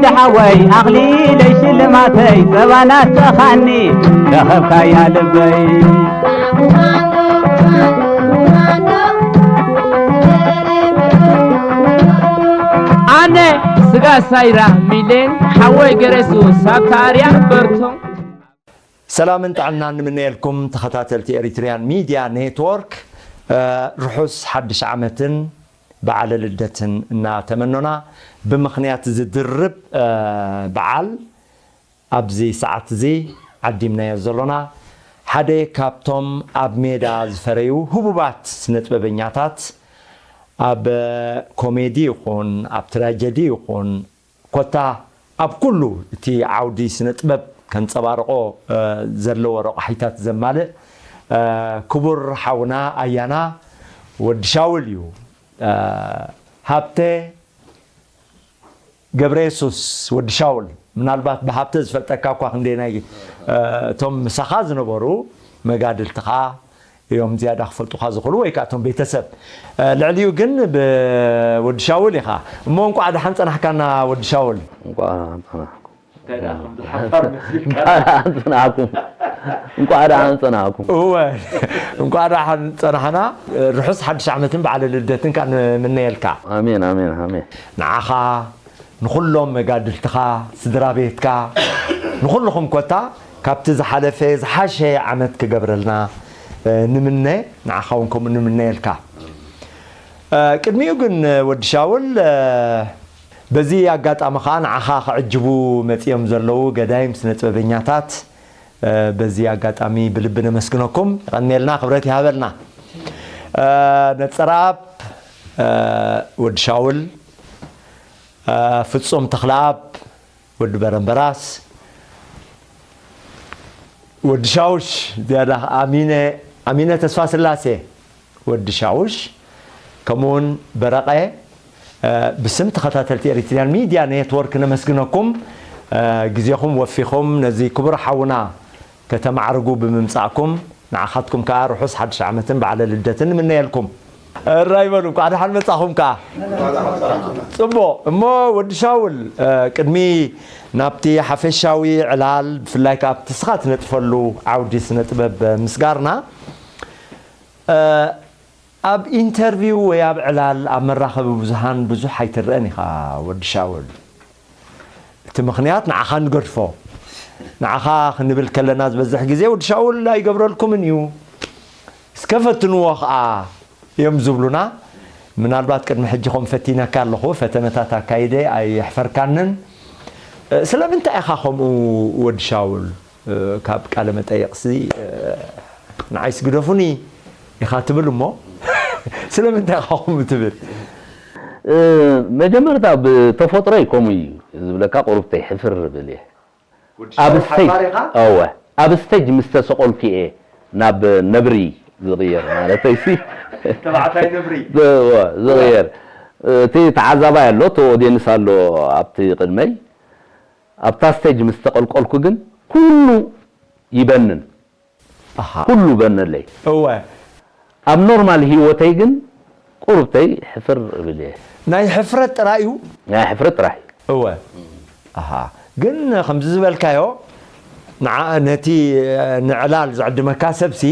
ደሓወይ ኣኽሊለይ ሽልማተይ ጸባ ናፍቕኻኒ ረኸብካያ ልበይ። ኣነ ስጋ ሳይራ ሚሌን ሓወይ ገረሱ ሳብታ ኣርያ በርቶ። ሰላምን ጥዕናን ንምነየልኩም ተኸታተልቲ ኤሪትሪያን ሚድያ ኔትወርክ። ርሑስ ሓድሽ ዓመትን በዓለ ልደትን እናተመኖና፣ ብምኽንያት ዝድርብ በዓል ኣብዚ ሰዓት እዚ ዓዲምናዮ ዘሎና ሓደ ካብቶም ኣብ ሜዳ ዝፈረዩ ህቡባት ስነጥበበኛታት፣ ኣብ ኮሜዲ ይኹን ኣብ ትራጀዲ ይኹን ኮታ ኣብ ኩሉ እቲ ዓውዲ ስነ ጥበብ ከንጸባርቖ ዘለዎ ረቋሒታት ዘማልእ ክቡር ሓውና ኣያና ወዲ ሻውል እዩ። ሃብተ ገብረየሱስ ወዲ ሻውል፣ ምናልባት ብሃብተ ዝፈልጠካ እኳ ክንደይ ናይ እቶም ምሳኻ ዝነበሩ መጋድልትኻ እዮም ዝያዳ ክፈልጡኻ ዝኽእሉ፣ ወይ ከዓ እቶም ቤተሰብ። ልዕሊኡ ግን ብወዲ ሻውል ኢኻ። እሞ እንቋዕ ደሓን ጸናሕካና ወዲ ሻውል። እንቋዕ ደሓን ጸናሕኩም። እንታይ ደኣ ከምዚ ሓፋር መሲልካ? እንቋዕ ደሓን ጸናሕኩም። እንቋዕ ደሓን ጸናሕኩም። እወ፣ እንቋዕ ደሓን ጸናሕና። ርሑስ ሓድሽ ዓመትን በዓለ ልደትን ከዓ ንምነየልካ። ኣሜን፣ ኣሜን፣ ኣሜን። ንዓኻ፣ ንኹሎም መጋድልትኻ፣ ስድራ ቤትካ፣ ንኹልኹም ኮታ ካብቲ ዝሓለፈ ዝሓሸ ዓመት ክገብረልና ንምነ። ንዓኻ እውን ከምኡ ንምነየልካ። ቅድሚኡ ግን ወዲ ሻውል፣ በዚ ኣጋጣሚ ኸዓ ንዓኻ ክዕጅቡ መጺኦም ዘለዉ ገዳይም ስነ ጥበበኛታት በዚ ኣጋጣሚ ብልቢ ነመስግነኩም። የቐንየልና፣ ክብረት ይሃበልና። ነጸረኣብ ወዲ ሻውል፣ ፍጹም ተኽለኣብ ወዲ በረምበራስ፣ ወዲ ሻውሽ፣ ዝያዳ ኣሚነ፣ ኣሚነ ተስፋ ስላሴ፣ ወዲ ሻውሽ፣ ከምኡውን በረቐ፣ ብስም ተኸታተልቲ ኤሪትሪያን ሚድያ ኔትወርክ ነመስግነኩም። ግዜኹም ወፊኹም ነዚ ክቡር ሓውና ከተማዕርጉ ብምምጻእኩም፣ ንዓኻትኩም ከኣ ርሑስ ሓድሽ ዓመትን በዓለ ልደትን ንምነየልኩም። እራይ በሉ፣ እንኳዕ ደሓን መጻኹም ከኣ። ጽቡቕ። እሞ ወዲ ሻውል፣ ቅድሚ ናብቲ ሓፈሻዊ ዕላል፣ ብፍላይ ከኣ ኣብቲ ንስኻ ትነጥፈሉ ዓውዲ ስነ ጥበብ ምስጋርና፣ ኣብ ኢንተርቪው ወይ ኣብ ዕላል ኣብ መራኸቢ ብዙሃን ብዙሕ ኣይትረአን ኢኻ ወዲ ሻውል። እቲ ምኽንያት ንዓኻ ንገድፎ። ንዓኻ ክንብል ከለና ዝበዝሕ ግዜ ወዲ ሻውል ኣይገብረልኩምን እዩ። እስከ ፈትንዎ ኸኣ እዮም ዝብሉና። ምናልባት ቅድሚ ሕጂ ከም ፈቲነካ ኣለኹ፣ ፈተነታት ኣካይደ ኣየሕፈርካንን። ስለምንታይ ኢኻ ከምኡ ወዲ ሻውል? ካብ ቃለ መጠይቕሲ ንዓይስ ግደፉኒ ኢኻ ትብል እሞ ስለምንታይ ኢኻ ከምኡ ትብል? መጀመርታ ብተፈጥሮይ ከምኡ እዩ ዝብለካ፣ ቁሩብተይ ሕፍር ብል እየ። ኣብ ስቴጅ፣ እወ፣ ኣብ ስቴጅ ምስ ተሰቐልኩ እየ ናብ ነብሪ ዝቕየር፣ ማለተይ ሲ። ተባዕታይ ነብሪ። እወ፣ ዝቕየር። እቲ ተዓዛባይ ኣሎ፣ እቲ ኦድየንስ ኣሎ ኣብቲ ቅድመይ። ኣብታ ስቴጅ ምስ ተቐልቀልኩ ግን ኩሉ ይበንን። ኣሃ። ኩሉ በነለይ። እወ። ኣብ ኖርማል ህይወተይ ግን ቁሩብተይ ሕፍር እብል እየ። ናይ ሕፍረት ጥራይ እዩ? ናይ ሕፍረት ጥራሕ እዩ። እወ። ኣሃ። ግን ከምዚ ዝበልካዮ፣ ንዓ-፣ ነቲ ንዕላል ዝዕድመካ ሰብሲ፣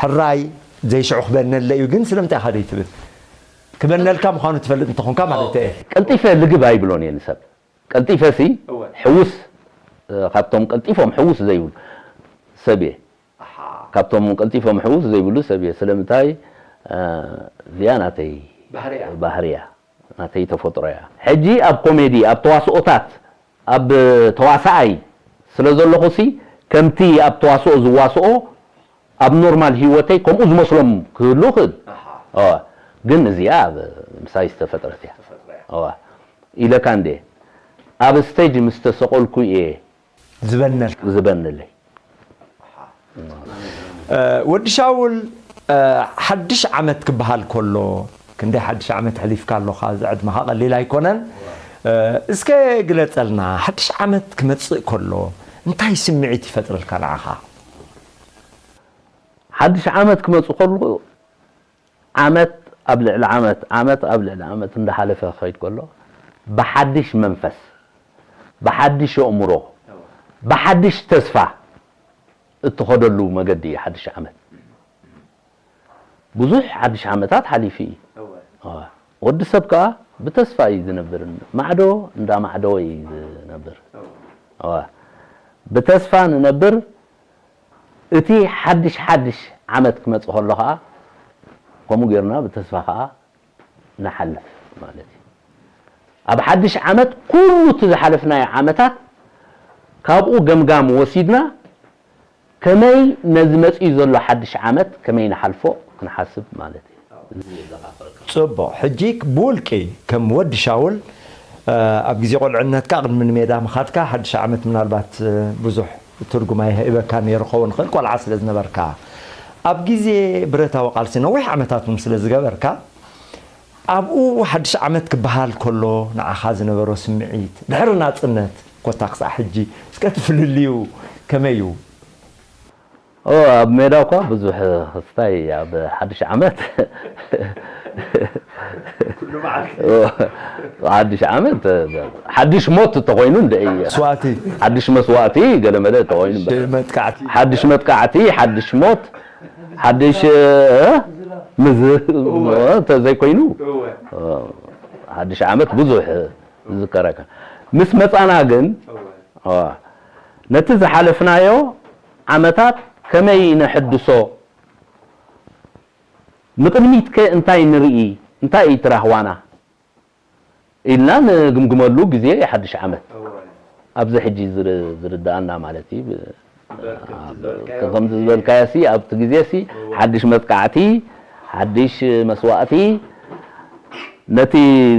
ሕራይ ዘይሽዑ ክበነለ እዩ፣ ግን ስለምንታይ ኢኻ ደይትብል? ክበነልካ ምዃኑ ትፈልጥ እንተኾንካ ማለት እየ። ቀልጢፈ ልግብ ኣይብሎን እየ ንሰብ። ቀልጢፈሲ እወ። ሕውስ፣ እ፣ ካብቶም ቀልጢፎም ሕውስ ዘይብሉ ሰብ እየ። ኣሓ። ካብቶም ቀልጢፎም ሕውስ ዘይብሉ ሰብ እየ። ስለምንታይ? እ፣ እዚኣ ናተይ ባህሪ እያ። ባህሪ እያ። ናተይ ተፈጥሮ እያ። ሕጂ ኣብ ኮሜዲ፣ ኣብ ተዋስኦታት፣ ኣብ ተዋሳኣይ ስለ ዘለኹሲ፣ ከምቲ ኣብ ተዋስኦ ዝዋስኦ፣ ኣብ ኖርማል ህይወተይ ከምኡ ዝመስሎም ክህሉ ይኽእል። ኣሓ። እወ። ግን እዚኣ ኣብ ምሳይ ዝተፈጥረት እያ። ዝተፈጥረ እያ። እወ። ኢለካ እንዴ፣ ኣብ ስቴጅ ምስ ተሰቐልኩ እየ ዝበነልካ። ዝበነለይ። እ፣ ወዲ ሻውል፣ እ፣ ሓድሽ ዓመት ክበሃል ከሎ፣ ክንደይ ሓድሽ ዓመት ኣሕሊፍካ ኣለኻ፣ እዚ ዕድመኻ ቀሊል ኣይኮነን። እ፣ እስከ ግለጸልና፣ ሓድሽ ዓመት ክመጽእ ከሎ እንታይ ስምዒት ይፈጥረልካ ንዓኻ? ሓድሽ ዓመት ክመጽእ ከሎ፣ ዓመት ኣብ ልዕሊ ዓመት፣ ዓመት ኣብ ልዕሊ ዓመት እንዳሓለፈ ክኸይድ ከሎ፣ ብሓድሽ መንፈስ፣ ብሓድሽ ኣእምሮ፣ ብሓድሽ ተስፋ እትኸደሉ መገዲ እዩ ሓድሽ ዓመት። ብዙሕ ሓድሽ ዓመታት ሓሊፉ እዩ። እወ። እወ። ወዲ ሰብ ከኣ ብተስፋ እዩ ዝነብር። ማዕዶ እንዳ ማዕደወ እዩ ዝነብር። እወ። እወ። ብተስፋ ንነብር። እቲ ሓድሽ ሓድሽ ዓመት ክመጽእ ከሎ ከኣ ከምኡ ጌርና ብተስፋ ከኣ ንሓልፍ ማለት እዩ። ኣብ ሓድሽ ዓመት ኩሉ እቲ ዝሓለፍናዮ ዓመታት ካብኡ ገምጋም ወሲድና ከመይ ነዚ መጺኡ ዘሎ ሓድሽ ዓመት ከመይ ንሓልፎ ክንሓስብ ማለት እዩ። ጽቡቕ። ሕጂ ብውልቂ ከም ወዲ ሻውል ኣብ ግዜ ቆልዕነትካ ቅድሚ ንሜዳ ምኻድካ ሓድሽ ዓመት ምናልባት ብዙሕ ትርጉም ኣይህበካ ነይሩ ክኸውን ይኽእል ቆልዓ ስለ ዝነበርካ። ኣብ ግዜ ብረታዊ ቃልሲ ነዊሕ ዓመታት እውን ስለ ዝገበርካ ኣብኡ ሓድሽ ዓመት ክበሃል ከሎ ንዓኻ ዝነበሮ ስምዒት ድሕሪ ናጽነት ኮታ ክሳዕ ሕጂ እስከ እቲ ፍልልዩ ከመይ እዩ? ኦ ኣብ ሜዳ እኳ ብዙሕ ክስታይ ኣብ ሓድሽ ዓመት ሓድሽ ዓመት ሓድሽ ሞት ተኾይኑ እንደ መስዋእቲ ሓድሽ መስዋእቲ ገለመለ ተኾይኑ እምበር። መጥቃዕቲ ሓድሽ መጥቃዕቲ ሓድሽ ሞት ሓድሽ ምዝ ተዘይኮይኑ ሓድሽ ዓመት ብዙሕ ዝዝከረካ ምስ መጻና ግን ነቲ ዝሓለፍናዮ ዓመታት ከመይ ነሐድሶ ንቕድሚት ከ እንታይ ንርኢ እንታይ እዩ እቲ ራህዋና ኢልና ንግምግመሉ ግዜ ሓድሽ ዓመት ኣብዚ ሕጂ ዝርድኣና ማለት እዩ ከምዚ ዝበልካዮ ሲ ኣብቲ ግዜ ሲ ሓድሽ መጥቃዕቲ ሓድሽ መስዋእቲ ነቲ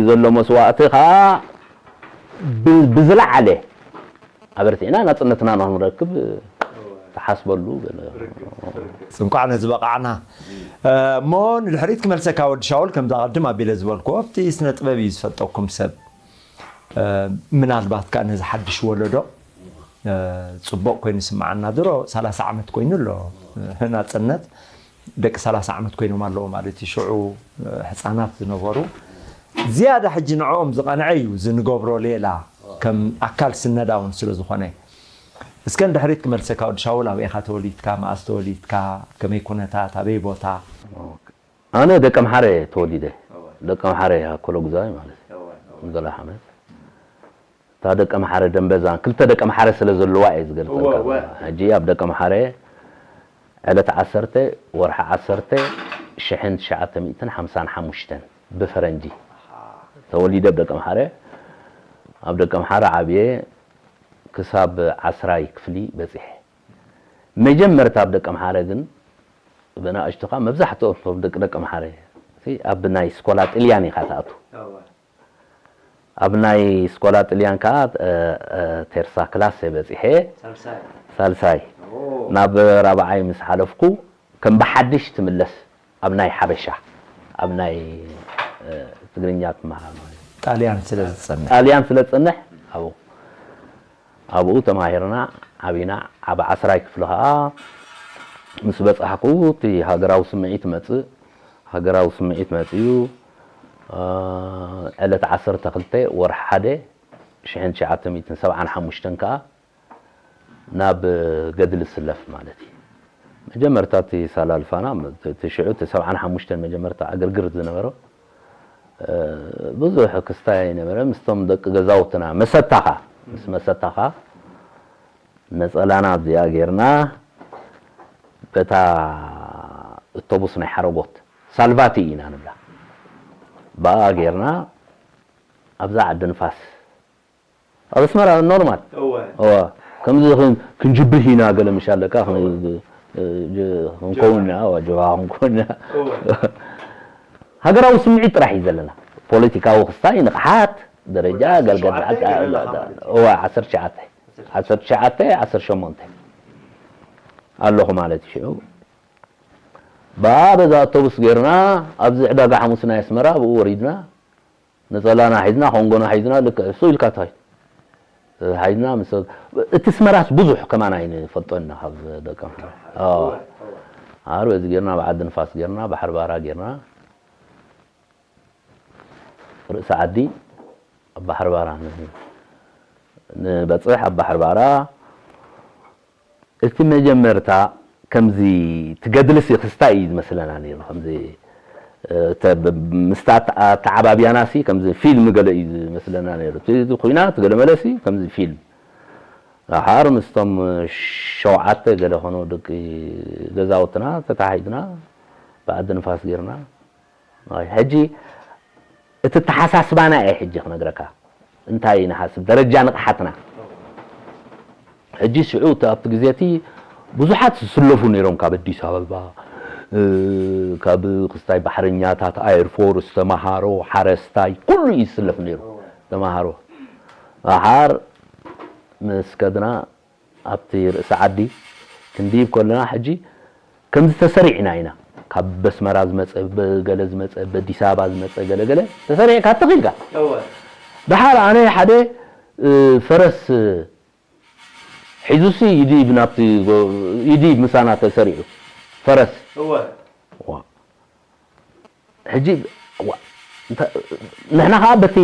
ዘሎ መስዋእቲ ከዓ ብዝለዓለ ኣበርቲዕና ናፅነትና ንክንረክብ ተሓስበሉ እንኳዕ ነዚ በቃዕና እሞ ንድሕሪት ክመልሰካ ወዲ ሻውል ከምዛ ቅድም ኣቢለ ዝበልክዎ ኣብቲ ስነ ጥበብ እዩ ዝፈልጠኩም ሰብ ምናልባት ከዓ ነዚ ሓድሽ ወለዶ ፅቡቅ ኮይኑ ይስምዓና ድሮ ሰላሳ ዓመት ኮይኑ ኣሎ ናፅነት ደቂ ሰላሳ ዓመት ኮይኖም ኣለዉ ማለት እዩ ሽዑ ህፃናት ዝነበሩ ዝያዳ ሕጂ ንዕኦም ዝቐንዐ እዩ ዝንገብሮ ሌላ ከም ኣካል ስነዳ እውን ስለ ዝኾነ እስከ ንድሕሪት ክመልሰካ ወዲ ሻውል ኣበይ ኢኻ ተወሊድካ መኣስ ተወሊድካ ከመይ ኩነታት ኣበይ ቦታ ኣነ ደቀምሓረ ተወሊደ ደቀምሓረ ኣኮሎ ጉዛይ ማለት እዩ ዘላ ሓመድ እታ ደቀምሓረ ደንበዛን ክልተ ደቀምሓረ ስለ ዘለዋ እየ ዝገልፀልካ ሕጂ ኣብ ደቀምሓረ ዕለት ዓሰርተ ወርሒ ዓሰርተ ሽሕን ትሽዓተ ሚእትን ሓምሳን ሓሙሽተን ብፈረንጂ ተወሊደ ኣብ ደቀምሓረ ኣብ ደቀምሓረ ዓብየ ክሳብ ዓስራይ ክፍሊ በፂሐ መጀመርታ ኣብ ደቀምሓረ ግን ብናእሽቱኻ መብዛሕትኦም ቶም ደቂ ደቀምሓረ ኣብ ናይ ስኮላ ጥልያን ኢኻ ትኣቱ ኣብ ናይ ስኮላ ጥልያን ከዓ ቴርሳ ክላስ በፂሐ ሳልሳይ ናብ ራብዓይ ምስ ሓለፍኩ ከም ብሓድሽ ትምለስ ኣብ ናይ ሓበሻ ኣብ ናይ ትግርኛ ትመሃር ማለት እዩ። ጣልያን ስለ ዝፀንሕ ጣልያን ስለ ዝፀንሕ ኣብኡ ኣብኡ ተማሂርና ዓቢና ኣብ ዓስራይ ክፍሊ ከዓ ምስ በፃሕኩ እቲ ሃገራዊ ስምዒት መፅእ ሃገራዊ ስምዒት መፅኡ ዕለት ዓሰርተ ክልተ ወርሒ ሓደ ሽሕን ትሽዓተ ሚእትን ሰብዓን ሓሙሽተን ከዓ ናብ ገድሊ ስለፍ ማለት እዩ። መጀመርታ እቲ ሳላልፋና እቲ ሽዑ እቲ ሰብዓን ሓሙሽተን መጀመርታ ዕግርግር ዝነበሮ ብዙሕ ክስታይ ኣይነበረ ምስቶም ደቂ ገዛውትና መሰታኻ ምስ መሰታኻ ነፀላና እዚኣ ጌርና በታ እቶቡስ ናይ ሓረጎት ሳልቫቲ ኢና ንብላ ብኣ ጌርና ኣብዛ ዓዲ ንፋስ ኣብ ኣስመራ ኖርማል እወ እወ ከምዚ ኽን- ክንጅብህ ኢና ገለ ምሽ ኣለካ ኽን- እ- እ- ክንከውን ኢና እወ ጅብሃ ክንከውን ኢና እወ ሃገራዊ ስምዒት ጥራሕ እዩ ዘለና ፖለቲካዊ ክስታይ ንቕሓት ደረጃ ዓሰርተ ገልገል ሸውዓተ ገለ ኣለኻ ማለት እዩ። እወ ዓሰርተ ትሽዓተ ዓሰርተ ትሽዓተ ዓሰርተ ሸሞንተ ኣለኹ ማለት እዩ ሽዑ ብኣ በዛ ኣውቶቡስ ጌርና ኣብዚ ዕዳጋ ሓሙስ ናይ ኣስመራ ብኡ ወሪድና ነፀላና ሒዝና ኮንጎና ሒዝና ልክዕ እሱ ኢልካ ታይ ሓይና ምስ እቲ ስመራስ ብዙሕ ከማን ኣይንፈልጦ ኢና ካብ ደቂ ኣምሓራ ኣዎ ኣር በዚ ጌርና ብዓዲ ንፋስ ጌርና ባሕሪ ባራ ጌርና ርእሲ ዓዲ ኣብ ባሕሪ ባራ ን- ንበጽሕ ኣብ ባሕሪ ባራ። እቲ መጀመርታ ከምዚ ትገድልሲ ክስታይ እዩ ዝመስለና ነይሩ። ከምዚ፣ እ፣ ተ-፣ ብ-፣ ምስታ ኣተ-፣ ኣተዓባብያናሲ ከምዚ ፊልም ገለ እዩ ዝመስለና ነይሩ። እቲ፣ እቲ ኲናት ገለ መለሲ ከምዚ ፊልም። ደሓር ምስቶም ሸውዓተ ገለ ኾኑ ደቂ ገዛውትና ተታሒዝና ብዓዲ ንፋስ ጌርና። ኣይ፣ ሕጂ እቲ ተሓሳስባና እየ ሕጂ ክነግረካ። እንታይ ንሓስብ፣ ደረጃ ንቕሓትና። ሕጂ ሽዑ እቲ ኣብቲ ግዜ እቲ ብዙሓት ዝስለፉ ነይሮም፣ ካብ ኣዲስ ኣበባ፣ እ፣ ካብ ክስታይ ባሕረኛታት፣ ኣየር ፎርስ፣ ተማሃሮ፣ ሓረስታይ፣ ኩሉ እዩ ዝስለፍ ነይሩ። ተማሃሮ። ደሓር ምስ ከድና ኣብቲ ርእሲ ዓዲ ክንድይብ ከለና፣ ሕጂ ከምዚ ተሰሪዕና ኢና። ካብ በስመራ ዝመጸ፣ በ-፣ ገለ ዝመጸ፣ በኣዲስ ኣበባ ዝመጸ፣ ገለ ገለ ተሰሪዕካ ተኺልካ። እወ። ደሓር ኣነ ሓደ፣ እ፣ ፈረስ ሒዙሲ ይድይብ ናብቲ ጎ-፣ ይድይብ ምሳና ተሰሪዑ። ፈረስ። እወ። ዋ። ሕጂ፣ ዋ፣ እንተ-፣ ንሕና ኸዓ በቲ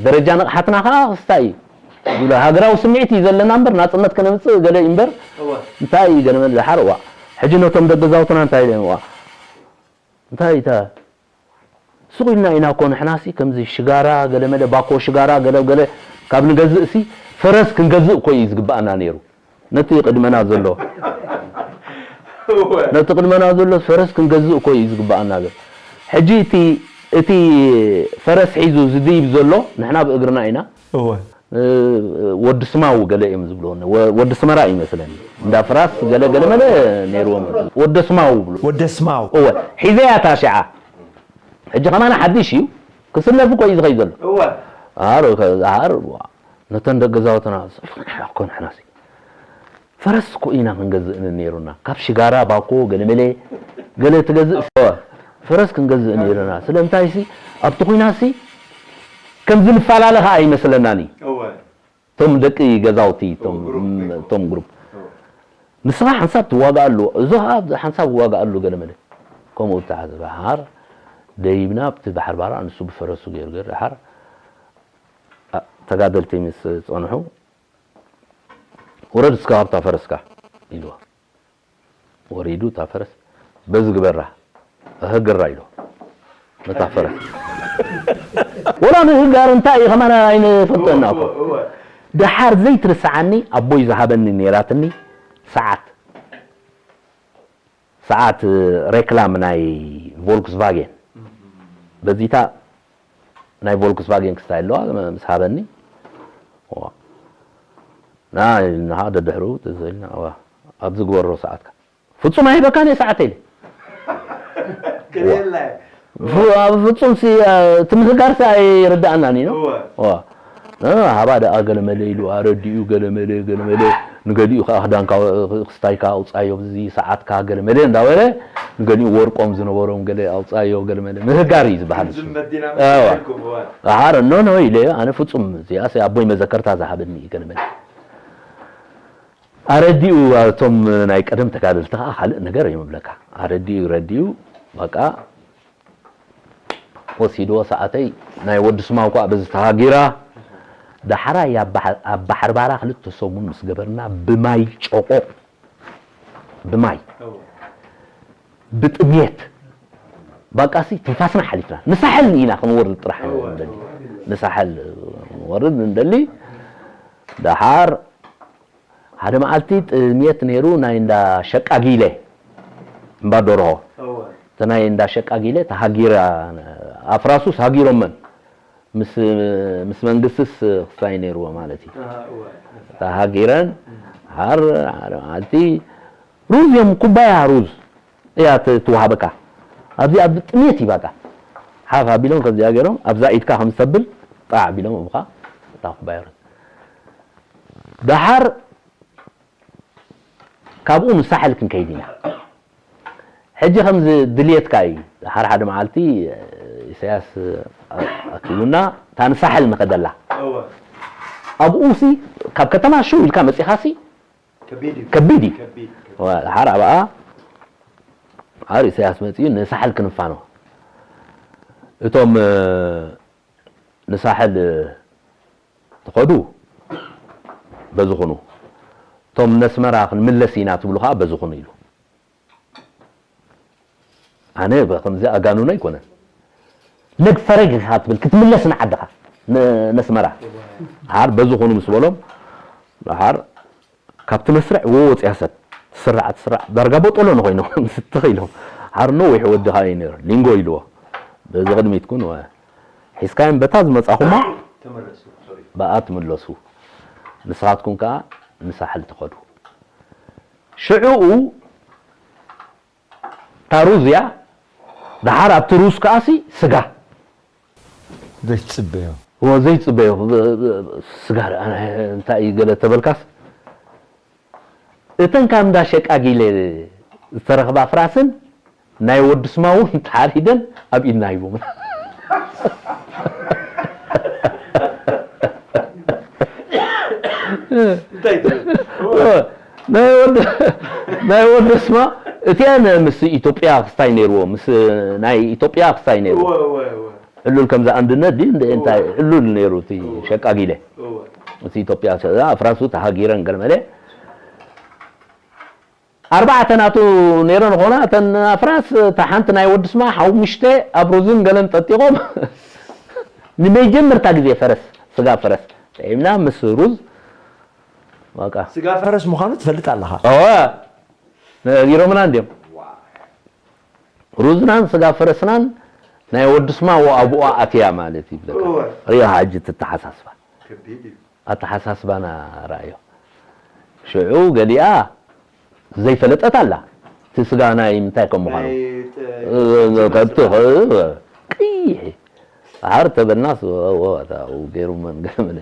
ደረጃ ንቕሓትና ኸዓ ክስታይ እዩ። ዝብሎ ሃገራዊ ስምዒት እዩ ዘለና እምበር፣ ናጽነት ከነምጽእ ገለ እዩ እምበር፣ እወ። እንታይ እዩ ገለ መለ ደሓር፣ ዋ። ሕጂ ነቶም ደቂ ገዛውትና እንታይ ኢለ፣ ዋ። እንታይ እታ፣ ስቕ ኢልና ኢና እኮ ንሕናሲ ከምዚ ሽጋራ፣ ገለ መለ ባኮ ሽጋራ፣ ገለ ገለ ካብ ንገዝእሲ፣ ፈረስ ክንገዝእ እኮ እዩ ዝግብኣና ነይሩ። ነቲ ቅድመና ዘሎ፣ እወ። ነቲ ቅድመና ዘሎ ፈረስ ክንገዝእ እኮ እዩ ዝግብኣና ዘሎ። ሕጂ እቲ፣ እቲ ፈረስ ሒዙ ዝድይብ ዘሎ፣ ንሕና ብእግርና ኢና። እወ። እ፣ ወዲ ስማው ገለ እዮም ዝብልዎ። ወ-፣ ወዲ ስመራ እዩ መስለኒ። እንዳ ፍራስ ገለ ገለ መለ ነይርዎም። ወዲ ስማው ይብሉ። ወደ ስማው። እወ፣ ሒዘያ እታ ሽዓ። ሕጂ ከማን ሓድሽ እዩ። ክስለፍ እኮ እዩ ዝኸይድ ዘሎ። እወ። ኣር-፣ ኣር-፣ ዋ። ነተን ደቂ ገዛውትና፣ እኮ ንሕናሲ። ፈረስ እኮ ኢና ክንገዝእ ነይሩና። ካብ ሽጋራ፣ ባኮ፣ ገለመለ፣ ገለ ትገዝእ፣ ፈረስ ክንገዝእ ነይሩና። ስለምንታይሲ፣ ኣብቲ ኲናትሲ፣ ከምዚ ንፈላለ ኸዓ ኣይመስለናን እዩ። እወ። እቶም ደቂ ገዛውቲ፣ እቶም፣ እቶም ግሩፕ፣ እም፣ እቶም ግሩፕ። እወ። ንስኻ ሓንሳብ ትዋጋኣሉ፣ እዚ ኸዓ ሓንሳብ ክዋጋኣሉ ገለመለ። ከምኡ ተሓዘ። ደሓር ደይብና ኣብቲ ባሕሪ ባራ፣ ንሱ ብፈረሱ ገይሩ ገይሩ፣ ደሓር፣ ኣ፣ ተጋደልቲ ምስ ጸንሑ፣ "ውረድ እስከ ካብታ ፈረስካ" ኢልዎ። ወሪዱ እታ ፈረስ፣ "በዚ ግበራ፣ እህግራ" ኢልዎ። ነታ ፈረስ። ወላ ምህጋር እንታይ እዩ ከማን ኣይንፈልጦን ኢና እኮ። እወ፣ እወ። ደሓር ዘይትርስዓኒ ኣቦይ ዝሃበኒ ነይራትኒ ሰዓት። ሰዓት ሬክላም ናይ ቮልክስቫጌን። በዚታ ናይ ቮልክስቫጌን ክስታይ ኣለዋ፣ ምስ ሃበኒ። ዋ። ና ኢልና ደድሕሩ ትዝ ኢልና፣ ዋ። ኣብዚ ግበሮ ሰዓትካ። ፍጹም ኣይህበካን እየ ሰዓተይ ኢለ። ክልኤላ እየ። ፍ-፣ ኣብ ፍጹም ሲ፣ እ፣ እቲ ምህጋር ሲ ኣይርድኣናን እዩ፣ ኖ? እወ። እወ። እ፣ ሃባ ደኣ ገለመለ ኢሉ ኣረዲኡ፣ ገለመለ፣ ገለመለ፣ ንገሊኡ ከኣ ክዳንካ፣ ክስታይካ ኣውጻዮ፣ ብዚ ሰዓትካ ገለመለ እንዳበለ፣ ንገሊኡ ወርቆም ዝነበሮም ገለ ኣውጻዮ፣ ገለመለ። ምህጋር እዩ ዝበሃል እሱ። ዝመዲና እወ። መሲልኩም፣ እወ። ደሓር፣ ኖ፣ ኖ ኢለ፣ ኣነ ፍጹም፣ እዚኣስ ኣቦይ መዘከርታ ዝሃበኒ እዩ፣ ገለመለ። ኣረዲኡ፣ እቶም ናይ ቀደም ተጋደልቲ ከኣ ካልእ ነገር እዮም ይብለካ። ኣረዲኡ፣ ረዲኡ፣ በቃ፣ ወሲድዎ ሰዓተይ፣ ናይ ወዲ ስማው ከኣ በዚ ተሃጊራ፣ ደሓራይ ኣብ ባሕ-፣ ኣብ ባሕሪ ባራ ክልተ ሰሙን ምስ ገበርና፣ ብማይ ጨቆ፣ ብማይ፣ እወ። ብጥሜት፣ በቃሲ ትንፋስና ሓሊፍና። ንሳሕል ኢና ክንወርድ ጥራሕ እወ፣ ንደሊ። እወ። ንሳሕል ክንወርድ ንደሊ። ደሓር ሓደ መዓልቲ ጥሜት ነይሩ፣ ናይ እንዳ ሸቃጊለ እምባ ደርሆ። እወ። እቲ ናይ እንዳ ሸቃጊለ ተሃጊራ፣ ኣፍራሱስ ሃጊሮመን። ምስ፣ ምስ መንግስትስ ክስታይ ነይርዎ ማለት እዩ። ኣሃ፣ እወ። ተሃጊረን፣ እም። ሓር፣ ሓደ መዓልቲ ሩዝ እዮም፣ ኩባያ ሩዝ እያ ት-፣ ትወሃበካ። ኣብዚ ኣብ ጥሜት እዩ በቃ። ሓፍ ኣቢሎም ከምዚኣ ገይሮም፣ ኣብዛ ኢድካ ከም ዝተብል፣ ጣዕ ኣቢሎም እምኻ፣ እታ ኩባያ ሩዝ። ደሓር ካብኡ ንሳሕል ክንከይድ ኢና። ሕጂ ከምዚ ድልየትካ እዩ። ሓደ ሓደ መዓልቲ ኢሳያስ ኣኪቡና፣ እታ ንሳሕል ንኸደላ። እወ። ኣብኡ ሲ፣ ካብ ከተማ ሽው ኢልካ መጺኻ ሲ፣ ከቢድ እዩ። ከቢድ እዩ። ከቢድ፣ ከቢድ። ወ-፣ ሓደ ኣብኣ፣ ሓደ ኢሳያስ መጺኡ ንሳሕል ክንፋኖ። እቶም፣ እ፣ ንሳሕል ትኸዱ፣ በዚ ኹኑ። እቶም ነስመራ ክንምለስ ኢና ትብሉ ኸዓ በዚ ኹኑ ኢሉ። ኣነ ብ-፣ ከምዚ ኣጋኑን ኣይኮነን። ነግ ፈረግ ኢኻ ትብል ክትምለስ ንዓድኻ፣ ን-፣ ነስመራ። ደሓር በዚ ኹኑ ምስ በሎም፣ ደሓር ካብቲ መስርዕ ወ-፣ ወፂኣ ሰብ ትስራዕ ትስራዕ ዳርጋ ቦጦሎ ንኮይኖም ስትኽ ኢሎም። ደሓር ነዊሕ ወዲ ኸዓ እዩ ነይሩ፣ ሊንጎ ኢልዎ። በዚ ቅድሚት ኩን ወ-፣ ሒዝካዮም በታ ዝመፃኹማ ተመለሱ። ብኣ ትምለሱ። ንስኻትኩም ከዓ ንሳሕል ትኸዱ። ሽዕኡ እታ ሩዝ እያ። ደሓር ኣብቲ ሩዝ ከኣሲ ስጋ። ዘይትጽበዮ። እዎ፣ ዘይትጽበዮ። ብ-፣ ብ-፣ ስጋ ርኣ፣ እንታይ እዩ ገለ ተበልካስ፣ እተን ካብ እንዳ ሸቃጊለ ዝተረኽባ ፍራስን ናይ ወዲ ስማ እውን ተሓሪደን ኣብ ኢድና ሂቦምና። እንታይ ትብል? ናይ ወዲ፣ ናይ ወዲ ስማ እቲኣን ምስ ኢትዮጵያ ክስታይ ነይርዎ፣ ምስ ናይ ኢትዮጵያ ክስታይ ነይርዎ። እወ፣ እወ፣ እወ። ዕሉል ከምዚ ኣንድነት ድዩ? እንደ እንታይ እወ። ዕሉል ነይሩ እቲ እወ። ሸቃጊለ። እወ። እቲ ኢትዮጵያ፣ ፍራንሱ ተሃጊረን ገለመለ። ኣርባዕተ ናቱ ነይረን ኾና፣ እተን ኣፍራስ፣ እታ ሓንቲ ናይ ወዲ ስማ፣ ሓሙሽተ ኣብ ሩዝን ገለን ጠጢቖም፣ ንመጀመርታ ግዜ ፈረስ፣ ስጋ ፈረስ፣ ጥዒምና ምስ ሩዝ፣ በቃ። ስጋ ፈረስ ምዃኑ ትፈልጥ ኣለኻ? እወ፣ ነጊሮምና እንድዮም። ሩዝናን ስጋ ፈረስናን ናይ ወዲ ስማ ኣብኡ ኣትያ ማለት እዩ፣ ብለካ። እወ። ሪኣ ሕጂ ትተሓሳስባ። ከቢድ እዩ። ኣተሓሳስባና ረኣዮ። ሽዑ ገሊኣ ዘይፈለጠት ኣላ። እቲ ስጋ ናይ ምንታይ ከም ምዃኑ። ናይ ጥ-፣ እ፣ ከብቲ፣ እ፣ ቀይሕ። ደሓር ተበልናስ፣ እ፣ እ፣ እታ፣ ኡ፣ ገይሩ መን ገለ መለ።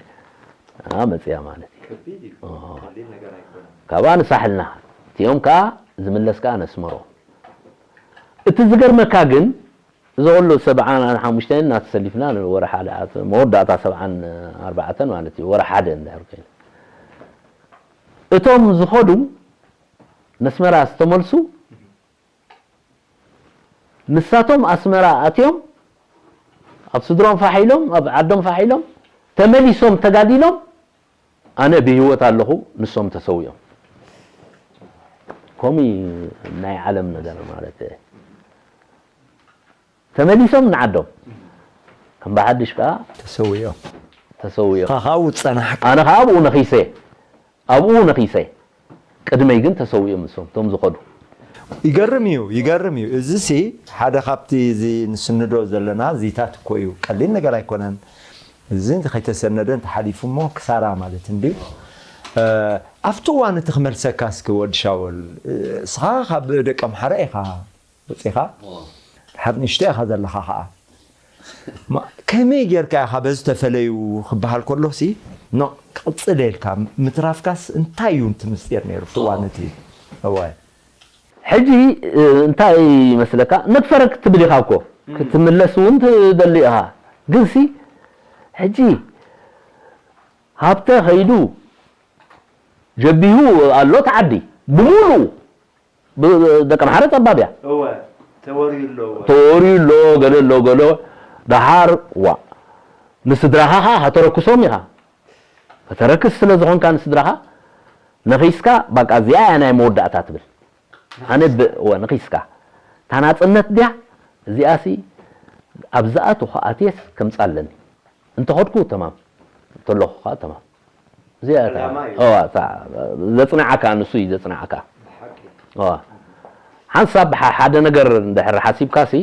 ኣ፣ መጽያ ማለት እዩ። ከቢድ እዩ። ኦ። ቀሊል ነገር ኣይኮነን። ካብኣ ንሳሕልና። እቲኦም ከኣ ዝምለስ ከኣ ነስመሮ። እቲ ዝገርመካ ግን፣ እዚ ኹሉ ሰብዓን ሓሙሽተን እናተሰሊፍና ንወርሒ ሓደ፣ መወዳእታ ሰብዓን ኣርባዕተን ማለት እዩ፣ ወርሒ ሓደ እንድሕር ኮይኑ። እቶም ዝኸዱ ነስመራ ዝተመልሱ፣ ንሳቶም ኣስመራ ኣትዮም፣ ኣብ ስድሮም ፋሕ ኢሎም፣ ኣብ ዓዶም ፋሕ ኢሎም፣ ተመሊሶም ተጋዲሎም፣ ኣነ ብህይወት ኣለኹ፣ ንሶም ተሰዊኦም። ከምኡ እዩ ናይ ዓለም ነገር ማለት። ተመሊሶም ንዓዶም። ከም ብሓድሽ ከኣ ተሰዊኦም። ተሰዊኦም። ኻኻው ጸናሕካ። ኣነ ኸኣ ኣብኡ ነኺሰ። ኣብኡ ነኺሰ። ቅድመይ ግን ተሰዊኦም ንሶም፣ እቶም ዝኸዱ። ይገርም እዩ፣ ይገርም እዩ። እዚሲ ሓደ ካብቲ እዚ ንስንዶ ዘለና ዚታት እኮ እዩ። ቀሊል ነገር ኣይኮነን። እዚ ከይተሰነደ እንተሓሊፉ እሞ ክሳራ ማለት እንድዩ። እ፣ ኣብቲ እዋን እቲ ክመልሰካ እስኪ ወዲ ሻውል፣ እ፣ እስኻ ካብ ደቀምሓረ ኢኻ ወጺኻ? እዎ። ድሓር ንእሽቶ ኢኻ ዘለኻ ኸኣ። ማ-፣ ከመይ ጌርካ ኢኻ በዚ ተፈለዩ ክበሃል ከሎሲ፣ ኖ፣ ክቕጽል ኢልካ ምትራፍካስ እንታይ እዩ እቲ ምስጢር ነይሩ ኣብቲ እዋን እቲ? እዋይ። ሕጂ፣ እ፣ እንታይ ይመስለካ? ነግፈረክ ትብል ኢኻ እኮ። እም። ክትምለስ እውን ትደሊ ኢኻ። ግንሲ፣ ሕጂ፣ ሃብተ ኸይዱ ጀቢሁ ኣሎ እቲ ዓዲ። ብምሉኡ። ብ-፣ ደቀምሓረ ጸባብ እያ። እወ፣ ተወርዩ ኣሎ፣ እወ። ተወርዩ ኣሎ፣ ገለ ኣሎ፣ ገለ። ደሓር፣ ዋ። ንስድራኻ ኸኣ ከተረክሶም ኢኻ። ከተረክስ ስለ ዝኾንካ ንስድራኻ፣ ነኺስካ፣ በቃ እዚኣ እያ ናይ መወዳእታ ትብል። ኣነ ብ-፣ እወ፣ ነኺስካ። እታ ናጽነት ድያ? እዚኣሲ ኣብ ዝኣተኹ ኣትየስ ከምጽኣ ኣለኒ። እንተኸድኩ ተማም፣ እንተለኹ ኸኣ ተማም። እዚኣ እታ፣ ዕላማ እዩ። እወ፣ እታ ዘጽንዓካ ንሱ እዩ ዘጽንዓካ። ብሓቂ። እወ። ሓንሳብ ሓ-፣ ሓደ ነገር እንድሕር ሓሲብካሲ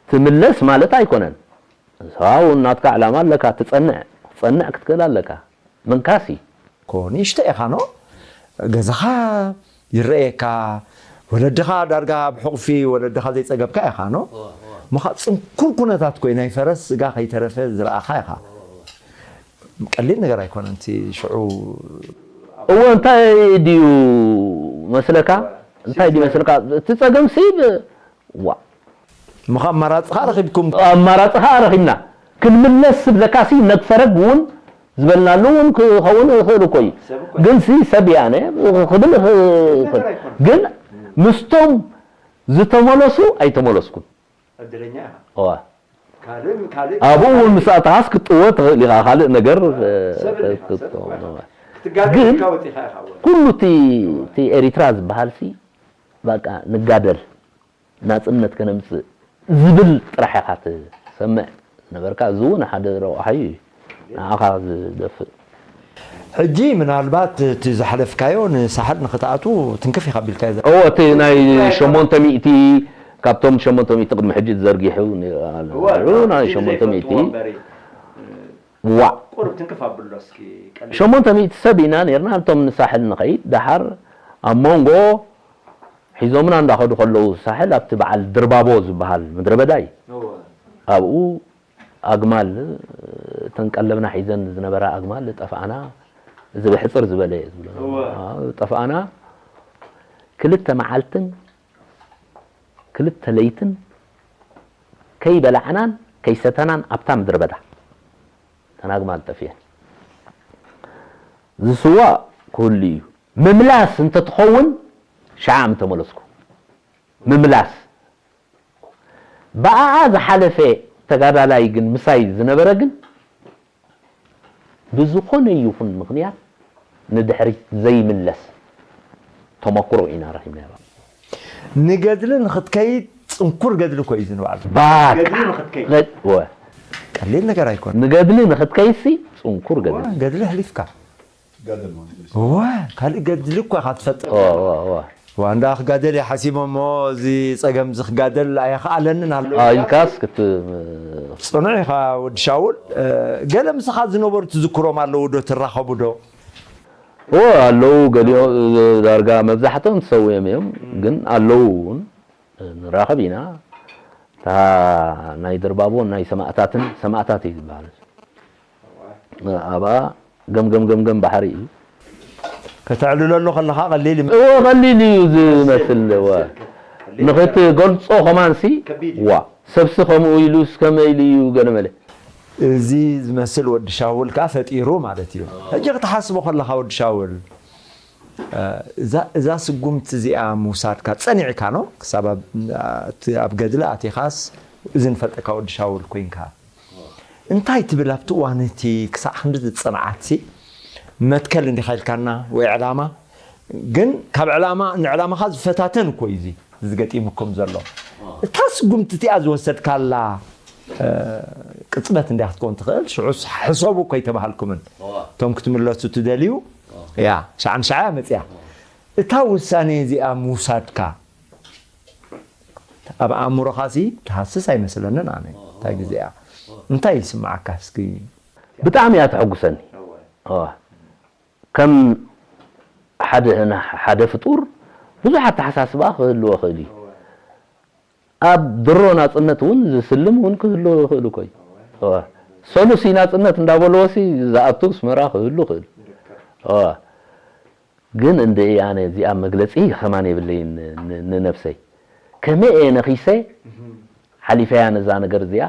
ትምለስ ማለት ኣይኮነን። ሰብኣዊ ናትካ ዕላማ ኣለካ፣ ትጸንዕ፣ ክትጸንዕ ክትክእል ኣለካ። ምንካስ እዩ። እኮ ንእሽቶ ኢኻ ኖ? ገዛኻ ይረኣየካ፣ ወለድኻ ዳርጋ ኣብ ሕቑፊ ወለድኻ ዘይጸገብካ ኢኻ ኖ? እወ፣ እወ። ምኻ ጽንኩር ኩነታት ኮይ ናይ ፈረስ ስጋ ከይተረፈ ዝረኣኻ ኢኻ። እወ፣ እወ። ቀሊል ነገር ኣይኮነን እቲ ሽዑ። እወ፣ እንታይ ድዩ መስለካ? እወ። እንታይ ድዩ መስለካ? እቲ ጸገም ሲ ብ-፣ ዋ። ምኻ ኣማራጺ ኸኣ ረኺብኩም። ኣማራጺ ኸኣ ረኺብና። ክንምለስ ዝብለካሲ ነግፈረግ እውን ዝበልናሉ እውን ክኸውን ይኽእል እኮ እዩ። ሰብ እኮ እዩ። ግንሲ ሰብ እየ ኣነ ክብል ይኽ-፣ ነገር ኣይኮነን። ግን ምስቶም ዝተመለሱ ኣይተመለስኩን። ዕድለኛ ኢኻ። እዋ። ካልእ፣ ካልእ ኣብኡ እውን ምስ ኣተኻስ ክትጥወ ትኽእል ኢኻ። ካልእ ነገር፣ እ፣ ሰብ እንዲኻ፣ ሰብ ክትጥወ እኮ ኢኻ። ነው። ትጋደል ግን ኢልካ ወጺኻ ኢኻ ኣወል። ኩሉ እቲ እቲ ኤሪትራ ዝበሃል ሲ በቃ ንጋደል ናጽነት ከነምጽእ ዝብል ጥራሕ ኢኻ ትሰምዕ ነበርካ። እዚ እውን ሓደ ረቑሓዩ እዩ ንዓኻ ዝደፍእ። ሕጂ ምናልባት እቲ ዝሓለፍካዮ ንሳሕል ንክትኣትዉ ትንክፍ ኢኻ ቢልካዮ ዘ- እዎ እቲ ናይ ሸሞንተ ሚእቲ ካብቶም ሸሞንተ ሚእቲ ቅድሚ ሕጂ ተዘርጊሑ ነ- ኣሎ። እወ፣ ናይ እቲ ሸሞንተ ሚእቲ ዘይፈልጥዎ እምበሪ፣ ዋዕ ቁሩብ ትንክፍ ኣብሎ እስኪ ቀሊል። ሸሞንተ ሚእቲ ሰብ ኢና ነርና እቶም ንሳሕል ንኸይድ ደሓር ኣብ መንጎ ሒዞምና እንዳኸዱ ከለዉ ሳሕል ኣብቲ በዓል ድርባቦ ዝበሃል ምድረ በዳ እዩ። እወ። ኣብኡ ኣግማል እተን ቀለብና ሒዘን ዝነበራ ኣግማል ጠፍኣና። እዚ ብሕፅር ዝበለ እየ ዝብሎ እወ። ጠፍኣና። ክልተ መዓልትን ክልተ ለይትን ከይበላዕናን ከይሰተናን ኣብታ ምድረ በዳ እተን ኣግማል ጠፊአን። ዝስዋእ ክህሉ እዩ። ምምላስ እንተትኸውን ሽዓ ምተመለስኩ። ምምላስ ብኣኣ ዝሓለፈ ተጋዳላይ ግን ምሳይ ዝነበረ ግን ብዝኾነ ይኹን ምኽንያት ንድሕሪት ዘይምለስ ተመክሮ ኢና ረኺብና። ንገድሊ ንክትከይድ ፅንኩር ገድሊ እኮ እዩ ዝንባዕሉ። ባክ ገድሊ ንኽትከይድ። ገድ- ወ- ቀሊል ነገር ኣይኮነ። ንገድሊ ንኽትከይሲ ፅንኩር ገድሊ ገድሊ ኣሕሊፍካ ጋደል ማለት እዩ። እወ ካልእ ገድሊ እኮ ኢኻ ትፈጥር። ኦ፣ ኦ፣ ኦ። ዋንዳ ክጋደል እየ ሓሲቦ እሞ እዚ ፀገም እዚ ክጋደል ኣይኸኣለንን ኣሎ አ፣ ኢልካስ ክት ፅኑዕ ኢኻ ወዲ ሻውል። ገለ ምሳኻ ዝነበሩ ትዝክሮም ኣለዉ ዶ ትራኸቡ ዶ? ኦ ኣለዉ ገሊኦ ዳርጋ መብዛሕቶም ተሰዊኦም እዮም። ግን ኣለዉ እውን ንራኸብ ኢና። እታ ናይ ድርባቦ ናይ ሰማእታትን ሰማእታት እዩ ዝበሃል። ኣብኣ ገምገም ገምገም ባሕሪ እዩ። ከተዕልለሉ ከለኻ ቀሊል ይመ- እወ ቀሊል እዩ ዝመስል። እወ ንኽትገልጾ ከማንሲ ከቢድ እዩ። ዋ ሰብሲ ከምኡ ኢሉ እስከመ ኢሉ እዩ ገለመለ እዚ ዝመስል ወዲ ሻውል ከዓ ፈጢሩ ማለት እዩ። ሕጂ ክትሓስቦ ከለኻ ወዲ ሻውል እዛ እዛ ስጉምቲ እዚኣ ምውሳድካ ጸኒዕካ ነው ክሳብ ኣብ- እቲ ኣብ ገድሊ ኣቲኻስ እዚ ንፈልጠካ ወዲ ሻውል ኮይንካ እንታይ ትብል ኣብቲ እዋን እቲ ክሳዕ ክንዲ ዝጸንዓትሲ መትከል እንዲኻ ኢልካና ወይ ዕላማ ግን ካብ ዕላማ ንዕላማኻ ዝፈታተን እኮ እዩ እዚ ዝገጢሙኩም ዘሎ እታ ስጉምቲ እቲኣ ዝወሰድካላ ቅፅበት እንዲያ ክትከውን ትኽእል ሽዑስ ሕሰቡ እኮ ኣይተባሃልኩምን እቶም ክትምለሱ ትደልዩ ያ ሻዓ ንሻዓ እያ መፅያ እታ ውሳኔ እዚኣ ምውሳድካ ኣብ ኣእምሮኻ ሲ ትሃስስ ኣይመስለንን ኣነ እንታይ ግዜ እያ እንታይ ይስማዓካ እስኪ ብጣዕሚ እያ ተሐጉሰኒ ከም ሓደ ፍጡር ብዙሕ ኣተሓሳስባ ክህልዎ ክእል እዩ ኣብ ድሮ ናፅነት እውን ዝስልም እውን ክህልዎ ይኽእል እኮ እዩ ሰሉሲ ናፅነት እንዳበልዎ ሲ ዝኣቱ ስመራ ክህሉ ክእል ግን እንደ ኣነ እዚኣ መግለፂ ከማን የብለይን ንነብሰይ ከመይ እየ ነኺሰ ሓሊፈያ ነዛ ነገር እዚኣ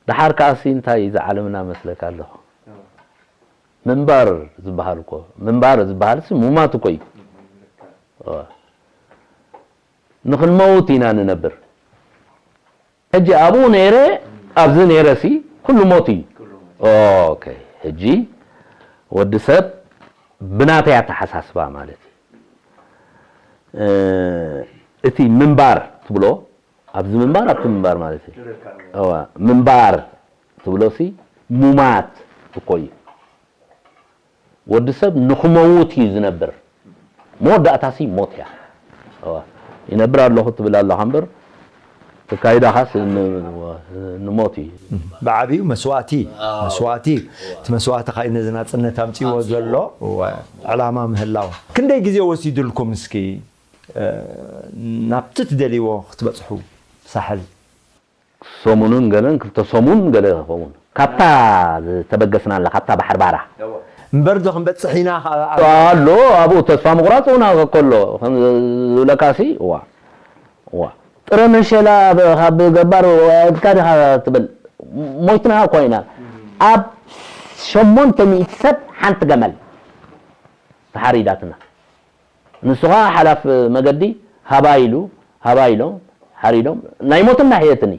ደሓር ከኣሲ እንታይ እዛ ዓለምና መስለካ ኣለኹ ምንባር ዝበሃል እኮ ምንባር ዝበሃል ሲ ሙማት እኮ እዩ ንኽንመውት ኢና ንነብር ሕጂ ኣብኡ ነይረ ኣብዚ ነይረ ሲ ኩሉ ሞት እዩ ኦኬ ሕጂ ወዲ ሰብ ብናተይ ኣተሓሳስባ ማለት እዩ እቲ ምንባር ትብሎ ኣብዚ ምንባር ኣብቲ ምንባር ማለት እዩ እዋ ምንባር ትብሎ ሲ ሙማት እኮ እዩ ወዲ ሰብ ንኽመውት እዩ ዝነብር መወዳእታ ሲ ሞት እያ እዋ ይነብር ኣለኹ ትብል ኣለኻ እምበር ተካይዳኻስ ንሞት እዩ ብዓብዩ መስዋእቲ መስዋእቲ እቲ መስዋእቲ ካይ ነዚ ናፅነት ኣምፅዎ ዘሎ ዕላማ ምህላው ክንደይ ግዜ ወሲዱልኩም እስኪ ናብቲ ትደልይዎ ክትበፅሑ ሳሕል ሰሙንን ገለን ክልተ ሰሙን ገለ ከኸውን ካብታ ዝተበገስናላ ካብታ ባሕር ባራ እምበር ዶ ክንበፅሕ ኢና ኣሎ ኣብኡ ተስፋ ምቁራፅ እውን ከሎ ዝብለካ ሲ እዋ እዋ ጥረ መሸላ ካብ ገባር ወድካ ዲኻ ትብል ሞይትና እኮ ኢና ኣብ ሸሞንተ ሚእቲ ሰብ ሓንቲ ገመል ተሓሪዳትና ንሱ ከዓ ሓላፍ መገዲ ሃባ ኢሉ ሃባ ኢሎም ሓሪዶም ናይ ሞትና ሕየትኒ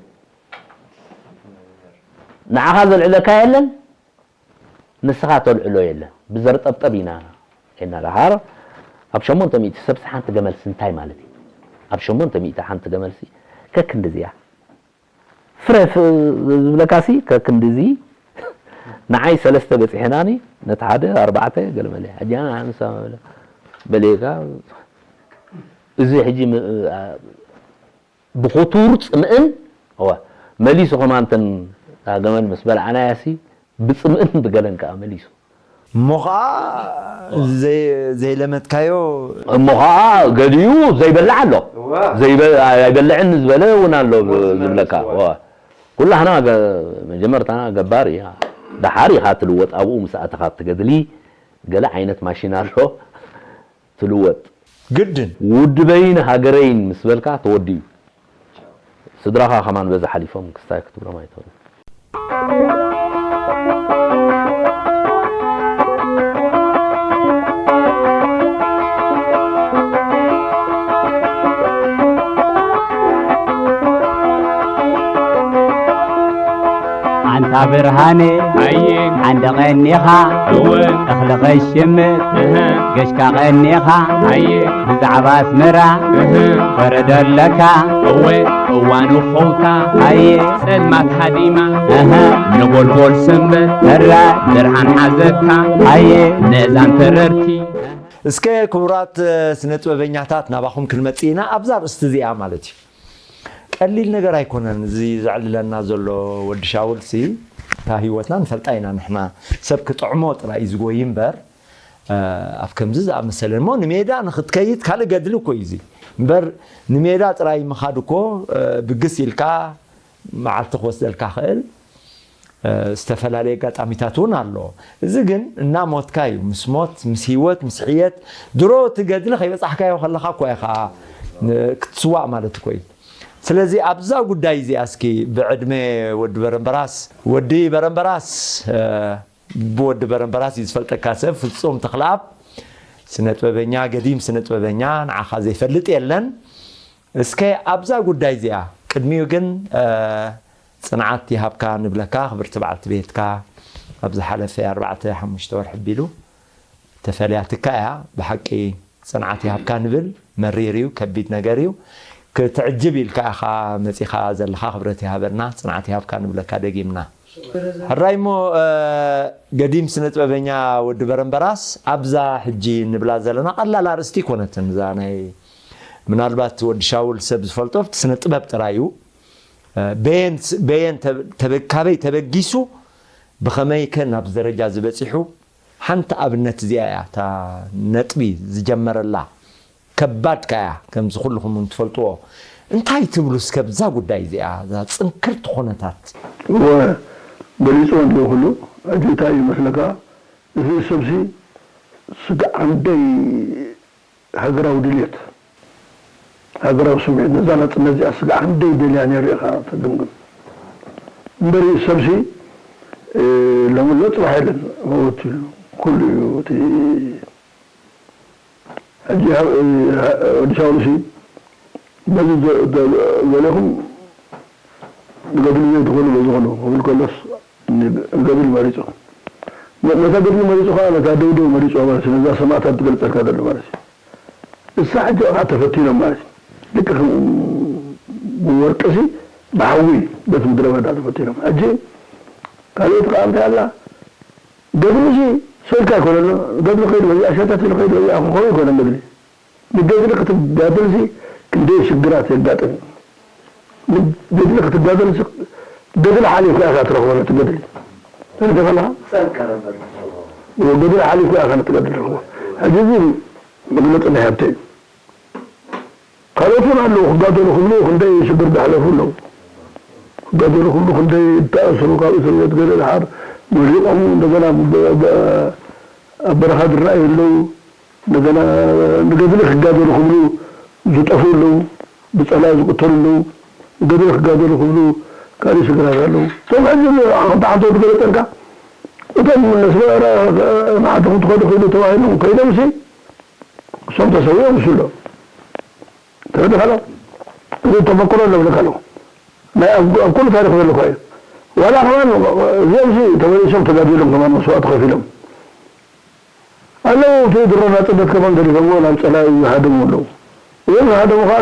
ንዓኻ ዘልዕለካ የለን ንስኻ ተልዕሎ የለን ብዘርጠብጠብ ኢና። እና ደሓር ኣብ ሸሞንተ ሚእቲ ሰብሲ ሓንቲ ገመልሲ እንታይ ማለት እዩ? ኣብ ሸሞንተ ሚእቲ ሓንቲ ገመልሲ ከክንድዚያ ፍረ ፍ- ዝብለካሲ ከክንድዚ ንዓይ ሰለስተ በፂሐናኒ፣ ነቲ ሓደ ኣርባዕተ ገለመለ። ሕጂ ኣነ ሓምሳ በለ- በሌጋ እዚ ሕጂ ም- ብኽቱር ጽምእን እወ መሊሱ ከማንተን ገመል ምስ በልዓናያሲ ብጽምእን ብገለን ከኣ መሊሱ። እሞ ኸዓ ዘይ- ዘይለመድካዮ እሞ ኸዓ ገሊኡ ዘይበልዕ ኣሎ። ዘይበ- ኣይበልዕን ዝበለ እውን ኣሎ ዝብለካ። እወ። ኩላህና ገ- መጀመርታና ገባር ኢና። ደሓር ኢኻ ትልወጥ ኣብኡ ምስ ኣተኻ ትገድሊ ገለ ዓይነት ማሽን ኣሎ። ትልወጥ። ግድን። ውድበይን ሃገረይን ምስ በልካ ተወዲኡ። ስድራኻ ከማን በዚ ሓሊፎም ክስታይ ክትብሎም ኣይትኽእልን። ኣንታ ብርሃነ ኣየ ሓንደ ቀኒኻ እወ እኽሊ ኸሽምት እህ ገሽካ ቀኒኻ ኣየ ብዛዕባ ኣስመራ እህ ወረዶ ኣለካ እወ እዋኑ ኸውታ ኣየ ጸልማት ሃዲማ እህ ነጎልጎል ሰንበት ተራ ብርሃን ሓዘካ ኣየ ነዛን ተረርቲ እስከ ክቡራት ስነ ጥበበኛታት ናባኹም ክንመጽእ ኢና ኣብዛ ርእስቲ እዚኣ ማለት እዩ። ቀሊል ነገር ኣይኮነን እዚ ዘዕልለና ዘሎ ወዲ ሻውል ሲ እታ ህይወትና ንፈልጣ ኢና ንሕና ሰብ ክጥዕሞ ጥራይ እዩ ዝጎይ እምበር ኣብ ከምዚ ዝኣመሰለ እሞ ንሜዳ ንክትከይድ ካልእ ገድሊ እኮ እዩ እዚ እምበር ንሜዳ ጥራይ ምኻድ እኮ ብግስ ኢልካ መዓልቲ ክወስደልካ ክእል ዝተፈላለየ ኣጋጣሚታት እውን ኣሎ። እዚ ግን እናሞትካ እዩ። ምስ ሞት፣ ምስ ህይወት፣ ምስ ሕየት ድሮ እቲ ገድሊ ከይበጻሕካዮ ከለኻ እኳ ኢኻ ክትስዋእ ማለት እኮ እዩ። ስለዚ ኣብዛ ጉዳይ እዚኣ እስኪ ብዕድመ ወዲ በረምበራስ ወዲ በረምበራስ ብወዲ በረምበራስ እዩ ዝፈልጠካ ሰብ ፍጹም ተኽለኣብ ስነ ጥበበኛ ገዲም ስነ ጥበበኛ ንዓኻ ዘይፈልጥ የለን። እስከ ኣብዛ ጉዳይ እዚኣ ቅድሚኡ ግን ጽንዓት ይሃብካ ንብለካ ክብርቲ በዓልቲ ቤትካ ኣብ ዝሓለፈ ኣርባዕተ ሓሙሽተ ወርሒ ኣቢሉ ተፈልያትካ እያ ብሓቂ ጽንዓት ይሃብካ ንብል መሪር እዩ ከቢድ ነገር እዩ ክትዕጅብ ኢልካ ኢኻ መጺኻ ዘለኻ ክብረት ይሃበልና ጽንዓት ይሃብካ ንብለካ ደጊምና ሕራይ እሞ ገዲም ስነ ጥበበኛ ወዲ በረምበራስ ኣብዛ ሕጂ ንብላ ዘለና ቀላል ኣርእስቲ ይኮነትን እዛ ናይ ምናልባት ወዲ ሻውል ሰብ ዝፈልጦ ኣብቲ ስነ ጥበብ ጥራይ እዩ በየን በየን ካበይ ተበጊሱ ብኸመይ ከ ናብዚ ደረጃ ዝበፂሑ ሓንቲ ኣብነት እዚኣ እያ እታ ነጥቢ ዝጀመረላ ከባድ ከያ ከምዚ ኩልኹም እውን ትፈልጥዎ እንታይ ትብሉ እስከ ብዛ ጉዳይ እዚኣ እዛ ፅንክርቲ ኮነታት እወ ገሊፅዎ እንዲዮ ኩሉ ሕጂ እንታይ እዩ መስለካ እዚ ሰብሲ ስግዓንደይ ሃገራዊ ድልየት ሃገራዊ ስምዒት ነዛ ናፅነት እዚኣ ስግዓንደይ ደልያ ነይሩ ኢኻ ትግምግም እምበሪ ሰብሲ ሎሚ ኣሎ ፅባሕ የለን መወት እዩ ኩሉ እዩ እቲ ሕጂ ወዲ ሻውልሲ በዚ ገሌኹም ንገድሊ ዘይትኾኑ በዚ ኾኑ ክብል ከሎስ ንገድሊ መሪፁ ነታ ገድሊ መሪፁ ከዓ ነታ ደውደው መሪፁ ማለት እዩ ነዛ ሰማእታት ትገልፀልካ ዘሎ ማለት እዩ እሳ ሕጂ ከዓ ተፈቲኖም ማለት እዩ ልክ ከም ብወርቅሲ ብሓዊ በቲ ምድረ በዳ ተፈቲኖም ሕጂ ካልኦት ከዓ እንታይ ኣላ ገድሊ ሲ ሰልካ ኣይኮነን ገድሊ ከይድ በዚኣ ሸተት ኢሉ ከይድ በዚኣ ክኸውን ኣይኮነን ገድሊ ንገድሊ ክትጋደል ሲ ክንደይ ሽግራት የጋጥም እዩ ንገድሊ ክትጋደል ሲ ገድሊ ሓሊፍካ ኢኻ ትረኽቦ ነቲ ገድሊ ተረዲኻ ኣለኻ ገድሊ ሓሊፍካ ኢኻ ነቲ ገድሊ ትረኽቦ ሕጂ እዚ መግለፂ ናይ ሃብተ እዩ ካልኦት እውን ኣለዉ ክጋደሉ ክብሉ ክንደይ ሽግር ዘሕለፉ ኣለዉ ክጋደሉ ክብሉ ክንደይ ዝተኣስሩ ካብ እስር ቤት ገለ ድሓር መሊቖም እንደገና ኣብ በረኻ ዝረኣዩ ኣለዉ እንደገና ንገድሊ ክጋደሉ ክብሉ ዝጠፍኡ ኣለዉ ብፀላኢ ዝቅተሉ ኣለዉ ንገድሊ ክጋደሉ ክብሉ ካልእ ሽግራት ኣለዉ እቶም ሕዚ ሓንቲ ሓንቲ ወዲ ገለፀልካ እቶም ነስመራ ንዓድኹም ትኸዱ ክኢሉ ተባሂሎም ከይዶም ሲ እሶም ተሰዊኦም እሱ ኣሎ ተረዲኻ ኣሎ እዚ ተመክሮ ኣለብለካ ኣለኹ ናይ ኣብ ኩሉ ታሪክ ዘለኳ እዩ ዋላ ከማን እዚኦም ሲ ተመሊሶም ተጋዲሎም ከማን መስዋእቲ ከፊሎም ኣለዉ። እቲ ድሮ ናጽነት ከማን ገዲፎምዎ ናብ ጸላኢ ዝሃደሙ ኣለዉ። እዞም ዝሃደሙ ከኣ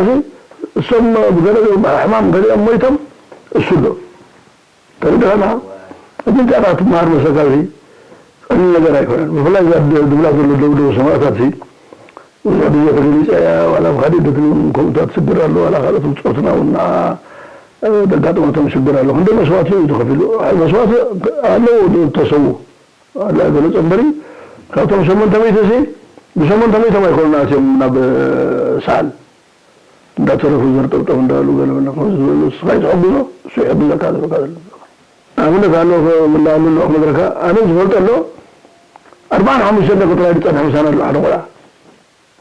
እሶም ብገለ ሕማም ገሊኦም ሞይቶም እሱ ኣሎ። ተረድኣና? እቲ እንታይ ትመሃር መሰልካ እዚ ቀሊል ነገር ኣይኮነን። ብፍላይ እዛ ድ-፣ ድብላ ዘሎ ደብደቡ ሰማእታት እዚ ብዙሕ ግዜ ተገሊጸ እያ። ዋላ ኣብ ካልእ ደትንን ከምኡታት ሽግር ኣሎ፣ ዋላ ካልኦት ብጾትና እውን ደጋጥመቶም ሽግር ኣሎ። ክንደይ መስዋእቲ እዩ ተኸፊሉ? መስዋእቲ ኣለዎ ዶ ተሰዉ? ኣላ ገለጸ እምበሪ፣ ካብቶም ሸሞንተ ሚእቲ ሲ፣ ብሸሞንተ ሚእቶም ኣይኮኑን ኣትዮም ናብ ሰዓል። እንዳተረፉ ዘርጠብጠቡ እንዳበሉ ገለ መለ ከምዚ ዝበሉ፣ ንስኻ ትሕግዞ፣ እሱ ይሕግዘካ ዝብለካ ዘሎ። ኣብነት ኣሎ፣ ክብላ ኣሎ፣ ንዑ ክነግረካ፣ ኣነ ዝፈልጦ ኣሎ፣ ኣርባዓን ሓሙሽተን ደቂ ጥራይ ዝጸንሐ ምሳና ኣሎ ሓደ ቆልዓ።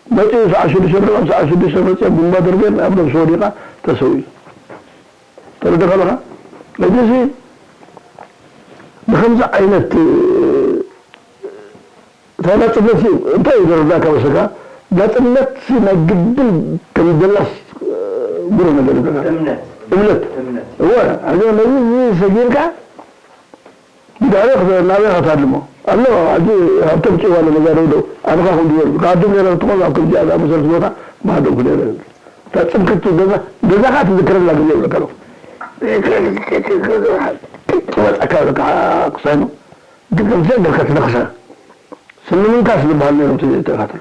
መጺኡ ሰዓት ሽዱሽተ ደቂቕ፣ ሰዓት ሽዱሽተ መጺኡ፣ ቡምባ ደርቤን ኣብ ነብሱ ወዲቓ ተሰዊኡ። ተረዲእካ ኣለኻ? ሕጂ እዚ ብኸምዚ ዓይነት፣ እታ ናጽነት ሲ እንታይ እዩ ዝርዳእካ መሰልካ? ናጽነት ሲ ናይ ግድን ከም ዘላስ፣ እ፣ ብሩህ ነገር ይብለካ። እምነት። እምነት። እምነት። እወ፣ ሕጂ ነዚ እዚ ሰጊርካ ብድሕሪ ክተ-፣ ናበይ ከተሃድሞ? ኣሎ፣ ሕጂ ሃብቶም ጭዋ ኣሎ፣ ነዛ ደውደው። ኣነ ኸኣ ከምዚ ዝበልኩ፣ ክሃድም ነይረ ክትኾን ኣብ ከምዚኣ ዝኣመሰለት ቦታ ምሃደምኩ ነይረ። እታ ጽንክቲ ገዛ፣ ገዛኻ ትዝክረላ ግዜ ይብለካ ኣለኹ። ትመጻካ በቃ ክሳይ ነው። ግን ከምዚኣ ጌርካ ትነኽሳ። ስኒ ምንካስ ዝበሃል ነይሩ እቲ ተኸታተሎ።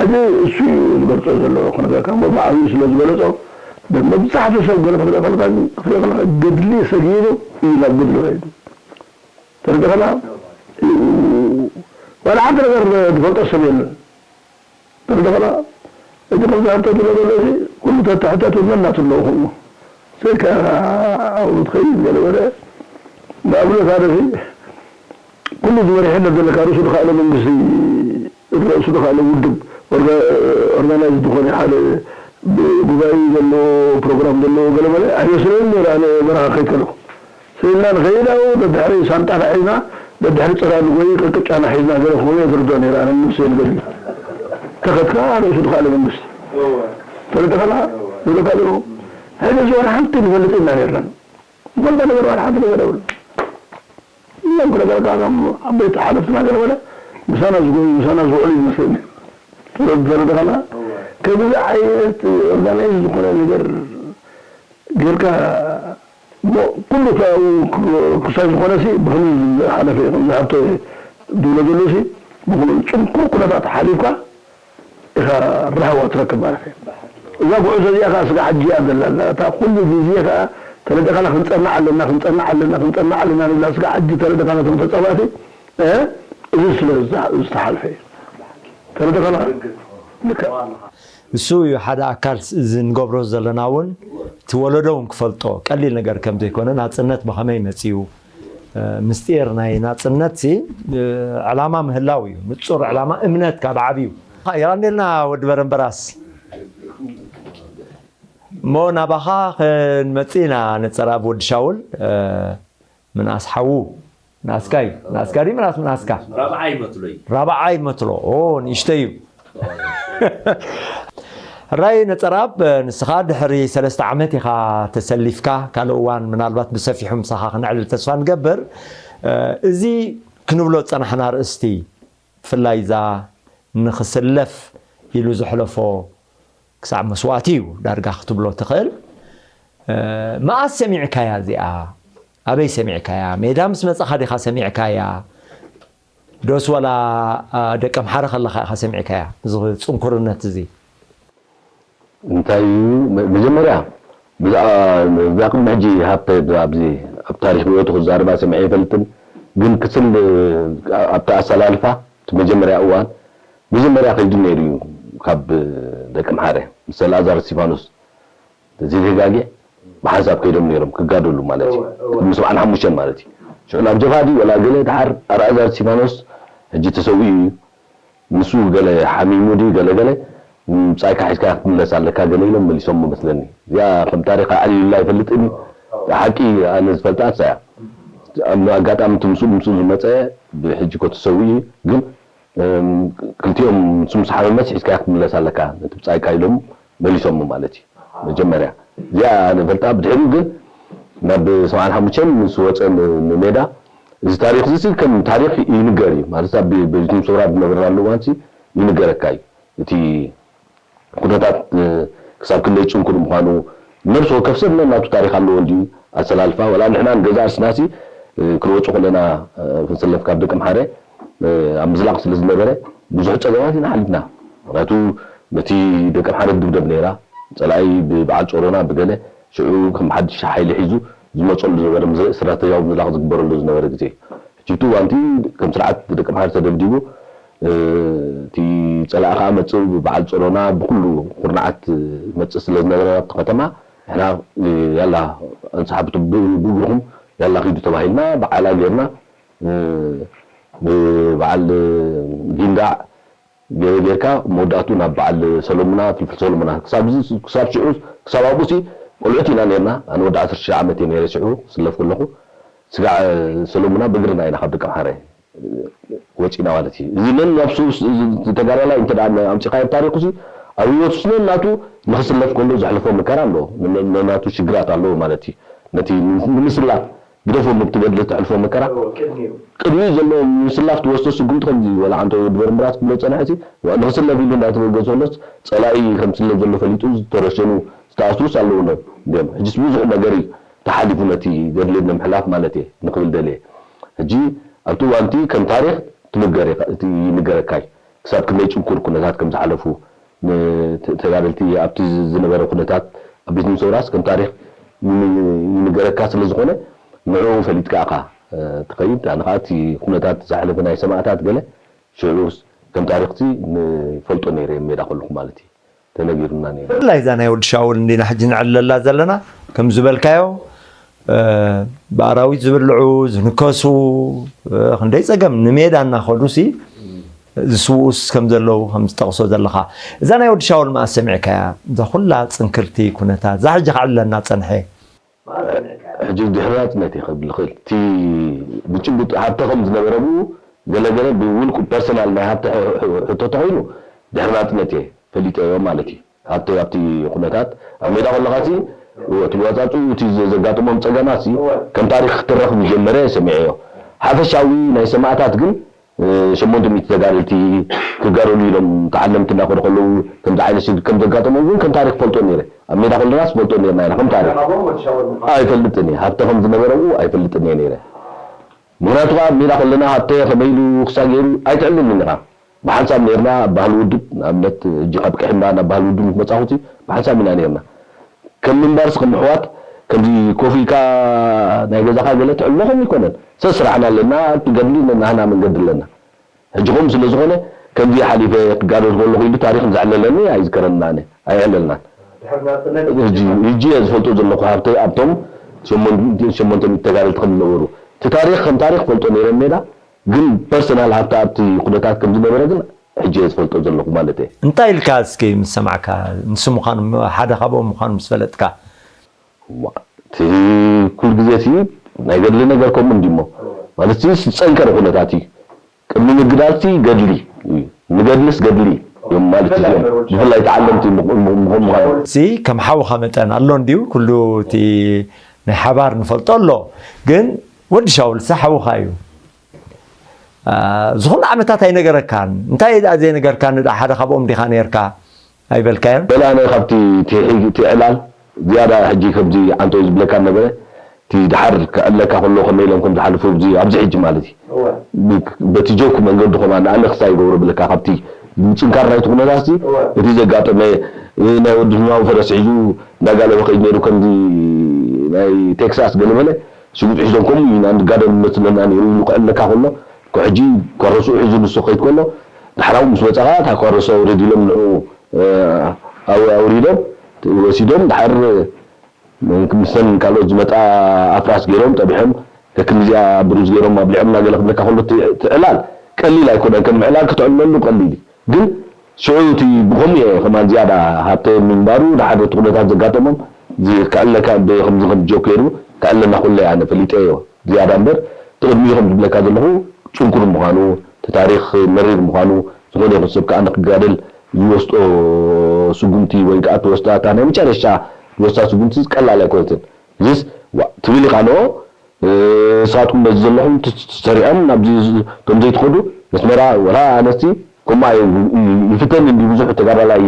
እዚ እሱ እዩ ዝገልጾ ዘሎ ክነግረካ እሞ ብዓብዩ ስለ ዝገለጾ፣ መብዛሕትኡ ሰብ ገለ ክትርኢ ከለኻ፣ ክትርኢ ከለኻ ገድሊ ሰጊሩ እዩ ናብ ገድሊ ከይዱ። ተረዲእካ? ዋላ ሓንቲ ነገር ዝፈልጦ ሰብ የለን። ተረዲእካ? እቲ ከምዚ ሃብቶ ዝብሎ ዘሎ እዚ ኩሉ ተተሕተቱ መን ናቱ ኣለዎ ከምኡ። ሰይካ ኣብኡ ትኸይድ ገለ በለ። ንኣብነት ኣነ እዚ ኩሉ ዝመሪሐነት ዘለካ ርእሱ ዝኸኣለ መንግስቲ፣ ርእሱ ዝኸኣለ ውድብ፣ ኦርጋ-፣ ኦርጋናይዝ ዝኾነ ሓደ ብ-፣ ጉባኤ ዘለዎ፣ ፕሮግራም ዘለዎ ገለ መለ ኣይመስለንን ነይሩ ኣነ በረኻ ከይድ ከለኹ። ስኢልና ንኸይድ ኣብኡ ደድሕሪ ሳንጣና ሒዝና፣ ደድሕሪ ጽላል ወይ ቅርቅጫና ሒዝና ገለ ክኾኑ እየ ዝርድኦ ነይረ ኣነ ንነብሰይ ንገድሊ። ተኸድካ ርእሱ ዝኸኣለ መንግስቲ። እወ። ተረዲእካ ኣለኻ? እወ። ዝብለካ ኣለኹ። ሕጂ እዚ ዋላ ሓንቲ ንፈልጥ ኢና ነይርና። ዝፈልጦ ነገር ዋላ ሓንቲ ነገር የብሉን። እዞም ክነገረካ እዞም ዓበይቲ ሓለፍትና ገለ በለ ምሳና ዝጎዩ፣ ምሳና ዝውዕሉ ይመስለኒ። ተረድእካ ኣለኻ? እወ። ከምዚ ዓይነት ኦርጋናይዝ ዝኾነ ነገር ጌርካ እሞ ኩሉ ካብኡ ክሳይ ዝኾነሲ ብኸምኡ ዝሓለፈ እዩ። ከምዚ ሃብተ ዝብሎ ዘሎሲ ብኹሉ ጽንኩር ኩነታት ሓሊፍካ ኢኻ ራህዋ ትረክብ ማለት እዩ። እዛ ጉዕዞ እዚኣ ከኣ ስጋዕ ሕጂ እያ ዘላ። እታ ኩሉ ግዜ ከኣ ተረዲእካና ክንጸንዕ ኣለና፣ ክንጸንዕ ኣለና፣ ክንጸንዕ ኣለና ንብላ ስጋዕ ሕጂ ተረዲእካ ነቶም ተጻባእቲ፣ እ፣ እዚ ስለ ዝተ-፣ ዝተሓልፈ እዩ። ተረዲእካና? ልክዕ። እሱ እዩ ሓደ ኣካል ስ-፣ እዚ ንገብሮ ዘለና እውን እቲ ወለዶ እውን ክፈልጦ ቀሊል ነገር ከም ዘይኮነ፣ ናጽነት ብኸመይ መጺኡ፣ እ፣ ምስጢር ናይ ናጽነት ሲ፣ እ፣ ዕላማ ምህላው እዩ። ንጹር ዕላማ፣ እምነት ካብ ዓብዩ። የቐንየልና ወዲ በረምበራስ። እሞ ናባኻ ክንመጽእ ኢና፣ ነጸራብ ወዲ ሻውል፣ እ፣ ምንኣስ ሓዉ። ምንኣስካ እዩ። ምንኣስካ ድዩ? ምንኣስ፣ ምንኣስካ። ራብዓይ መትሎ እዩ። ራብዓይ መትሎ። ኦ፣ ንእሽተይ እዩ። ሕራይ ነጸራብ፣ ንስኻ ድሕሪ ሰለስተ ዓመት ኢኻ ተሰሊፍካ። ካልእ እዋን ምናልባት ብሰፊሑ ምሳኻ ክነዕልል ተስፋ ንገብር። እዚ ክንብሎ ዝጸናሕና ኣርእስቲ፣ ብፍላይ እዛ ንኽስለፍ ኢሉ ዘሕለፎ ክሳዕ መስዋእቲ እዩ ዳርጋ ክትብሎ ትኽእል። እ፣ መኣስ ሰሚዕካያ እዚኣ? ኣበይ ሰሚዕካያ? ሜዳ ምስ መጻኻ ዲኻ ሰሚዕካያ? ዶስ ወላ፣ ኣ፣ ደቀ ኣምሓረ ከለኻ ኢኻ ሰሚዕካያ? እዚ ጽንኩርነት እዚ። እንታይ እዩ? መ-፣ መጀመርያ፣ ብዛዕባ፣ ብዛዕባ ቅድሚ ሕጂ ሃብተ ኣብዚ ኣብ ታሪኽ ህይወቱ ክዛረባ ሰሚዐ ኣይፈልጥን፣ ግን ክስል ኣብቲ ኣሰላልፋ፣ እቲ መጀመርያ እዋን፣ መጀመርያ ከይዱ ነይሩ እዩ ካብ ደቀ ኣምሓረ፣ ምስ ኣልኣዛር እስቲፋኖስ። ዘይተጋግየ ብሓንሳብ ከይዶም ነይሮም ክጋደሉ ማለት እዩ። እወ፣ እወ። ቅድሚ ሰብዓን ሓሙሽተን ማለት እዩ። ሽዑ ናብ ጀብሃ ድዩ ወላ ገለ ድሓር ኣልኣዛር እስቲፋኖስ ሕጂ ተሰዊኡ እዩ። ንሱ ገለ ሓሚሙ ድዩ ገለ ገለ፣ ምብጻይካ ሒዝካ ክትምለስ ኣለካ ገለ ኢሎም መሊሶም መስለኒ። እዚኣ ከም ታሪኽ ኣዕልዩላ ኣይፈልጥን እዩ። ሓቂ ኣነ ዝፈልጣ እሳ እያ። ኣብ ኣጋጣሚ እቲ ምስኡ ምስኡ ዝመጸ ብሕጂ እኮ ተሰዊኡ እዩ። ግን እም፣ ክልቲኦም ንሱ ምስ ሓመመስ ሒዝካያ ክትምለስ ኣለካ፣ ነቲ ብጻይካ ኢሎም መሊሶሞ ማለት እዩ። መጀመርያ እዚኣ ንፈልጣ፣ ብድሕሪኡ ግን ናብ ሰብዓን ሓሙሽተን ምስ ወጸ ን-፣ ንሜዳ እዚ ታሪኽ እዚ ከም ታሪኽ ይንገር እዩ ማለት ኣብ ቤትም ሰውራ ዝነበረናሉ እዋን ይንገረካ እዩ። እቲ ኩነታት ክሳብ ክንደይ ጽንኩር ምዃኑ ነብሲ ወከፍ ሰብ ነናቱ ታሪኽ ኣለዎ እንዲ ኣሰላልፋ ወላ ንሕና ንገዛ እርስናሲ ክንወፁ ከለና ክንሰለፍ ካብ ደቂ ምሓረ ኣብ ምዝላቕ ስለ ዝነበረ ብዙሕ ጸገማት ኢና ሓሊፍና። ምክንያቱ በቲ ደቂ ምሓረ ድብደብ ነይራ ጸላኢ ብበዓል ጾሮና ብገለ ሽዑ ከም ሓድሽ ሓይሊ ሒዙ ዝመፀሉ ዝነበረ ስትራተጂያዊ ምዝላቕ ዝግበረሉ ዝነበረ ግዜ እዩ። ሕጂ እቲ እዋንቲ ከም ስርዓት ደቂ ምሓረ ተደብዲቡ እቲ ጸላኢ ከዓ መፅእ ብበዓል ጾሮና ብኩሉ ኩርናዓት መፅእ ስለ ዝነበረ ኣብቲ ከተማ ንሕና ያላ እንስሓብቱ ብእግርኹም ያላ ኪዱ ተባሂልና በዓላ ጌርና ብበዓል ጊንዳዕ ገለ ጌርካ መወዳእቱ ናብ በዓል ሰሎሙና ፍልፍል ሰሎሙና ክሳብ ሽዑ ክሳብ ኣብኡ ሲ ቆልዑት ኢና ኔርና ኣነ ወዲ ዓሰርተ ሽዱሽተ ዓመት እየ ነይረ ሽዑ ስለፍ ከለኹ ስጋዕ ሰሎሙና ብእግርና ኢና ካብ ደቂ ምሓረ ወፂና ማለት እዩ። እዚ ነን ነብሱ ተጋዳላይ እንተ ኣምፂኻዮ ታሪኩ ሲ ኣብ ህይወቱ ስነ ናቱ ንክስለፍ ከሎ ዘሕልፎ መከራ ኣሎ። ነናቱ ሽግራት ኣለዎ ማለት እዩ። ነቲ ንምስላፍ ግደፎ ምትገድለ ተሕልፎ መከራ ቅድሚኡ ዘሎ ምስላፍ ትወስዶ ስጉምቲ ከምዚ ወላ ዓንተ ወዲ በርምራት ክብሎ ፀንሐ ሲ ንክስለፍ ኢሉ እንዳተበገ ዘሎስ ፀላኢ ከምስለ ዘሎ ፈሊጡ ዝተረሸኑ ዝተኣስሩስ ኣለውሎ። ሕጅስ ብዙሕ ነገር እዩ ተሓሊፉ ነቲ ገድሊ ንምሕላፍ ማለት እየ ንክብል ደልየ። ሕጂ ኣብቲ እዋንቲ ከም ታሪኽ ትንገር ይንገረካይ ክሳብ ክንደይ ጽንኩር ኩነታት ከም ዝሓለፉ ንተጋደልቲ ኣብቲ ዝነበረ ኩነታት ኣብ ቤት ምሰውራስ ከም ታሪኽ ይንገረካ ስለ ዝኾነ ንዕኡ ፈሊጥካ ኢኻ ትኸይድ። ኣነ ከዓ እቲ ኩነታት ዝሓለፈ ናይ ሰማእታት ገለ ሽዑስ ከም ታሪኽቲ ንፈልጦ ነይረ ሜዳ ከለኹ ማለት እዩ። ተነጊሩና ነይሩ። ብፍላይ እዛ ናይ ወዲ ሻውል እንዲና ሕጂ ንዕለላ ዘለና ከም ዝበልካዮ ብኣራዊት ዝብልዑ ዝንከሱ ክንደይ ፀገም ንሜዳ እናኸዱ ሲ ዝስውኡስ ከም ዘለዉ ከም ዝጠቕሶ ዘለኻ እዛ ናይ ወዲ ሻውል መኣስ ሰሚዕካያ እዛ ኩላ ፅንክርቲ ኩነታት እዛ ሕጂ ከዕለና ፀንሐ ሕጂ ድሕሪ ናፅነት እየ ክብል ይኽእል እቲ ብጭቡጥ ሃብተ ከም ዝነበረ ብኡ ገለገለ ብውልቁ ፐርሰናል ናይ ሃብተ ሕቶ ተኮይኑ ድሕሪ ናፅነት እየ ፈሊጠዮ ማለት እዩ። ኣብቲ ኣብቲ ኩነታት ኣብ ሜዳ ከለኻ ሲ እወ፣ እቲ ወጻጽኡ እቲ ዘ- ዘጋጥሞም ጸገማት ሲ እወ። ከም ታሪክ ክትረኽ ዝጀመረ ሰሚዐዮ። ሓፈሻዊ ናይ ሰማእታት ግን እ፣ ሸሞንተ ሚእቲ ተጋደልቲ ክጋደሉ ኢሎም ተዓለምቲ እናኸዱ ከለዉ ከምዚ ዓይነት ሽግር ከም ዘጋጠሞም ግን ከም ታሪክ ፈልጦ ነይረ። ኣብ ሜዳ ከለናስ ፈልጦ ነይርና ኢና ከም ታሪክ። ኣይፈልጥን እየ። ሃብተ ከም ዝነበረ እውን ኣይፈልጥን እየ ነይረ። ምክንያቱ ከዓ ኣብ ሜዳ ከለና ሃብተ ከመይ ኢሉ ክሳብ ገይሩ ኣይትዕልልን ኢኻ። ብሓንሳብ ነይርና ኣብ ባህሊ ውድብ ንኣብነት ሕጂ ካብ ቅሒምና ናብ ባህሊ ውድብ ምስ መፃኹ ብሓንሳብ ኢና ነይርና። ከም ምንባርስ ከም ኣሕዋት ከምዚ ኮፍ ኢልካ ናይ ገዛኻ ገለ ትዕሎ ከም ይኮነን። ሰስራሕና ኣለና፣ እቲ ገድሊ ነናህና መንገዲ ኣለና። ሕጂ ከምኡ ስለ ዝኾነ ከምዚ ሓሊፈ ክጋደል ከለኹ ኢሉ ታሪኽ ዘዕለለኒ ኣይዝከረንን ኣነ፣ ኣየዕለልናን። ሕጂ ሕጂ እየ ዝፈልጦ ዘለኹ ሃብተ ኣብቶም ሸሞንተ ሚእቲ ተጋደልቲ ከም ዝነበሩ እቲ ታሪኽ ከም ታሪኽ ፈልጦ ነይረ ሜዳ ግን ፐርሰናል ሃብተ ኣብቲ ኩነታት ከም ዝነበረ ግን ሕጂ እየ ዝፈልጦ ዘለኹ ማለት እየ። እንታይ ኢልካ እስኪ ምስ ሰማዕካ ንሱ ምዃኑ ሓደ ካብኦም ምዃኑ ምስ ፈለጥካ? እቲ ኩሉ ግዜ እቲ ናይ ገድሊ ነገር ከምኡ እንዲሞ ማለት እዚ ዝፀንከረ ኩነታት እዩ። ቅድሚ ምግዳልቲ ገድሊ እዩ። ንገድልስ ገድሊ እዮም ማለት እዮም። ብፍላይ ተዓለምቲ ምኾን ምዃኑ ሲ ከም ሓውኻ መጠን ኣሎ እንዲዩ ኩሉ እቲ ናይ ሓባር ንፈልጦ ኣሎ ግን ወዲ ሻውልሲ ሓውኻ እዩ። ዝኹሉ ዓመታት ኣይነገረካን እንታይ ደኣ ዘይነገርካን ደኣ ሓደ ካብኦም ዲኻ ነርካ ኣይበልካዮን? በል ኣነ ካብቲ እቲ ዕላል ዝያዳ ሕጂ ከምዚ ዓንተው ዝብለካ ነበረ እቲ ድሓር ክዕለካ ከሎ ከመይ ኢሎም ከም ዝሓልፉ ኣብዚ ኣብዚ ሕጂ ማለት እዩ በቲ ጆክ መንገዲ ኮማ ንኣነ ክሳይ ይገብሮ ብለካ ካብቲ ምፅንካር ናይቲ ኩነታት እቲ ዘጋጠመ ናይ ወዲ ዝማሙ ፈረስ ሒዙ እንዳጋለበ ከይድ ነይሩ ከምዚ ናይ ቴክሳስ ገለመለ ሽጉጥ ሒዞም ከምኡ ኢና ንጋደም መስለና ነይሩ ኢሉ ክዕለካ ከሎ ሕጂ ኮረስኡ ሒዙ ንሱ ከይድ ከሎ ዳሕራዊ ምስ መፀኻ እታ ኮረሶ ኣውረድ ኢሎም ንዕኡ ኣውሪዶም ወሲዶም ድሓር ምስተን ካልኦት ዝመፃ ኣፍራስ ገይሮም ጠቢሖም ከክንዚኣ ብሩዝ ገይሮም ኣብሊዖም እናገለ ክብለካ ከሎ ትዕላል ቀሊል ኣይኮነን ከም ምዕላል ክትዕለሉ ቀሊል እዩ ግን ሽዑ እቲ ብኸምኡ እየ ከማን ዝያዳ ሃብተ ምንባሩ ንሓደ እቲ ኩነታት ዘጋጠሞም ክዕለካ ከምዚ ከም ጆክ ገይሩ ክዕለና ኩለ ኣነ ፈሊጠዮ ዝያዳ እምበር እቲ ቅድሚኡ ከም ዝብለካ ዘለኹ ፅንኩር ምዃኑ እቲ ታሪክ መሪር ምዃኑ ዝኾነ ይኹን ሰብ ከዓ ንክጋደል ዝወስጦ ስጉምቲ ወይ ከዓ ትወስዳ እታ ናይ መጨረሻ ዝወስዳ ስጉምቲ ቀላል ኣይኮነትን እዚስ ትብል ኢኻ ኖ ንስኻትኩም በዚ ዘለኹም ትሰሪዖም ናብዚ እቶም ዘይትኸዱ መስመራ ወላ ኣነስቲ ከምኡ ይፍተን እንዲ ብዙሕ ተጋዳላይ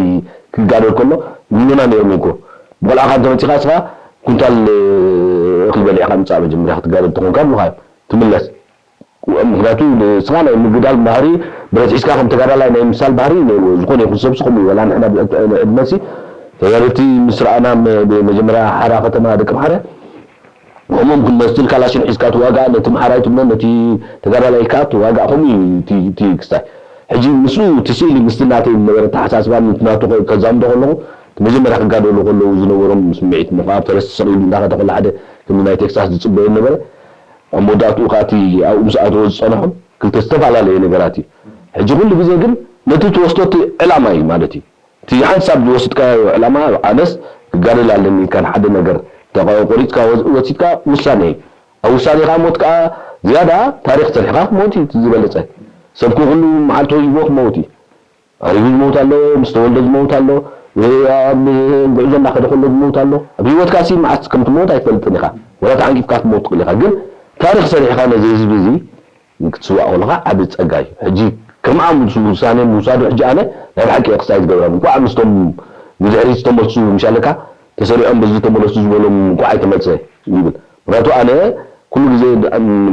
ክጋደል ከሎ ሚኖና ነይርም እኮ ብቆልዓኻ እንተመፂኻ እስኻ ኩንታል እኽሊ በሊዕካ ምፃእ መጀመርያ ክትጋደል ተኾንካ ብኻ ትምለስ ምክንያቱ ንስኻ ናይ ምግዳል ባህሪ ብረት ሒዝካ ከም ተጋዳላይ ናይ ምሳል ባህሪ ነይርዎ ዝኾነ ይኹን ሰብሲ ከምኡ እዩ ወላ ንሕና ዕድመሲ ተጋደልቲ ምስ ረኣና መጀመርያ ሓራ ከተማ ደቂ ምሓረ ከምኦም ክንመስል ካላሽን ሒዝካ ትዋጋእ ነቲ ምሓራይ ትብሎ ነቲ ተጋዳላይ ኢልካ ትዋጋእ ከምኡ እዩ እቲ ክስታይ ሕጂ ምስኡ እቲ ስእሊ ምስቲ ናተይ ዝነበረ ኣተሓሳስባ ናቱ ከዛምዶ ከለኹ መጀመርያ ክጋደሉ ከለዉ ዝነበሮም ስምዒት ምኳ ኣብ ፈረስ ተሰቒሉ እንዳኸደ ከሎ ሓደ ከምዚ ናይ ቴክሳስ ዝፅበዮ ነበረ ኣብ መወዳእትኡ ከዓ እቲ ኣብኡ ምስ ኣተወ ዝፀንሖም ክልተ ዝተፈላለየ ነገራት እዩ ሕጂ ኩሉ ግዜ ግን ነቲ ትወስዶ እቲ ዕላማ እዩ ማለት እዩ እቲ ሓንሳብ ዝወስድካዮ ዕላማ ኣነስ ክጋደል ኣለኒ ኢልካ ንሓደ ነገር ተቆሪፅካ ወፂትካ ውሳነ እዩ ኣብ ውሳኔኻ ሞት ከዓ ዝያዳ ታሪክ ሰሪሕኻ ክሞት እዩ ዝበለፀ ሰብ ኩሉ መዓልቲ ወይቦ ክመውት እዩ ኣሪጉ ዝመውት ኣሎ ምስ ተወልደ ዝመውት ኣሎ ኣብ ጉዕዞ እናኸደ ከሎ ዝመውት ኣሎ ኣብ ህይወትካ ሲ መዓስ ከም ትመውት ኣይትፈልጥን ኢኻ ወላ ተዓንቂፍካ ክትመውት ትኽእል ኢኻ ግን ታሪክ ሰሪሕኻ ነዚ ህዝቢ እዚ ክትስዋእ ከለኻ ዓቢ ጸጋ እዩ። ሕጂ ከም ኣምሱ ውሳኔ ምውሳዱ ሕጂ ኣነ ናይ ብሓቂ እየ ክሳይ ዝገብረኒ። እንቋዕ ምስቶም ንድሕሪት ዝተመልሱ ምሻለካ ተሰሪዖም በዚ ተመለሱ ዝበሎም እንቋዕ ኣይተመልሰ ይብል። ምክንያቱ ኣነ ኩሉ ግዜ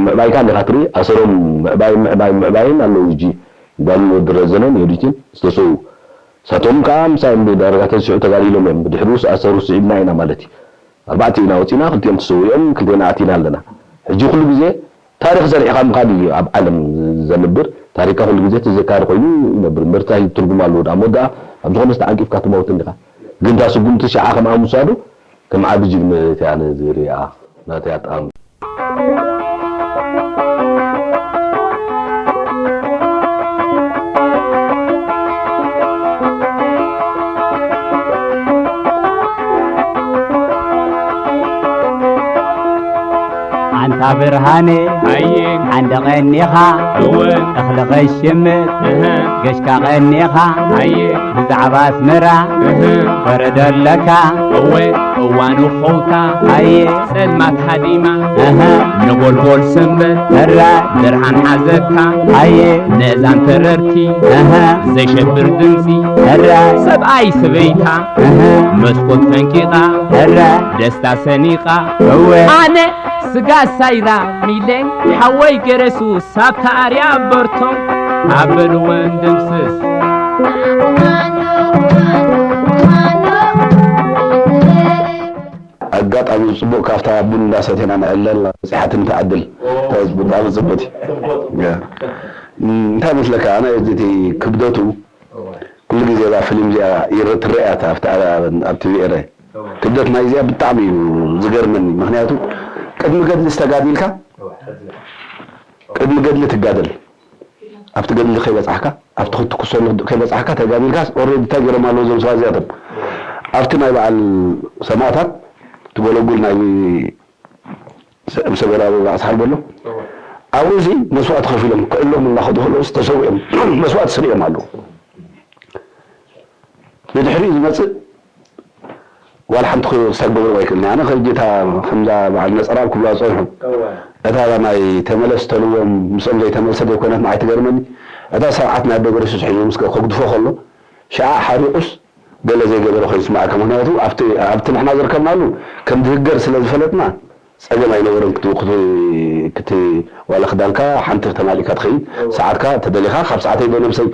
ምዕባይካ እንዲኻ ትርኢ፣ ኣሰሮም ምዕባይን ምዕባይን ምዕባይን ኣለዉ። ሕጂ ጓልን ወዲ ረዘነን ዮዲትን ዝተሰዉ። ንሳቶም ከኣ ምሳይ ዳርጋ ተንሲሑ ተጋዲሎም እዮም። ብድሕሪኡ ዝኣሰሩ ስዒብና ኢና ማለት እዩ። ኣርባዕተ ኢና ወጺና፣ ክልቲኦም ተሰዊኦም፣ ክልቴና ኣቲና ኣለና። ሕጂ ኩሉ ግዜ ታሪኽ ሰሪዕኻ ምኻድ እዩ ኣብ ዓለም ዘንብር። ታሪኽካ ኩሉ ግዜ ተዘካሪ ኮይኑ ይነብር እምበር እንታይ ትርጉም ኣለዎ ደኣ? ሞት ደኣ ኣብ ዝኾነስ ተዓንቂፍካ ትመውት እንዲኻ። ግን እታ ስጉምቲ ሽዓ ከምኣ ምውሳዱ ከም ዓቢ ጅግንነት እያ ኣነ ዝርእያ ናተይ ኣጠቓቕማ። ኣንታ ብርሃነ ኣየ ሓንደ ቀኒኻ እወ እኽሊ ኸሽምት እህ ገሽካ ቀኒኻ ኣየ ብዛዕባ ኣስመራ እህ ወረዶ ኣለካ እወ እዋኑ ኸውታ ኣየ ጸልማት ሃዲማ እህ ነጎልጎል ሰንበት እረ ብርሃን ሓዘካ ኣየ ነዛን ተረርቲ እህ ዘሸብር ድምጺ እረ ሰብኣይ ሰበይታ እህ መስኮት ፈንቂቓ እረ ደስታ ሰኒቓ እወ ኣነ ስጋ ሳይራ ሚለ ሓወይ ገረሱ ሳብታ ኣርያ በርቶ ኣበልወን ድምስስ ኣጋጣሚ ጽቡቕ ካብታ ቡን እንዳሰቴና ንዕለል በጺሓትኒ ትዓድል። ብጣዕሚ ጽቡቕቲ። ያ። እንታይ መስለካ፣ ኣነ እቲ ክብደቱ ኩሉ ግዜ እዛ ፊልም እዚኣ ይር-፣ ትረኣያ እታ ኣብቲ፣ ኣብ ቲቪ ኤረ። ክብደት ናይ እዚኣ ብጣዕሚ እዩ ዝገርመኒ። ምኽንያቱ ቅድሚ ገድሊ ዝተጋዲልካ፣ ቅድሚ ገድሊ ትጋደል። ኣብቲ ገድሊ ከይበጻሕካ፣ ኣብቲ ክትኩሰሉ ከይበጻሕካ ተጋዲልካስ ኦሬዲ እንታይ ገይሮም ኣለዉ እዞም ሰባት እዚኣቶም? ኣብቲ ናይ በዓል ሰማእታት፣ እቲ ጎለጉል ናይ ሰ-፣ ሰገራ ኣበባ ኣስሓል በሎ። ኣብኡ እዚ መስዋእቲ ከፊሎም፣ ክዕለሙ እናኸዱ ከለዉስ ተሰዊኦም መስዋእቲ ሰሪኦም ኣለዉ። ንድሕሪኡ ዝመጽእ ዋላ ሓንቲ ክሳብ ክገብርዎ ኣይክእልን። ኣነ ከብጀታ ከምዛ በዓል ነጸራብ ክብልዋ ዝጸንሑ። እዋ። እታ ናይ ተመለስ ተልዎም ምስኦም ዘይተመልሰ ዘይኮነት ንዓይ ትገርመኒ። እታ ሰብዓት ናይ ኣዶ ገረሱስ ሒዙ ምስ ከ-፣ ከጉድፎ ከሎ፣ ሸዓ ሓሪቑስ ገለ ዘይገበረ ኮይኑ ይስምዓካ። ምኽንያቱ ኣብቲ፣ ኣብቲ ንሕና ዝርከብናሉ ከም ዝህገር ስለ ዝፈለጥና፣ ጸገም ኣይነበሮን ክት-፣ ክት-፣ ክት-፣ ዋላ ክዳንካ ሓንቲ ተማሊእካ ትኸይድ፣ እዎ። ሰዓትካ ተደሊኻ፣ ካብ ሰዓተይ ዶ ነብሰይ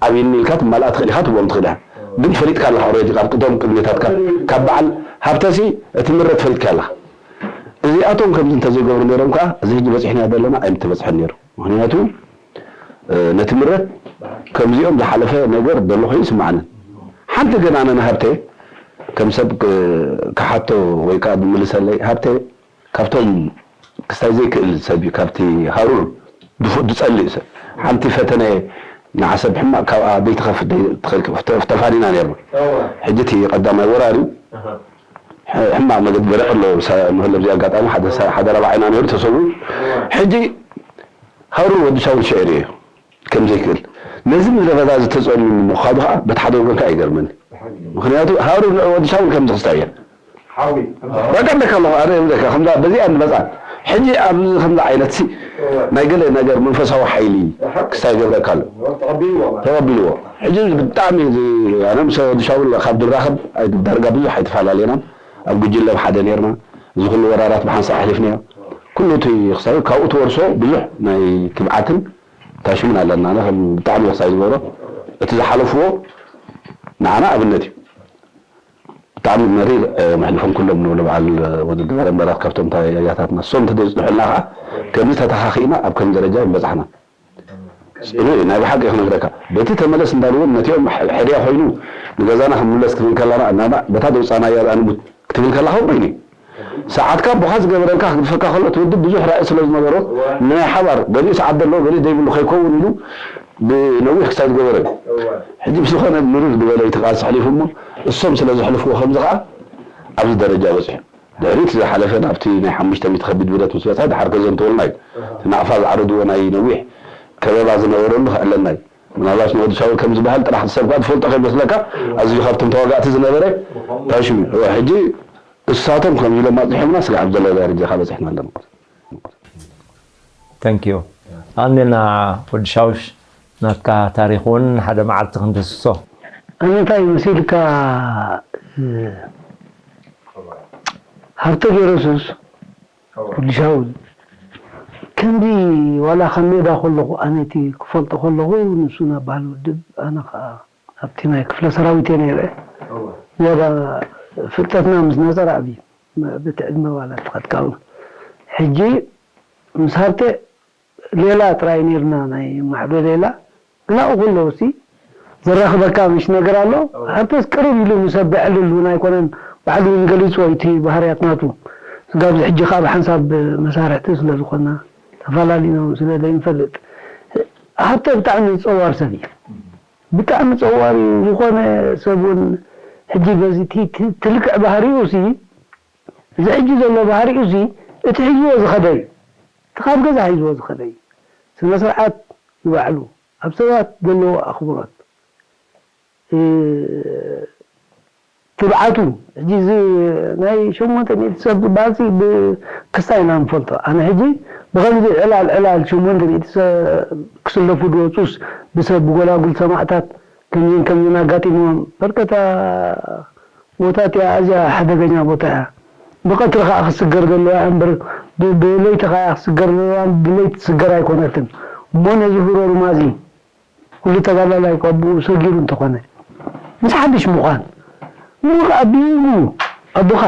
ኣብይኒ ኢልካ ትማልኣ ትኽእል ኢኻ፣ ትብሎም ትኽእል ኢኻ። እዎ። ግን ፈሊጥካ ኣለኻ ኦልሬዲ፣ ካብ ቅደም ቅድሜታትካ፣ እዎ። ካብ በዓል ሃብተሲ እቲ ምረት ፈሊጥካ ኣለኻ። እዚኣቶም ከምዚ እንተዘይገብሩ ነይሮም ከኣ፣ እዚ ሕጂ በጺሕናዮ ዘለና ኣይምተበጽሐን ነይሩ። ምኽንያቱ፣ እ፣ ነቲ ምረት ከምዚኦም ዝሓለፈ ነገር ዘሎ ኮይኑ ይስምዓንን። ሓንቲ ግን ኣነ ንሃብተ ከም ሰብ ክ-፣ ክሓቶ ወይ ከኣ ዝምልሰለይ፣ ሃብተ ካብቶም ክስታይ ዘይክእል ሰብ እዩ፣ ካብቲ ሃሩር ድፉእ ዝጸልእ ሰብ። ሓንቲ ፈተነ ንዓሰብ ሕማቕ ካብኣ ዘይትኸፍእ ደይ-፣ ትኸ-፣ ተፋኒና ነይርና። እወ። ሕጂ እቲ ቀዳማይ ወራሪ ኣሃ። ሕ-፣ ሕማቕ መገዲ ገለ ኣሎ፣ ሳ-፣ ንክለብ እዚ ኣጋጣሚ ሓደ ሳ-፣ ሓደ ራብዓይና ነይሩ ተሰዊኡ። እወ። ሕጂ ሃሩር ወዲ ሻውል ሽዕር እዩ። ከም ዘይክእል። ነዚ ምድረ በዳ እዚ ተጸልዩ ምዃኑ ኸኣ በቲ ሓደ ወገን ከኣ ይገርመኒ። ምኽንያቱ ሃሩር ንዑ ወዲ ሻውል ከም ዝኽስታይ እየ። ሓዊ፣ በቃ ኣለካ ኣለኹ፣ ኣነ እብለካ፣ ከምዛ በዚኣ ንመጻ። ሕጂ ኣብዚ ከምዚ ዓይነት ሲ ናይ ገለ ነገር መንፈሳዊ ሓይሊ ክሳይ ገብረካ ኣሎ። ተቐቢልዎ። ሕጂ ብጣዕሚ እዚ ኣነ ምስ ወዲ ሻውል ካብ ድራኸብ ኣይ- ዳርጋ ብዙሕ ኣይተፈላለየናን። ኣብ ጉጅለ ሓደ ነርና። እዚ ኩሉ ወራራት ብሓንሳእ ኣሕሊፍናዮ። ኩሉ እቲ ክሳይ ካብኡ ትወርሶ ብዙሕ ናይ ትብዓትን ታሽምን ኣለና። ኣነ ከም ብጣዕሚ ክሳይ ዝገብሮ እቲ ዝሓለፍዎ ንዓና ኣብነት እዩ። ብጣዕሚ መሪር መሕልፎም ኩሎም ንብሉ በዓል ወዲ ደበረ ምዕራፍ ካብቶም ታያታትና እሶም እንተዘይፅንሑልና ከዓ ከምዚ ተተኻኺእና ኣብ ከም ደረጃ ይበፃሕና። ፅኑዕ እዩ ናይ ብሓቂ ክነግረካ። በቲ ተመለስ እንዳልዎም ነቲኦም ሕድያ ኮይኑ ንገዛና ክንምለስ ክንብል ከላና እናና በታ ደውፃና እያ ዝኣንቡት ክትብል ከላ ከምኡ ኮይኑ እዩ። ሰዓትካ ኣቦኻ ዝገበረልካ ክግድፈካ ከሎ እቲ ውድብ ብዙሕ ራእይ ስለ ዝነበሮ ንናይ ሓባር ገሊኡ ሰዓት ዘለዎ ገሊኡ ዘይብሉ ከይከውን ኢሉ ብነዊሕ ክሳብ ዝገበረ እዩ። ሕጂ ብዝኾነ ምርር ዝበለ እዩ እቲ ቃልሲ ኣሕሊፉ እሞ እሶም ስለ ዘሕልፍዎ ከምዚ ከዓ ኣብዚ ደረጃ በፂሑ። ድሕሪት ዝሓለፈ ናብቲ ናይ ሓሙሽተ ሚእቲ ከቢድ ብረት ምስ በፅሐ ድሓር ገዘንተወልና እዩ። እቲ ናቕፋ ዝዓረድዎ ናይ ነዊሕ ከበባ ዝነበረሉ ክዕለልና እዩ። ምናልባት ንወዲ ሻውል ከም ዝበሃል ጥራሕ ሰብ ከዓ ትፈልጦ ከይመስለካ ኣዝዩ ካብቶም ተዋጋእቲ ዝነበረ ታሽሙ ሕጂ እሳቶም ከም ኢሎም ኣፅሒሙና ስጋዕ ኣብ ዘሎ ደረጃ ካብ በፅሕና ኣለና። Thank you ኣንዴና ወዲ ሻውሽ ናትካ ታሪክ እውን ሓደ መዓልቲ ክንድስሶ ኣነ እንታይ መሲልካ እ፣ ሃብተ ገረሱስ ወዲ ሻውል ከምዚ ዋላ ካብ ሜዳ ከለኹ ኣነ እቲ ክፈልጦ ከለኹ ንሱ ናብ ባህሊ ውድብ ኣነ ከዓ ኣብቲ ናይ ክፍለ ሰራዊት እየ ነይረ ዝያዳ ፍልጠትና ምስ ነፀር ዓብዩ ብቲ ዕድመ ዋላ ተኸትካው ሕጂ ምስ ሃብተ ሌላ ጥራይ ነርና ናይ ማሕዶ ሌላ ግን ኣብኡ ከለውሲ ዘራኽበካ ምሽ ነገር ኣሎ ሃብተስ ቅርብ ኢሉ ምሰብ ብዕልል እውን ኣይኮነን ባዕሉ እውን ገሊፅዎ እቲ ባህርያት ናቱ ስጋብዚ ሕጂ ከዓ ብሓንሳብ መሳርሕቲ ስለ ዝኾና ተፈላለዩና እውን ስለ ዘይንፈልጥ ሃብተ ብጣዕሚ ፀዋር ሰብ እዩ ብጣዕሚ ፀዋር እዩ ዝኾነ ሰብ እውን ሕጂ በዚ እቲ እቲ ትልክዕ ባህሪኡ ሲ እዚ ሕጂ ዘሎ ባህሪኡ ሲ እቲ ሒዝዎ ዝኸደ እዩ እቲ ካብ ገዛ ሒዝዎ ዝኸደ እዩ ስነ ስርዓት ንባዕሉ ኣብ ሰባት ዘለዎ ኣኽብሮት እ፣ ትብዓቱ ሕጂ እዚ ናይ ሸሞንተ ሚእቲ ሰብ ዝበሃል ሲ ብክስታይ ኢና ንፈልጦ ኣነ ሕጂ ብኸምዚ ዕላል ዕላል ሸሞንተ ሚእቲ ሰብ ክስለፉ ዝወፁስ ብሰብ ብጎላጉል ሰማዕታት ከምዚን ከምዚን ኣጋጢምዎም በርከታ ቦታ እቲኣ ኣዝያ ሓደገኛ ቦታ እያ ብቐትሪ ከዓ ክስገር ዘለዋ እምበር ብለይቲ ከዓ ክስገር ዘለዋ ብለይቲ ትስገር ኣይኮነትን እሞ ነዚ ህሮሩማ እዚ ኩሉ ተጋዳላይ እኳ ብኡ ሰጊሩ እንተኾነ ምስ ሓድሽ ምዃን እሞ ከዓ ብኡ ኣቦኻ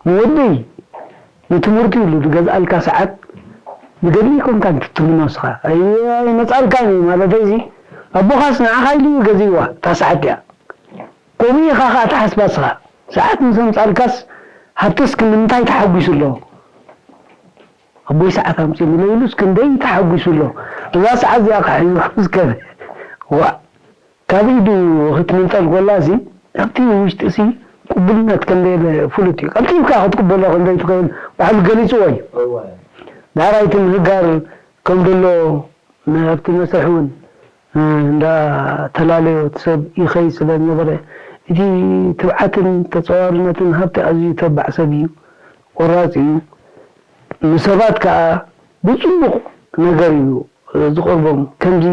ንወደይ ንትምህርቱ ኢሉ ዝገዝኣልካ ሰዓት ንገድሊ ይኮንካ እንትትምኖ ንስኻ ኣይመፃልካን እዩ ማለተይ እዚ ኣቦኻስ ንዓኻ ኢሉ እዩ ገዚእዋ እታ ሰዓት እያ ከምኡ ኢኻ ከዓ ትሓስባ ንስኻ ሰዓት ምስ ኣምፃልካስ ሃብተስኪ ንምንታይ ተሓጒሱ ኣሎ ኣቦይ ሰዓት ኣምፂኡኒ ኢሉስ ክንደይ ተሓጒሱ ኣሎ እዛ ሰዓት እዚኣ ከዓ ሒዙ ክምስከበ ዋእ ካብ ኢዱ ክትምንጠል ኮላ ሲ ኣብቲ ውሽጢ ሲ ቅቡልነት ከም ዘየለ ፍሉጥ እዩ ቀልጢፍካ ክትቅበሎ ከም ዘይትኽእል ባዕሉ ገሊፅዎ እዩ ዳሕራይ እቲ ምህጋር ከም ዘሎ ኣብቲ መስርሕ እውን እንዳተላለዮ እቲ ሰብ ይኸይድ ስለ ዝነበረ እቲ ትብዓትን ተፀዋርነትን ሃብቲ ኣዝዩ ተባዕ ሰብ እዩ ቆራፅ እዩ ንሰባት ከዓ ብፅቡቕ ነገር እዩ ዝቐርቦም ከምዚ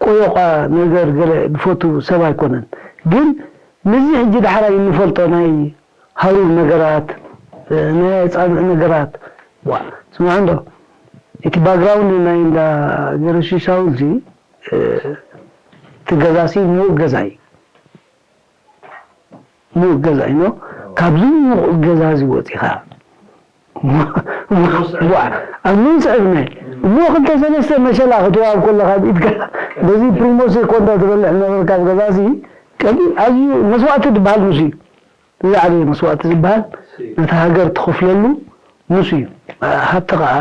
ቆዮቋ ነገር ገለ ዝፈቱ ሰብ ኣይኮነን ግን ነዚ ሕጂ ዳሕራይ እንፈልጦ ናይ ሃሩር ነገራት ናይ ኣፃብዕ ነገራት ዋ ስማዕ እንዶ እቲ ባግራውንድ ናይ እንዳ ገረሽሻውዚ እቲ ገዛሲ ምዉቕ ገዛ እዩ ምዉቕ ገዛ እዩ ካብዚ ምዉቕ ገዛ እዚ ወፂኻ ኣብ ምንስ ዕድመ እሞ ክልተ ሰለስተ መሸላ ክትዋሃብ ከለካ ኣብ ኢድካ በዚ ፕሪሞስ ኮንዳ ትበልዕ ነበርካ ኣብ ገዛ እዚ ቀዲ ኣዝዩ መስዋእቲ ዝበሃል ንሱ እዩ እዚ ዓብዪ መስዋእቲ ዝበሃል ነቲ ሃገር ትኸፍለሉ ንሱ እዩ ሃብቲ ከዓ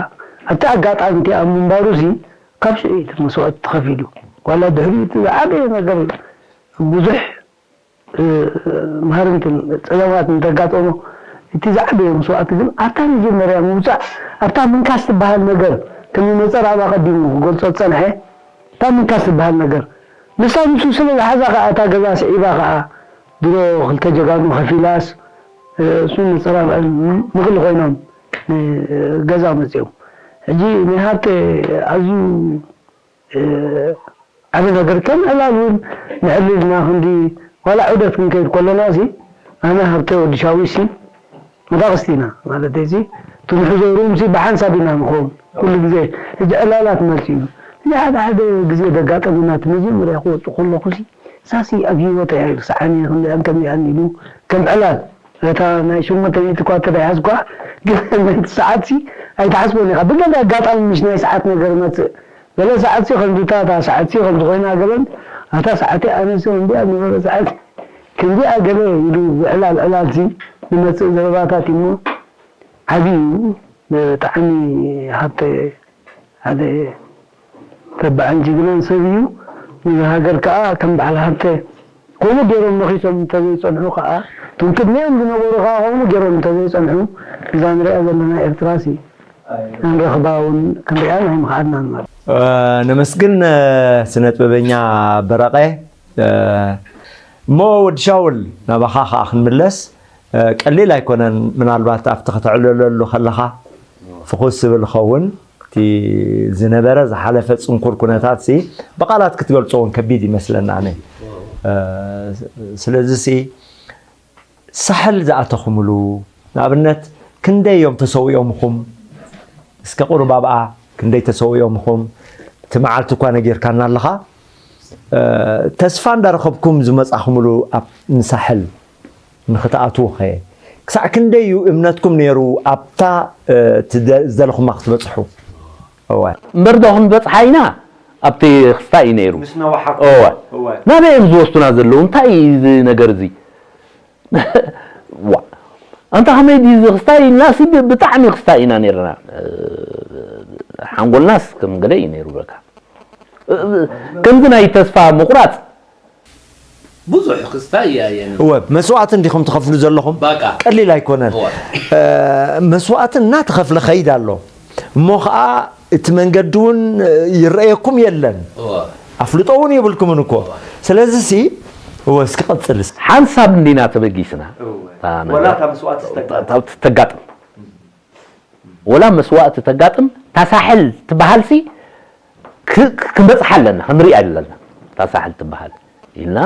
ኣብቲ ኣጋጣሚ እቲ ኣብ ምንባሩ እዚ ካብ ሽዑ እቲ መስዋእቲ ተኸፊሉ ዋላ ድሕሪኡ እቲ ዝዓበየ ነገር ብዙሕ መሃርንትን ፀገማት እንተጋጠሞ እቲ ዝዓበየ መስዋእቲ ግን ኣብታ መጀመርያ ምውፃእ ኣብታ ምንካስ ትበሃል ነገር ከም መፀር ኣብ ኣቐዲሙ ክገልፆ ዝፀንሐ እታ ምንካስ ትበሃል ነገር ንሳ ንሱ ስለ ዝሓዛ ከዓ እታ ገዛ ስዒባ ከዓ ድሮ ክልተ ጀጋኑ ከፊላስ እሱ መፀር ኣብዐን ምቕሊ ኮይኖም ንገዛ መፅኦም። ሕጂ ናይ ሃብተ ኣዝዩ ዓቢ ነገር ከም ዕላል እውን ንዕልልና ክንዲ ዋላ ዑደት ክንከይድ ከለና ሲ ኣነ ሃብተ ወዲ ሻዊሲ መጣቕስቲ ኢና ማለት እዚ እቲ ንሕዞ ሩም ሲ ብሓንሳብ ኢና ንኸውን ኩሉ ግዜ እዚ ዕላላት መፅኡ እዚ ሓደ ሓደ ግዜ ደጋጠመና እቲ መጀመርያ ክወፁ ከለኹ ሲ ሳሲ ኣብ ህይወት ኣይርስዓን እየ ከምዚኣን ከምዚኣን ኢሉ ከም ዕላል እታ ናይ ሸሞንተ ሚእቲ እኳ ተደያዝኳ ግን ናይቲ ሰዓት ሲ ኣይትሓስቦን ኢኻ ብገለ ኣጋጣሚ ምሽ ናይ ሰዓት ነገር መፅእ ገለ ሰዓትሲ ከምዚ እታ እታ ሰዓትሲ ከምዚ ኮይና ገለን ኣታ ሰዓቲ ኣነሲ ከምዚኣ ዝነበረ ሰዓት ከምዚኣ ገለ ኢሉ ዕላል ዕላልሲ ዝመፅእ ዘረባታት እሞ ዓብዩ ብጣዕሚ ሃብተ ሓደ ተባዕን ጅግናን ሰብ እዩ። ንዛ ሃገር ከዓ ከም በዓል ሃብተ ከምኡ ገይሮም መኺሶም እንተዘይፀንሑ ከዓ እቶም ቅድሚኦም ዝነበሩ ከዓ ከምኡ ገይሮም እንተዘይፀንሑ እዛ ንሪኣ ዘለና ኤርትራሲ ክንረኽባ እውን ክንሪኣን ኣይምኽኣልናን ማለት እዩ። ነመስግን ስነ ጥበበኛ በረቐ። እሞ ወዲ ሻውል ናባኻ ከዓ ክንምለስ ቀሊል ኣይኮነን። ምናልባት ኣብቲ ከተዕልለሉ ከለኻ ፍኹስ ዝብል ኸውን እቲ ዝነበረ ዝሓለፈ ፅንኩር ኩነታት ሲ ብቃላት ክትገልፆ እውን ከቢድ ይመስለና ኣነ። ስለዚ ሲ ሳሕል ዝኣተኹምሉ ንኣብነት ክንደይ እዮም ተሰዊኦምኹም? እስከ ቁሩብ ኣብኣ ክንደይ ተሰዊኦምኹም? እቲ መዓልቲ እኳ ነጊርካና ኣለኻ። ተስፋ እንዳረኸብኩም ዝመጻኹምሉ ኣብ ንሳሕል ንኽትኣትዉ ኸ ክሳዕ ክንደይ እዩ እምነትኩም ነይሩ ኣብታ ዝደለኹማ ክትበጽሑ? እወ። እምበር ዶ ክንበጽሓ ኢና ኣብቲ ክስታይ እዩ ነይሩ። ምስ ነዋሓኩም። እወ። እወ። ናበይ እዮም ዝወስዱና ዘለዉ? እንታይ እዩ እዚ ነገር እዚ? ዋ ኣንታ ከመይ ድዩ እዚ ክስታይ ኢልናሲ ብጣዕሚ ክስታይ ኢና ነይርና። ሓንጎልናስ ከም ገለ እዩ ነይሩ በቃ። ከምዚ ናይ ተስፋ ምቑራፅ ብዙሕ ክስታይ እያ እየ እወ መስዋእቲ እንዲኹም ትኸፍሉ ዘለኹም በቃ። ቀሊል ኣይኮነን እወ። መስዋእቲ እናተኸፍለ ኸይድ ኣሎ እሞ ኸዓ እቲ መንገዲ እውን ይረኣየኩም የለን እወ። ኣፍልጦ እውን የብልኩምን እኮ ስለዚ ሲ እወ እስኪ ቀፅል እስኪ ሓንሳብ እንዲና ተበጊስና እወ። እታ ነገር- ወላ እታ መስዋእቲ ዝተጋጠመ። እታ ተጋጥም ወላ መስዋእቲ ተጋጥም እታ ሳሕል ትበሃል ሲ ክ- ክንበፅሓ ኣለና ክንሪኣ ኣለና እታ ሳሕል ትበሃል ኢልና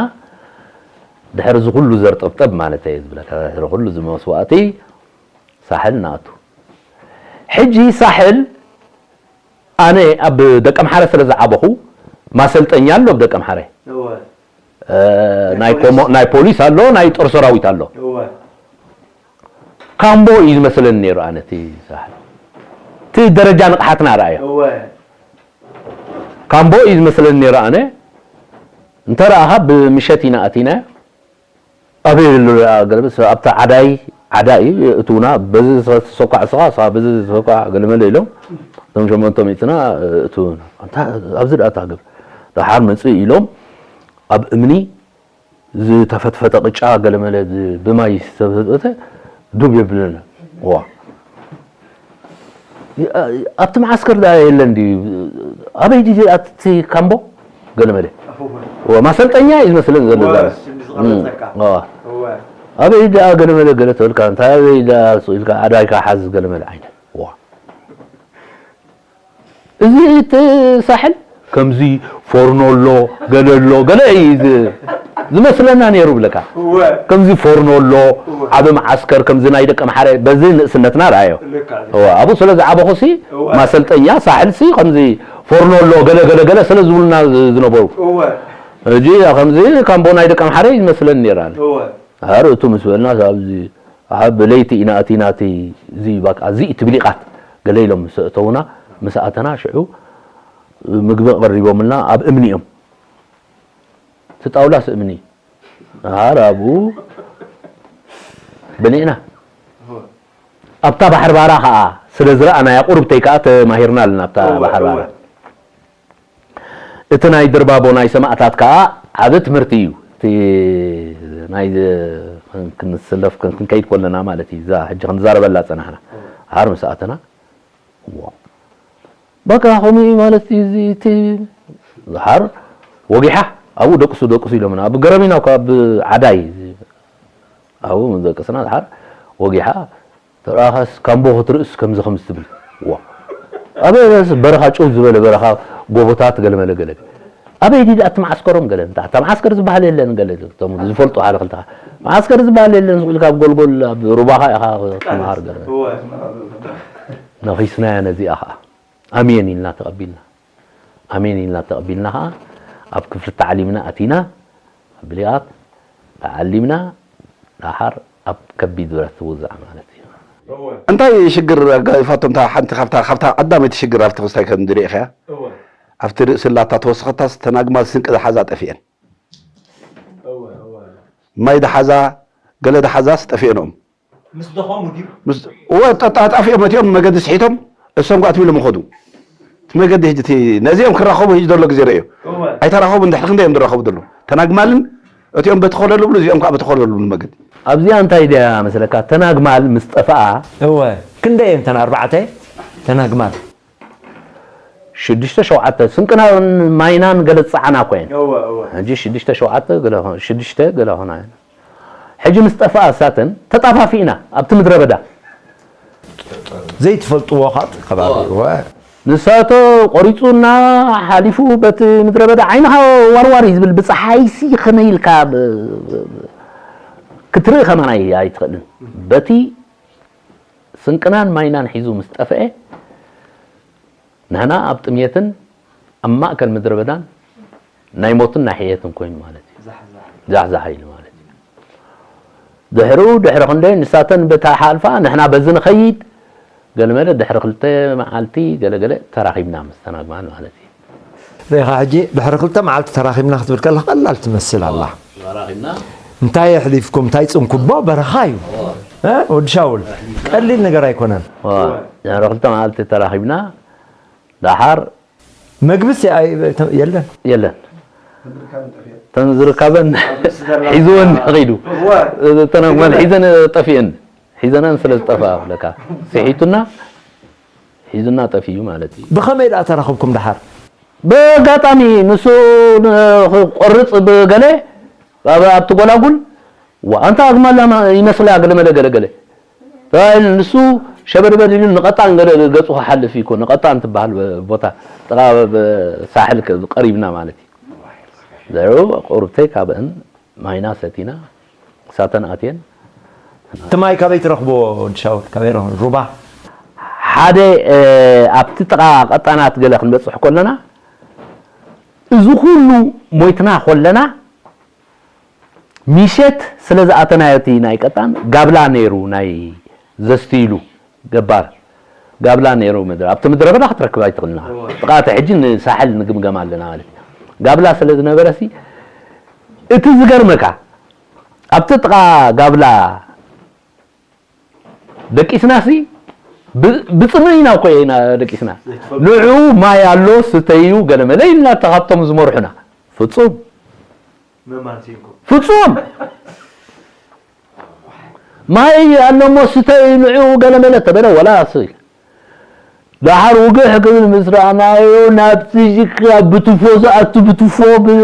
ድሕሪ እዚ ኩሉ ዘርጠብጠብ ማለት እየ ዝብለካ ድሕሪ ኩሉ እዚ መስዋእቲ ሳሕል ንኣቱ ሕጂ ሳሕል ኣነ ኣብ ደቀምሓረ ስለ ዝዓበኹ ማሰልጠኛ ኣሎ ኣብ ደቀምሓረ ናይ ፖሊስ ኣሎ ናይ ጦር ሰራዊት ኣሎ ካምቦ እዩ ዝመስለኒ ነይሩ ኣነ እቲ ሳሕል እቲ ደረጃ ንቕሓትና ረኣዮ ካምቦ እዩ ዝመስለኒ ነይሩ ኣነ እንተ ረኣኻ ብምሸት ኢና ኣቲና ኣበይ ኣሎ ደኣ ገለ ምስ ኣብታ ዓዳይ ዓዳ እዩ እትውና በዚ ተሰኳዕ ስኻ ስኻ በዚ ተሰኳዕ ገለመለ ኢሎም እቶም ሸሞንተ ሚእትና እትውና ኣንታ ኣብዚ ደኣ ታግብ ደሓር መጽእ ኢሎም ኣብ እምኒ ዝተፈትፈተ ቅጫ ገለመለ ብማይ ዝተፈትፈተ ዱብ የብለና ዋ ኣብቲ መዓስከር ደኣ የለን ድዩ ኣበይ ድዩ ኣቲ ካምቦ ገለመለ ማሰልጠኛ እዩ ዝመስለኒ ዘሎ እዛ ኣበይ ደኣ ገለመለ ገለ ተበልካ እንታይ ኣበይ ደኣ ኢልካ ኣዳይካ ሓዝ ገለመለ ዓይነት እዚ እቲ ሳሕል ከምዚ ፎርኖ ኣሎ ገለ ኣሎ ገለ እዩ ዝመስለና ነይሩ ብለካ ከምዚ ፎርኖ ኣሎ ዓበ መዓስከር ከምዚ ናይ ደቂ ኣምሓረ በዚ ንእስነትና ረኣዮ ኣብኡ ስለ ዝዓበኹ ሲ ማሰልጠኛ ሳሕል ሲ ከምዚ ፎርኖ ኣሎ ገለ ገለ ገለ ስለ ዝብሉና ዝነበሩ እጂ ከምዚ ካምቦ ናይ ደቂ ኣምሓረ ይመስለኒ ነይራ ኣረ እቱ ምስ በልና ኣብዚ ኣብ ለይቲ ኢና ኣቲና እቲ እዚ ባቃ እዚ እቲ ብሊቓት ገለ ኢሎም ምስ ኣእተውና ምስ ኣተና ሽዑ ምግቢ ቀሪቦምልና ኣብ እምኒ እዮም እቲ ጣውላስ እምኒ ኣር ኣብኡ በሊዕና ኣብታ ባሕርባራ ከዓ ስለ ዝረኣናያ ቁርብተይ ከዓ ተማሂርና ኣለና ኣብታ ባሕርባራ እቲ ናይ ድርባቦ ናይ ሰማእታት ከዓ ዓቢ ትምህርቲ እዩ እቲ ናይ ክንስለፍ ክንከይድ ከለና ማለት እዩ እዛ ሕጂ ክንዛረበላ ፀናሕና ሃር ምስ ኣተና በቃ ከምኡ እዩ ማለት እዩ እዚ እቲ ዝሓር ወጊሓ ኣብኡ ደቅሱ ደቅሱ ኢሎምና ኣብ ገረሚና እኳ ኣብ ዓዳይ ኣብኡ ምስ ደቅስና ዝሓር ወጊሓ ተረኣኻስ ካምቦ ክትርእስ ከምዚ ከምዚ ትብል። ዋ። ኣበይ በስ በረኻ ጭው ዝበለ በረኻ ጎቦታት ገለ መለ ገለ። ኣበይ ዲዳ እቲ መዓስከሮም ገለ። እንታ እታ መዓስከር ዝበሃል የለን ገለ። እቶም ዝፈልጡ ሓደ ክልተ። መዓስከር ዝበሃል የለን ዝብል ካብ ጎልጎል ኣብ ሩባኻ ኢኻ ክትመሃር ገለ። እወ። ነኺስናያ ነዚኣ ኸዓ። ኣሜን ኢልና ተቐቢልና። ኣሜን ኢልና ተቐቢልና ኸዓ ኣብ ክፍሊ ተዓሊምና ኣቲና ብሊቓት ተዓሊምና ደሓር ኣብ ከቢድ ብረት ትውዛዕ ማለት እዩ። እንታይ ሽግር ኣጋይፋቶም? እታ ሓንቲ ካብታ ካብታ ቀዳመይቲ ሽግር ኣብቲ ክስታይ ከም ዝሪእኽያ ኣብቲ ርእሲ ላታ ተወሰኸታስ ተናግማል ስንቂ ዝሓዛ ጠፊአን። ማይ ዝሓዛ ገለ ዝሓዛስ ጠፊአንኦም። ምስ ደኸሙ ድዩ? ምስ እወ ጠጣጣፊኦም እቲኦም መገዲ ስሒቶም እሶም ጓ ትብሎም ኸዱ። እቲ መገዲ ሕጂ እቲ ነዚኦም ክራኸቡ ሕጂ ዘሎ ግዜ ረእዮ። እወ። ኣይተራኸቡ እንድሕር ክንደይ እዮም ዝራኸቡ ዘለዉ? ተናግማልን እቲኦም በቲ ኸለሉ ብሉ እዚኦም ከዓ በቲ ኸለሉ ብሉ መገዲ። ኣብዚኣ እንታይ ድያ መስለካ? ተናግማል ምስ ጠፍኣ እወ ክንደይ እየን ተን ኣርባዕተ ተናግማል? ሽዱሽተ ሸውዓተ ስንቅናን ማይናን ገለ ዝጸዓና እኮ እየን። እወ፣ እወ። ሕጂ ሽዱሽተ ሸውዓተ ገለ ኾ-፣ ሽዱሽተ ገለ ኾና እየን። ሕጂ ምስ ጠፍኣ እሳተን ተጣፋፊእና ኣብቲ ምድረ በዳ። ዘይትፈልጥዎ ኻጥ ከባቢ። እወ። እወ። ንሳቶ ቆሪጹና ሓሊፉ በቲ ምድረ በዳ ዓይንኻ ዋርዋር እዩ ዝብል። ብጸሓይሲ ከመይ ኢልካ ብ-፣ ብ-፣ ብ-፣ ክትርኢ ከማን ኣይ-፣ ኣይትኽእልን። በቲ ስንቅናን ማይናን ሒዙ ምስ ጠፍአ፣ ንሕና ኣብ ጥምየትን ኣብ ማእከል ምድረ በዳን ናይ ሞትን ናይ ሕየትን ኮይኑ ማለት እዩ። ዛሕዛሕ። ዛሕዛሕ ኢሉ ማለት እዩ። ድሕሩ፣ ድሕሪ ክንደይ ንሳተን በታ ሓልፋ፣ ንሕና በዚ ንኸይድ፣ ገለመለ ድሕሪ ክልተ መዓልቲ ገለገለ ተራኺብና ምስ ተናግማን ማለት እዩ። ርኢኻ ሕጂ ድሕሪ ክልተ መዓልቲ ተራኺብና ክትብል ከለኻ ቀላል ትመስል ኣላ። ተራኺብና። እንታይ የሕሊፍኩም? እንታይ ጽምኩቦ? በረኻ እዩ። እ? ወዲ ሻውል፣ ቀሊል ነገር ኣይኮነን። ዋ፣ ድሕሪ ክልተ መዓልቲ ተራኺብና፣ ደሓር መግብስ ኣይ-፣ የለን። የለን። ተን ዝርካበን ሒዝወን ከይዱ። እተን ኣግማል ሒዘን ጠፊአን። ሒዘናን ስለ ዝጠፍኣ ለካ። ስሒቱና፣ ሒዙና ጠፊኡ ማለት እዩ። ብኸመይ ደኣ ተራኸብኩም ደሓር? ብኣጋጣሚ ንሱ ን-፣ ክቆርጽ ብገለ ኣብ-፣ ኣብቲ ጎላጉል፣ ዋ፣ ኣንታ ኣግማል ኣማ-፣ ይመስላ ገለመለ ገለገለ። ተባሂሉ ንሱ ሸበድበድ ኢሉ ንቐጣን ገለ ገጹ ክሓልፍ እዩ እኮ፣ ንቐጣን ትበሃል ብ-፣ ቦታ ጥቓ ብ-፣ ሳሕል ከ-፣ ቀሪብና ማለት እዩ። ዘሩ ቁርብተይ ካብአን ማይና ሰቲና፣ እሳተን ኣትየን። እቲ ማይ ካበይ ትረኽብዎ ወዲ ሻውል? ካበይ ረኽቡ? ሩባ? ሓደ፣ እ፣ ኣብቲ ጥቓ ቀጣናት ገለ ክንበጽሕ ከለና፣ እዚ ኩሉ ሞይትና ከለና፣ ምሸት ስለ ዝኣተናዮ እቲ ናይ ቀጣን ጋብላ ነይሩ፣ ናይ ዘስትይሉ ገባር ጋብላ ነይሩ። ምድሪ፣ ኣብቲ ምድረ በዳ ክትረክብ ኣይትኽእልን ኢኻ። እወ። ጥቓ እቲ ሕጂ ንሳሕል ንግምገም ኣለና ማለት እዩ። ጋብላ ስለ ዝነበረሲ፣ እቲ ዝገርመካ፣ ኣብቲ ጥቓ ጋብላ ደቂስናሲ፣ ብ-፣ ብጽምኢ ኢና እኮ ኢና ደቂስና። ዘይትፈልጡ። ንዑ ማይ ኣሎ፣ ስተዩ፣ ገለመለ ኢልና፣ እታ ካብቶም ዝመርሑና። ፍጹም። መማን ሲንኩም። ፍጹም። ማይ ኣሎ እሞ ስተዩ፣ ንዑ፣ ገለመለ ተበለ፣ ወላ ስል። ደሓር ውግሕ ክብል ምስ ረኣናዮ፣ ናብቲ ሽካ ብትፎ ዝኣቱ ብትፎ ብ-፣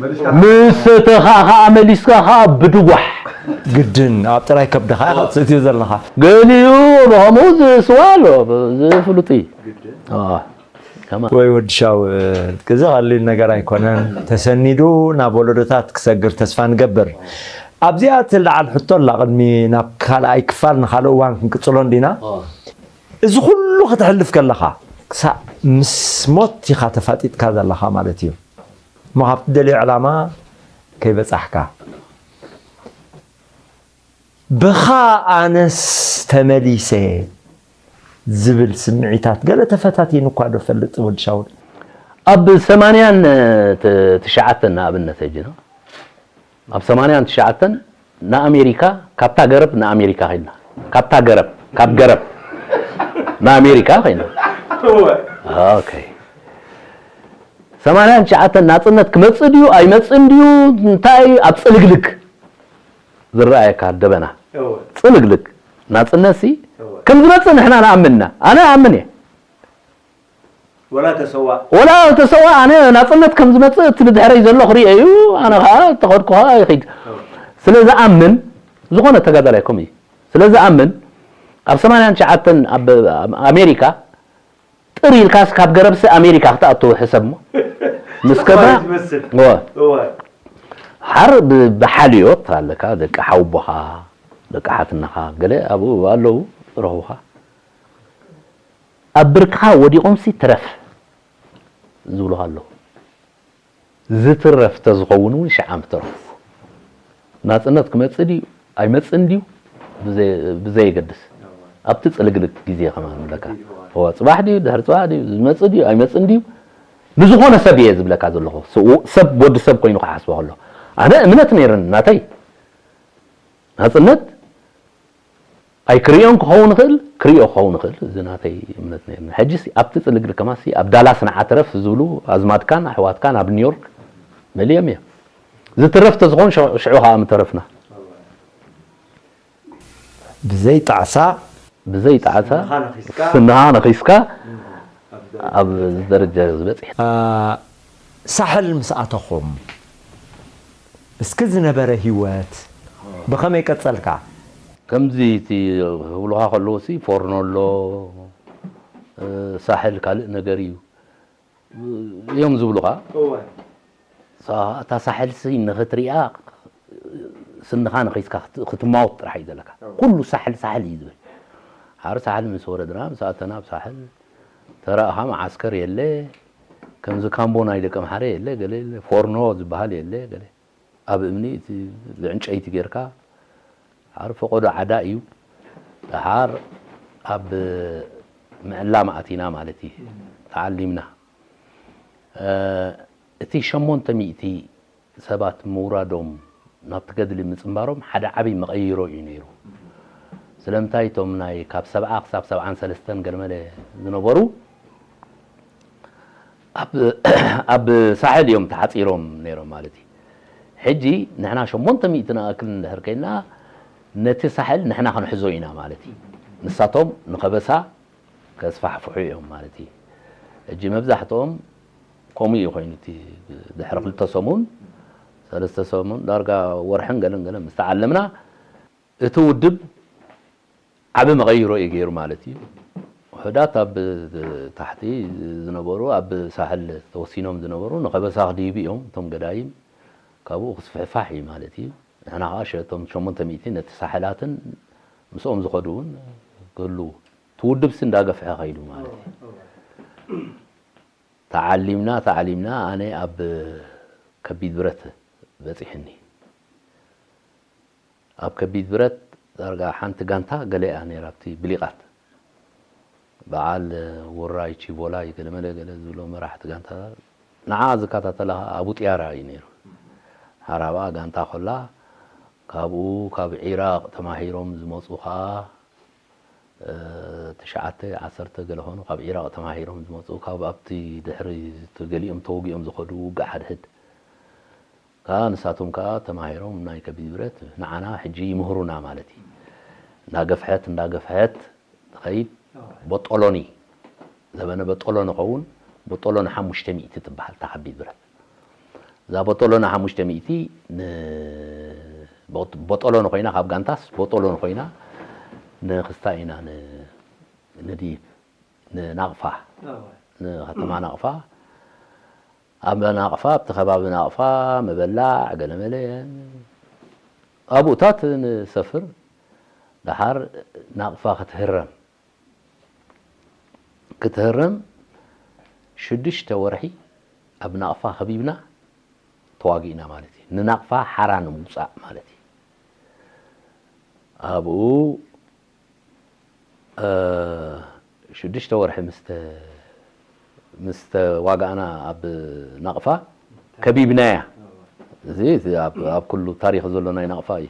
መሊስካ ምስ ሰተኻ ኸዓ መሊስካ ኸዓ ብድዋሕ። ግድን፣ ኣብ ጥራይ ከብድኻ ኢኻ ትሰትዮ ዘለኻ። ገሊኡ ብኸምኡ ዝስዋ ኣሎ፣ ዝፍሉጥ እዩ። ግድን። ኣዎ። ከማ- ወይ ወዲ ሻውል፣ እዚ ቀሊል ነገር ኣይኮነን። ተሰኒዱ ናብ ወለዶታት ክሰግር ተስፋ ንገብር። ኣብዚኣ ትልዓል ሕቶ ኣላ፣ ቅድሚ ናብ ካልኣይ ክፋል ንኻልእ እዋን ክንቅጽሎ እንዲና። ኣዎ። እዚ ኩሉ ከተሕልፍ ከለኻ፣ ክሳዕ ምስ ሞት ኢኻ ተፋጢጥካ ዘለኻ ማለት እዩ። እሞ ካብቲ ደልዮ ዕላማ ከይበጻሕካ። ብኻ ኣነስ ተመሊሰ ዝብል ስምዒታት ገለ ተፈታቲኑ እኳ ዶ ፈልጥ ወዲ ሻውል? ኣብ ሰማንያን ተ-፣ ትሽዓተን ንኣብነት ሕጂ ነው። ኣብ ሰማንያን ትሽዓተን ንኣሜሪካ፣ ካብታ ገረብ ንኣሜሪካ ኸይድና። ካብታ ገረብ፣ ካብ ገረብ ንኣሜሪካ ኸይድና። እወ። ኦኬ። ሰማንያን ትሽዓተን ናጽነት ክመጽእ ድዩ ኣይመጽእን ድዩ እንታይ ኣብ ጽልግልግ ዝረኣየካ ደበና። እወ። ጽልግልግ። ናጽነትሲ እወ። ከም ዝመጽእ ንሕና ንኣምን ኢና። ኣነ እኣምን እየ። ወላ ተሰዋ። ወላ ተሰዋ፣ ኣነ ናጽነት ከም ዝመጽእ እቲ ብድሕረይ ዘሎ ክርእዮ እዩ፣ ኣነ ኸኣ ተኸድኩ ኸኣ ይኺድ። እወ። ስለ ዝኣምን፣ ዝኾነ ተጋዳላይ ከምኡ እዩ። ስለ ዝኣምን ኣብ ሰማንያን ትሽዓተን ኣብ ኣሜሪካ ጥር ኢልካስ ካብ ገረብሲ ኣሜሪካ ክትኣትው ሕሰብ እሞ ምስ ከዳ ዝመስል ወ እወ ሓር ብ- ብሓልዮት ኣለካ ደቂ ሓውቦኻ ደቂ ሓትነኻ ገለ ኣብኡ ኣለዉ ረኹኻ ኣብ ብርክኻ ወዲቖምሲ ትረፍ ዝብሉኻ ኣለዉ። ዝትረፍ ተዝኸውን እውን ሽዓ ምተረፉ። ናጽነት ክመጽእ ድዩ ኣይመጽእን ድዩ ብዘ- ብዘየገድስ ኣብቲ ጽልግልግ ግዜ ከማን ብለካ እዋ ጽባሕ ድዩ ድሕሪ ጽባሕ ድዩ ዝመጽእ ድዩ ኣይመጽእን ድዩ ንዝኾነ ሰብ እየ ዝብለካ ዘለኹ። ስ- ሰብ ወዲ ሰብ ኮይኑ ክሓስቦ ከሎ ኣነ እምነት ነይረኒ ናተይ ናጽነት ኣይክርእዮን ክኸውን ይኽእል ክርእዮ ክኸውን ይኽእል እዚ ናተይ እምነት ነይርኒ። ሕጂ ኣብቲ ጽልግልግ ከማሲ ኣብ ዳላስ ንዓ ትረፍ ዝብሉ ኣዝማድካን ኣሕዋትካን ኣብ ኒውዮርክ መሊኦም እዮም። ዝትረፍ ተዝኾን ሽዑ ከዓ ምተረፍና። ብዘይ ጣዕሳ ብዘይ ጣዕሳ ስንኻ ነኺስካ ስንኻ ነኺስካ ኣብ ኣብ ደረጃ ዝበፅሕ ሳሕል ምስ ኣተኹም እስኪ ዝነበረ ህይወት ብኸመይ ቀጸልካ? ከምዚ እቲ ክብሉኻ ከለዉ ሲ ፎርኖ ኣሎ ሳሕል ካልእ ነገር እዩ እዮም ዝብሉኻ። እወ እታ ሳሕልሲ ንኽትሪኣ ስንኻ ንኺስካ ክትማወት ጥራሕ እዩ ዘለካ። ኩሉ ሳሕል ሳሕል እዩ ዝብል። ሓር ሳሕል ምስ ወረድና ምስ ኣተና ኣብ ሳሕል ተራእኻ መዓስከር የለ ከምዚ ካምቦ ናይ ደቂ ኣምሓረ የለ ገለ የለ ፎርኖ ዝበሃል የለ ገለ ኣብ እምኒ እቲ ብዕንጨይቲ ጌርካ ሓር ፈቆዶ ዓዳ እዩ። ደሓር ኣብ ምዕላም ኣቲና ማለት እዩ ተዓሊምና። እቲ ሸሞንተ ሚእቲ ሰባት ምውራዶም ናብቲ ገድሊ ምጽንባሮም ሓደ ዓብዪ መቐይሮ እዩ ነይሩ። ስለምንታይ እቶም ናይ ካብ ሰብዓ ክሳብ ሰብዓን ሰለስተን ገለመለ ዝነበሩ ኣብ ሳሕል እዮም ተሓፂሮም ነይሮም ማለት እዩ። ሕጂ ንሕና ሸሞንተ ሚእቲ ንኣክል እንድሕር ከይና ነቲ ሳሕል ንሕና ክንሕዞ ኢና ማለት እዩ። ንሳቶም ንኸበሳ ከስፋሕፍሑ እዮም ማለት እዩ። ሕጂ መብዛሕትኦም ከምኡ እዩ ኮይኑ እቲ ድሕሪ ክልተ ሰሙን ሰለስተ ሰሙን ዳርጋ ወርሕን ገለን ገለን ምስ ተዓለምና እቲ ውድብ ዓቢ መቐይሮ እዩ ገይሩ ማለት እዩ። ውሑዳት ኣብ ታሕቲ ዝነበሩ ኣብ ሳሕል ተወሲኖም ዝነበሩ ንኸበሳ ክድይቡ እዮም እቶም ገዳይም ካብኡ ክስፍሕፋሕ እዩ ማለት እዩ። ንሕና ከዓ ሸቶም ሸሞንተ ሚእቲ ነቲ ሳሕላትን ምስኦም ዝኸዱ እውን ክህልዉ እቲ ውድብሲ እንዳገፍሐ ኸይዱ ማለት እዩ። ተዓሊምና ተዓሊምና ኣነ ኣብ ከቢድ ብረት በፂሕኒ። ኣብ ከቢድ ብረት ዳርጋ ሓንቲ ጋንታ ገለ እያ ነይራ ኣብቲ ብሊቓት በዓል ውራይ ቺቮላይ ገለመለ ገለ ዝብሎ መራሕቲ ጋንታ ንዓ ዝከታተላ ከዓ ኣቡ ጥያራ እዩ ነይሩ ሓራብኣ ጋንታ ኮላ ካብኡ ካብ ዒራቅ ተማሂሮም ዝመፁ ከዓ ትሽዓተ ዓሰርተ ገለ ኾኑ ካብ ዒራቕ ተማሂሮም ዝመፁ ካብ ኣብቲ ድሕሪ እቲ ገሊኦም ተወጊኦም ዝኸዱ ውግእ ሓድሕድ ከዓ ንሳቶም ከዓ ተማሂሮም ናይ ከቢድ ብረት ንዓና ሕጂ ይምህሩና ማለት እዩ። እንዳገፍሐት እንዳገፍሐት ትኸይድ። ቦጦሎኒ ዘበነ በጦሎኒ ኸውን ቦጦሎኒ ሓሙሽተ ሚእቲ ትበሃል እታ ከቢድ ብረት። እዛ ቦጦሎኒ ሓሙሽተ ሚእቲ ን ቦጦሎኒ ኮይና ካብ ጋንታስ ቦጦሎኒ ኮይና ንክስታ ኢና ንድይብ ንናቕፋ ንከተማ ናቕፋ ኣብ ናቕፋ ኣብቲ ከባቢ ናቕፋ ምበላዕ ገለመለ ኣብኡታት ንሰፍር ደሓር ናቕፋ ክትህረም ክትህረም ሽዱሽተ ወርሒ ኣብ ናቕፋ ከቢብና ተዋጊእና ማለት እዩ። ንናቕፋ ሓራ ንምውፃእ ማለት እዩ። ኣብኡ ሽዱሽተ ወርሒ ምስ ተዋጋእና ኣብ ናቕፋ ከቢብናያ። እዚ ኣብ ኩሉ ታሪኽ ዘሎ ናይ ናቕፋ እዩ።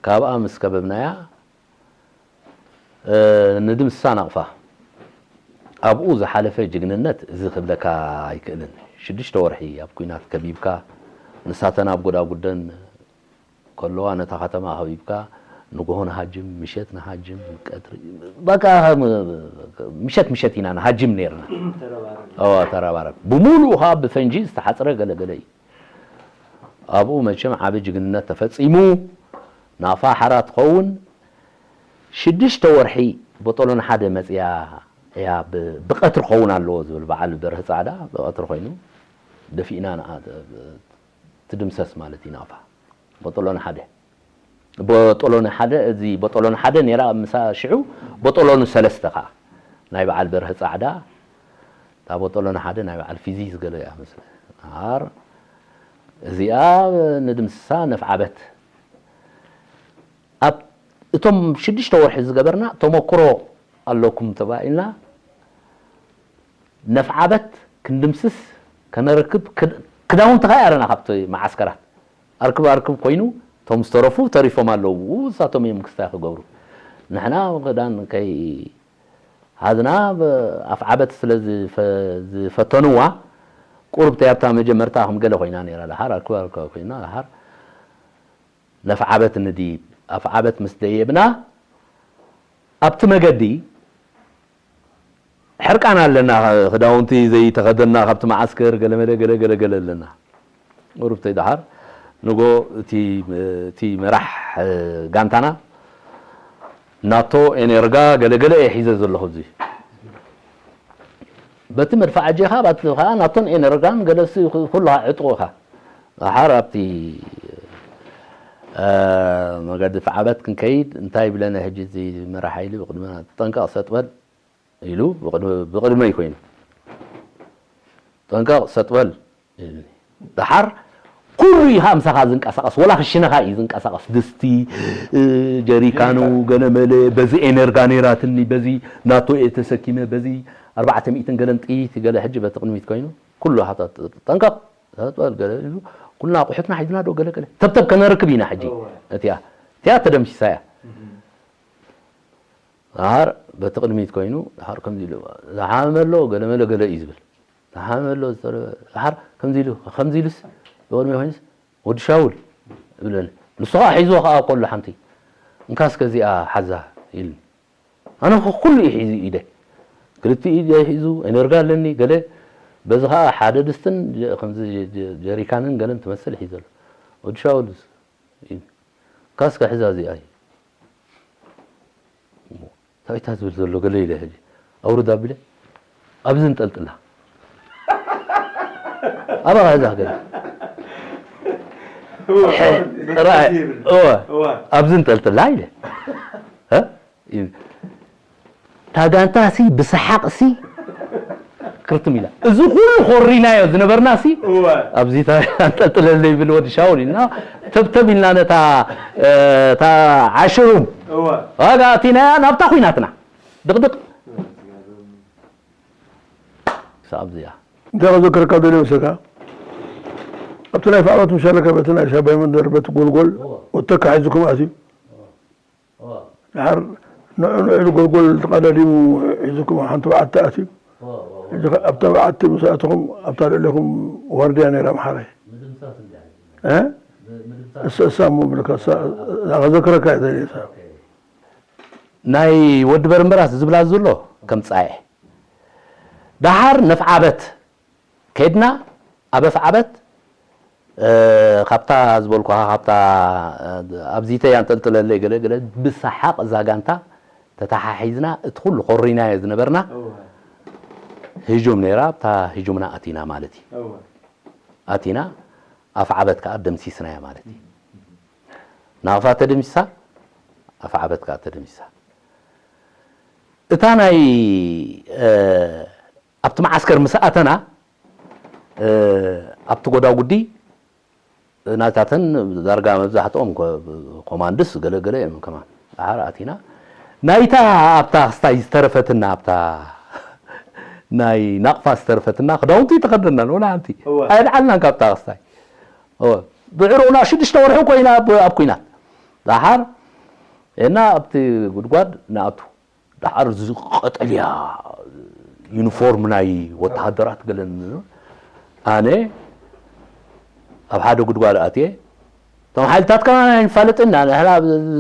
ካብኣ ምስ ከበብናያ ንድምስሳ ናቕፋ ኣብኡ ዝሓለፈ ጅግንነት እዚ ክብለካ ኣይክእልን። ሽዱሽተ ወርሒ ኣብ ኲናት ከቢብካ ንሳተን ኣብ ጎዳጉደን ከለዋ ነታ ከተማ ከቢብካ ንጎሆ ንሃጅም፣ ምሸት ንሃጅም፣ ቀትሪ በቃ ምሸት ምሸት ኢና ንሃጅም ነይርና። ተረባረብ። ተረባረብ። ብምሉኡ ከዓ ብፈንጂ ዝተሓፅረ ገለገለ እዩ። ኣብኡ መቸም ዓቢ ጅግንነት ተፈፂሙ። ናቕፋ ሓራ ትኸውን ሽዱሽተ ወርሒ በጦሎን ሓደ መጽያ እያ፣ ብ-፣ ብቐትሪ ክኸውን ኣለዎ ዝብል በዓል በርሀ ጻዕዳ ብቐትሪ ኮይኑ ደፊእና ንኣ-፣ ትድምሰስ ማለት እዩ ናቕፋ። በጦሎን ሓደ። በጦሎን ሓደ፣ እዚ በጦሎን ሓደ ነይራ፣ ምሳ ሽዑ በጦሎን ሰለስተ ከኣ ናይ በዓል በርሀ ጻዕዳ፣ እታ በጦሎን ሓደ ናይ በዓል ፊዚ ዝገለ እያ መስለ። ኣር እዚኣ ንድምስሳ ነፍዓበት። ኣብ እቶም ሽዱሽተ ወርሒ ዝገበርና ተመክሮ ኣለኩም ተባኢልና፣ ነፍዓበት ክንድምስስ ከነርክብ ክድ-፣ ክዳውንቲ ከይኣረና ካብቲ መዓስከራት። ኣርክብ ኣርክብ ኮይኑ፣ እቶም ዝተረፉ ተሪፎም ኣለዉ። እሳቶም እዮም ክስታይ ክገብሩ። ንሕና ክዳን ከይሃዝና፣ ብ-፣ ኣፍዓበት ስለ ዝፈ-፣ ዝፈተንዋ፣ ቁሩብ ተይ ኣብታ መጀመርታ ከም ገለ ኮይና ነይራ። ደሓር ኣርክብ ኣርክብ ኮይና፣ ደሓር ነፍዓበት ንድይብ። ኣፍዓበት ምስ ደየብና፣ ኣብቲ መገዲ ሕርቃን ኣለና፣ ክዳውንቲ ዘይተኸደና፣ ካብቲ መዓስከር ገለመለ ገለ ገለ ገለ ኣለና። ቁሩብ ተይ ደሓር ንጎ እቲ፣ እቲ መራሕ ጋንታና ናቶ ኤነርጋ ገለገለ እየ ሒዘ ዘለኹ እዚ። በቲ መድፍዕ ኣጄኻ፣ ባቲ ኸኣ ናቶን ኤነርጋን ገለሲ ኩሉ ዕጥቑ ኢኻ። ደሓር ኣብቲ፣ እ፣ መገዲ ፍዓበት ክንከይድ እንታይ ይብለና ሕጂ እዚ መራሕ ሓይሊ ብቕድመና፣ "ጠንቀቕ ሰጥ በል" ኢሉ ብቕድ-፣ ብቕድመይ ኮይኑ፣ "ጠንቀቕ ሰጥ በል" ኢሉኒ። ደሓር ኩሉ እዩ ከዓ ምሳኻ ዝንቀሳቐስ፣ ወላ ክሽነኻ እዩ ዝንቀሳቐስ። ድስቲ፣ እ፣ ጀሪካኑ፣ ገለመለ፣ በዚ ኤነርጋ ነይራትኒ፣ በዚ ናቶ እየ ተሰኪመ፣ በዚ ኣርባዕተ ሚእትን ገለን ጥይት ገለ ሕጂ በቲ ቅድሚት ኮይኑ፣ ኩሉ ሃታ ጠንቀቕ፣ ጠንቀቕ ገለ ኢሉ፣ ኩልና ኣቑሑትና ሒዝና ዶ ገለ ገለ። ተብተብ ከነርክብ ኢና ሕጂ። እወ። እቲያ፣ እቲያ ተደምሲሳ እያ። እም። ደሓር በቲ ቅድሚት ኮይኑ፣ ደሓር ከምዚ ኢሉ፣ "ዝሓመመ ኣሎ፣ ገለመለ ገለ" እዩ ዝብል። "ዝሓመመ ኣሎ፣ ዝተረ-፣ ደሓር ከምዚ ኢሉ፣ ከምዚ ኢሉስ፣ ብቕድሚ ኮይኑስ፣ 'ወዲ ሻውል' ይብለኒ። ንሱ ኸዓ ሒዝዎ ኸዓ ከሎ ሓንቲ፣ 'እንካ እስከ እዚኣ ሓዛ' ኢሉኒ። ኣነ ኸ ኩሉ እዩ ሒዙ ኢደ። ክልተ ኢደ ሒዙ፣ ኤነርጋ ኣለኒ፣ ገለ፣ በዚ ኸዓ ሓደ ድስትን ጀ-፣ ከምዚ ጀ-፣ ጀሪካንን ገለን ትመስል ሒዘ ኣሎ። 'ወዲ ሻውል' ኢሉ። ካስካ ሕዛ እዚኣ እዩ። እንታይ እታ ዝብል ዘሎ ገለ ኢለ ሕጂ ኣውርድ ኣቢለ ኣብዚ እንጠልጥላ። ኣባኻ ሕዛ ገለ። እወ፣ ራእ-፣ እወ፣ እወ። ኣብዚ እንጠልጥላ ኢለ። እ? እታ ጋንታ ሲ ብሰሓቕ ሲ ክርትም ኢላ። እዚ ኩሉ ኮሪናዮ ዝነበርና ሲ እወ። ኣብዚ ታ-፣ ኣንጠልጥለለይ ይብል ወዲ ሻውል ኢልና ተብተብ ኢልና ነታ፣ እ፣ እታ ዓሽሩም እወ። ዋጋ ኣቲናያ ናብታ ኩናትና። ድቕድቕ። ክሳብ እዚኣ። እንታይ ከዘክረካ ደልየ መሰለካ? ኣብቲ ናይ ፋዕበት ምሻለካ በቲ ናይ ሻባይ መንደር በቲ ጎልጎል እወ። ወተካ ሒዙኩም ኣትዩ። እወ። ድሓር ንዑ ንዑ ኢሉ ጎልጎል ተቐዳዲሙ ሒዙኩም ኣብ ሓንቲ በዓቲ ኣትዩ። እወ፣ እወ፣ እወ። ሕጂ ከ ኣብታ በዓቲ ምስ ኣተኹም ኣብታ ልዕሌኹም ዋርድያ ነይራ ኣምሓራይ። ምድምሳስ እንድያ። እ? ብ-፣ ምድምሳስ። እሳ፣ እሳ እሞ ብለካ እሳ፣ እዛ ከዘክረካ እየ ደልየ እሳ። ኦኬ። ናይ ወዲ በርምበራስ ዝብላ ዘሎ ከም ጻኤ። ደሓር ነፍዓበት ከድና ኣብ ኣፍዓበት፣ እ፣ ካብታ ዝበልኩኻ፣ ካብታ፣ እ፣ ኣብዚተይ ኣንጠልጥለለይ ገለ ገለ ብሰሓቕ እዛ ጋንታ ተተሓሒዝና፣ እቲ ኩሉ ኮሪናዮ ዝነበርና እወ። ህጁም ነይራ፣ ኣብታ ህጁምና ኣቲና ማለት እዩ። እወ። ኣቲና፣ ኣፍዓበት ከኣ ደምሲስናያ ማለት እዩ። ናቕፋ ተደምሲሳ፣ ኣፍዓበት ከኣ ተደምሲሳ። እታ ናይ፣ እ፣ ኣብቲ መዓስከር ምስ ኣተና፣ እ፣ ኣብቲ ጎዳጉዲ ናይታተን ዳርጋ መብዛሕትኦም ኮ-፣ ኮማንድስ ገለ ገለ እዮም ከማን። ደሓር ኣቲና። ናይታ ኣብታ ክስታይ ዝተረፈትና፣ ኣብታ ናይ ናቕፋ ዝተረፈትና ክዳውንቲ ተኸደናን፣ ወላ ሓንቲ። እወ። ኣይልዓልናን ካብታ ክስታይ። እወ። ብዕሩቕና ሽዱሽተ ወርሒ ኮይና ኣብ፣ ኣብ ኲናት። ደሓር እና ኣብቲ ጉድጓድ ንኣቱ። ደሓር እዚ ቀጠልያ ዩኒፎርም ናይ ወተሃደራት ገለን፣ ኣነ ኣብ ሓደ ጉድጓድ ኣትየ። እቶም ሓይልታት ከማን ኣይንፋለጥን ኢና። ንሕና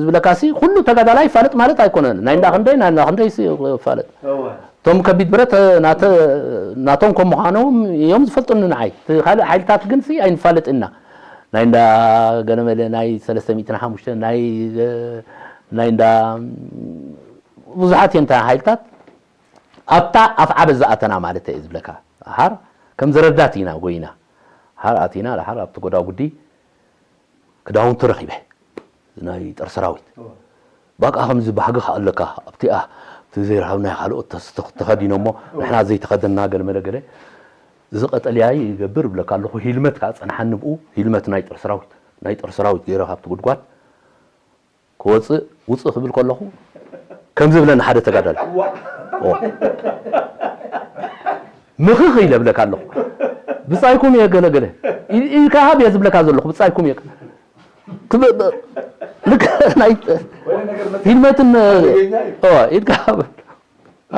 ዝብለካሲ ኩሉ ተጋዳላይ ይፋለጥ ማለት ኣይኮነን። ናይ እንዳ ክንደይ፣ ናይ እንዳ ክንደይ ሲ ይፋለጥ። እወ። እቶም ከቢድ ብረት ናተ-፣ ናቶም ከም ምዃኖም እዮም ዝፈልጡኒ ንዓይ። እቲ ካልእ ሓይልታት ግን ሲ ኣይንፋለጥን ኢና። ናይ እንዳ ገለመለ ናይ ሰለስተ ሚእትን ሓሙሽተ ናይ ናይ እንዳ ብዙሓት እየን ሓይልታት ኣብታ ኣፍዓበት ዝኣተና ማለት እየ ዝብለካ። ሓር ከም ዝረዳት ኢና ጎይና ሓር ኣቲና ሓር ኣብቲ ጎዳጉዲ ክዳውንቲ ረኺበ ናይ ጦር ሰራዊት በቃ ከምዚ ባህጊ ከኣ ኣለካ ኣብቲኣ እቲ ዘይረሃብናዮ ካልኦት ተስ- ተኸዲኖሞ ንሕና ዘይተኸደና ገለ መለ ገለ እዚ ቀጠልያ ይገብር ብለካ ኣለኹ ሂልመት ከዓ ጸንሓኒ ብኡ ሂልመት ናይ ጦር ሰራዊት ናይ ጦር ሰራዊት ገይረ ካብቲ ጉድጓድ ክወፅእ ውፅእ ክብል ከለኹ ከምዚ ብለኒ ሓደ ተጋዳል ምኽኽ ኢለ ብለካ ኣለኹ ብፃይኩም እየ ገለገለ ኢልካ ሃብ እየ ዝብለካ ዘለኹ ብፃይኩም እየ ሂልመትን ኢልካ ሃብ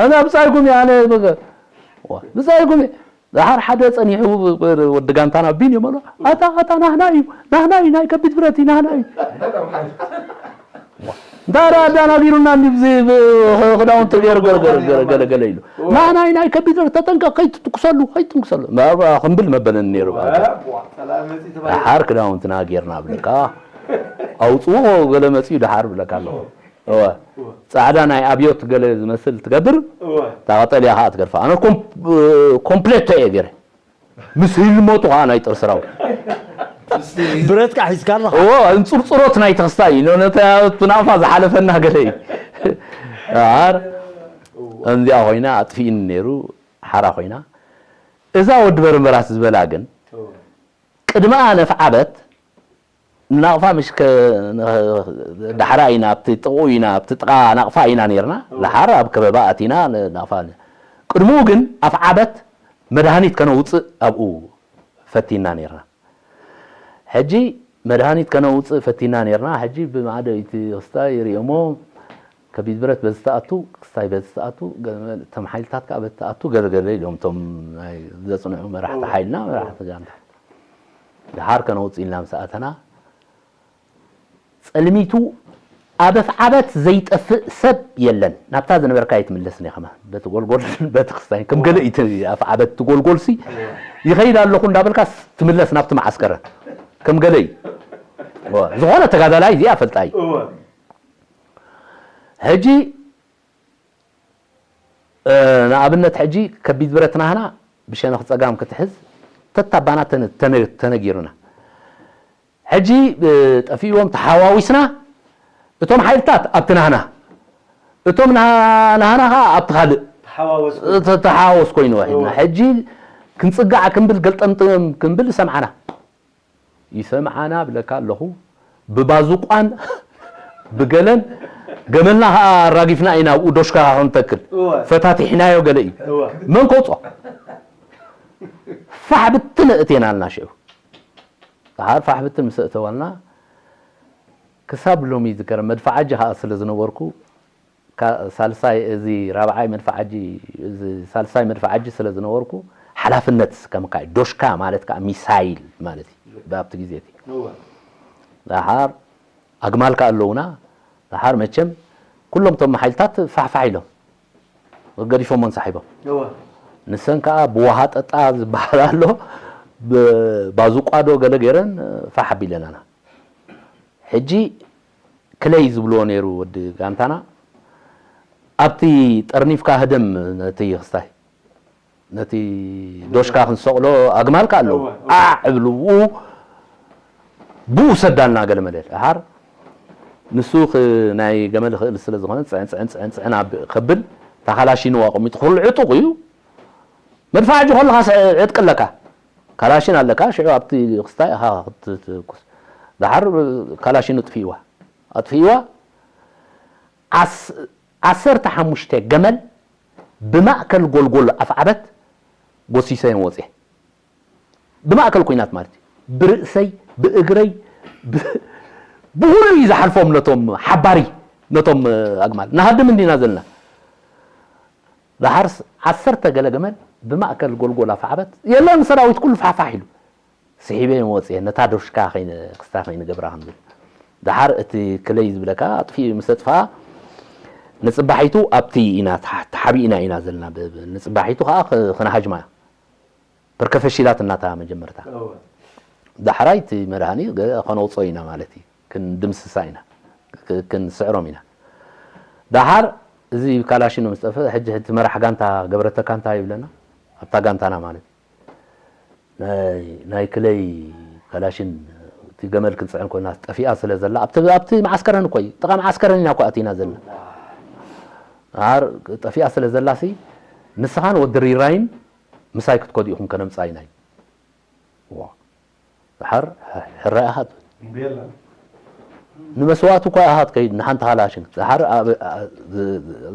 ኣነ ብፃይኩም እየ ኣነ ብፃይኩም እየ ደሓር ሓደ ጸኒሑ ወዲ ጋንታና ቢን ይመሎ ኣታ ኣታ ናህና እዩ ናህና እዩ ናይ ከቢድ ብረት እዩ ናህና እዩ እንታ ደኣ ኣዳናጊሩና እንዲ ብዚ ብ- ክዳውንቲ ገይሩ ገለ- ገለ- ገለ- ገለ- ገለ ኢሉ ናህና እዩ ናይ ከቢድ ብረት ተጠንቀቕ ከይትትኩሰሉ ከይትንኩሰሉ ማ- ማ- ክንብል መበለኒ ነይሩ ደሓር ክዳውንትና ጌርና ብለካ ኣውፅዎ ገለ መፅኡ ደሓር ብለካ ኣለኹ እወ ጻዕዳ ናይ ኣብዮት ገለ ዝመስል ትገብር እታ ቀጠልያ ከዓ ትገርፋ ኣነ ኮምፕሌቶ እየ ገይረ ምስ ህልመቱ ከዓ ናይ ጦር ሰራዊት ብረትካ ሒዝካ ኣለኻ እዎ እንፅርፅሮት ናይ ተኽስታይ እዩ ነቲ ናቕፋ ዝሓለፈና ገለ እዩ ኣር እንዚኣ ኮይና ኣጥፊእኒ ነይሩ ሓራ ኮይና እዛ ወዲ በርምበራስ ዝበላ ግን ቅድመኣ ነፍዓበት ንናቕፋ ምሽ ዳሕራ ኢና ኣብቲ ጥቕኡ ኢና ኣብቲ ጥቓ ናቕፋ ኢና ነርና ዳሓር ኣብ ከበባ ኣቲና ናቕፋ ቅድምኡ ግን ኣፍዓበት መድሃኒት ከነውፅእ ኣብኡ ፈቲና ነርና ሕጂ መድሃኒት ከነውፅእ ፈቲና ነርና ሕጂ ብማዕደ እቲ ክስታይ ሪኦሞ ከቢድ ብረት በዚ ተኣቱ ክስታይ በዚ ተኣቱ እቶም ሓይልታት ከዓ በዚ ተኣቱ ገለገለ ኢሎም እቶም ዘፅንዑ መራሕቲ ሓይልና መራሕቲ ጋንታ ደሓር ከነውፅእ ኢልና ምስ ኣተና ፀልሚቱ ኣብ ኣፍዓበት ዘይጠፍእ ሰብ የለን ናብታ ዝነበርካ ይትምለስ ኒ ከማ በቲ ጎልጎል በቲ ክስታይ ከም ገለ እቲ ኣፍዓበት ትጎልጎልሲ ይኸይድ ኣለኹ እንዳበልካ ትምለስ ናብቲ መዓስከረ ከም ገለ እዩ ዝኾነ ተጋዳላይ እዚኣ ፈልጣ እዩ ሕጂ ንኣብነት ሕጂ ከቢድ ብረት ናህና ብሸነኽ ጸጋም ክትሕዝ ተታባና ተነጊሩና ሕጂ ጠፊእዎም ተሓዋዊስና እቶም ሓይልታት ኣብቲ ናህና እቶም ናህና ከዓ ኣብቲ ካልእ ተሓዋወስ ኮይኑ ውሒድና ሕጂ ክንጽጋዕ ክንብል ገልጠምጥም ክንብል ሰምዓና ይሰምዓና ብለካ ኣለኹ ብባዙቋን ብገለን ገመልና ከዓ ኣራጊፍና ኢና ኣብኡ ዶሽካ ክንተክል ፈታቲሕናዮ ገለ እዩ መን ከውፅኦ ፋሕ ብትን እእቴና ኣልና ሽዑ ፋሕ ብትን ምስ እእተወልና ክሳብ ሎሚ ይዝከረ መድፋዓጂ ከዓ ስለ ዝነበርኩ ሳልሳይ እዚ ራብዓይ መድፍዓጂ እዚ ሳልሳይ መድፍዓጂ ስለ ዝነበርኩ ሓላፍነት ከም ካይ ዶሽካ ማለት ከዓ ሚሳይል ማለት እዩ ኣብቲ ግዜ እቲ ዳሓር ኣግማልካ ኣለውና ዳሓር መቸም ኩሎም ቶም ሓይልታት ፋሕፋሕ ኢሎም ገዲፎሞ እንሳሒቦም ንሰን ከዓ ብዋሃ ጠጣ ዝበሃል ኣሎ ባዙቋዶ ገለ ገይረን ፋሕ ኣቢለናና ሕጂ ክለይ ዝብልዎ ነይሩ ወዲ ጋንታና ኣብቲ ጠርኒፍካ ህደም ነቲ ክስታይ ነቲ ዶሽካ ክንሰቕሎ ኣግማልካ ኣለዉ ኣዕ እብልዎ ብኡ ሰዳልና ገለ መለ ደሓር ንሱ ናይ ገመል ክእል ስለ ዝኾነ ፅዕን ፅዕን ፅዕን ፅዕን ከብል ታኻላሺኑ ኣቐሚጡ ኩሉ ዕጡቕ እዩ መድፋዕ ሕጂ ከለኻ ዕጥቂ ኣለካ ካላሽን ኣለካ ሽዑ ኣብቲ ክስታይ ኢኻ ክትትኩስ ደሓር ካላሽን ኣጥፊእዋ ኣጥፊእዋ ዓሰርተ ሓሙሽተ ገመል ብማእከል ጎልጎል ኣፍዓበት ጎሲሰዮም ወፅየ ብማእከል ኩናት ማለት እዩ ብርእሰይ ብእግረይ ብኩሉ እዩ ዝሓልፎም ነቶም ሓባሪ ነቶም ኣግማል ንሃድም እንዲና ዘለና ደሓርስ ዓሰርተ ገለ ገመል ብማእከል ጎልጎል ኣፍዓበት የለን ሰራዊት ኩሉ ፋሕፋሕ ኢሉ ስሒበ እዮም ወፅየ ነታ ዶሽካ ክስታ ከይንገብራ ክንብል ደሓር እቲ ክለይ ዝብለካ ኣጥፊኡ ምስ ኣጥፍኣ ንፅባሒቱ ኣብቲ ኢና ተሓቢእና ኢና ዘለና ንፅባሒቱ ከዓ ክነሃጅማ እያ ፐርከፈሺላት እናታ መጀመርታ ዳሕራይ እቲ መድሃኒ ገ- ከነውፅኦ ኢና ማለት እዩ። ክንድምስሳ ኢና፣ ክ- ክንስዕሮም ኢና። ዳሓር እዚ ካላሽን ምስ ጠፍእ፣ ሕጂ እቲ መራሕ ጋንታ ገብረተካ እንታይ ይብለና? ኣብታ ጋንታና ማለት ናይ ናይ ክለይ ካላሽን፣ እቲ ገመል ክንፅዕን ኮይና ጠፊኣ ስለ ዘላ፣ ኣብቲ ኣብቲ መዓስከረን እኮ እዩ፣ ጥቓ መዓስከረን ኢና እኮ ኣቲና ዘለና። ኣር ጠፊኣ ስለ ዘላሲ፣ ንስኻን ወዲ ሪራይን ምሳይ ክትከዱ ኢኹም፣ ከነምፅኣ ኢና እዩ። ዋ። ድሓር ሕራይ ኣሃት ንመስዋእቲ እኳ ኣሃት ከይድ ንሓንቲ ካላሽን ድሓር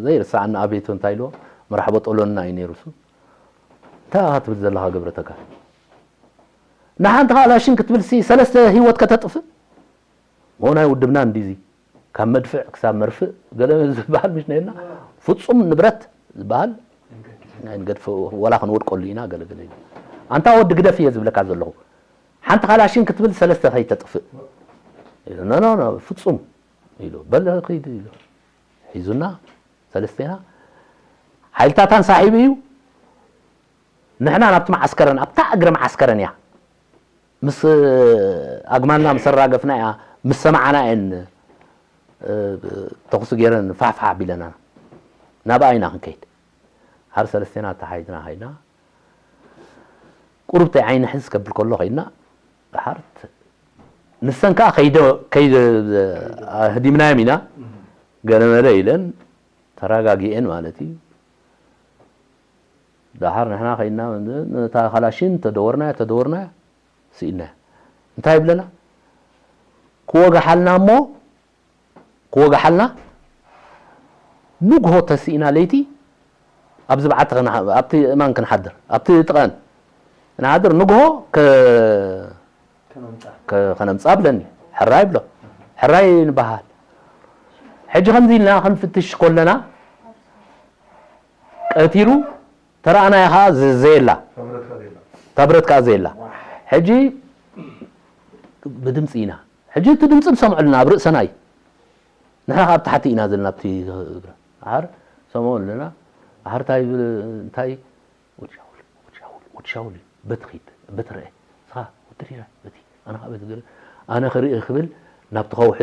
ዘይርሳዕና ኣቤቱ እንታይ ኢልዎ? መርሓቦ ጠሎንና እዩ ነይሩ እሱ። እንታይ ኣሃ ትብል ዘለኻ ገብረተካ? ንሓንቲ ካላሽን ክትብል ሲ ሰለስተ ህይወት ከተጥፍእ? ሞ ናይ ውድብና እንዲዚ ካብ መድፍዕ ክሳብ መርፍእ ገለ ዝበሃል ምሽ ነና። ፍጹም ንብረት ዝበሃል ንገድፎ፣ ወላ ክንወድቀሉ ኢና ገለ ገለ። ኣንታ ወዲ ግደፍ እየ ዝብለካ ዘለኹ። ሓንቲ ካላሽን ክትብል ሰለስተ ከይተጥፍእ። ኖ ኖ ኖ ፍጹም ኢሉ በለ። ኺድ ኢሉ ሒዙና ሰለስቴና ሓይልታት ኣንሳሒቡ እዩ። ንሕና ናብቲ መዓስከረን ኣብታ እግሪ መዓስከረን እያ ምስ ኣግማልና ምስ ኣራገፍና እያ ምስ ሰማዓና እየን ተኹሲ ገይረን ፋሕፋሕ ኣቢለና ናብኣ ኢና ክንከይድ። ሓር ሰለስቴና ተሓይዝና ኸይድና ቁሩብ ተይ ዓይኒ ሕዝ ከብል ከሎ ኸይድና ሓርት ንሰን ከዓ ከይደ ከይደ ህዲምናዮም ኢና ገለመለ ኢለን ተረጋጊኤን ማለት እዩ። ደሓር ንሕና ከይድና ነታ ካላሽን ተደወርናያ ተደወርናያ ስኢናያ እንታይ ይብለና ክወግሓልና እሞ ክወግሓልና ንግሆ ተስኢና ለይቲ ኣብዚ በዓቲ ኣብቲ እማን ክንሓድር ኣብቲ ጥቐን ክንሓድር ንግሆ ከነምፃ ብለኒ ሕራይ ብሎ ሕራይ ንበሃል ሕጂ ከምዚ ኢልና ክንፍትሽ ከለና ቀቲሩ ተረኣናዮ ከዓ ዘየላ ታብረት ከዓ ዘየላ ሕጂ ብድምፂ ኢና ሕጂ እቲ ድምፂ ንሰምዐልና ኣብ ርእሰና እዩ ንሕና ካብ ታሕቲ ኢና ዘለና ኣብቲ እግራ ኣር ሰምዑ ኣለና ኣር እንታይ እንታይ ወዲ ሻውል ወዲ ሻውል ወዲ ሻውል እዩ በቲ ኺድ በቲ ርአ ስኻ ወዲ ሪራ በቲ ኣነ ከዓ በቲ ገለ ኣነ ክርኢ ክብል ናብቲ ከውሒ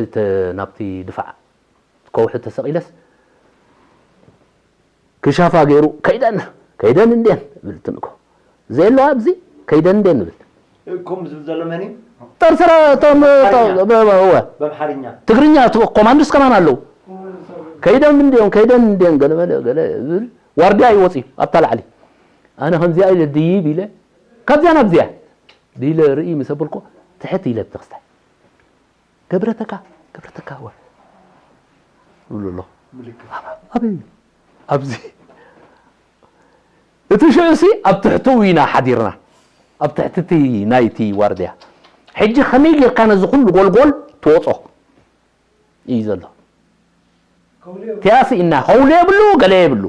ናብቲ ድፋዕ ከውሒ ተሰቒለስ ክሻፋ ገይሩ ከይደን ከይደን እንዴን ብል ትንኮ ዘየለዋ ኣብዚ ከይደን እንዴን ንብል እኩም ዝብል ዘሎ መን እዩ? ጠርጥረ እቶም እወ በምሓርኛ ትግርኛ ኮማንዶስ ከማን ኣለዉ ከይደን እንዴን ከይደን እንዴን ገለመለ ገለ ዝብል ዋርድያ እዩ ወፂኡ ኣብታ ላዕሊ ኣነ ከምዚኣ ኢለ ድይብ ኢለ ካብዚያ ናብዚያ ድኢለ ርኢ ምስ ኣብልኮ ትሕት ኢለ ብተክስታይ ገብረተካ ገብረተካ ወ ይብሉ ኣሎ ኣበይ ኣብዚ እቲ ሽዑ ሲ ኣብ ትሕቱ ኢና ሓዲርና ኣብ ትሕቲ እቲ ናይቲ ዋርድያ ሕጂ ከመይ ጌርካ ነዚ ኩሉ ጎልጎል ትወጾ እዩ ዘሎ ቲያ ስኢና ከውሊ የብሉ ገለ የብሉ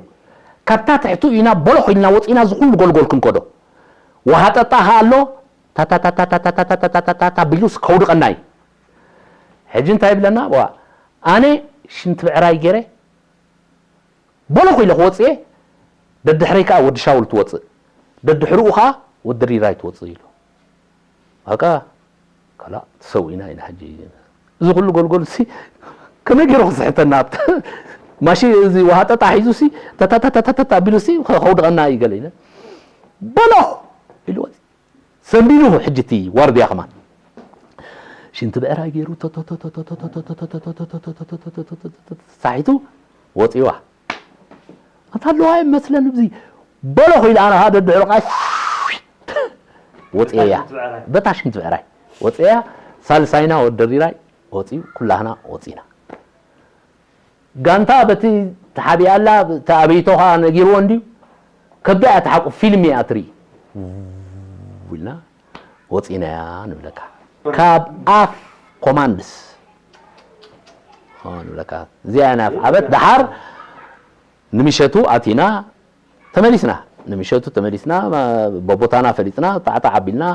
ካብታ ትሕቱ ኢና በሎ ኮይንና ወፂና እዚ ኩሉ ጎልጎል ክንከዶ ውሃ ጠጣ ከ ኣሎ ታታታታታታታታታታ ቢሉስ ከውድቐና እዩ ሕጂ እንታይ ይብለና ዋ ኣነ ሽንቲ ብዕራይ ገይረ በሎ ኮይለ ክወፅየ ደድሕረይ ከዓ ወዲ ሻውል ትወፅእ ደድሕርኡ ከዓ ወዲ ሪራይ ትወፅእ ኢሉ በቃ ካላ ተሰዊእና ኢና ሕጂ እዚ ኩሉ ጎልጎል ሲ ከመይ ገይሩ ክስሕተና ኣብቲ ማሺ እዚ ውሃ ጠጣ ሒዙ ሲ ተታታታታታ ኣቢሉ ሲ ከውድቐና እዩ ገለ ኢለ በሎ ኢሉ ወፂ ሰንቢዱ ሕጂ እቲ ዋርድያ ከማን ሽንቲ ብዕራይ ገይሩ ሳሒቱ ወፂዋ ኣንታ ኣለዋ ይመስለን እዚ በሎ ኺኢሉ ኣነ ከዓ ደድሕሩ ከዓ ወፅየያ በታ ሽንቲ ብዕራይ ወፅየያ ሳልሳይና ወደሪራይ ወፂኡ ኩላህና ወፂና ጋንታ በቲ ተሓቢኣላ ተኣበይቶ ከዓ ነጊርዎ እንድዩ ከብዳ እያ ተሓቁ ፊልም እያ ትርኢ ኢልና ወፂናያ ንብለካ ካብ ኣፍ ኮማንድስ ንብለካ እዚኣ ናይ ኣፍ ዓበት ደሓር ንምሸቱ ኣቲና ተመሊስና ንምሸቱ ተመሊስና በቦታና ፈሊጥና ጣዕጣዕ ኣቢልና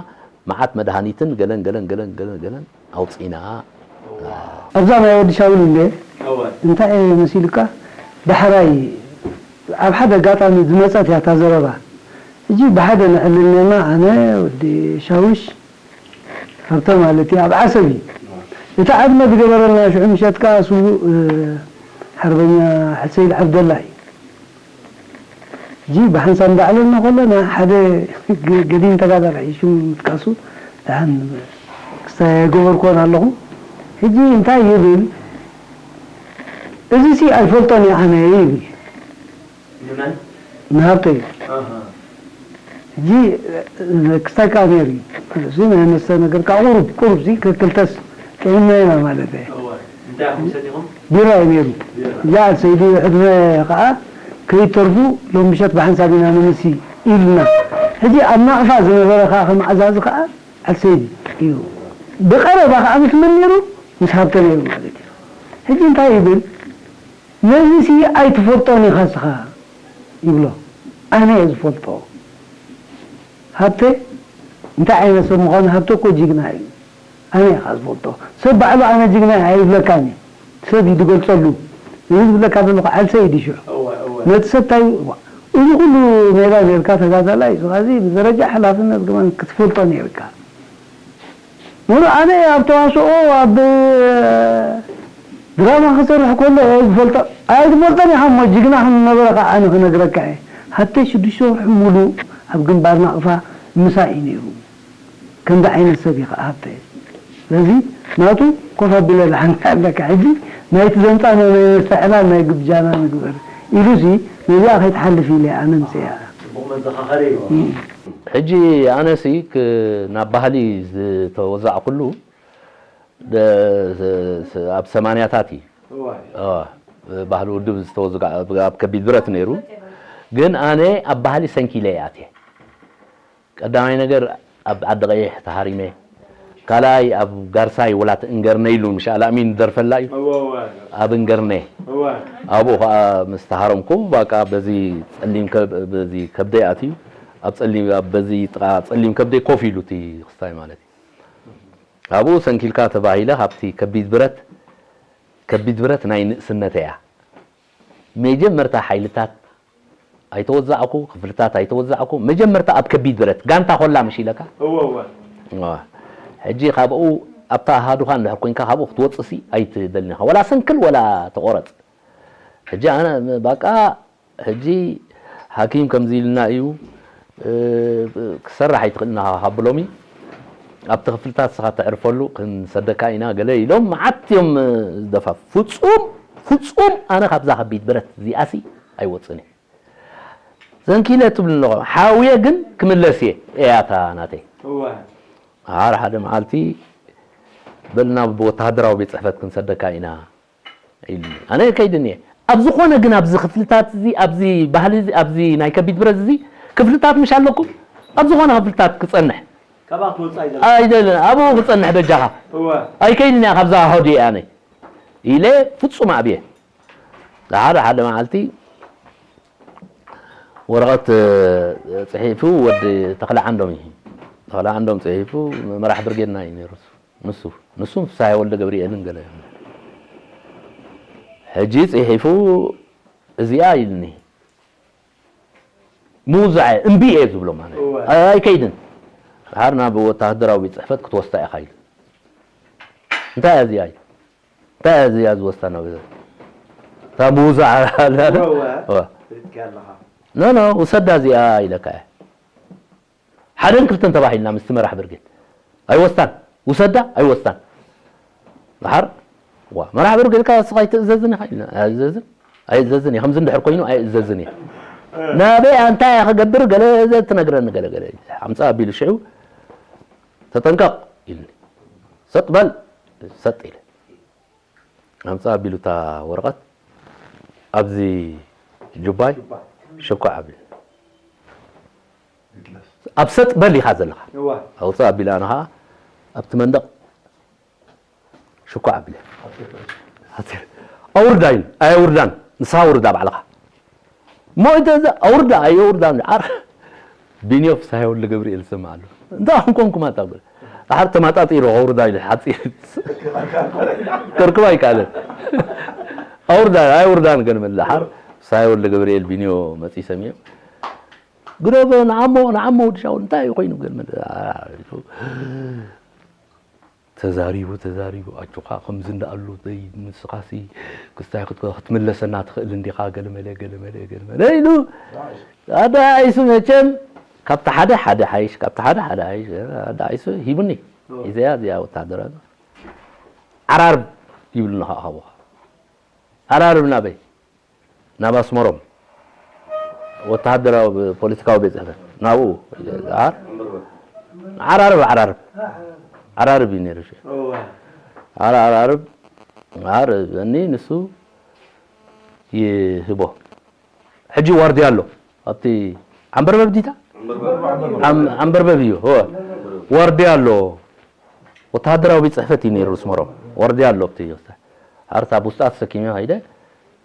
መዓት መድሃኒትን ገለን ገለን ገለን ገለን ገለን ኣውፂና ኣብዛ ናይ ወዲ ሻውል እንደ እንታይ መሲልካ ዳሕራይ ኣብ ሓደ ኣጋጣሚ ዝመፀት እያ እታ ዘረባ ሕጂ ብሓደ ንዕልል ነና ኣነ ወዲ ሻውሽ ሃብተ ማለት እዩ፣ ኣብ ዓሰብ እዩ። እቲ ዓድመ ዝገበረልና ሽዑ ምሸት ከኣ ስዉእ፣ እ፣ ሓርበኛ ሓሰይድ ዓብደላ እዩ። ሕጂ ብሓንሳብ እንዳዕለልና ከለና ሓደ ገ-፣ ገዲም ተጋዳላይ ሽሙ ምጥቃሱ ደሓን ክስታይ ኣይገበርኩዎን ኣለኹ። ሕጂ እንታይ ይብል? "እዚሲ ኣይፈልጦን እየ ኣነ" ይብል። ንመን? ንሃብተይ። ኣሃ። ሕጂ፣ እ፣ ክስታይ ከኣ ነይሩ እዩ። እዚ ናይ መስተ ነገር ከኣ ቁሩብ፣ ቁሩብ ሲ፣ ከ-፣ ክልተስ ጥዒምና ኢና ማለት እየ። እወ። እንታይ ኢኹም ሰቲኹም? ቢራ እዩ ነይሩ። ቢራ። እዛ ሰይዲ ዕድመ ከኣ ከይተርፉ ሎም ምሸት ብሓንሳብ ኢና ንምሲ ኢሉና። ሕጂ ኣብ ናቕፋ ዝነበረ ከኣ ከመዓዛዚ ከኣ ኣልሰይዲ እዩ። ብቐረባ ከኣ ምስ መን ነይሩ? ምስ ሃብተ ነይሩ ማለት እዩ። ሕጂ እንታይ ይብል? "ነዚሲ ኣይትፈልጦን ኢኻ እስኻ" ይብሎ። ኣነ እየ ዝፈልጦ። ሃብተ እንታይ ዓይነት ሰብ ምዃኑ፣ ሃብተ እኮ ጅግና እዩ። ኣነ እየ ኻኣ ዝፈልጦ። ሰብ ባዕሉ ኣነ ጅግና እየ ኣይብለካን እዩ። ሰብ እዩ ዝገልጸሉ። እዚ ዝብለካ ዘለኹ ዓልሰ እዩ ሽዑ። እወ፣ እወ። ነቲ ሰብ እንታይ፣ እዚ ኩሉ ሜዳ ኔርካ ተጋዳላይ፣ እዚ ኸዚ ብደረጃ ሓላፍነት ከማን ክትፈልጦ ኔርካ። ምሩ ኣነ ኣብ ተዋስኦ፣ ኣብ ድራማ ክሰርሕ ከሎ እየ ዝፈልጦ። ኣይትፈልጦን ኢኻ እሞ ጅግና ከም ዝነበረ ኸዓ ኣነ ክነግረካ እየ። ሃብተ ሽዱሽተ ወርሒ ሙሉእ ኣብ ግንባር ናቕፋ ምሳይ እዩ ነይሩ። ከምዚ ዓይነት ሰብ እዩ ኸዓ ሃብተ። ስለዚ ናቱ ኮፍ ኣቢለ ዝሓንካ ኣለካ። ሕጂ ናይቲ ዘምጻእናዮ ናይ መስተ ዕላል ናይ ግብጃና ንግበር ኢሉሲ ነዚኣ ከይትሓልፍ ኢለ ኣነ ኣምጽእያ። ጽቡቕ መዘኻኸሪ እዩ። እም። ሕጂ ኣነሲ ክ-፣ ናብ ባህሊ ዝተወዛዕኩሉ ደ-፣ ስ-፣ ስ-፣ ኣብ ሰማንያታት እዩ። እዋይ። አ፣ ባህሊ ውድብ ዝተወዝጋ-፣ ኣብ ከቢድ ብረት ነይሩ። ግን ኣነ ኣብ ባህሊ ሰንኪለ እየ ኣትየ። ቀዳማይ ነገር ኣብ ዓዲ ቀይሕ ተሃሪመ። ካልኣይ ኣብ ጋርሳይ ወላ እቲ እንገርነ ኢሉ ምሽ ኣላሚን ዝደርፈላ እዩ። እወ፣ እወ። ኣብ እንገርነ። እወ። ኣብኡ ኸዓ ምስ ተሃረምኩ፣ ባቃ በዚ ጸሊም ከብ-፣ በዚ ከብደይ ኣትዩ፣ ኣብ ጸሊም፣ ኣብ በዚ ጥቓ ጸሊም ከብደይ ኮፍ ኢሉ እቲ ክስታይ ማለት እዩ። ኣብኡ ሰንኪልካ ተባሂለ፣ ካብቲ ከቢድ ብረት፣ ከቢድ ብረት ናይ ንእስነተይ እያ። መጀመርታ ሓይልታት ኣይተወዛዕኩ፣ ክፍልታት ኣይተወዛዕኩ። መጀመርታ ኣብ ከቢድ ብረት፣ ጋንታ ኮላ ምሽ ኢለካ? እወ፣ እወ። እዋ። ሕጂ ካብኡ፣ ኣብታ ኣሃዱኻ እንድሕር ኮይንካ፣ ካብኡ ክትወጽእሲ ኣይትደልን ኢኻ። ወላ ሰንክል፣ ወላ ተቆረጽ። ሕጂ ኣነ፣ ባቃ፣ ሕጂ ሓኪም ከምዚ ኢልና እዩ፣ እ፣ ክሰርሕ ኣይትኽእልን ኢኻ ካብ ብሎሚ ኣብቲ ክፍልታት ንስኻ ተዕርፈሉ ክንሰደካ ኢና ገለ ኢሎም መዓት እዮም ዝደፋፍ። ፍጹም፣ ፍጹም ኣነ ካብዛ ከቢድ ብረት እዚኣሲ ኣይወጽእን እየ። ዘንኪለ ትብል ኣለኹ። ሓውየ ግን ክምለስ እየ፣ እያ እታ ናተይ። እወ። ሓደ ሓደ መዓልቲ በል ናብ ወተሃደራዊ ቤት ጽሕፈት ክንሰደካ ኢና። ኢሉኒ። ኣነ ከይድን እየ። ኣብ ዝኾነ ግን ኣብዚ ክፍልታት እዚ፣ ኣብዚ ባህሊ እዚ፣ ኣብዚ ናይ ከቢድ ብረት እዚ ክፍልታት ምሽ ኣለኩም? ኣብ ዝኾነ ክፍልታት ክጸንሕ። ካብኣ ክትወጽእ ኣይደልን። ኣይደልን። ኣብኡ ክጸንሕ በጃኻ። እወ። ኣይከይድን እየ ካብዛ ሃዲ ኣነ። ኢለ ፍጹም ኣብየ። ሓደ ሓደ መዓልቲ ወረቐት፣ እ፣ ጽሒፉ ወዲ ተኽለ ዓንዶም እዩ። ተኽለ ዓንዶም ጽሒፉ መራሕ ብርጌድና እዩ ነይሩ። ንሱ፣ ንሱን ፍስሃየ ወልደ ገብርኤልን ገለ። ሕጂ ጽሒፉ እዚኣ ኢልኒ። ምውዛዐ እምቢ እየ ዝብሎ ማለት እዩ። እወ። ኣይ-፣ ኣይከይድን። ድሓር ናብ ወታሃደራዊ ቤት ጽሕፈት ክትወስዳ ኢኻ ኢሉ። እንታይ እያ እዚኣ ኢሉ። እንታይ እያ እዚኣ ዝወስዳ ናብ እታ ምውዛዕ ኣላ። እወ፣ እወ። እወ። ትክክል ኣለኻ። ኖ፣ ኖ፣ ውሰዳ እዚኣ ኢለካ እየ። ሓደን ክልተን ተባሂልና ምስቲ መራሕ ብርጌድ። ኣይወስዳን። ውሰዳ፣ ኣይወስዳን። ድሓር፣ ዋ፣ መራሕ ብርጌድ ከኣ እስኻ ኣይትእዘዝን ኢኻ ኢልና። ኣይእዘዝን። ኣይእዘዝን እየ። ከምዚ እንድሕር ኮይኑ ኣይእዘዝን እየ። ናበይ ኣንታይ እየ ክገብር ገለ ትነግረኒ ገለ ገለ። ሓምጻ ኣቢሉ ሽዑ ተጠንቀቕ ኢሉኒ። ሰጥ በል፣ ሰጥ ኢለ። ኣምጻ ኣቢሉ እታ ወረቐት ኣብዚ ጁባይ ጁባ። ሽኳዕ ኣቢሉ። ይግለጽ። ኣብ ሰጥ በል ኢኻ ዘለኻ። እዋ። ኣውጻ ኣቢሉ ኣነ ኸኣ ኣብቲ መንደቕ ሽኳዕ ኣቢለ። ኣውርዳ ኢሉ። ኣየውርዳን። ንስኻ ኣውርዳ ባዕልኻ። እሞ እንተ እዛ ኣውርዳ ኣየውርዳን። ዓር-፣ ቢንዮ ፍስሃየ ወልደ ገብርኤል ዝሰምዕ ኣሎ። እንታይ ኮንኩም ኣታ በለ። ድሓር ተማጣጢሩ ኣውርዳ ኢሉ ሓፂር። ከርክባ ኣይከኣለን። ኣውርዳ፣ ኣየውርዳን ገለ መለ። ድሓር ፍስሃየ ወልደ ገብርኤል ቢንዮ መፂ ሰሚዑ። ግደፎ፣ ንዓሞ፣ ንዓሞ ወዲ ሻውል እንታይ እዩ ኮይኑ ገለ መለ። ተዛሪቡ ተዛሪቡ ኣጆኻ ከምዚ እንዳኣሉ ዘይ ንስኻሲ ክስታይ ክትከ- ክትምለሰና ትኽእል እንዲኻ ገለመለ ገለመለ ገለመለ ኢሉ ኣዳኢሱ መቸም ካብቲ ሓደ ሓደ ሓይሽ ካብቲ ሓደ ሓደ ሓይሽ ኣዳኢሱ ሂቡኒ። ሒዘያ እዚኣ ወታደራ ዓራርብ ይብሉና ከዓ ሃቡኻ። ዓራርብ ናበይ ናብ ኣስመሮም ወተሃደራዊ ፖለቲካዊ ቤት ፅሕፈት ናብኡ ዓር ዓራርብ ዓራርብ ዓራርብ እዩ ነይሩ። ዓር ዓራርብ ዓር እኒ ንሱ ይህቦ ሕጂ ዋርድያ ኣሎ ኣብቲ ዓንበርበብ ዲታ ዓንበርበብ እዩ። ዋርድያ ኣሎ ወተሃደራዊ ቤት ፅሕፈት እዩ ነይሩ ኣስመሮም። ዋርድያ ኣሎ ኣብቲ ኣርታ ብውስጣ ተሰኪመ ከይደ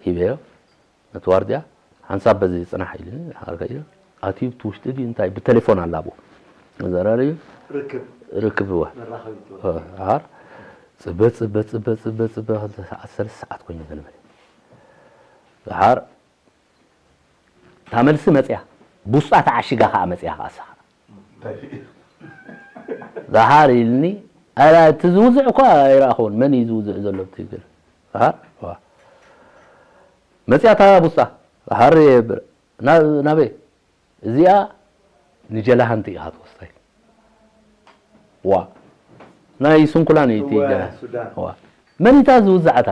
ሂበዮ ነቲ ዋርድያ ሓንሳብ በዚ ፅናሕ ኢሉ ሓርካ ኢሉ ኣትዩ እቲ ውሽጢ ድዩ እንታይ ብቴሌፎን ኣላቡ ዘራርዩ ርክብ ርክብ እወ መራኸቢ ትወ- ዓር ፅበ ፅበ ፅበ ፅበ ፅበ ክልተ ሰዓት ሰለስተ ሰዓት ኮይኑ ገለመለ ድሓር እታ መልሲ መፅያ ብውስጣ ተዓሺጋ ከዓ መፅያ ከዓ ሳኻ ዝሃር ኢልኒ ኣላ እቲ ዝውዝዕ እኳ ኣይረኣኽዎን መን እዩ ዝውዝዕ ዘሎ ብትክክል ዝሃር ዋ መፅያ እታ ብውስጣ ዝሃር ናበይ እዚኣ ንጀላሃንቲ ኢኻ ትወስዳ ዋ ናይ ስንኩላን እዩ እቲ ጀላሃ ዋ መን እታ ዝውዛዕታ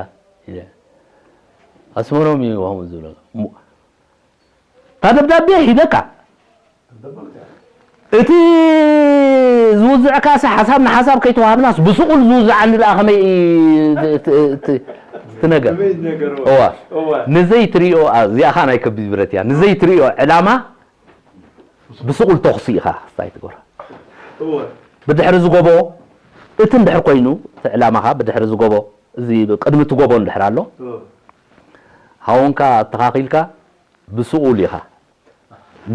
ኢለ ኣስመሮም እዩ ከምኡ ዝብሎ እሞ እታ ደብዳቤ ሂበካ እቲ ዝውዝዕካሲ ሓሳብ ንሓሳብ ከይተዋሃብናስ ብስቑል ዝውዝዓኒ ደኣ ከመይ እዩ እቲ- እቲ- እቲ ነገር እዋ ንዘይትሪኦ እዚኣ ኸዓ ናይ ከቢድ ብረት እያ ንዘይትሪኦ ዕላማ ብስቑል ተኹሲ ኢኻ ስታይ ትገብራ ብድሕሪ ዝጎቦ እቲ እንድሕር ኮይኑ እቲ ዕላማኻ ብድሕሪ ዝጎቦ እዚ ቅድሚ እቲ ጎቦ እንድሕር ኣሎ ሃወንካ ኣተኻኺልካ ብስቑል ኢኻ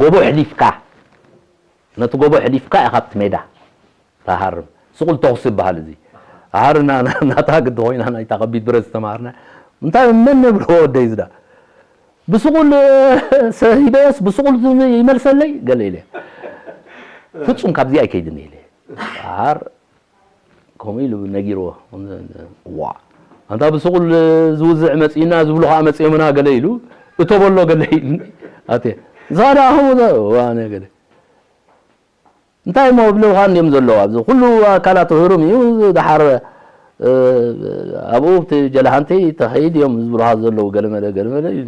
ጎቦ ሕሊፍካ ነቲ ጎቦ ሕሊፍካ ኢኻ ኣብቲ ሜዳ ትሃርም ስቑል ተኹሲ ይበሃል እዚ ሃርና ናታ ግዲ ኮይና ናይታ ከቢድ ብረት ዝተማሃርና እንታይ መን ነብሎ ወደይ ዝዳ ብስቑል ሰሂበየስ ብስቑል ይመልሰለይ ገለ ኢለ ፍጹም ካብዚ ኣይከይድን ኢለ ሃር ከምኡ ኢሉ ነጊርዎ ዋ ኣንታ ብስቑል ዝውዝዕ መፂእና ዝብሉ ከዓ መፂኦምና ገለ ኢሉ እቶ በሎ ገለ ኢሉ ኣተ ንስኻ ደኣ ከምኡ ዋ ገለ እንታይ እሞ ብልውካ እንዲዮም ዘለዉ ኣብዚ ኩሉ ኣካላት ህሩም እዩ ድሓር ኣብኡ እቲ ጀላሃንቲ ተኸይድ እዮም ዝብሉካ ዘለዉ ገለመለ ገለመለ እዩ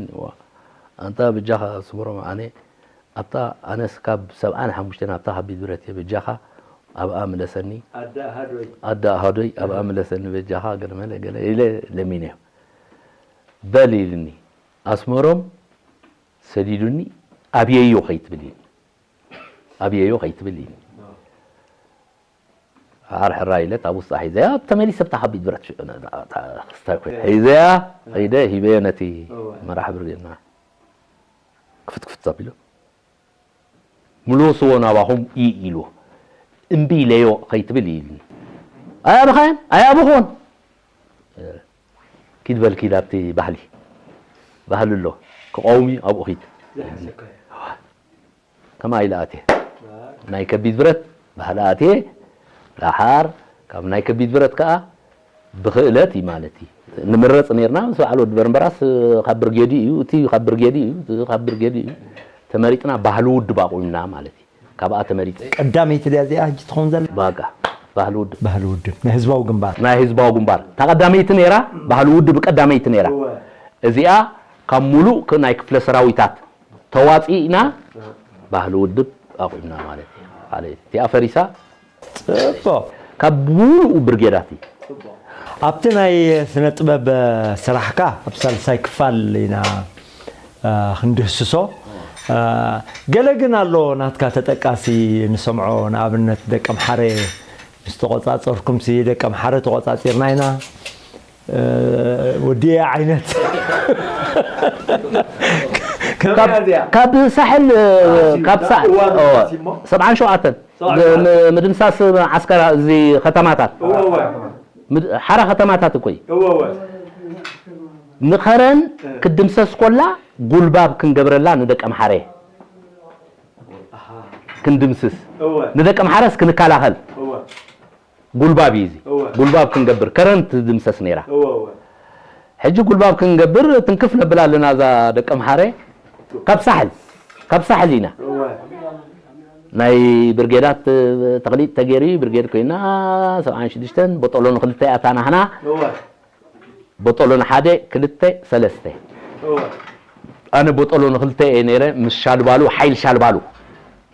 ኣንታ ብጃኻ ስምሮም ኣነ ኣብታ ኣነስ ካብ ሰብዓን ሓሙሽተን ኣብታ ከቢድ ብረት እየ በጃኻ ኣብኣ ምለሰኒ ኣደ ኣሃዶይ ኣደ ኣሃዶይ ኣብኣ ምለሰኒ በጃኻ ገለመለ ገለ ኢለ ለሚነዮ በል ኢልኒ ኣስመሮም ሰዲዱኒ ኣብየዮ ከይትብል ኢልኒ ኣብየዮ ከይትብል ኢልኒ ሓር ሕራይ ኢለ እታ ውስጣ ሒዘያ ተመሊሰ ብታ ከቢድ ብረት ሽዑ ክስታይ ኮይነ ሒዘያ ከይደ ሂበዮ ነቲ መራሕ ብርጌድና ክፍት ክፍት ኣቢሉ ምልስዎ ናባኹም ኢ ኢልዎ እምቢ ኢለዮ ከይትብል ኢልኒ ኣያብኻን ኣያብኹን ኪድ በል ኪድ ኣብቲ ባህሊ ባህሊ ኣሎ ክቐውም እዩ ኣብኡ ኺድ ከማ ኢለ ኣትየ ናይ ከቢድ ብረት ባህሊ ኣትየ ዳሓር ካብ ናይ ከቢድ ብረት ከዓ ብክእለት እዩ ማለት እዩ ንምረፅ ነርና ምስ በዓል ወዲ በርንበራስ ካብ ብርጌዲ እዩ እቲ ካብ ብርጌዲ እዩ ካብ ብርጌዲ እዩ ተመሪፅና ባህሊ ውድብ ኣቑምና ማለት እዩ ካብኣ ተመሪፀ ቀዳመይቲ ድያ እዚኣ ሕጂ ትኸውን ዘላ ባቃ ባህሊ ውድብ ባህሊ ውድብ ናይ ህዝባዊ ግንባር ናይ ህዝባዊ ግንባር እታ ቀዳመይቲ ነይራ ባህሊ ውድብ ቀዳመይቲ ነይራ እዚኣ ካብ ሙሉእ ናይ ክፍለ ሰራዊታት ተዋፂእና ባህሊ ውድብ ኣቑምና ማለት እዩ ካልእ እቲኣ ፈሪሳ ጽቡቕ ካብ ሙሉኡ ብርጌዳት እዩ ኣብቲ ናይ ስነ ጥበብ ስራሕካ ኣብ ሳልሳይ ክፋል ኢና ክንድህስሶ ገለ ግን ኣሎ ናትካ ተጠቃሲ ንሰምዖ ንኣብነት ደቂ ኣምሓረ ምስ ተቆጻጸርኩም ሲ ደቂ ኣምሓረ ተቆጻጺርና ኢና ወዲ ዓይነት ካብ ሳሕል ካብ ሰብዓን ሸውዓተን ምድምሳስ ዓስከራ እዚ ከተማታት ሓራ ከተማታት እኮ እዩ ንኸረን ክትድምሰስ ኮላ ጉልባብ ክንገብረላ ንደቂ ኣምሓረ ክንድምስስ ንደቂ ኣምሓረስ ክንከላኸል ጉልባብ እዩ እዚ። እወ። ጉልባብ ክንገብር፣ ከረን ትድምሰስ ነይራ። እወ፣ እወ። ሕጂ ጉልባብ ክንገብር ትንክፍ ነብል ኣለና እዛ ደቂ ኣምሓረ። ካብ ሳሕል፣ ካብ ሳሕል ኢና። እወ። ናይ ብርጌዳት ተኽሊጥ ተገይሩ እዩ፣ ብርጌድ ኮይና ሰብዓን ሽዱሽተን፣ ቦጦሎ ንኽልተ ኣታ ናህና። እወ። ቦጦሎ ንሓደ፣ ክልተ፣ ሰለስተ። እወ። ኣነ ቦጦሎ ንኽልተ እየ ነይረ፣ ምስ ሻልባሉ፣ ሓይል ሻልባሉ።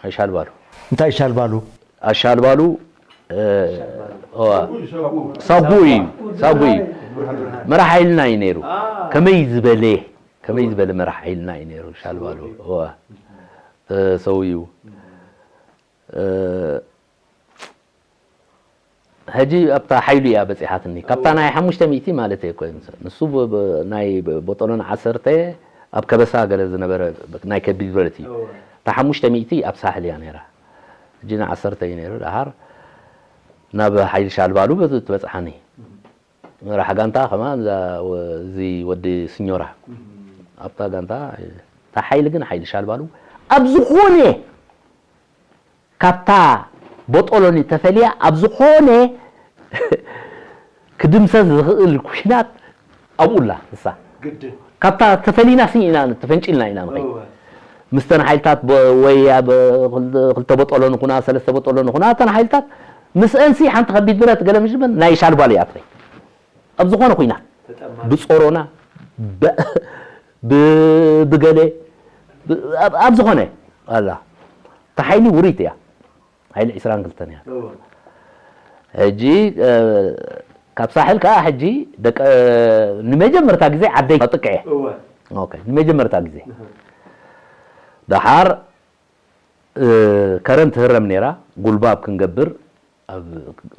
ሓይል ሻልባሉ። እንታይ ሻልባሉ? ኣሻልባሉ፣ እ፣ እወ። ሳጉ እዩ፣ ሳጉ እዩ። መራሕ ሓይልና እዩ ነይሩ። ከመይ ዝበለ፣ ከመይ ዝበለ መራሕ ሓይልና እዩ ነይሩ ሻልባሉ። እወ። እ፣ ሰውዩ። እ፣ ሕጂ ኣብታ ሓይሉ እያ በጺሓትኒ። ካብታ ናይ ሓሙሽተ ሚእቲ ማለት እየ እኮ፣ ንሱ ብ-፣ ብ-፣ ናይ ብ-፣ ቦጦሎን ዓሰርተ ኣብ ከበሳ ገለ ዝነበረ ናይ ከቢድ ብረት እዩ። እወ። እታ ሓሙሽተ ሚእቲ ኣብ ሳሕል እያ ነይራ። ሕጂ ንዓሰርተ እዩ ነይሩ። ደሓር ናብ ሓይሊ ሻልባሉ በዚ ትበጽሓኒ። መራሕ ጋንታ ከማን እዛ ወ-፣ እዚ ወዲ ስኞራ። ኣብታ ጋንታ፣ እታ ሓይሊ ግን ሓይሊ ሻልባሉ ኣብ ዝኾነ ካብታ ቦጦሎኒ ተፈልያ ኣብ ዝኾነ ክድምሰስ ዝኽእል ኩናት ኣብኡ ኣላ ንሳ። ግድን። ካብታ ተፈሊና ሲ ኢና፣ ተፈንጪልና ኢና ንኸይድ። እወ። ምስተን ሓይልታት ቦ-፣ ወይ ኣብ ክል-፣ ክልተ ቦጦሎ ንኹና፣ ሰለስተ ቦጦሎ ንኹና፣ እተን ሓይልታት ምስአንሲ ሓንቲ ከቢድ ብረት ገለ ምሽ በል ናይ ሻልባሉ እያ ትኸይድ። ኣብ ዝኾነ ኩናት ተጠማሪ። ብጾሮና፣ በ-፣ ብ-፣ ብገለ፣ ብ-፣ ኣብ፣ ኣብ ዝኾነ ኣላ። እታ ሓይሊ ውሪት እያ። ሓይሊ ዕስራን ክልተን እያ። እወ። ሕጂ፣ እ፣ ካብ ሳሕል ከኣ ሕጂ ደቀ-፣ ንመጀመርታ ግዜ ዓደይ ኣጥቅዐ። እወ። ኦኬ፣ ንመጀመርታ ግዜ። እህ። ደሓር፣ እ፣ ከረን ትህረም ነይራ፣ ጉልባብ ክንገብር፣ ኣብ፣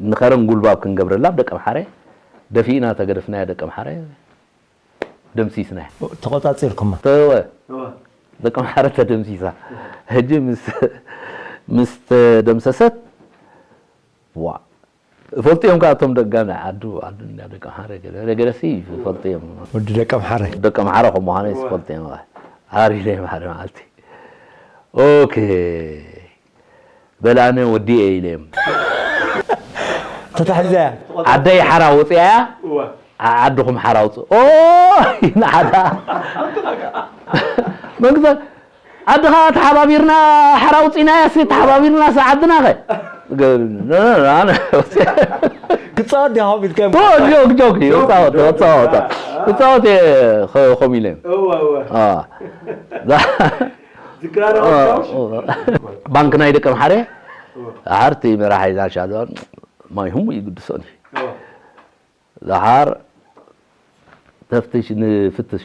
ንኸረን ጉልባብ ክንገብረላ ኣብ ደቀምሓረ፣ ደፊእና ተገደፍናያ ደቀምሓረ። ደምሲስና። ተቖጻጺርኩማ? ተወ። እወ። ደቂ ኣምሓረ ተደምሲሳ። ሕጂ ምስ፣ ምስ ተደምሰሰት፣ ዋ። ፈልጥዮም ከኣ እቶም ደጋም ናይ ዓዱ፣ ዓዱ እንዳ ደቂ ኣምሓረ ገለ፣ ገለ፣ ገለሲ ፈልጥዮም። ወዲ ደቂ ኣምሓረ። ደቂ ኣምሓረ ከም ምዃነይ እወ። ዝፈልጥዮም። ዓር ኢለ ሓደ መዓልቲ። ኦኬ። በል ኣነ ወዲኤ ኢለዮም። ተታሒዘያ። ዓደይ ሓራ ወፂኣያ፣ እወ። ዓ-፣ ዓድኹም ሓራ ውፅእ። ኦ! ንዓዳ። መንግስቲ፣ ዓድኻ ተሓባቢርና ሓራ ውፂእናያ፣ ሲ ተሓባቢርና፣ ሲ ዓድና ኸ? ገ-፣ ነ-፣ ነ-፣ ኣነ ወፂአ። ክፃወት ዲኻ ቢልካ? ኦ፣ ጆክ፣ ጆክ እዩ። ጆክ፣ ክፃወት፣ ጆክ። ክፃወት። ክፃወት እየ፣ ኸ-፣ ኸም ኢለ። እወ፣ እወ። አ። ዝከራረብ ኦ፣ ኣስታውሽ? ኦ። ባንክ ናይ ደቂ ኣምሓረ፣ እወ። ሓርቲ መራሒ ናሻ፣ ማይ ህሙ ይግድሶን እዩ። እወ። ደሓር ተፍትሽ ንፍትሽ፣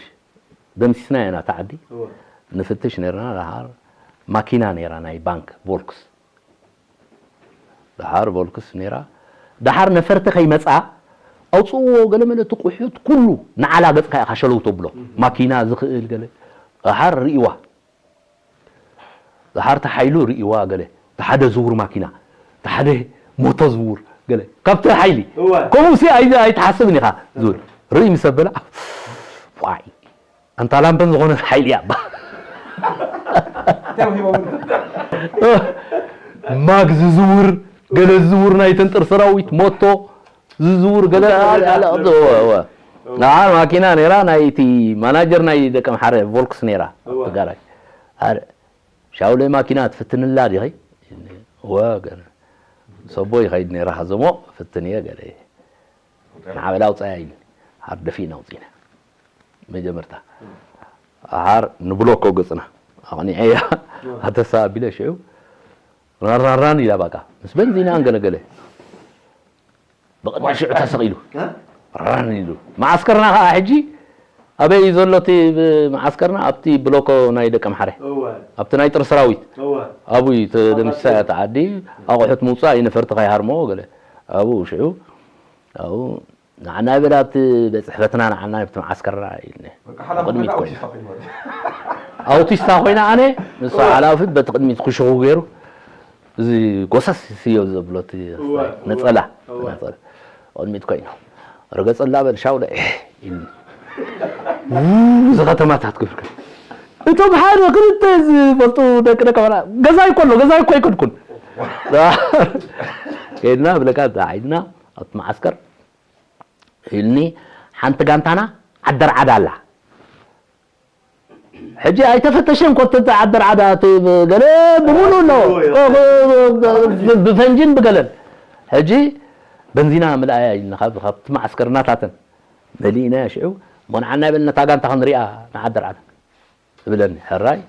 ደምሲስና ኢና እታ ዓዲ። እወ። ንፍትሽ ነርና፣ ደሓር ማኪና ነይራ ናይ ባንክ ቮልክስ። ደሓር ቮልክስ ነይራ። ደሓር ነፈርቲ ከይመጻ ኣውጽእዎ ገለ መለ እቲ ቁሑት ኩሉ ንዓላ ገጽካ ኢኻ ሸለው ተብሎ። እህ። ማኪና ዝኽእል ገለ። ደሓር ርእይዋ። ዝሓርተ ሓይሉ ርእይዋ ገለ፣ እቲ ሓደ ዝውር ማኪና፣ እቲ ሓደ ሞቶ ዝውር ገለ፣ ካብቲ ሓይሊ። እወ። ከምኡ ሲ ኣይ-፣ ኣይትሓስብን ኢኻ ዝብል። ርእይ ምስ ኣበለ፣ ዋይ፣ ኣንታ ላምበን ዝኾነ ሓይሊ እያ እባ። ማግ ዝዝውር፣ ገለ ዝዝውር ናይ ተንጥር ሰራዊት፣ ሞቶ፣ ዝዝውር ገለ ኣለ፣ ኣለ፣ ኣለ፣ እወ፣ እወ። እወ። ንዓ ማኪና ነይራ፣ ናይ እቲ ማናጀር ናይ ደቂ ኣምሓረ ቮልክስ ነይራ፣ እወ። እቲ ጋራጅ። ኣረ፣ ሻውለይ ማኪና ትፍትንላ ዲኺ? እወ፣ ገለ። ሰቦ ይኸይድ ነይራ፣ ሃዘሞ፣ ፍትን እየ፣ ገለ። ንዓ በላ ኣውጻያ ኢሉ። ሓር ደፊእና ኣውጺና። መጀመርታ። ኣሓር ንብሎኮ ገጽና። ኣቕኒዐያ። እወ። ኣተሳ ኣቢለ ሽዑ፣ ራራራን ኢላ ባቃ። ምስ በንዚና ኣንገለገለ። ብቕድሚ ሽዑ ተሰቒሉ። እ? ራን ኢሉ። መዓስከርና ኸዓ ሕጂ ኣበይ እዩ ዘሎ እቲ ብ-፣ መዓስከርና? ኣብቲ ብሎኮ ናይ ደቂ ኣምሓረ። እወ። ኣብቲ ናይ ጥር ሰራዊት። እወ። ኣብኡ እዩ ተደምሲሳ እያ እታ ዓዲ። ኣቑሑት ምውጻእ እዩ ነፈርቲ ከይሃርምዎ ገለ። ኣብኡ ሽዑ፣ ኣብኡ ንዓና ይበል ኣብቲ ቤት ጽሕፈትና ንዓና ኣብቲ መዓስከርና ኢልኒ። በቃ ሓላፊ ብቕድሚት ኮይና ኮይና። ኣውቲስታ ኮይና። ኣውቲስታ ኮይና ኣነ፣ ንሳ እወ። ሓላፊ በቲ ቅድሚት ክሽኹ ገይሩ፣ እዚ ጎሰስ ስዮ ዘብሎ እቲ እወ፣ እወ፣ ነጸላ፣ እወ። ነጸላ። ቅድሚት ኮይኑ፣ "ርገጸላ በል ሻውለ፣ ኤህ!" ኢሉ። ው፣ እዚ ከተማታት ክብል ከሎ፣ እቶም ሓደ ክልተ ዝፈልጡ ደቂ ደቀ መራ፣ ገዛይ እኮ ኣሎ፣ ገዛይ እኮ ኣይኮንኩን። ከይድና ብለካ፣ እዛ ዓይድና ኣብቲ መዓስከር ኢልኒ፣ ሓንቲ ጋንታና ዓደርዓዳ ኣላ። ሕጂ ኣይተፈተሸን ኮ እቲ ዓደርዓዳ፣ እቲ ገለ ብምሉእ ኣሎ። እዎ፣ እዎ። ብ-፣ ብፈንጅን ብገለን። ሕጂ በንዚና ምልኣያ ኢልና ካብ፣ ካብቲ መዓስከር እናታተን መሊእናያ ሽዑ፣ እሞ ንዓና ይበል ነታ ጋንታ ክንሪኣ ንዓደርዓዳ። ትብለኒ፣ ሕራይ።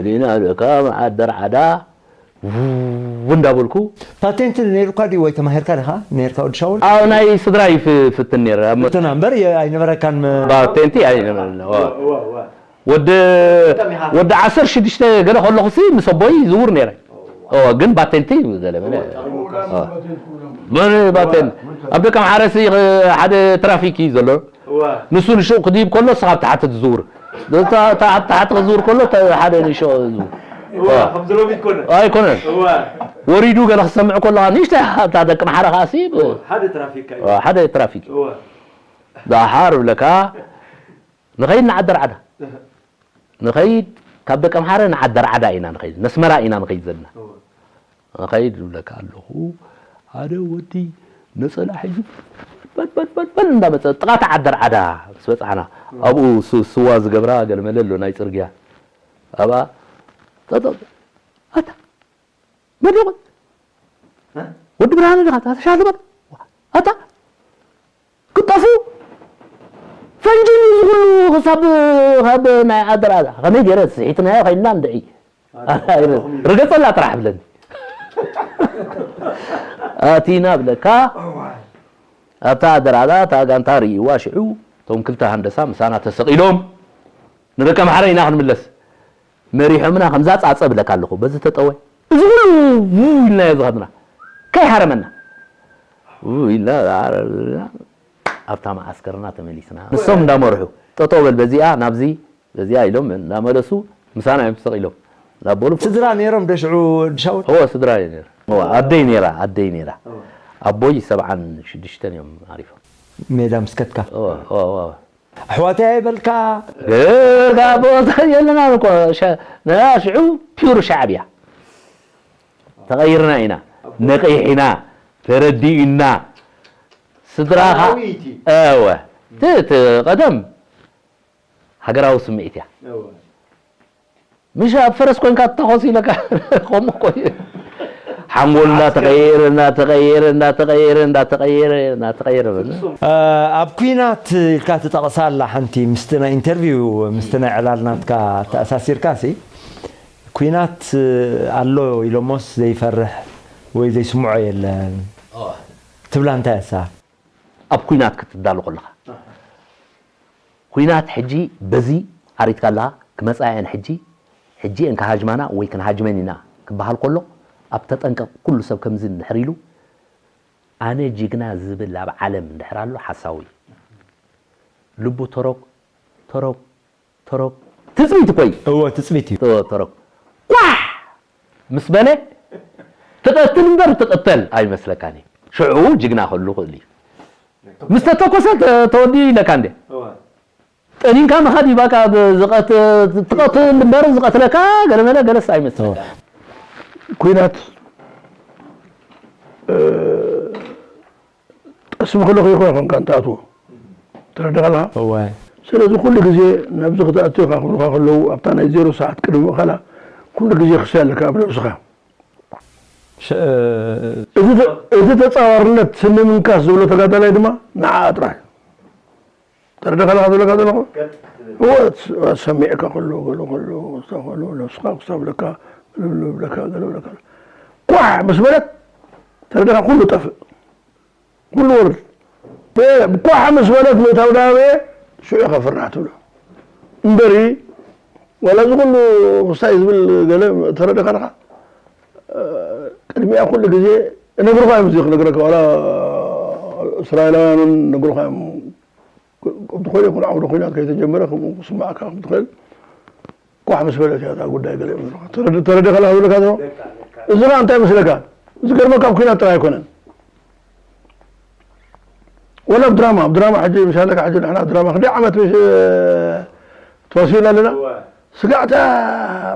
ሊና ልእካ መዓደር ዓዳ፣ ው እንዳበልኩ። ፓቴንት ነይሩካ ድዩ ወይ ተማሂርካ ዲኻ? ነይርካ ወዲ ሻውል? ኣብ ናይ ስድራ ይፍትን ነይረ። ኣብ መ- እንትና እምበር የ-፣ ኣይነበረካን መ- ፓቴንቲ ኣይነበረን። ዋ። ዋ፣ ዋ፣ ዋ። ወዲ፣ በጣም ይሃ- ወዲ ዓሰርተ ሽዱሽተ ገለ ከለኹ ሲ ምስ ኣቦይ ይዝውር ነይረ። ኦ፣ ግን ባቴንቲ ገለ መለ። ኦ፣ ኦ። መን ባቴን? ኣብ ደቀ ምሓረ ሲ ሓደ ትራፊክ እዩ ዘሎ። እዋ። ንሱ ንሽኡ ክድይብ ከሎ፣ ንስኻ ኣብ ታሕቲ ትዝውር። እታ፣ እታ ኣብ ታሕቲ ክዝውር ከሎ፣ እታ ሓደ ንሽኡ ዝዝውር። እዋ፣ እዋ። ከምዚ ሎሚ ይኮነ። ኣይኮነን። እዋ። ወሪዱ ገለ ክሰምዕ ከሎ፣ ንእሽተይ እታ ደቂ ምሓረ ከኣ ሲ፣ እዋ፣ ሓደ ትራፊክ እዩ። እዋ፣ ሓደ ትራፊክ እዩ። እዋ። ደሓር ብለካ፣ ንኸይድ ንዓደር ዓዳ። እህ። ንኸይድ፣ ካብ ደቀምሓረ ንዓደርዓዳ ኢና ንኸይድ፣ ነስመራ ኢና ንኸይድ ዘለና። እወ። ንኸይድ ዝብለካ ኣለኹ፣ ሓደ ወዲ ነጸላ ሒዙ በል፣ በል፣ በል፣ በል እንዳመጸ፣ ጥቓ እታ ዓደርዓዳ ምስ በጻሕና፣ እወ። ኣብኡ ስ-፣ ስዋ ዝገብራ ገለመለ ኣሎ፣ ናይ ጽርግያ። ኣብኣ፣ ጠጠው፣ ኣታ፣ መን ኢኹም? እ? ወዲ ብርሃነ ዲኻ? ኣታ ተሻለ በል። ኣታ ክጠፉ ፈንጂ እዩ ዝብሉ ክሳብ ካብ ናይ ዓደርዓዳ። ከመይ ገይረ ስሒትናዮ ከይድና እንድዒ። ኣታ ርገጸላ ጥራሕ ብለኒ። ኣቲና ብለካ ኣብታ ዓደርዓዳ እታ ጋንታ ርእይዋ ሽዑ እቶም ክልተ ሃንደሳ ምሳና ተሰቒሎም ንደቀምሓረ ኢና ክንምለስ። መሪሖምና ከምዛ ጻጸ ብለካ ኣለኹ። በዚ ተጠወ። እዚ ኩሉ ውይ ኢልናዮ ዝኸድና። ከይሃረመና። ውይ ኢልና ኣብታ መዓስከርና ተመሊስና። ንሶም እንዳመርሑ፣ "ጠጠው በል በዚኣ፣ ናብዚ፣ በዚኣ" ኢሎም እንዳመለሱ ምሳና እዮም ተሰቒሎም። እንዳበሉ ስድራ ነይሮም ዶ ሽዑ ወዲ ሻውል? እወ፣ ስድራ እዩ ነይሩ። እወ፣ ኣደይ ነይራ፣ ኣደይ ነይራ። እወ። ኣቦይ ሰብዓን ሽዱሽተን እዮም ኣሪፎም። ሜዳ ምስ ከድካ? እወ፣ እወ፣ እወ። ኣሕዋተይ ኣይበልካ። ገርጋ ቦታ የለናን እኮ። ሸ-፣ ንሕና ሽዑ ፒውር ሻዕብያ ተቐይርና ኢና። ነቒሕና፣ ተረዲኡና። ስድራኻ፣ ሰራዊት እዩ። እወ። እቲ፣ እቲ ቀደም ሃገራዊ ስምዒት እያ። እወ። ምሽ ኣብ ፈረስ ኮንካ ትታኾስ ኢለካ፣ ከምኡ እኮ እዩ። ሓንጎል እንዳተቐየረ፣ እንዳተቐየረ፣ እንዳተቐየረ፣ እንዳተቐየረ፣ እንዳተቐየረ በለ። እ፣ ኣብ ኲናት ኢልካ ትጠቕሳ ኣላ ሓንቲ፣ ምስቲ ናይ ኢንተርቪው፣ ምስቲ ናይ ዕላል ናትካ ተኣሳሲርካ ሲ፣ ኲናት ኣሎ ኢሎሞስ ዘይፈርሕ ወይ ዘይስምዖ የለን። ኦ። ትብላ እንታይ እሳ? ኣብ ኲናት ክትዳሎ ከለኻ። ኣሃ። ኲናት ሕጂ በዚ ዓሪትካ ኣለኻ፣ ክመጻ እየን ሕጂ፣ ሕጂ እየን ክሃጅማና ወይ ክንሃጅመን ኢና ክበሃል ከሎ፣ ኣብ ተጠንቀቕ፣ ኩሉ ሰብ ከምዚ እንድሕር ኢሉ፣ ኣነ ጅግና ዝብል ኣብ ዓለም እንድሕር ኣሎ፣ ሓሳዊ እዩ። ልቡ ተሮክ፣ ተሮክ፣ ተሮክ፣ ትጽቢት እኮ እዩ። እወ፣ ትጽቢት እዩ። ተ-፣ ተሮክ፣ ኳሕ! ምስ በለ፣ ትቐትል እምበር ትቕተል ኣይመስለካን እዩ። ሽዑ ጅግና ክህሉ ክእል እዩ። ምስ ተተኮሰ ተ-፣ ተወዲኡ ኢለካ እንዴ? እወ። ጠኒንካ ምኻድ እዩ፣ በቃ፣ ብ-፣ ዝቐት-፣ ትቐትል እምበር ዝቐትለካ ገለመለ ገለስ ኣይመስለካ። እወ። ኲናት፣ እ፣ ጠስሚ ከሎ ከይኮነ ኮንካ እንተኣትዎ። ተረዲኻ ኣለኻ? እወ። ስለዚ ኩሉ ግዜ ናብዚ ክትኣቱ ኢኻ ክብሉኻ ከለዉ፣ ኣብታ ናይ ዜሮ ሰዓት ቅድሚ ምእኻላ ኩሉ ግዜ ክስያ ኣለካ ኣብ ነብስኻ። ሸ-፣ እቲ ተ-፣ እቲ ተጻዋርነት ስኒ ምንካስ ዝብሎ ተጋዳላይ ድማ ንዓኣ ጥራሕ። ተረዲኻ ኣለኻ ዝብለካ ዘለኹ? እወ፣ ሰሚዕካ ከሎ፣ ገለ ከሎ፣ ክስታ ከሎ፣ ነብስኻ ክስታ ብለካ፣ ገለ ብለካ፣ ገለ ብለካ። ኳሕ ምስ በለት፣ ተረዲኻ ኩሉ ጠፍእ። ኩሉ ወርድ። ብ-፣ ኳሕ ምስ በለት ምእታው ዳበየ፣ ሽዑ ኢኻ ፍርናዕ ትብሎ። እምበሪ፣ ዋላ እዚ ኩሉ ክስታይ ዝብል ገለ ተረዲኻ ኣለኻ? እ፣ ቅድሚኣ ኩሉ ግዜ እነግርኻ እዮም፣ እዚ ክነግረካ፣ ዋላ እስራኤላውያን እውን ነግርኻ እዮም። ክ-፣ ክም ትኽእል ይኹን፣ ዓውደ ኲናት ከይተጀመረ ከምኡ ክስምዓካ ከም ትኽእል። ኳሕ ምስ በለት እያ እታ ጉዳይ ገለ ይመስለካ። ተረድ-፣ ተረዲእካ ኣለኻ ዝብለካ ዘሎ? እዚ ኸኣ እንታይ ይመስለካ? ዝገርመካ ኣብ ኲናት ጥራይ ኣይኮነን። ወላ ኣብ ድራማ፣ ኣብ ድራማ ሕጂ ምሻለካ፣ ሕጂ ንሕና ኣብ ድራማ ክንደይ ዓመት ምሽ-፣ ተዋሲብና ኣለና? እወ። ስጋዕታ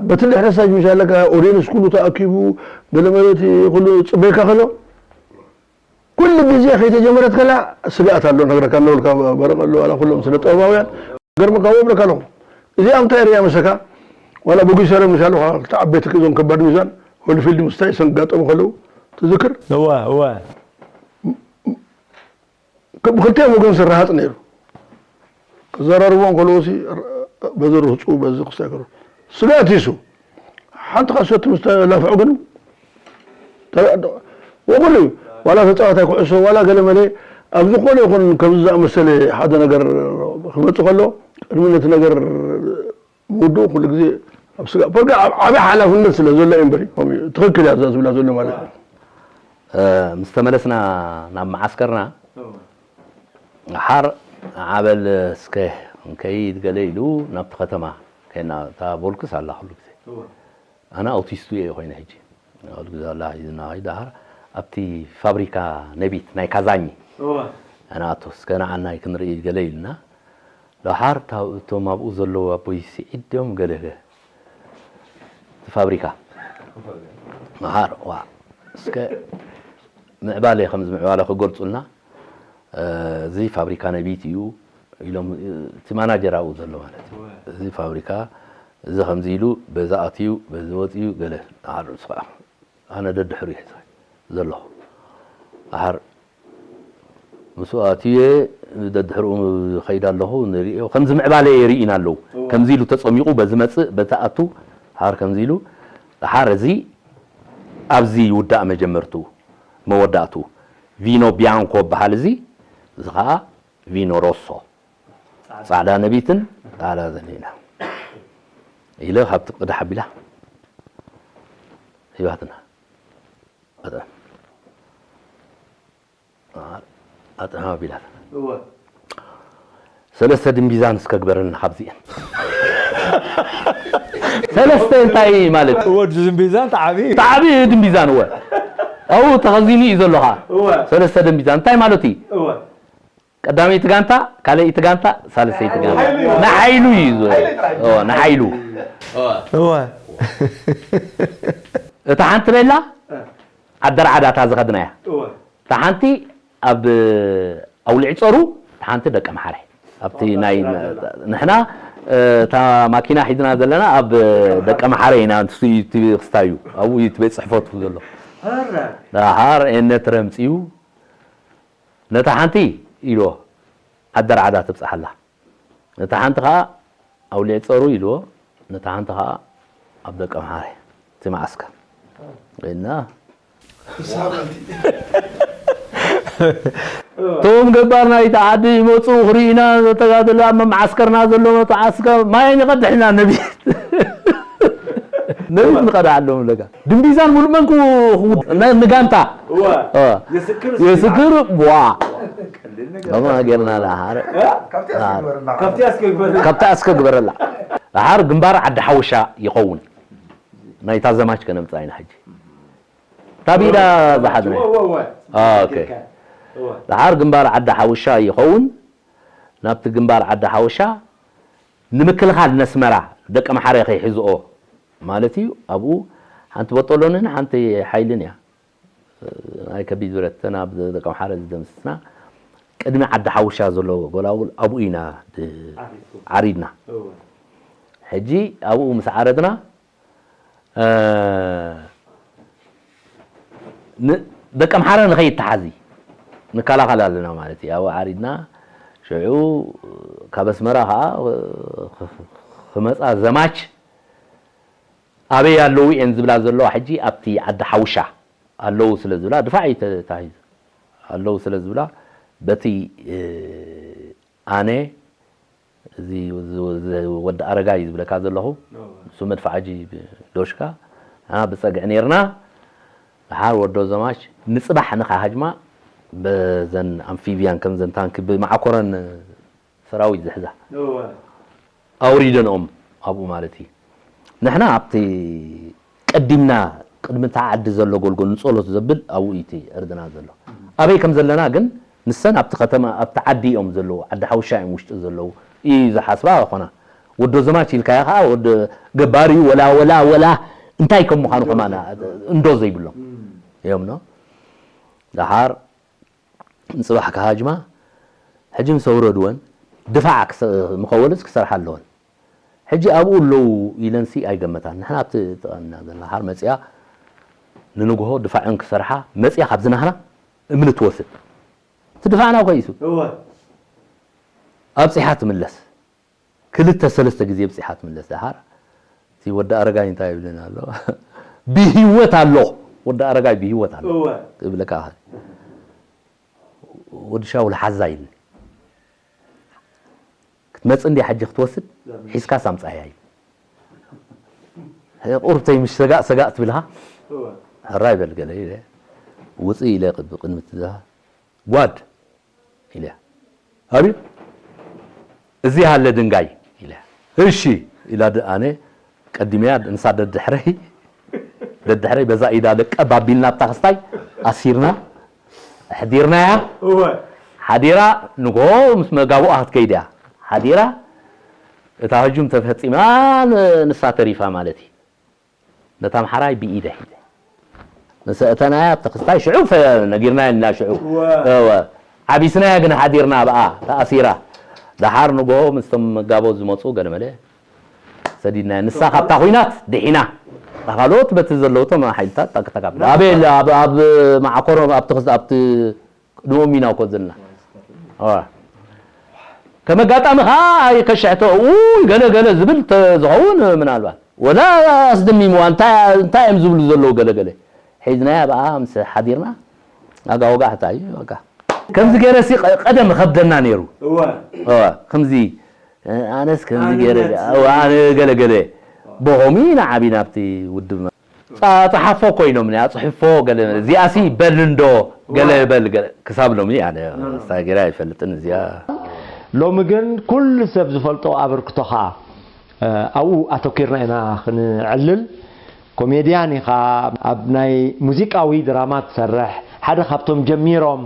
በቲ ድሕረ ሳጅ ምሻለካ፣ ኦድየንስ ኩሉ ተኣኪቡ፣ ገለ መለ እቲ ኩሉ ጽበየካ ከሎ፣ ኩሉ ግዜ ከይተጀመረት ከላ ስግኣት ኣሎ። ነግረካ ኣለውልካ በረቕ ኣሎ ዋላ ኩሎም ስነ ጥበባውያን ገርመካ ወብረካ ኣለኹ። እዚኣ እንታይ ርያ መሰካ ዋላ ብጉሰረ ምሻሉ ክልተ ዓበይቲ ክእዞም ከባድ ሚዛን ሆሊፊልድ ምስታይ ሰንጋጠሙ ከለዉ ትዝክር። እወ እወ። ብክልቲኦም ወገን ዝረሃፅ ነይሩ። ክዘራርቦም ከለዎ ሲ በዚ ርህፁ በዚ ክስታይ ከለዎ ስጋት ይሱ ሓንቲ ካሰት ምስ ተላፍዑ ግን ወኩሉ እዩ። ዋላ ተፃዋታይ ኩዕሶ ዋላ ገለ መለ ኣብ ዝኾነ ይኹን ከምዚ ዝኣመሰለ ሓደ ነገር ክመፅእ ከሎ ቅድሚ ነቲ ነገር ምውድኡ ኩሉ ግዜ ኣብ ስጋ በርጋ ዓብ- ዓብይ ሓላፍነት ስለ ዘሎ እዩ እምበሪ ከምኡ እዩ። ትኽክል እያ እዛ ዝብላ ዘሎ ማለት እዩ። ምስ ተመለስና ናብ መዓስከርና ሓር ዓበል እስከ እንከይድ ገለ ኢሉ ናብቲ ከተማ ከይና እታ ቦልክስ ኣላ ኩሉ ግዜ ኣነ ኣውቲስቱ እየ ኮይነ ሕጂ ኣውል ግዜ ኣላ ሒዝና ከይድ ሓር ኣብቲ ፋብሪካ ነቢት ናይ ካዛኝ ኣነ ኣቶ እስከ ንዓናይ ክንርኢ ገለ ኢልና ደሓር እቶም ኣብኡ ዘለዉ ኣቦይ ስዒድ ድዮም ገለ እቲ ፋብሪካ ደሓር ዋ እስከ ምዕባለ ከምዚ ምዕባለ ክገልፁልና እዚ ፋብሪካ ነቢት እዩ ኢሎም እቲ ማናጀር ኣብኡ ዘሎ ማለት እዩ እዚ ፋብሪካ እዚ ከምዚ ኢሉ በዚ ኣትዩ በዚ ወፅዩ ገለ ደሓር ንሱ ከዓ ኣነ ደድሕሩ ይሕዝ ዘለኹ ደሓር ምስኡ ኣትየ ደድሕርኡ ኸይድ ኣለኹ ንሪኦ ከምዚ ምዕባለ የርእዩና ኣለዉ ከምዚ ኢሉ ተፀሚቑ በዚ መፅእ በቲ ኣቱ ደሓር ከምዚ ኢሉ ደሓር እዚ ኣብዚ ይውዳእ መጀመርትኡ መወዳእትኡ ቪኖ ቢያንኮ በሃል እዚ እዚ ከዓ ቪኖ ሮሶ ፃዕዳ ነቢትን ፃዕዳ ዘኒና ኢለ ካብቲ ቅዳሕ ኣቢላ ሂባትና ኣጥዕማ ቢላትና ሰለስተ ድንቢዛን እስከ ግበረልና ካብዚኤን ሰለስተ እንታይ ማለት ወድ ዝንቢዛን ተዓቢ ተዓቢ ድንቢዛን እወ ኣብኡ ተኸዚኑ እዩ ዘሎ ከዓ ሰለስተ ድንቢዛን እንታይ ማለት እዩ ቀዳመይቲ ጋንታ ካልኣይቲ ጋንታ ሳልሰይቲ ጋንታ ንሓይሉ እዩ ንሓይሉ እወ እታ ሓንቲ በላ ዓደርዓዳ እታ ዝኸድናያ እታ ሓንቲ ኣብ ኣውሊዕ ፀሩ እታ ሓንቲ ደቀ መሓረ ኣብቲ ናይ ንሕና እታ ማኪና ሒዝና ዘለና ኣብ ደቀ መሓረ ኢና ክስታዩ ኣብኡ እዩ ቤት ፅሕፈቱ ዘሎ ደሓር ኤነ ትረምፅዩ ነታ ሓንቲ ኢልዎ ዓደርዓዳ ትብፅሓላ ነታ ሓንቲ ከዓ ኣውሊዕ ፀሩ ኢልዎ ነታ ሓንቲ ከዓ ኣብ ደቀ ምሓረ እቲ መዓስከር እና እቶም ገባር ናይቲ ዓዲ ይመፁ ክርእዩና ዘተጋደሉ ኣብ መዓስከርና ዘሎ መዓስከር ማይ ንቐድሕ ኢና ነቢት ነቢት ንቐድሕ ኣለዎም ለጋ ድንቢዛን ሙሉእ መንኩ ንጋንታ የስክር ዋ ማ ጌርና ለሓረ ካብቲ ኣስከ ግበረላ ደሓር ግንባር ዓዲ ሓወሻ ይኸውን ናይታ ዘማች ከነምፅኣ ኢና ሕጂ ታቢዳ ዝሓዝና ደሓር ግንባር ዓዲ ሓወሻ ይኸውን ናብቲ ግንባር ዓዲ ሓወሻ ንምክልኻል ነስመራ ደቂ መሓረ ከይሕዝኦ ማለት እዩ ኣብኡ ሓንቲ በጦሎንን ሓንቲ ሓይልን እያ ናይ ከቢድ ብረት ተን ኣብ ደቂ መሓረ ዝደምስስና ቅድሚ ዓዲ ሓውሻ ዘሎ ጎላጉል ኣብኡ ኢና ዓሪድና ሕጂ ኣብኡ ምስ ዓረድና ደቂ ኣምሓራ ንኸይተሓዚ ንከላኸል ኣለና ማለት እዩ ኣብኡ ዓሪድና ሽዑ ካብ ኣስመራ ከዓ ክመፃ ዘማች ኣበይ ኣለዉ እየን ዝብላ ዘለዋ ሕጂ ኣብቲ ዓዲ ሓውሻ ኣለዉ ስለ ዝብላ ድፋዕ እዩ ተታሂዙ ኣለዉ ስለ ዝብላ በቲ ኣነ እዚ ወዲ ኣረጋይ ዝብለካ ዘለኹ ንሱ መድፍዓጂ ዶሽካ ንሕና ብፀግዒ ነርና ደሓር ወዶ ዘማች ንፅባሕ ንካሃጅማ በዘን ኣምፊብያን ከምዘን ታንኪ ብማዓኮረን ሰራዊት ዝሕዛ ኣውሪደንኦም ኣብኡ ማለት እዩ ንሕና ኣብቲ ቀዲምና ቅድሚ እታ ዓዲ ዘሎ ጎልጎል ንፀሎት ዘብል ኣብኡ እዩ እቲ ዕርድና ዘሎ ኣበይ ከም ዘለና ግን ንሰን ኣብቲ ከተማ ኣብቲ ዓዲ እዮም ዘለዉ ዓዲ ሓውሻ እዮም ውሽጢ ዘለዉ እዩ ዝሓስባ ኮና ወዶ ዘማች ኢልካዮ ከዓ ወዶ ገባር እዩ ወላ ወላ ወላ እንታይ ከም ምዃኑ ከማና እንዶ ዘይብሎም እዮም ኖ ደሓር ንፅባሕ ክሃጅማ ሕጂ ምስ ኣውረድወን ድፋዕ ክሰ- ምኸወልስ ክሰርሓ ኣለወን። ሕጂ ኣብኡ ኣለዉ ኢለንሲ ኣይገመታን። ንሕና ኣብቲ ጥቓና ዘላ ሓር መፅያ ንንግሆ ድፋዕን ክሰርሓ መፅያ ካብዚ ናህና እምኒ ትወስድ። እቲ ድፋዕና እኮ ኢሱ እወ ኣብፂሓ ትምለስ። ክልተ ሰለስተ ግዜ ኣብፂሓ ትምለስ። ደሓር እቲ ወዲ ኣረጋይ እንታይ ይብልን ኣሎ? ብህይወት ኣሎ፣ ወዲ ኣረጋይ ብህይወት ኣሎ እወ ክብለካ ይኽእል። ወዲ ሻውል ሓዛ ኢልኒ። ክትመጽእ እንዲ ሓጂ ክትወስድ ሒዝካ ሳምጻያ እዩ። ቁርብተይ ምሽ ሰጋእ ሰጋእ ትብልሃ። ሕራይ በል ገለ ኢለ ውጽእ ኢለ ቅድሚ ቅድሚ ትዛ ጓድ ኢለ ኣብዩ እዚ ሃለ ድንጋይ ኢለ እሺ ኢላ ኣነ ቀዲመያ ንሳ ደድሕረይ ደድሕረይ በዛ ኢዳ ለቀብ ኣቢልና ኣብታ ክስታይ ኣሲርና ኣሕዲርናያ። እወ። ሓዲራ ንግሆ ምስ መጋብኦኣ ክትከይድ እያ ሓዲራ። እታ ህጁም ተፈጺማ ን- ንሳ ተሪፋ ማለት እዩ። ነታ ኣምሓራይ ብኢደ ሒዘ ምስ ኣእተናያ ኣብቲ ክስታይ ሽዑ ፈ- ነጊርናያ ኢና ሽዑ። እወ። እወ። ዓቢስናያ ግን ሓዲርና ኣብኣ ተኣሲራ። ደሓር ንግሆ ምስቶም መጋቦ ዝመጹ ገለመለ ሰዲድናያ። ንሳ ካብታ ኹናት ድሒና። እታ ካልኦት በቲ ዘለውቶም ሓይልታት ጠቅጠቅ ኣብላ። ኣበይ ኣላ? ኣብ ኣብ ማዕኮሮም ኣብቲ ክስ- ኣብቲ ቅድሞም ኢና እኮ ዘለና። ኣዋ። ከም ኣጋጣሚ ኸዓ ኣይከሸሕተ ኡይ ገለ ገለ ዝብል ተ- ዝኸውን ምናልባት ወላ ኣስደሚምዋ እንታይ እንታይ እዮም ዝብሉ ዘለዉ ገለ ገለ ሒዝናያ ብኣ ምስ ሓዲርና ኣጋ ወጋሕታ እዩ በቃ። ከምዚ ገይረ ሲ ቀ- ቀደም ኸብደና ነይሩ። እወ። እወ፣ ከምዚ ኣነስ ከምዚ ገይረ ኣንነት። ኣነ ገለ ገለ ብኸምኡ ኢና ዓቢና ኣብቲ ውድብ ጸሓፎ ኮይኖም ኣጽሕፎ ገለ እዚኣሲ በል እንዶ ገለ በል ክሳብ ሎሚ ኣነ ሳጊራ ኣይፈልጥን እዚኣ። ሎሚ ግን ኩሉ ሰብ ዝፈልጦ ኣበርክቶኻ ኣብኡ ኣተኪርና ኢና ክንዕልል። ኮሜድያን ኢኻ፣ ኣብ ናይ ሙዚቃዊ ድራማ ትሰርሕ፣ ሓደ ካብቶም ጀሚሮም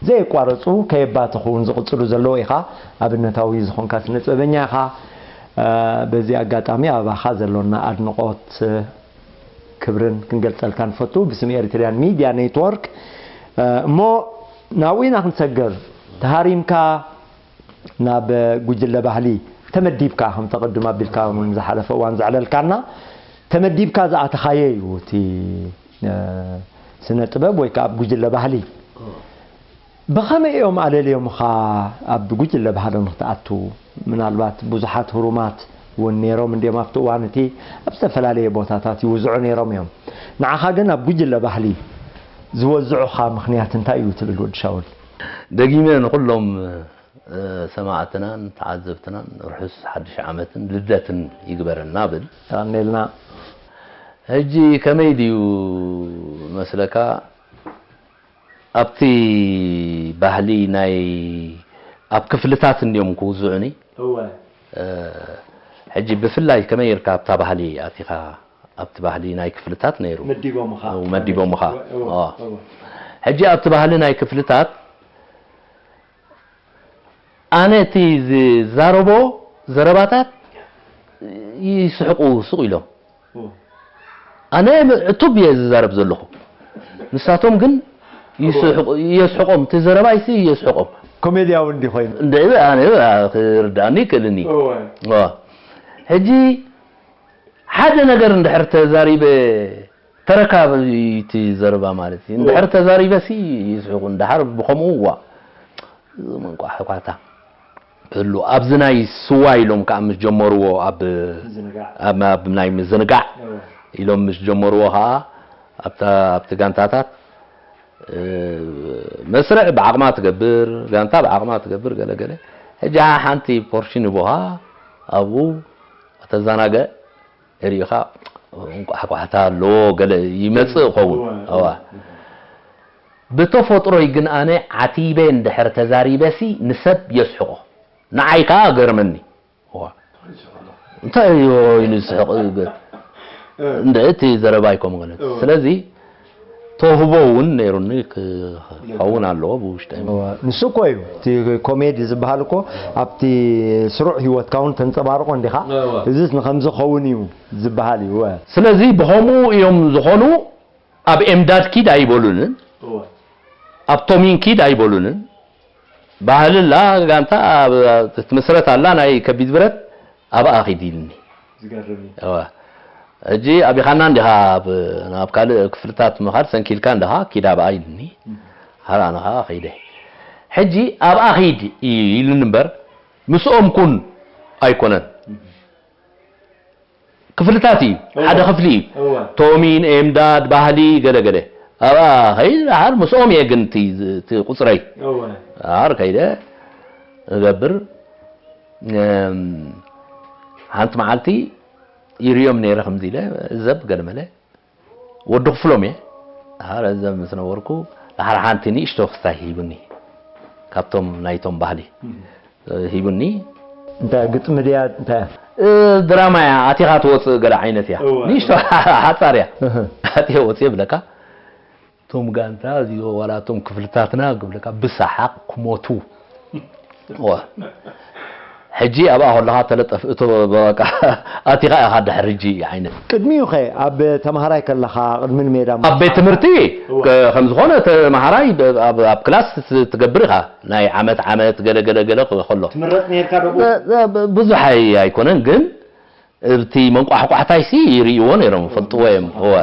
ዘየቋረፁ ከየባተኹ እውን ዝቕፅሉ ዘለዉ ኢኻ። ኣብነታዊ ዝኾንካ ስነ ጥበበኛ ኢኻ። በዚ ኣጋጣሚ ኣባኻ ዘሎና ኣድንቖት ክብርን ክንገልጸልካ ንፈቱ ብስም ኤሪትሪያን ሚድያ ኔትወርክ። እሞ ናብኡ ኢና ክንሰግር። ተሃሪምካ ናብ ጉጅለ ባህሊ ተመዲብካ፣ ከምቲ ቅድም ኣቢልካ እውን ዝሓለፈ እዋን ዘዕለልካና፣ ተመዲብካ ዝኣተኻዮ እዩ እቲ ስነ ጥበብ ወይ ከዓ ኣብ ጉጅለ ባህሊ። ብኸመይ እዮም ኣለልዮምኻ ኣብ ጉጅለ ባህሎም ክትኣቱ? ምናልባት ብዙሓት ህሩማት እውን ነይሮም እንድዮም ኣብቲ እዋን እቲ ኣብ ዝተፈላለየ ቦታታት ይውዝዑ ነይሮም እዮም። ንዓኻ ግን ኣብ ጉጅለ ባህሊ ዝወዝዑኻ ምኽንያት እንታይ እዩ ትብል ወዲ ሻውል? ደጊመ ንኹሎም ሰማዕትናን ተዓዘብትናን ርሑስ ሓድሽ ዓመትን ልደትን ይግበረልና ብል። የቐንየልና። ሕጂ ከመይ ድዩ መስለካ ኣብቲ ባህሊ ናይ ኣብ ክፍልታት እንድዮም ክውዝዑኒ። እወ። ሕጂ ብፍላይ ከመይ ኢልካ ኣብታ ባህሊ ኣቲኻ ኣብቲ ባህሊ ናይ ክፍልታት ነይሩ። መዲቦምኻ። መዲቦምኻ። እወ፣ እወ። ሕጂ ኣብቲ ባህሊ ናይ ክፍልታት ኣነ እቲ ዝዛረቦ ዘረባታት ይስሕቁ ስቕ ኢሎም። ኣነ ዕቱብ እየ ዝዛረብ ዘለኹ። ንሳቶም ግን ይስሕቁ- የስሕቆም። እቲ ዘረባይሲ የስሕቆም። ኮሜድያዊ እንዲ ኮይኑ። እንደ ኣነ ክርዳእኒ ይክእልኒ። እወ። እወ። ሕጂ ሓደ ነገር እንድሕር ተዛሪበ ተረካቢ እቲ ዘረባ ማለት እዩ። እንድሕር ተዛሪበሲ ይስሕቁ፣ እንድሕር ብኸምኡ ዋ እዞም እንቋሕቋታ ህሉ ኣብዚ ናይ ስዋ ኢሎም ከዓ ምስ ጀመርዎ ኣብ ምዝንጋዕ። ኣብ ኣብ ናይ ምዝንጋዕ እወ። ኢሎም ምስ ጀመርዎ ከዓ ኣብታ ኣብቲ ጋንታታት እ፣ መስርዕ ብዓቕማ ትገብር ጋንታ ብዓቕማ ትገብር ገለ ገለ ሕጂ ሓንቲ ፖርሽን ይቦኻ ኣብኡ ከተዘናግዕ ሪኢኻ እንቋሕቋሕታ ኣለዎ ገለ ይመጽእ ይኸውን። እወ፣ እዋ። እወ። ብተፈጥሮይ ግን ኣነ ዓቲበ እንድሕር ተዛሪበሲ ንሰብ የስሕቆ። ንዓይ ከኣ ገርመኒ። እዋ። እንታይ እዩ ኢሉ ዝስሕቕ? እንደ እቲ ዘረባ ኣይኮም ገለ። እወ። ስለዚ ተውህቦ እውን ነይሩኒ ክኸውን ኣለዎ ብውሽጠይ። እወ። ንሱ እኮ እዩ። እቲ ኮሜዲ ዝበሃል እኮ ኣብቲ ስሩዕ ህይወትካ እውን ተንጸባርቆ እንዲኻ። እወ። እዚስ ንኸምዚ ኸውን እዩ ዝበሃል እዩ። እወ። ስለዚ ብኸምኡ እዮም ዝኾኑ ኣብ ኤምዳድ ኪድ ኣይበሉንን። እወ። ኣብ ቶሚን ኪድ ኣይበሉንን። ባህልና ጋንታ ኣብ- ትምስረት ኣላ፣ ናይ ከቢድ ብረት ኣብኣ ኺድ ኢልኒ። ዝገርም እዩ። እዋ። ሕጂ ኣቢኻና እንዲኻ ኣብ- ናብ ካልእ ክፍልታት ምኻድ ሰንኪልካ እንዲኻ ኪድ ኣብኣ ኢልኒ። ሃላ ንኻ ኸይደ። ሕጂ ኣብኣ ኺድ ኢሉኒ እምበር ምስኦም ኩን ኣይኮነን። ክፍልታት እዩ። ሓደ ክፍሊ እዩ። ቶሚን ኤምዳድ ባህሊ ገለገለ ኣብኣ ኸይድ ሓር ምስኦም እየ ግን እቲ ቁፅረይ ሓር ከይደ እገብር ሓንቲ መዓልቲ ይርዮም ነይረ ከምዚ ኢለ ዘብ ገለመለ ወዲ ክፍሎም እየ ሓር ዘብ ምስ ነበርኩ ሓር ሓንቲ ንእሽቶ ክስታይ ሂቡኒ ካብቶም ናይቶም ባህሊ ሂቡኒ እንታይ ግጥሚ ድያ እንታይ ድራማ እያ ኣቲኻ ትወፅእ ገለ ዓይነት እያ ንእሽቶ ሓፃር እያ ኣትየ ወፅየ ብለካ እቶም ጋንታ እዚ ዋላ እቶም ክፍልታትና ግብለካ ብሰሓቅ ክሞቱ ሕጂ ኣብኣ ከለኻ ተለጠፍ እቶ በቃ ኣቲኻ ኢኻ ድሕር ሕጂ ዓይነት ቅድሚኡ ኸ ኣብ ተምሃራይ ከለኻ ቅድሚ ንሜዳ ኣብ ቤት ትምህርቲ ከም ዝኾነ ተምሃራይ ኣብ ክላስ ትገብር ኢኻ ናይ ዓመት ዓመት ገለ ገለ ገለ ከሎ ትምረፅ ነርካ ዶ ብዙሕ ኣይኮነን ግን እቲ መንቋሕቋሕታይ ሲ ይርእይዎ ነይሮም ይፈልጥዎ እዮም እወ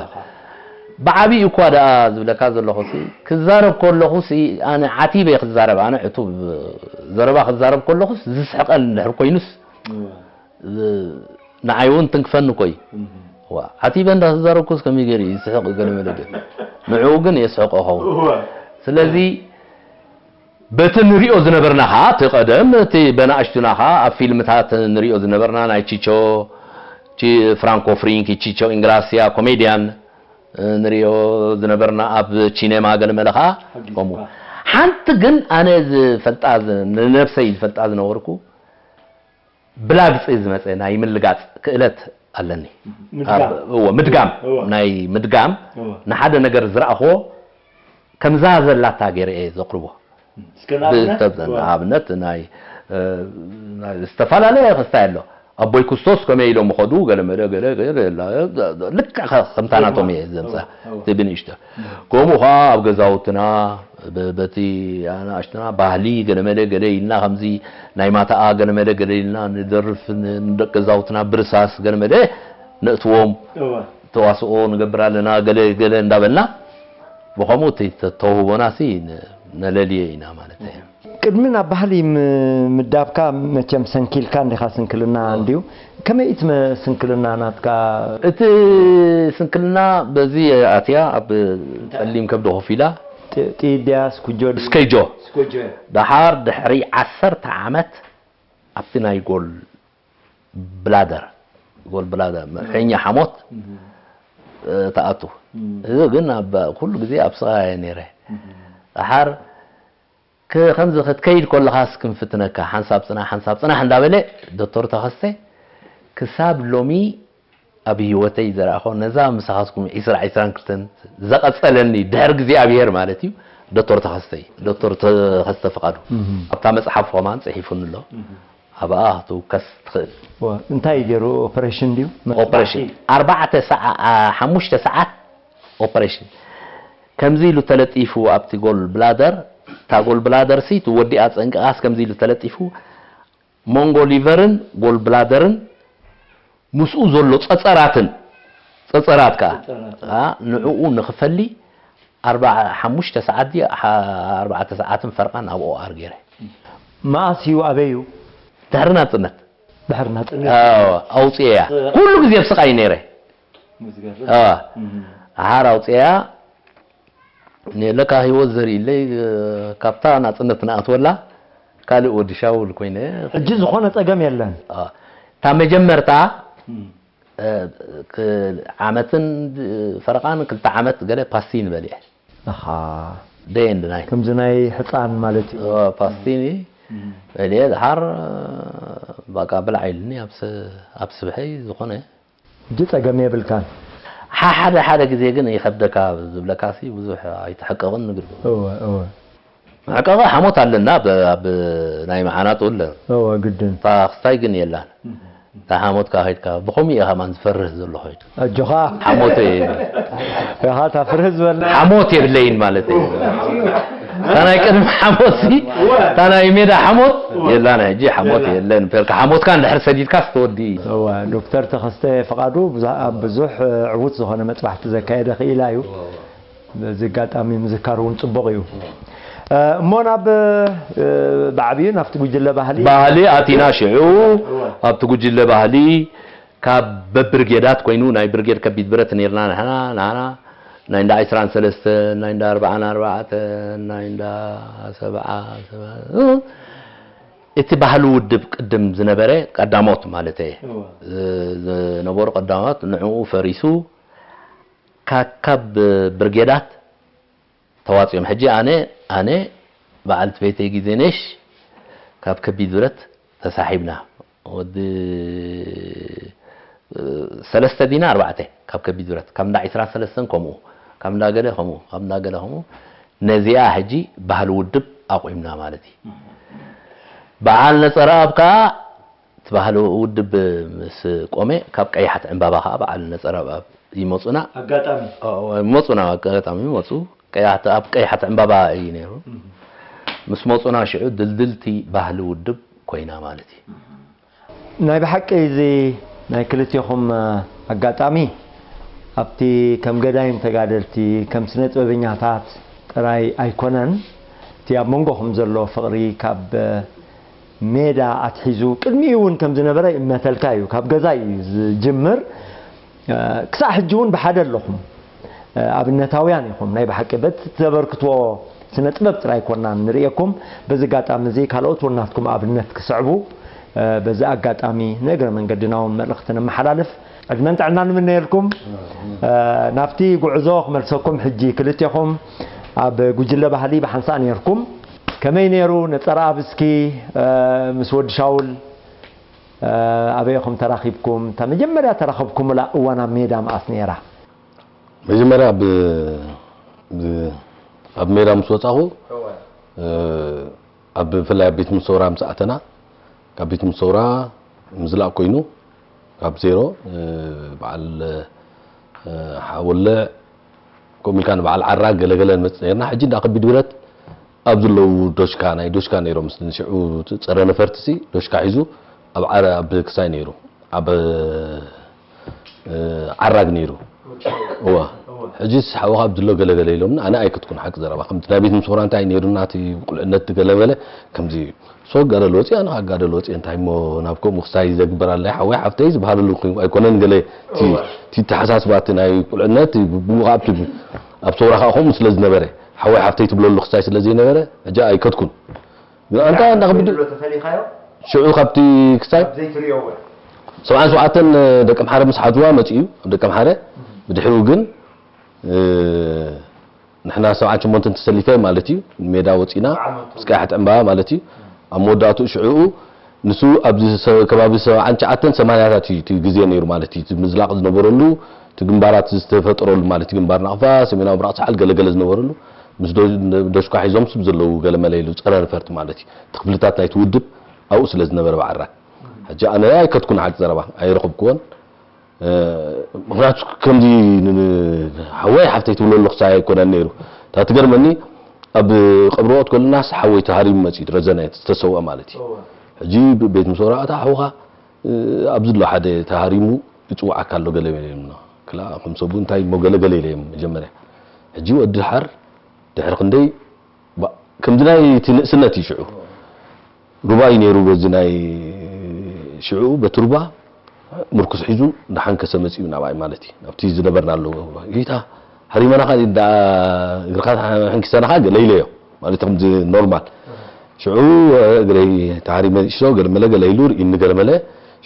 ብዓብዩ እኳ ደኣ ዝብለካ ዘለኹ ሲ ክዛረብ ከለኹ ሲ ኣነ ዓቲበ ክዛረብ ኣነ ዕቱብ ዘረባ ክዛረብ ከለኹስ ዝስሕቀል እንድሕር ኮይኑስ ንዓይ እውን ትንክፈኒ እኮ እዩ ዓቲበ እንዳተዛረብኩስ ከመይ ገይሩ ይስሕቕ ገለ መለ ግን ንዕኡ ግን የስሕቆ ኸውን ስለዚ በቲ ንሪኦ ዝነበርና ኸዓ እቲ ቀደም እቲ በናእሽቱና ኸዓ ኣብ ፊልምታት ንሪኦ ዝነበርና ናይ ቺቾ ፍራንኮ ፍሪንኪ ቺቾ ኢንግራሲያ ኮሜድያን ንሪኦ ዝነበርና ኣብ ቺኔማ ገለመለ ኸዓ ከምኡ ሓንቲ ግን ኣነ ዝፈልጣ ንነብሰይ ዝፈልጣ ዝነበርኩ ብላግፂ ዝመፀ ናይ ምልጋፅ ክእለት ኣለኒ እዎ ምድጋም ናይ ምድጋም ንሓደ ነገር ዝረእኽዎ ከምዛ ዘላታ ገይረ እየ ዘቕርቦ ንኣብነት ናይ ዝተፈላለየ ክስታይ ኣሎ ኣቦይ ኩስቶስ ከመይ ኢሎም ኸዱ ገለመለ ልክዕ ከምታ ናቶም እየ ዘምፃ እቲ ብንእሽተ ከምኡ ከዓ ኣብ ገዛውትና በቲ ኣናእሽትና ባህሊ ገለመለ ገለ ኢልና ከምዚ ናይ ማታኣ ገለመለ ገለ ኢልና ንደርፍ ንደቂ ገዛውትና ብርሳስ ገለመለ ነእትዎም ተዋስኦ ንገብር ኣለና ገለ ገለ እንዳበልና ብኸምኡ እቲ ተውህቦና ሲ ነለልዮ ኢና ማለት እዩ። ቅድሚ ናብ ባህሊ ምዳብካ መቸም ሰንኪልካ እንዲኻ ስንክልና እንድዩ ከመይ እቲ ስንክልና ናትካ? እቲ ስንክልና በዚ ኣትያ ኣብ ጸሊም ከብዲ ኮፍ ኢላ ጥይት ድያ ስኩጆ ድዩ? ስከይጆ ደሓር ድሕሪ ዓሰርተ ዓመት ኣብቲ ናይ ጎል ብላደር ጎል ብላደር መርሐኛ ሓሞት ትኣቱ እዚ ግን ኩሉ ግዜ ኣብ ስቓ እየ ነይረ ደሓር ከምዚ ክትከይድ ከለኻስ ክንፍትነካ ሓንሳብ ፅናሕ ሓንሳብ ፅናሕ እንዳበለ ዶክተር ተኸስተ ክሳብ ሎሚ ኣብ ህይወተይ ዘረኣኾ ነዛ ምሳኻትኩም ዒስራ ዒስራን ክልተን ዘቐፀለኒ ድሕሪ እግዚኣብሄር ማለት እዩ ዶክተር ተኸስተ እዩ ዶክተር ተኸስተ ፍቓዱ ኣብታ መፅሓፉ ከማን ፅሒፉኒ ኣሎ ኣብኣ ክትውከስ ትኽእል እንታይ ገይሩ ኦፐሬሽን ድዩ ኦፐሬሽን ኣርባዕተ ሓሙሽተ ሰዓት ኦፐሬሽን ከምዚ ኢሉ ተለጢፉ ኣብቲ ጎል ብላደር እታ ጎል ብላደር ሲ ወዲኣ ፀንቅቓስ ከምዚ ኢሉ ተለጢፉ መንጎ ሊቨርን ጎል ብላደርን ምስኡ ዘሎ ፀፀራትን ፀፀራት ከዓ ንዕኡ ንክፈሊ ሓሙሽተ ሰዓት ድዩ ኣርባዕተ ሰዓትን ፈርቓን ኣብ ኦኣር ገይረ መኣስ እዩ ኣበይ እዩ ድሕሪ ናፅነት ድሕሪ ናፅነት ኣውፅኤያ ኩሉ ግዜ ኣብ ስቓይ ነይረ ኣሓር ኣውፅኤያ ለካ ህይወት ዘርእለይ ካብታ ናፅነት ንኣትወላ ካልእ ወዲ ሻውል ኮይነ ሕጂ ዝኾነ ፀገም የለን እታ መጀመርታ ዓመትን ፈረቓን ክልተ ዓመት ገለ ፓስቲኒ በሊዐ ደየንድ ናይ ከምዚ ናይ ሕፃን ማለት እዩ ፓስቲኒ በሊዐ ድሓር ባቃ ብላዕ ኢልኒ ኣብ ስብሐይ ዝኾነ ሕጂ ጸገም የብልካን። ሓደ ሓደ ግዜ ግን ይኸብደካ ዝብለካ ሲ ብዙሕ ኣይትሕቀቕን ንግር እወ እወ መሕቀቐ ሓሞት ኣለና ኣብ ናይ መዓናጡ ኣለ እወ ግድን እታ ክስታይ ግን የላን እታ ሓሞትካ ከይድካ ብኸምኡ እየ ከማን ዝፈርህ ዘሎ ኸይዱ ኣጆኻ ሓሞት ኢኻ እታ ፍርህ ዝበልና ሓሞት የብለይን ማለት እዩ እታ ናይ ቅድሚ ሓሞት ሲ እታ ናይ ሜዳ ሓሞት የላን። ሕጂ ሓሞት የላን። የለን። ፈልካ ሓሞትካ እንድሕር ሰዲድካ ስተወዲ እወ ዶክተር ተኸስተ ፍቓዱ ብዙ- ኣብ ብዙሕ ዕዉት ዝኾነ መፅባሕቲ ዘካየደ ክኢላ እዩ። በዚ ኣጋጣሚ ምዝካር እውን ፅቡቕ እዩ። እሞ ናብ ብዓብዩ ናብቲ ጉጅለ ባህሊ ባህሊ ኣቲና ሽዑ ኣብቲ ጉጅለ ባህሊ ካብ በብርጌዳት ኮይኑ ናይ ብርጌድ ከቢድ ብረት ነርና ንሕና ንሕና ናይ እንዳ ዕስራን ሰለስተን ናይ እንዳ ኣርባዓን ኣርባዕተን ናይ እንዳ ሰብዓ ሰብዓ እቲ ባህሊ ውድብ ቅድም ዝነበረ ቀዳሞት ማለት ዝነበሩ ቀዳሞት ንዕኡ ፈሪሱ ካብ ብርጌዳት ተዋፂኦም። ሕጂ ኣነ ኣነ በዓልቲ ቤተይ ግዜ ነሽ ካብ ከቢድ ብረት ተሳሒብና ወዲ ሰለስተ ዲና ኣርባዕተ ካብ ከቢድ ብረት ካብ እንዳ ዒስራ ሰለስተን ከምኡ ካብ እንዳ ገለ ከምኡ ካብ እንዳ ገለ ከምኡ ነዚኣ ሕጂ ባህሊ ውድብ ኣቑምና ማለት እዩ። በዓል ነፀረኣብ ከዓ እቲ ባህሊ ውድብ ምስ ቆመ ካብ ቀያሕቲ ዕምባባ ከዓ በዓል ነፀረኣብ ይመፁና ኣጋጣሚ ይመፁና ኣጋጣሚ ይመፁ ቀያሕቲ ኣብ ቀያሕቲ ዕምባባ እዩ ነይሩ። ምስ መፁና ሽዑ ድልድልቲ ባህሊ ውድብ ኮይና ማለት እዩ። ናይ ብሓቂ እዚ ናይ ክልቴኹም ኣጋጣሚ ኣብቲ ከም ገዳይም ተጋደልቲ ከም ስነ ጥበበኛታት ጥራይ ኣይኮነን። እቲ ኣብ መንጎኹም ዘሎ ፍቕሪ ካብ ሜዳ ኣትሒዙ ቅድሚኡ እውን ከም ዝነበረ ይእመተልካ እዩ። ካብ ገዛ እዩ ዝጅምር። ክሳዕ ሕጂ እውን ብሓደ ኣለኹም። ኣብነታውያን ኢኹም ናይ ብሓቂ በቲ ተበርክትዎ ስነ ጥበብ ጥራይ ኮና ንርእየኩም። በዚ ኣጋጣሚ እዚ ካልኦት እውን ናትኩም ኣብነት ክስዕቡ በዚ ኣጋጣሚ ንእግረ መንገድና እውን መልእኽቲ ነመሓላልፍ። ዕድመን ጥዕናን ንምነየልኩም። ናብቲ ጉዕዞ ክመልሰኩም ሕጂ ክልቴኹም ኣብ ጉጅለ ባህሊ ብሓንሳእ ነይርኩም። ከመይ ነይሩ ነፀረ ኣብስኪ ምስ ወዲ ሻውል ኣበይ ኢኹም ተራኺብኩም? እታ መጀመርያ ተራኸብኩምላ እዋን ኣብ ሜዳ መኣስ ነይራ? መጀመርያ ኣብ ኣብ ሜዳ ምስ ወፃኹ ኣብ ብፍላይ ኣብ ቤት ምሰውራ ምስ ኣተና ካብ ቤት ምሰውራ ምዝላእ ኮይኑ ካብ ዜሮ በዓል ሓወለ ከምኡ ኢልካ ንበዓል ዓራ ገለገለ ንመፅእ ነርና። ሕጂ እንዳ ከቢድ ብረት ኣብ ዘለዉ ዶሽካ ናይ ዶሽካ ነይሮም ምስ ንሽዑ ፀረ ነፈርቲ ሲ ዶሽካ ሒዙ ኣብ ዓረ ኣብ ክሳይ ነይሩ ኣብ ዓራግ ነይሩ እዋ ሕጂስ ሓወኻ ኣብ ዝሎ ገለገለ ኢሎምና ኣነ ኣይክትኩን ሓቂ ዘረባ ከምቲ ናይ ቤት ምስራ እንታይ ነይሩና እቲ ቁልዕነት ገለበለ ከምዚ ሶ ጋደል ወፂ ኣነ ጋደል ወፂ እንታይ እሞ ናብ ከምኡ ክሳይ ዘግበር ኣለ ሓወይ ሓፍተይ ዝበሃለሉ ኣይኮነን ገለ እቲ ተሓሳስባ እቲ ናይ ቁልዕነት ብኡ ኣብቲ ኣብ ሰውራ ከዓ ከምኡ ስለ ዝነበረ ሓወይ ሓፍተይ ትብለሉ ክሳይ ስለ ዘይነበረ ሕጂ ኣይከትኩን ግን ኣንታ እንዳኸብድ ተፈሊኻዮ ሽዑ ካብቲ ክሳይ ዘይትሪኦ ወይ ሰብዓን ሸውዓተን ደቂ ኣምሓረ ምስ ሓዝዋ መፂኡ ኣብ ደቂ ኣምሓረ ብድሕሪኡ ግን ንሕና ሰብዓን ሸሞንተን ተሰሊፈ ማለት እዩ ሜዳ ወፂና ምስ ቀያሕቲ ዕምባባ ማለት እዩ ኣብ መወዳእትኡ ሽዕኡ ንሱ ኣብዚ ከባቢ ሰብዓን ትሽዓተን ሰማንያታት እዩ እቲ ግዜ ነይሩ ማለት እዩ እቲ ምዝላቕ ዝነበረሉ እቲ ግንባራት ዝተፈጠረሉ ማለት እዩ ግንባር ናቕፋ ሰሜናዊ ምብራቕ ሰዓል ገለገለ ዝነበረሉ ምስ ዶሽኳ ሒዞም ስብ ዘለዉ ገለመለ ኢሉ ፀረ ሪፈርት ማለት እዩ እቲ ክፍልታት ናይቲ ውድብ ኣብኡ ስለ ዝነበረ ባዕራ ሕጂ ኣነ ኣይከትኩን ሓቂ ዘረባ ኣይረኸብክዎን ምክንያቱ ከምዚ ሓወይ ሓፍተይ ትብለሉ ክሳይ ኣይኮነን ነይሩ እታ ትገርመኒ ኣብ ቀብርኦት ከሉናስ ሓወይ ተሃሪሙ መፂኡ ረዘነ ዝተሰውአ ማለት እዩ ሕጂ ቤት ምስ ወረቐታ ሓውኻ ኣብዚ ኣሎ ሓደ ተሃሪሙ ይፅውዓካ ኣሎ ገለ ኢለምና ክላ ከም ሰቡ እንታይ እሞ ገለ ገለ ኢለ እዮም መጀመርያ ሕጂ ወዲ ሓር ድሕሪ ክንደይ ከምዚ ናይ እቲ ንእስነት እዩ ሽዑ ሩባ እዩ ነይሩ በዚ ናይ ሽዑ በቲ ሩባ ምርኩስ ሒዙ እንዳሓንከሰ መፂኡ ናብኣይ ማለት እዩ ናብቲ ዝነበርና ኣለዎ ጌታ ሃሪመናኻ እግርካ ሕንኪሰናኻ ገለ ኢለዮ ማለት ከምዚ ኖርማል ሽዑ እግረይ ተሃሪመ ንእሽቶ ገለመለ ገለ ኢሉ ርእኒ ገለመለ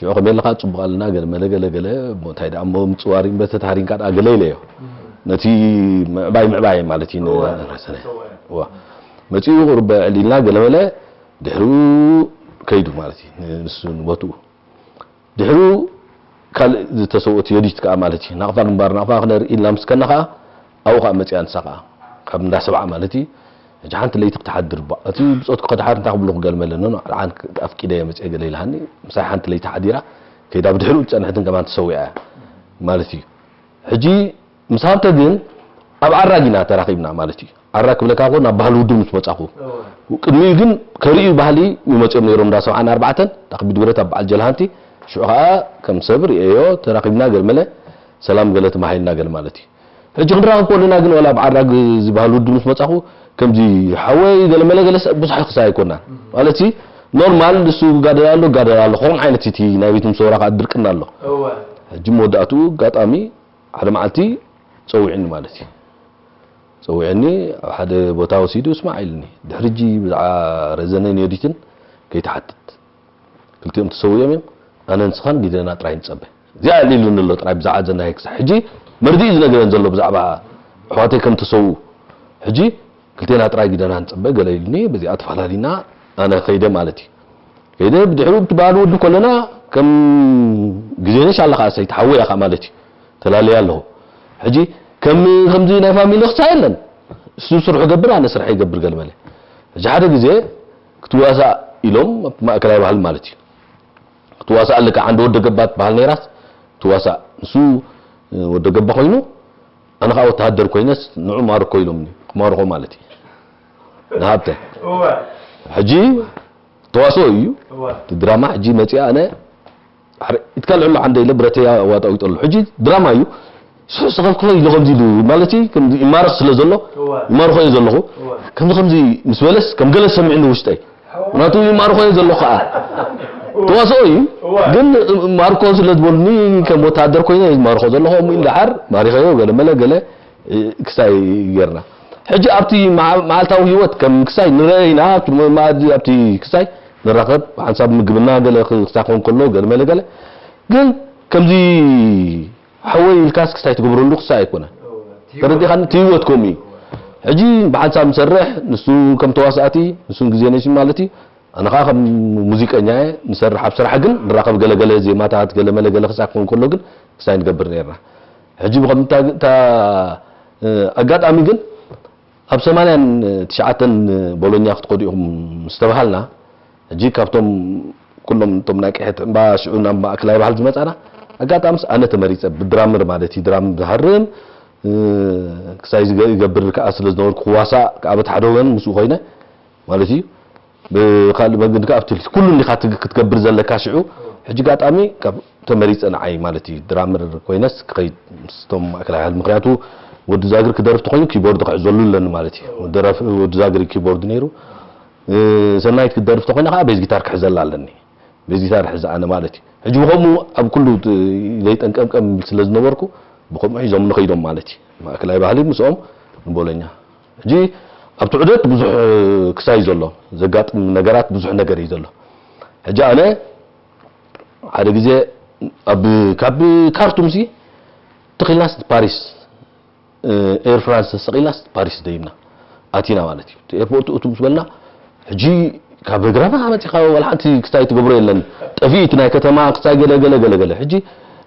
ሽዑ ከመይ ኣለካ ፅቡቅ ኣለና ገለመለ ገለ ገለ እንታይ ደኣ እሞ ምፅዋር እምበር ተታሃሪምካ ደኣ ገለ ኢለዮ ነቲ ምዕባይ ምዕባይ ማለት እዩ ረሰነ መፂኡ ቁርበ ዕሊልና ገለመለ ድሕሪኡ ከይዱ ማለት እዩ ንሱ ንቦትኡ ድሕሪኡ ካልእ ዝተሰውኦ ዮዲት ከዓ ማለት እዩ ናቕፋ ግንባር ናቕፋ ክነርኢ ኢልና ምስ ከና ከዓ ኣብኡ ከዓ መፂኣ ንሳ ከዓ ካብ እንዳ ሰብዓ ማለት እዩ ሕጂ ሓንቲ ለይቲ ክትሓድር እባ እቲ ብፆትኩ ከድሓር እንታይ ክብሉ ክገልመለኒ ኣፍቂደ እየ መፅአ ገለ ኢልሃኒ ምሳይ ሓንቲ ለይቲ ሓዲራ ከይዳ ብድሕሪኡ ዝፀንሐትን ከማን ተሰዊዓ እያ ማለት እዩ ሕጂ ምስ ሃብተ ግን ኣብ ዓራግ ኢና ተራኺብና ማለት እዩ። ዓራግ ክብለካ እኮ ናብ ባህሊ ውድብ ምስ መጻኹ። ቅድሚኡ ግን ከርእዩ ባህሊ ይመጽኦም ነይሮም እንዳ ሰብዓን ኣርባዕተን፣ ዳክቢት ብረት ኣብ በዓል ጀልሃንቲ፣ ሽዑ ኸኣ ከም ሰብ ርእየዮ፣ ተራኺብና ገለ መለ፣ ሰላም ገለ ተማሂልና ገለ ማለት እዩ። ሕጂ ክንራኸብ ከለና ግን ዋላ ኣብ ዓራግ እዚ ባህሊ ውድብ ምስ መጻኹ፣ ከምዚ ሓወይ ገለ መለ ገለ ሰብ ብዙሕ ክሳይ ኣይኮናን። ማለት ሲ ኖርማል ንሱ ጋደል ኣሎ፣ ጋደል ኣሎ፣ ከምኡ ዓይነት እቲ ናይ ቤት ምሰውራ ከኣ ድርቅና ኣሎ። እወ። ሕጂ መወዳእትኡ ኣጋጣሚ ሓደ መዓልቲ ጸዊዕኒ ማለት እዩ። ጸዊዕኒ ኣብ ሓደ ቦታ ወሲዱ ስማዕ ኢልኒ። ድሕሪ ሕጂ ብዛዕባ ረዘነን ዮዲትን ከይትሓትት። ክልቲኦም ተሰዊኦም እዮም። ኣነ ንስኻን ጊደና ጥራይ ንጸበ። እዚኣ ኢሉኒ ኣሎ ጥራይ ብዛዕባ ዘናይ ክሳዕ ሕጂ መርድእ እዩ ዝነግረን ዘሎ ብዛዕባ ኣሕዋተይ ከም ተሰውኡ። ሕጂ ክልቴና ጥራይ ጊደና ንጸበ ገለ ኢሉኒ። በዚኣ ተፈላለና ኣነ ከይደ ማለት እዩ። ከይደ ብድሕሪኡ ብትበሃሉ ውድብ ከለና ከም ግዜ ነሽ ኣለኻ ሰይቲ ሓወይ ኢኻ ማለት እዩ። ተላለየ ኣለኹ። ሕጂ ከም ከምዚ ናይ ፋሚሊ ክሳ የለን። እሱ ስርሑ ገብር ኣነ ስርሐ ይገብር ገለ መለ። ሕጂ ሓደ ግዜ ክትዋሳእ ኢሎም ኣብቲ ማእከላይ ባህሊ ማለት እዩ። ክትዋሳእ ኣለካ ዓንዲ ወደ ገባ ትበሃል ነይራስ ትዋሳእ። ንሱ ወደ ገባ ኮይኑ ኣነ ከዓ ወተሃደር ኮይነስ ንዑ ማርኮ ኢሎምኒ። ክማርኮ ማለት እዩ። ንሃብተ። እወ። ሕጂ ተዋስኦ እዩ። እወ። እቲ ድራማ ሕጂ መፂኣ ኣነ ኣረ፣ ኢትካ ልዕሎ ዓንደ ኢለ ብረተይ ኣዋጣዊጠሉ። ሕጂ ድራማ እዩ። ስቕ ስቕ ክፈ ኢሉ ከምዚ ኢሉ፣ ማለት እዩ፣ ከምዚ ይማረኽ ስለ ዘሎ፣ እወ። ይማርኾ እየ ዘለኹ። እወ። ከምዚ ከምዚ ምስ በለስ፣ ከም ገለ ሰሚዕኒ ውሽጠይ። ምኽንያቱ ይማርኾ እየ ዘለኹ ከዓ። ተዋስኦ እዩ። እወ። ግን ማርኮ ስለ ዝበሉኒ፣ ከም ወታደር ኮይነ እየ ዝማርኾ ዘለኹ። እሞ ኢሉ ደሓር ማሪኸዮ፣ ገለ መለ ገለ፣ እ፣ ክሳይ ጌርና። ሕጂ ኣብቲ መዓ-፣ መዓልታዊ ህይወት ከም ክሳይ ንረአ ኢና፣ ኣብቲ መኣዲ፣ ኣብቲ ክሳይ ንራኸብ፣ ሓንሳብ ምግብና ገለ ክሳይ ክኸውን ከሎ፣ ገለ መለ ገለ። ግን ከምዚ ሓወይ ኢልካስ ክሳይ ትገብረሉ ክሳይ ኣይኮነን። ተረዲኻኒ? እቲ ህይወት ከምኡ እዩ። ሕጂ ብሓንሳብ ንሰርሕ፣ ንሱ ከም ተዋሳእቲ፣ ንሱ ግዜ ነሽ ማለት እዩ። ኣነ ኸዓ ከም ሙዚቀኛ እየ፣ ንሰርሕ ኣብ ስራሕ ግን ንራኸብ ገለ ገለ ዜማታት፣ ገለ መለ ገለ ክሳይ ክኸውን ከሎ ግን ክሳይ ንገብር ነይርና። ሕጂ ብኸምታ፣ እታ፣ እ፣ ኣጋጣሚ ግን ኣብ ሰማንያን ትሽዓተን ቦሎኛ ክትኸዱ ኢኹም ምስ ተባሃልና፣ ሕጂ ካብቶም ኩሎም እቶም ናይ ቀይሕት ዕምባ ሽዑ ናብ ማእከላይ ባህሊ ዝመጻና፣ ኣጋጣምስ ኣነ ተመሪጸ፣ ብድራምር ማለት እዩ፣ ድራም ዝሃርም፣ እ፣ ክሳይ ዝገ-፣ ይገብር ከኣ ስለ ዝነበርኩ፣ ክዋሳእ ከኣ በቲ ሓደ ወገን ምስኡ ኮይነ ማለት እዩ። ብኻልእ መገዲ ከኣ ኣብቲ ኩሉ እንዲኻ ትግ-፣ ክትገብር ዘለካ ሽዑ፣ ሕጂ ኣጋጣሚ ካብ ተመሪጸ ንዓይ ማለት እዩ፣ ድራምር ኮይነስ ክኸይድ ምስቶም ማእከላይ ባህሊ። ምኽንያቱ ወዲ ዛግር ክደርፍ ተኾይኑ ኪቦርድ ክሕዘሉ ኣለኒ ማለት እዩ። ደራፊ-፣ ወዲ ዛግር ኪቦርድ ነይሩ። እ፣ ሰናይት ክትደርፍ ተኾይና ከኣ ቤዝ ጊታር ክሕዘላ ኣለኒ። ቤዝ ጊታር ሕዘ ኣነ ማለት እዩ። ሕጂ ብኸምኡ ኣብ ኩሉ ት-፣ ኢለይ ጠንቀምቀም ስለ ዝነበርኩ ብኸምኡ ሒዞምኒ ከይዶም ማለት እዩ። ማእከላይ ባህሊ ምስኦም ንቦሎኛ። ሕጂ ኣብቲ ዑደት ብዙሕ ክሳይ ዘሎ፣ ዘጋጥም ነገራት ብዙሕ ነገር እዩ ዘሎ። ሕጂ ኣነ ሓደ ግዜ ኣብ፣ ካብ ካርቱም ሲ ትኺልናስ ፓሪስ፣ እ፣ ኤር ፍራንስ ተሰቒልናስ ፓሪስ ደይብና ኣቲና ማለት እዩ። እቲ ኤርፖርት እቱ ምስ በልና፣ ሕጂ ካብ እግራና መጺኻ ዋላ ሓንቲ ክስታይ ትገብሮ የለን። ጠፊኡ እቲ ናይ ከተማ ክስታይ ገለ ገለ ገለ ገለ። ሕጂ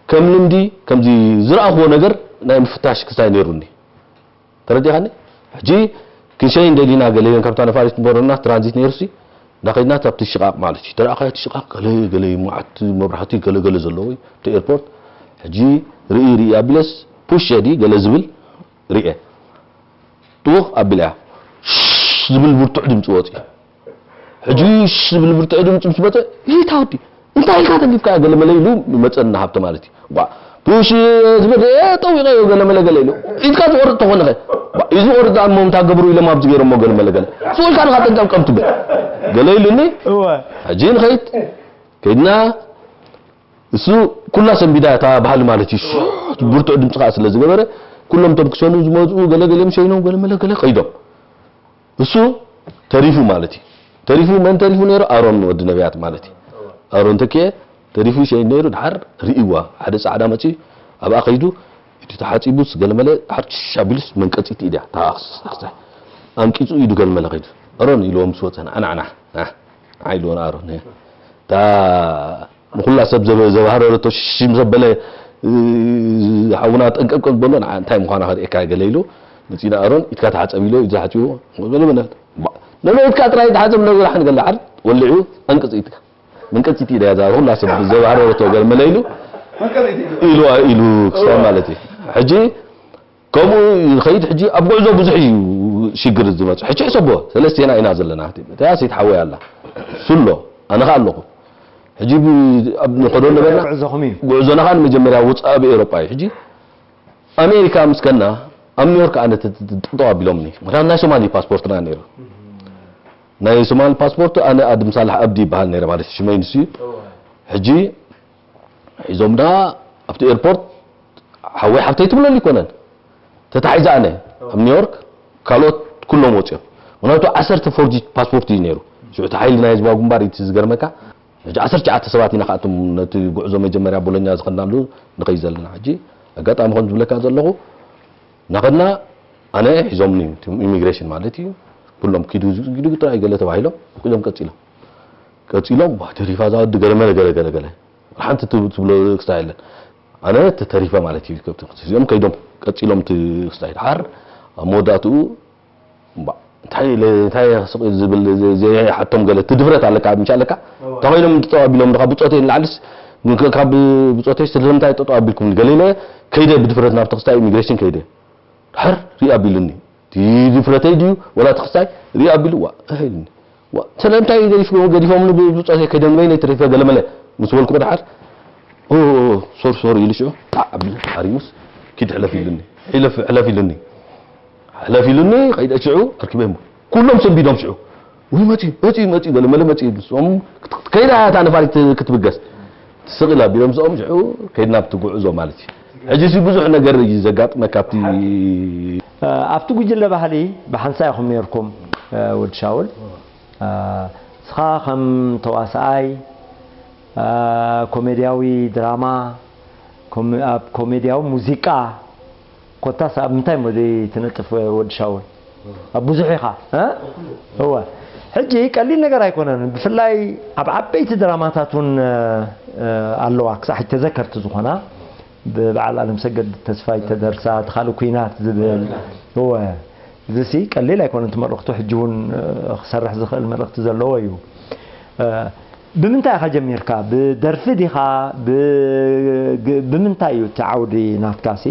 ከም ልምዲ ከምዚ ዝረኣኽዎ ነገር ናይ ምፍታሽ ክስታይ ነይሩኒ። ተረዲኻኒ? ሕጂ ክንሸይን ደሊና ገለ ካብታ ነፋሪት ንበረና ትራንዚት ነይሩሲ፣ እንዳኸድና ኣብቲ ሽቓቕ ማለት እዩ። ተረኣኻዮ እቲ ሽቓቕ ገለ ገለ እዩ፣ መዓት መብራህቲ ገለ ገለ ዘለዎ እዩ፣ እቲ ኤርፖርት። ሕጂ ርኢ ርኢ ኣቢለስ ፑሽ ሸዲ ገለ ዝብል ርኤ። ጥውቕ ኣቢለያ ሽሽ ዝብል ብርቱዕ ድምፂ ወፂ። ሕጂ ሽሽ ዝብል ብርቱዕ ድምፂ ምስ መፀ፣ ይታ ወዲ እንታይ ኢልካ ተንኪፍካ ገለ መለ ኢሉ መፀና ሃብተ ማለት እዩ። ጓ ፑሽ ዝብል ርኤ ጠዊቐዮ ገለ መለ ገለ ኢሉ። ኢድካ ትቆርጥ ተኾንኸ? ጓ ኢዚ ቆርጥ ኣሞ እንታይ ገብሩ ኢሎም ኣብዚ ገይሮሞ ገለ መለ ገለ። ስቕ ኢልካ ንኻ ጠንቀምቀም ትብል። ገለ ኢሉኒ። እወ። ሕጂ ንኸይድ ከይድና እሱ ኩላ ሰንቢዳ እታ ባህሊ ማለት እዩ። ሹሕ ብርቱዕ ድምፂ ከዓ ስለ ዝገበረ ኩሎም እቶም ክሸኑ ዝመፅኡ ገለ ገለ ምሸይኖም ገለ መለ ገለ ከይዶም። እሱ ተሪፉ ማለት እዩ። ተሪፉ መን ተሪፉ ነይሩ? ኣሮን ወዲ ነቢያት ማለት እዩ። ኣሮን ተኪኤ ተሪፉ ሸይን ነይሩ። ድሓር ርእይዋ ሓደ ጻዕዳ መጺኡ ኣብኣ ከይዱ ኢዱ ተሓጺቡስ ገለ መለ ድሓር ሽሽ ኣቢሉስ መንቀጺቲ ኢድያ ታክስ ኣንቂጹ ኢዱ ገለ መለ ከይዱ ኣሮን ኢልዎ ምስ ወጸ ንዓ ንዓ ንዓ ኢልዎ ንኣሮን እታ ንኹላ ሰብ ዘበ-፣ ዘባህረረቶ ሽሽ ምስ ኣበለ፣ እ፣ ሓውና ጠንቀቅ ዝበሎ፣ ንዓ እንታይ ምዃና ከርእየካ ገለ ኢሉ፣ መጺኡ ንኣሮን፣ ኢድካ ተሓጸብ ኢሉ፣ ኢዱ ተሓጺቡ፣ ገለ በለ። ባ-፣ ነሎ ኢድካ ጥራይ ተሓጸብ፣ ነሎ ዝሓን ገለ ዓር ወሊዑ፣ ኣንቅጽ ኢድካ። መንቀጺቲ ኢዳ እያ፣ እዛ ኩላ ሰብ ዘባህረረቶ ገለ መለ ኢሉ፣ ኢሉ፣ ኢሉ ክስታይ ማለት እዩ። ሕጂ፣ ከምኡ ይኸይድ። ሕጂ ኣብ ጉዕዞ ብዙሕ እዩ ሽግር ዝመጽእ። ሕጂ ሕሰቦ፣ ሰለስቴና ኢና ዘለና። እታ ሴት ሓወይ ኣላ፣ ሱሎ፣ ኣነ ኸኣ ኣለኹ። ሕጂ ብ-፣ ኣብ ንኸዶ ነበርና፣ ጉዕዞኹም እዩ። ጉዕዞና ኸኣ ንመጀመርያ ውጻእ ኣብ ኤውሮጳ እዩ። ሕጂ ኣሜሪካ ምስ ከና፣ ኣብ ኒውዮርክ ኣነ ተ-፣ ተ-፣ ተ-፣ ጠጠው ኣቢሎምኒ። ምኽንያቱ ናይ ሶማሊ ፓስፖርትና ነይሩ። ናይ ሶማሊ ፓስፖርት ኣነ ኣድም ሳልሕ ኣብዲ ይበሃል ነይረ ማለት ሽመይ ንሱ እዩ። ሕጂ ሒዞምና ኣብቲ ኤርፖርት ሓወይ ሓብተይ ትብለሉ ኣይኮነን። ተታሒዘ ኣነ ኣብ ኒውዮርክ ካልኦት ኩሎም ወፂኦም። ምኽንያቱ ዓሰርተ ፎርጂ ፓስፖርት እዩ ነይሩ። ሽዑ እቲ ሓይሊ ናይ ህዝባዊ ግንባር እዩ እቲ ዝገርመካ። ሕጂ ዓሰርተ ትሽዓተ ሰባት ኢና ካብኣቶም ነቲ ጉዕዞ መጀመርያ ቦሎኛ ዝኸድናሉ ንኸይድ ዘለና። ሕጂ ኣጋጣሚ ከም ዝብለካ ዘለኹ እናኸድና ኣነ ሒዞምኒ እዮም፣ እቶም ኢሚግሬሽን ማለት እዩ። ኩሎም ኪዱ፣ ኪዱ ጥራይ ገለ ተባሂሎም፣ ቁጭ ኢሎም ቀጺሎም። ቀጺሎም፣ ዋ፣ ተሪፋ እዛ ወዲ ገለ መለ ገለ ገለ ገለ። ሓንቲ ትብ-፣ ትብሎ ክስታይ የለን። ኣነ ተተሪፈ ማለት እዩ። ከብቲ እዚኦም ከይዶም ቀጺሎም እቲ ክስታይ። ደሓር ኣብ መወዳእትኡ፣ እምባ፣ እንታይ ኢለ፣ እንታይ ስቕ ዝብል ዘ-፣ ዘይሓቶም ገለ፣ እቲ ድፍረት ኣለካ፣ ምሽ ኣለካ? እዋ። እንታይ ኮይኖም ጠጠው ኣቢሎም፣ ድኻ ብጾተይ ንላዕሊስ፣ ን-፣ ካብ ብጾተይ ስለምንታይ ጠጠው ኣቢልኩም? ገለ ኢለ ከይደ ብድፍረት ናብቲ ክስታይ ኢሚግሬሽን ከይደ። ድሓር ሪኣ ኣቢሉኒ። እቲ ድፍረተይ ድዩ ወላ እቲ ክስታይ ሪኣ ኣቢሉ፣ ዋ፣ እህ ኢሉኒ። ዋ፣ ስለምንታይ ገዲፍኩም፣ ገዲፎምኒ ብ-፣ ብጾተይ ከይደ ንበይነይ ተሪፈ ገለ መለ ምስ በልኩ ድሓር፣ ኦ፣ ሶሪ፣ ሶሪ ኢሉ ሽዑ ጣዕ ኣቢሉ ኣሪሙስ ኪድ ሕለፍ ኢሉኒ። ሕለፍ፣ ሕለፍ ኢሉኒ። ሕለፍ ኢሉኒ፣ ከይደ ሽዑ ኣርኪበ እሞ። ኩሎም ሰንቢዶም ሽዑ። ወይ መጺ፣ መጺ፣ መጺ፣ ገለ መለ መጺ። ንሶም ክት-፣ ከይዳ እያ እታ ነፋሪት ክትብገስ። ትስቕ ኢላ ቢሎም ምስኦም ሽዑ ከይድና ኣብቲ ጉዕዞ ማለት እዩ። ሕጂ እዚ ብዙሕ ነገር እዩ ዘጋጥመካ ኣብቲ ኣብቲ ጉጅለ ባህሊ ብሓንሳእ ኢኹም ነይርኩም፣ እ፣ ወዲ ሻውል። እ፣ ንስኻ ከም ተዋስኣይ፣ እ፣ ኮሜድያዊ ድራማ፣ ኮም-፣ ኣብ ኮሜድያዊ ሙዚቃ፣ ኮታስ ኣብ ምንታይ እሞ ዘይትነጥፍ ወዲ ሻውል? ኣብ ብዙሕ ኢኻ፣ እ? እወ። ሕጂ ቀሊል ነገር ኣይኮነን። ብፍላይ ኣብ ዓበይቲ ድራማታት እውን፣ እ፣ እ፣ ኣለዋ። ክሳዕ ሕጂ ተዘከርቲ ዝኾና፣ ብበዓል ኣለምሰገድ ተስፋይ ተደርሳ፣ እቲ ካልእ ኲናት ዝብል። እወ። እዚሲ ቀሊል ኣይኮነን እቲ መልእኽቱ። ሕጂ እውን፣ እ፣ ክሰርሕ ዝኽእል መልእኽቲ ዘለዎ እዩ። እ፣ ብምንታይ ኢኻ ጀሚርካ? ብደርፊ ዲኻ? ብ-፣ ግ-፣ ብምንታይ እዩ እቲ ዓውዲ ናትካሲ?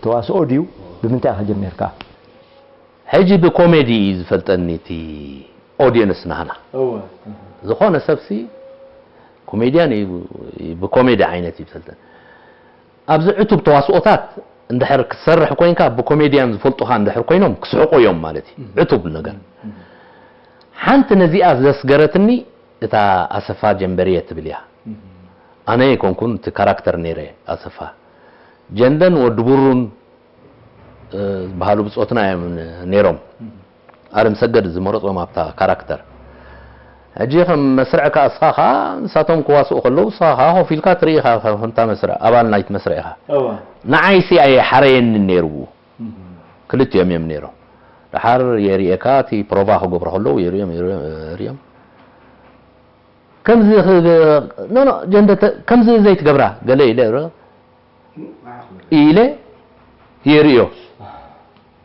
ተዋስኦ ድዩ? ብምንታይ ኢኻ ጀሚርካ? ሕጂ ብኮሜዲ እዩ ዝፈልጠኒ እቲ ኦድየንስ ናህና። እወ። ዝኾነ ሰብሲ ኮሜድያን እዩ፣ ብኮሜዲ ዓይነት እዩ ዝፈልጠኒ። ኣብዚ ዕቱብ ተዋስኦታት እንድሕር ክትሰርሕ ኮይንካ፣ ብኮሜድያን ዝፈልጡኻ እንድሕር ኮይኖም ክስሕቑ እዮም ማለት እዩ። እህ። ዕቱብ ነገር። እህ። ሓንቲ ነዚኣ ዘስገረትኒ እታ ኣሰፋ ጀንበርየ ትብል እያ። እህ። ኣነ ኣይኮንኩን እቲ ካራክተር ነይረ ኣሰፋ። ጀንደን ወዲ ቡሩን፣ እ፣ ዝበሃሉ ብጾትና እዮም ነይሮም። እህ። ኣለም ሰገድ ዝመረጾም ኣብታ ካራክተር። ሕጂ ከም መስርዕ ከኣ እስኻ ከኣ ንሳቶም ክዋስኡ ከለዉ እስኻ ከኣ ኮፍ ኢልካ ትርኢ ኢኻ፣ ከምታ መስርዕ፣ ኣባል ናይቲ መስርዕ ኢኻ። እወ። ንዓይሲ ኣይሓረየንን ነይሩ። እህ። ክልቲኦም እዮም ነይሮም። ደሓር የርእየካ፣ እቲ ፕሮቫ ክገብሩ ከለዉ የርእዮም፣ የርእዮም፣ የርእዮም። ከምዚ ክ-፣ ኖ፣ ኖ፣ ጀንደ ተ-፣ ከምዚ ዘይትገብራ፣ ገለ ኢለ፣ ኢለ የርእዮ።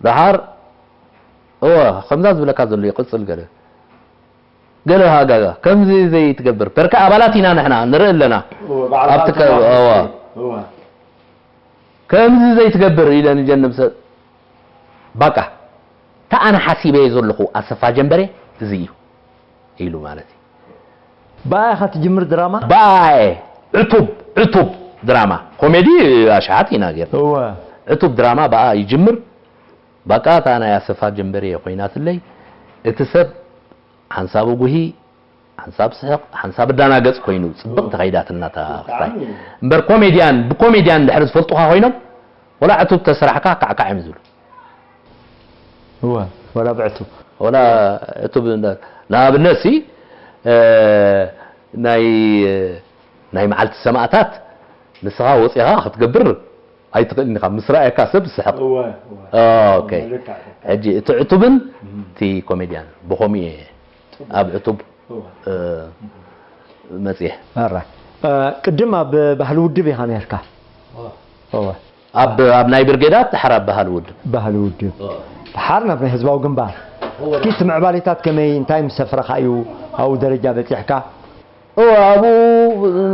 ደሓር፣ እወ፣ ከምዛ ዝብለካ ዘሎ ይቕጽል ገለ። ገለ ሃጋጋ፣ ከምዚ ዘይትገብር። በርካ ኣባላት ኢና ንሕና፣ ንርኢ ኣለና። እወ፣ ባዕልኻ ኣብቲ ከ-፣ ተማኽሮ። እወ። እወ። ከምዚ ዘይትገብር ኢለ ንጀንብ ሰብ፣ ባቃ፣ እታ ኣነ ሓሲበዮ ዘለኹ ኣሰፋ ጀንበሬ እዚ እዩ፣ ኢሉ ማለት እዩ። ብኣ ኢኻ ትጅምር ድራማ? ብኣ እየ። ዕቱብ፣ ዕቱብ ድራማ። ኮሜዲ ኣሽሓት ኢና ጌርና። እወ። ዕቱብ ድራማ ብኣ ይጅምር። ባቃ፣ እታ ናይ ኣሰፋ ጀንበሬ ኮይናትለይ፣ እቲ ሰብ ሓንሳብ ጉሂ፣ ሓንሳብ ስሕቕ፣ ሓንሳብ እዳናገጽ ኮይኑ፣ ጽብቕቲ ከይዳትና እታ ክስታይ። ብጣዕሚ። እምበር ኮሜድያን፣ ብኮሜድያን እንድሕር ዝፈልጡኻ ኮይኖም፣ ወላ ዕቱብ ተሰራሕካ፣ ካዕካዕ እዮም ዝብሉ። እወ፣ ወላ ብዕቱብ። ወላ ዕቱብ እንዳ-፣ ንኣብነት ሲ፣ እ፣ ናይ፣ ናይ መዓልቲ ሰማእታት ንስኻ ወጺኻ ክትገብር ኣይትኽእልን ኢኻ። ምስ ረኣየካ ሰብ ዝስሕቕ። እወ፣ እወ። ኦ፣ ኦኬ። ልክዕ፣ ልክዕ። ሕጂ እቲ ዕቱብን እም። እቲ ኮሜድያን ብኸምኡ እየ ኣብ ዕቱብ፣ እወ። እ፣ መጽየ። ኣራ። እ፣ ቅድም ኣብ ባህሊ ውድብ ኢኻ ነርካ? እወ። እወ። ኣብ፣ ኣብ ናይ ብርጌዳት፣ ድሓር ኣብ ባህሊ ውድብ። ባህሊ ውድብ። እወ። ድሓር ናብ ናይ ህዝባዊ ግንባር። እወ። እስኪ እቲ ምዕባሌታት ከመይ፣ እንታይ ምስ ሰፍረኻ እዩ ኣብኡ ደረጃ በጺሕካ? እወ፣ ኣብኡ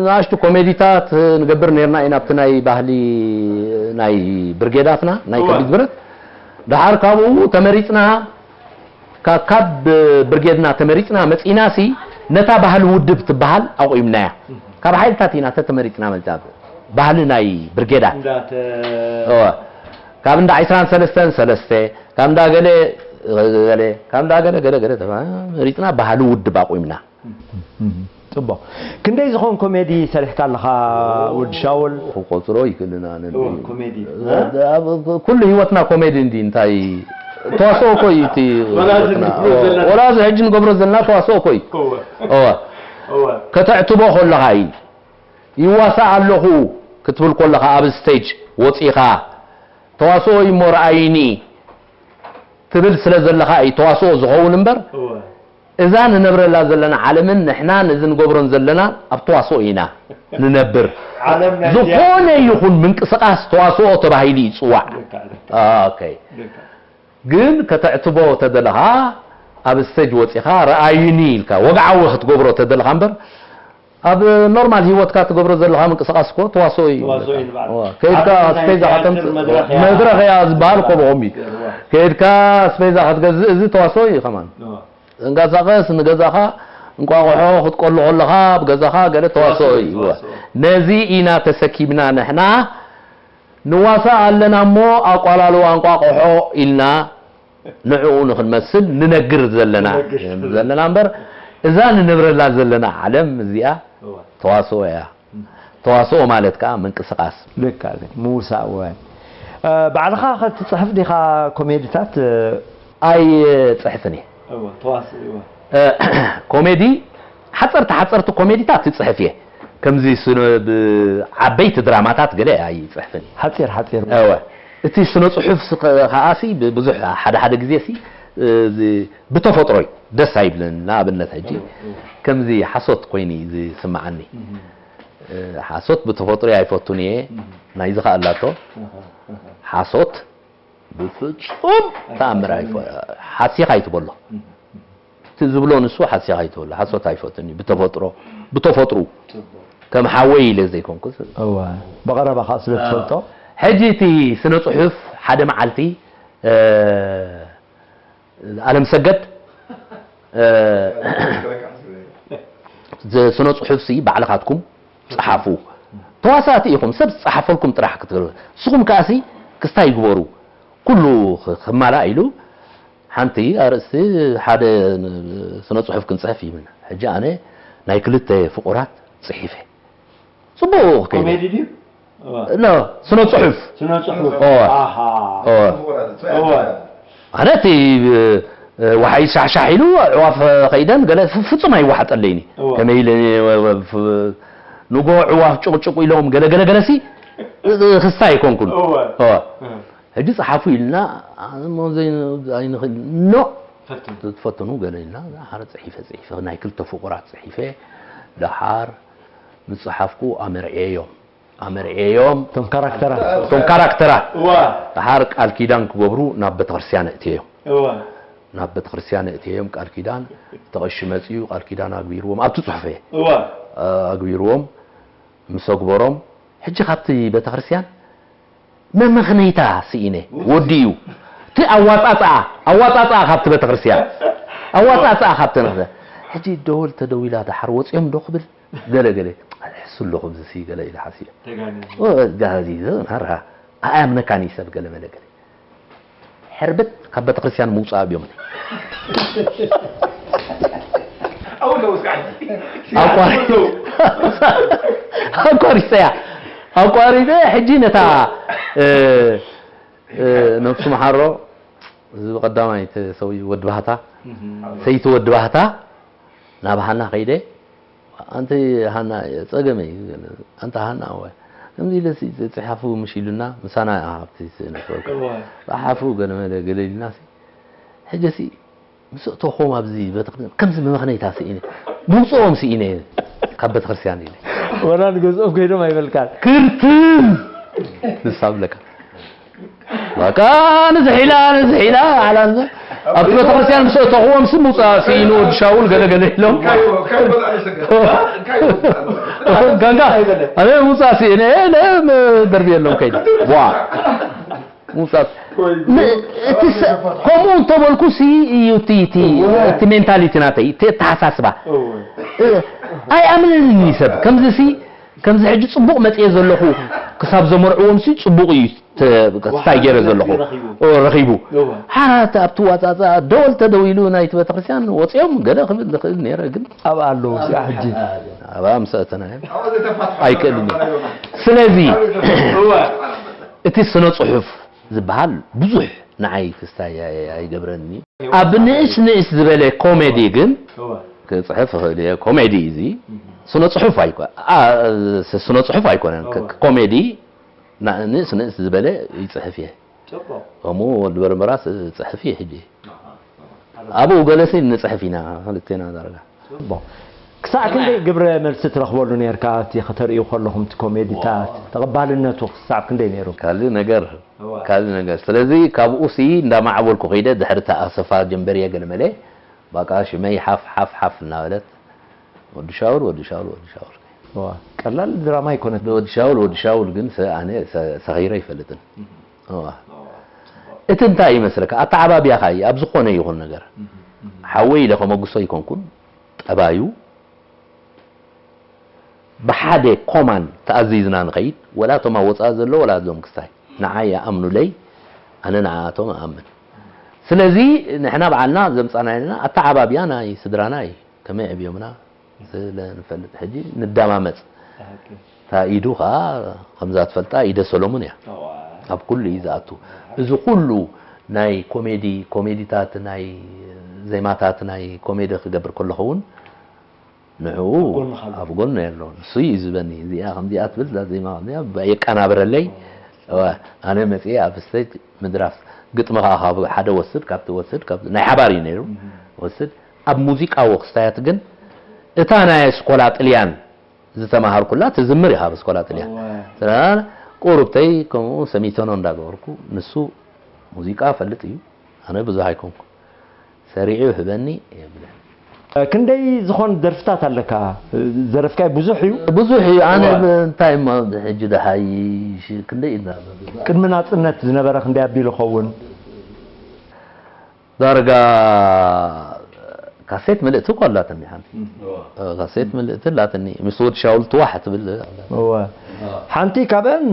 ንኣሽቱ ኮሜዲታት ንገብር ነርና ኢና፣ ኣብቲ ናይ ባህሊ ናይ ብርጌዳትና ናይ ከቢድ ብረት ድሓር ካብኡ ተመሪፅና ካብ ብርጌድና ተመሪፅና መፂና ሲ ነታ ባህሊ ውድብ ትበሃል ኣቑምናያ። ካብ ሓይልታት ኢና ተተመሪፅና መፃ ባህሊ ናይ ብርጌዳት ካብ እንዳ ዕስራን ሰለስተን ሰለስተ ካብ እንዳ ገለ ገለ ካብ እንዳ ገለ ገለ ገለ ተመሪፅና ባህሊ ውድብ ኣቑምና። ጽቡቕ። ክንደይ ዝኾን ኮሜዲ ሰሪሕካ ኣለኻ ወዲ ሻውል? ክቆጽሮ ይክእልና ነን ኮሜዲ ኩሉ ህይወትና ኮሜዲ እንዲ እንታይ ተዋስኦ እኮ እዩ እቲ ወላ እዚ ንገብሮ ዘለና- ወላ እዚ ሕጂ ንገብሮ ዘለና ተዋስኦ እኮ እዩ እወ እወ እወ ከተዕትቦ ከለኻ እዩ ይዋሳእ ኣለኹ ክትብል ከለኻ ኣብ ስቴጅ ወፂኻ ተዋስኦ እዩ እሞ ረኣይኒ ትብል ስለ ዘለኻ እዩ ተዋስኦ ዝኸውን እምበር እወ እዛ ንነብረላ ዘለና ዓለምን ንሕናን እዚ ንገብሮን ዘለና ኣብ ተዋስኦ ኢና ንነብር። ዓለም ናይ ዝኾነ ይኹን ምንቅስቓስ ተዋስኦ ተባሂሉ ይፅዋዕ። ልክዕ፣ ልክዕ፣ ኦኬ። ልክዕ። ግን ከተዕትቦ ተደለኻ ኣብ ስቴጅ ወፂኻ ረኣዩኒ ኢልካ ወግዓዊ ክትገብሮ ተደለኻ እምበር ኣብ ኖርማል ሂወትካ ትገብሮ ዘለኻ ምንቅስቓስ እኮ ተዋስኦ እዩ። ተዋስኦ እዩ ንባዕሉ። እዋ፣ ከይድካ ዓለም ናይ ኣስቤዛ ቲያትር ከተምፅእ መድረኽ እያ። መድረኽ እያ ዝበሃል እኮ ብኸምኡ እዩ። እዋ። ከይድካ ኣስቤዛ ክትገዝእ እዚ ተዋስኦ እዩ ከማን። እዋ። እንቀሳቐስ ንገዛኻ እንቋቑሖ ክትቆሉ ከለኻ ኣብ ገዛኻ ገለ ተዋስኦ ተዋስኦ እዩ። እዩ፣ እዋ። ተዋስኦ። ነዚ ኢና ተሰኪምና ንሕና ንዋሳእ ኣለና እሞ ኣቋላልዋ እንቋቑሖ ኢልና ንዕኡ ንኽንመስል ንነግር ዘለና ንነግር። ዘለና እምበር እዛ ንነብረላ ዘለና ዓለም እዚኣ እዋ። ተዋስኦ እያ። ተዋስኦ ማለት ከዓ ምንቅስቓስ። ልካ ምውሳእ እዋን ባዕልኻ ከትፅሕፍ ዲኻ ኮሜድታት ኣይፅሕፍን እየ። እዋ ተዋስኦ እዋ ኮሜዲ ሓፀርቲ ሓፀርቲ ኮሜዲታት ይፅሕፍ እየ። ከምዚ ስነ ዓበይቲ ድራማታት ገለ ኣይፅሕፍን እየ። ሓፂር ሓፂር እወ እቲ ስነ ፅሑፍ ከዓሲ ብዙሕ ሓደ ሓደ ግዜ ሲ ብተፈጥሮይ ደስ ኣይብልን። ንኣብነት ሕጂ ከምዚ ሓሶት ኮይኑ ዝስምዓኒ። ሓሶት ብተፈጥሮይ ኣይፈቱን እየ። ናይዚ ከኣ ኣላቶ ሓሶት ብፍጹም ተኣምር ኣይፈ ሓሲኻ ኣይትበሎ። እቲ ዝብሎ ንሱ ሓሲኻ ኣይትበሎ። ሓሶት ኣይፈቱን እዩ ብተፈጥሮ ብተፈጥሩ ከም ሓወይ ኢለ ዘይኮንኩ። እዋ ብቐረባ ከዓ ስለ ትፈልጦ። ሕጂ እቲ ስነ ጽሑፍ ሓደ መዓልቲ ኣለም ሰገድ ስነ ጽሑፍ ሲ ባዕልኻትኩም ጸሓፉ። ተዋሳእቲ ኢኹም ሰብ ዝጸሓፈልኩም ጥራሕ ክትገብሩ። ንስኹም ከኣ ሲ ክስታይ ግበሩ። ኩሉ ክማላእ ኢሉ ሓንቲ ኣርእስቲ ሓደ ስነ ጽሑፍ ክንጽሕፍ ይብል። ሕጂ ኣነ ናይ ክልተ ፍቑራት ጽሒፈ። ጽቡቕ ከይዱ። ኮሜዲ ድዩ? ኖ፣ ስነ ጽሑፍ። ስነ ጽሑፍ። እወ። ኣሃ። እወ። እወ። ኣነ እቲ ወሓይ ሻሕሻሕ ኢሉ ኣዕዋፍ ከይደን ገለ ፍጹም ኣይወሓጠለይኒ። እወ። ከመይ ኢለ ንጎ ዕዋፍ ጭቕጭቑ ኢሎም ገለ ገለ ገለሲ ክስታይ ኣይኮንኩን። እወ። እወ። ሕጂ ጸሓፉ ኢልና ኣሞ ዘይንኽእል ኖ ትፈትኑ ገለ ኢልና ሓረ ጽሒፈ ጽሒፈ ናይ ክልተ ፍቑራት ጽሒፈ ደሓር ምስ ጸሓፍኩ ኣመርዕየዮም ኣመርዕየዮም እቶም ካራክተራት እቶም ካራክተራት እዋ ደሓር ቃል ኪዳን ክገብሩ ናብ ቤተክርስትያን እእትየዮም እዋ ናብ ቤተክርስትያን እእትየዮም ቃል ኪዳን ተቐሺ መፅዩ ቃል ኪዳን ኣግቢርዎም ኣብቲ ፅሑፈ እዋ ኣግቢርዎም ምስ ኣግበሮም ሕጂ ካብቲ ቤተክርስትያን መመኽነይታ ስኢነ ወዲ እዩ እቲ ኣዋፃፅኣ ኣዋፃፅኣ ካብቲ ቤተክርስትያን ኣዋፃፅኣ ካብቲ ንኽተ ሕጂ ደወል ተደዊላ ደሓር ወፂኦም ዶ ክብል ገለ ገለ ሕሱ ኣለኹ ብዝሲ ገለ ኢለ ሓሲበ ተጋንዩ ጋዚ ናራ ኣያምነካኒ ሰብ ገለ መለ ገለ ሕርብት ካብ ቤተክርስትያን ምውፃእ ኣብዮምኒ ኣቋሪፀያ ኣቋሪፀ ሕጂ ነታ ነብሱ መሓሮ እዚ ብቀዳማይ ሰብዩ ወዲ ባህታ ሰይቲ ወዲ ባህታ ናብ ሃና ከይደ ኣንቲ ሃና ጸገመ እዩ ኣንቲ ሃና ወ ከምዚ ኢለ ጽሓፉ ምሽ ኢሉና ምሳና ኣብቲ ጸሓፉ ገለ መለ ገለ ኢልና ሕጂ ሲ ምስ እተኾም ኣብዚ ቤተክርስትያን ከምዚ መመኽነይታ ስኢነ ምውፅኦም ስኢነ ካብ ቤተክርስትያን ኢለ ወላ ንገዝኦም ከይዶም ኣይበልካን ክርትም ንሳ ብለካ በቃ ንዝሒላ ንዝሒላ ዓላ ኣብቲ ቤተክርስትያን ምስ እተኽዎም ስም ውፃእ ስኢኑ ወዲ ሻውል ገለ ገለ ኢሎም። ጋንጋ ኣነ ውፃእ ስኢነ ደርብየሎም ከይደ ዋ ውፃእ እቲ ከምኡ እንተበልኩ ሲ እዩ እቲ እቲ እቲ ሜንታሊቲ ናተይ እቲ ኣተሓሳስባ ኣይኣምንን እዩ ሰብ ከምዚ ሲ ከምዚ ሕጂ ፅቡቕ መፅየ ዘለኹ ክሳብ ዘመርዕዎም ሲ ፅቡቕ እዩ ስታይ ገይረ ዘለኹ ረኺቡ ሓራት ኣብቲ ዋፃፃ ደወል ተደዊሉ ናይቲ ቤተክርስትያን ወፅኦም ገለ ክብል ዝኽእል ነይረ ግን ኣብኣ ኣለዉ እዚኣ ሕጂ ኣብኣ ምስ ኣተና ኣይክእልን እዩ ስለዚ እቲ ስነ ፅሑፍ ዝበሃል ብዙሕ ንዓይ ክስታይ ኣይገብረኒ ኣብ ንእስ ንእስ ዝበለ ኮሜዲ ግን ክፅሕፍ ይኽእል እየ ኮሜዲ እዚ ስነ ፅሑፍ ኣይኮ ስነ ፅሑፍ ኣይኮነን ኮሜዲ ንእስ ንእስ ዝበለ ይፅሕፍ እየ ከምኡ ወዲ በርበራስ ፅሕፍ እየ ሕጂ ኣብኡ ገለሲ ንፅሕፍ ኢና ክልቴና ዳርጋ ክሳዕ ክንደይ ግብረ መልሲ ትረኽበሉ ነርካ እቲ ከተርእዩ ከለኹም እቲ ኮሜዲታት ተቐባልነቱ ክሳብ ክንደይ ነይሩ ካልእ ነገር ካልእ ነገር ስለዚ ካብኡ ሲ እንዳማዕበልኩ ከይደ ድሕሪ ተኣሰፋ ጀንበርየ ገለመለ ባቃ ሽመይ ሓፍ ሓፍ ሓፍ እናበለት ወዲ ሻውል ወዲ ሻውል ወዲ ሻውል ቀላል ድራማ ኣይኮነት ወዲ ሻውል ወዲ ሻውል ግን ኣነ ሰኺረ ኣይፈልጥን እቲ እንታይ ይመስለካ ኣተዓባቢያኻ እዩ ኣብ ዝኾነ ይኹን ነገር ሓወይ ኢለ ከመጉሶ ይኮንኩን ጠባዩ ብሓደ ኮማን ተኣዚዝና ንኸይድ ወላ እቶም ኣብ ወፃኢ ዘሎ ወላ እዞም ክስታይ ንዓይ ይኣምኑለይ ኣነ ንዓኣቶም እኣምን ስለዚ ንሕና በዓልና ዘምፃናዮ ዘለና ኣተዓባብያ ናይ ስድራና እዩ ከመይ ዕብዮምና ስለ ንፈልጥ ሕጂ ንደማመፅ እታ ኢዱ ከዓ ከምዛ ትፈልጣ ኢደ ሰሎሙን እያ ኣብ ኩሉ እዩ ዝኣቱ እዚ ኩሉ ናይ ኮሜዲ ኮሜዲታት ናይ ዜማታት ናይ ኮሜዲ ክገብር ከለኹ እውን ንዕኡ ኣብ ጎኑ ኣሎ ንሱ እዩ ዝበኒ እዚኣ ከምዚኣ ትብል እዛ ዜማ ከምዚኣ የቀናብረለይ ኣነ መፅየ ኣብ ስቴጅ ምድራፍ ግጥሚ ከዓ ካብ ሓደ ወስድ ካብቲ ወስድ ናይ ሓባር እዩ ነይሩ ወስድ ኣብ ሙዚቃ ወክስታያት ግን እታ ናይ ስኮላ ጥልያን ዝተማሃርኩላ ትዝምር ኢኻ ኣብ ስኮላ ጥልያን ቁሩብተይ ከምኡ ሰሚተኖ እንዳገበርኩ ንሱ ሙዚቃ ፈልጥ እዩ ኣነ ብዙሕ ኣይኮንኩ ሰሪዑ ይህበኒ የብለ ክንደይ ዝኾን ደርፍታት ኣለካ ዘረፍካይ ብዙሕ እዩ ብዙሕ እዩ ኣነ እንታይ ሕጂ ደሃይ ክንደይ ኢና ቅድሚ ናፅነት ዝነበረ ክንደይ ኣቢሉ ኸውን ዳርጋ ካሴት ምልእቲ እኮ ኣላትኒ ሓንቲ ካሴት ምልእቲ ኣላትኒ ምስ ወዲ ሻውል ትዋሕ ትብል ሓንቲ ካብአን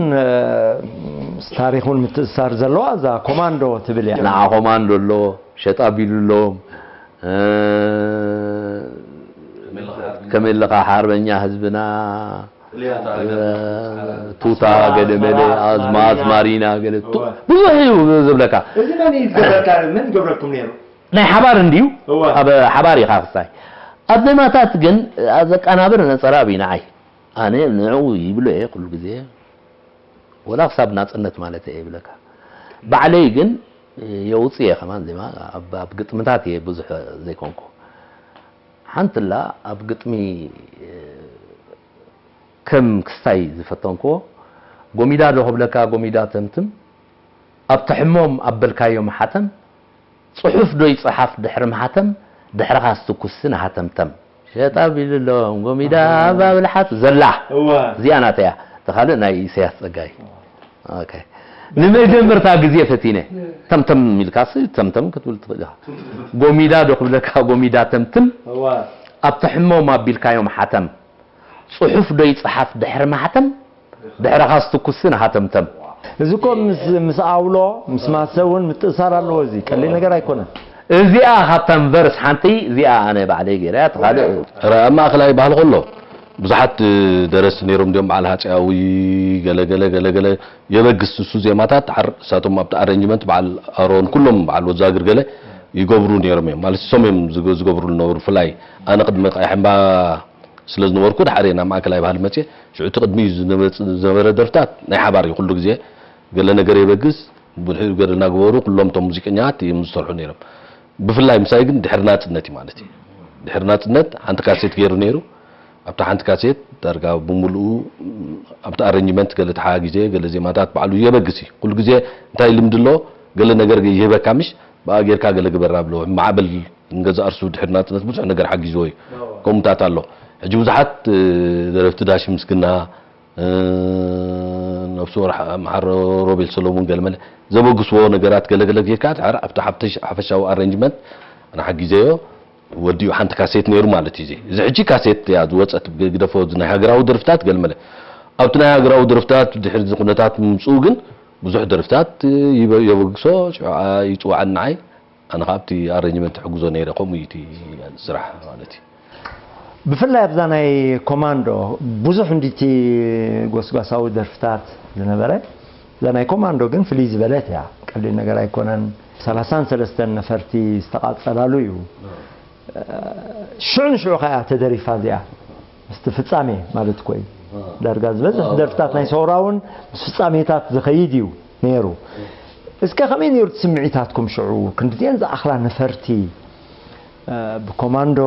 ታሪክ እውን ምትእሳር ዘለዋ እዛ ኮማንዶ ትብል እያ ንዓ ኮማንዶ ኣሎ ሸጣ ቢሉ ኣለዎም ከመይ ኣለኻ ሓርበኛ ህዝብና ቱታ ገለ መለ ኣዝማዝ ማሪና ገለ ብዙሕ እዩ ዝብለካ እዚ መን እዩ ዝገብረልካ መን ዝገብረልኩም ነይሩ ናይ ሓባር እንድዩ ኣብ ሓባር ኢኻ ክሳይ ኣብ ዜማታት ግን ዘቀናብር ነፀራብ እዩ ንዓይ ኣነ ንዕኡ ይብሎ እየ ኩሉ ግዜ ወላ ክሳብ ናፅነት ማለት እየ ይብለካ ባዕለይ ግን የውፅእ እየ ከማን ዜማ ኣብ ግጥምታት እየ ብዙሕ ዘይኮንኩ ሓንትላ ኣብ ግጥሚ ከም ክስታይ ዝፈተንክዎ ጎሚዳ ዶ ክብለካ ጎሚዳ ተምትም ኣብቲ ሕሞም ኣበልካዮም ሓተም ጽሑፍ ዶ ይጽሓፍ ድሕሪ ማሕተም ድሕርኻስ ትኩስን ሃተምተም ሸጣ ቢልሎም ጎሚዳ ባብልሓት ዘላ እዚኣ ናተያ ተኻልእ ናይ ኢሳያስ ጸጋይ ንመጀመርታ ግዜ ፈቲነ ተምተም ኢልካስ ተምተም ክትብል ትኽእል ኢኻ ጎሚዳ ዶ ክብለካ ጎሚዳ ተምትም ኣብቲ ሕሞም ኣቢልካዮም ሓተም ጽሑፍ ዶ ይጽሓፍ ድሕሪ ማሕተም ድሕርኻስ ትኩስን ሃተምተም እዚ እኮ ምስ ምስ ኣውሎ ምስ ማሰ እውን ምትእሳር ኣለዎ እዚ ቀሊል ነገር ኣይኮነን እዚኣ ካብታ ቨርስ ሓንቲ እዚኣ ኣነ ባዕለይ ገይረ እያ ተኻልእ ኣብ ማእኸላይ ባህል ከሎ ብዙሓት ደረስቲ ነይሮም እንዲኦም በዓል ሃፀያዊ ገለገለ ገለገለ የበግስ ንሱ ዜማታት ድሓር እሳቶም ኣብቲ ኣረንጅመንት በዓል ኣሮን ኩሎም በዓል ወዛግር ገለ ይገብሩ ነይሮም እዮም ማለት እሶም እዮም ዝገብሩ ዝነበሩ ፍላይ ኣነ ቅድሚ ቀይሕምባ ስለ ዝነበርኩ ድሓር እየ ናብ ማእከላይ ባህሊ መፅየ ሽዑ እቲ ቅድሚኡ ዝነበረ ደርፍታት ናይ ሓባር እዩ ኩሉ ግዜ ገለ ነገር የበግስ ብድሕሪኡ ገለ እናገበሩ ኩሎም እቶም ሙዚቀኛታት እዮም ዝሰርሑ ነይሮም ብፍላይ ምሳይ ግን ድሕሪ ናፅነት እዩ ማለት እዩ ድሕሪ ናፅነት ሓንቲ ካሴት ገይሩ ነይሩ ኣብታ ሓንቲ ካሴት ዳርጋ ብምሉኡ ኣብቲ ኣረንጅመንት ገለ ተሓጋጊዘ ገለ ዜማታት ባዕሉ የበግስ እዩ ኩሉ ግዜ እንታይ ልምዲ ኣሎ ገለ ነገር ይህበካ ምሽ ብኣ ጌርካ ገለ ግበር ኣብሎ። ማዕበል ንገዛእ ርእሱ ድሕሪ ናጽነት ብዙሕ ነገር ሓጊዝዎ እዩ። ከምኡታት ኣሎ። ሕጂ ብዙሓት ደረፍቲ ዳሽ ምስግና፣ ነፍሲ ወርሓ መሓሮ ሮቤል ሰሎሙን ገለመለ ዘበግስዎ ነገራት ገለገለ ጌርካ ድሕር ኣብቲ ሓፈሻዊ ኣረንጅመንት ኣነ ሓጊዘዮ። ወዲኡ ሓንቲ ካሴት ነይሩ ማለት እዩ። እዚ ሕጂ ካሴት እያ ዝወፀት፣ ግደፎ፣ ናይ ሃገራዊ ደርፍታት ገለመለ። ኣብቲ ናይ ሃገራዊ ደርፍታት ድሕሪ እዚ ኩነታት ምምፅኡ ግን ብዙሕ ደርፍታት የበግሶ፣ ሽዑ ይፅዋዓኒ ንዓይ። ኣነ ከዓ ኣብቲ ኣረንጅመንት ሕግዞ ነይረ። ከምኡ እዩ እቲ ስራሕ ማለት እዩ። ብፍላይ ኣብዛ ናይ ኮማንዶ ብዙሕ እንዲቲ ጎስጓሳዊ ደርፍታት ዝነበረ፣ እዛ ናይ ኮማንዶ ግን ፍልይ ዝበለት እያ። ቀሊል ነገር ኣይኮነን። ሰላሳን ሰለስተን ነፈርቲ ዝተቓጸላሉ እዩ። ሽዑ ንሽዑ ከኣ ተደሪፋ እዚኣ ምስቲ ፍጻሜ ማለት እኮ እዩ። ዳርጋ ዝበዝሕ ደርፍታት ናይ ሰውራ እውን ምስ ፍጻሜታት ዝኸይድ እዩ ነይሩ። እስከ ከመይ ነይሩ እቲ ስምዒታትኩም ሽዑ? ክንድዚአን ዝኣኽላ ነፈርቲ ብኮማንዶ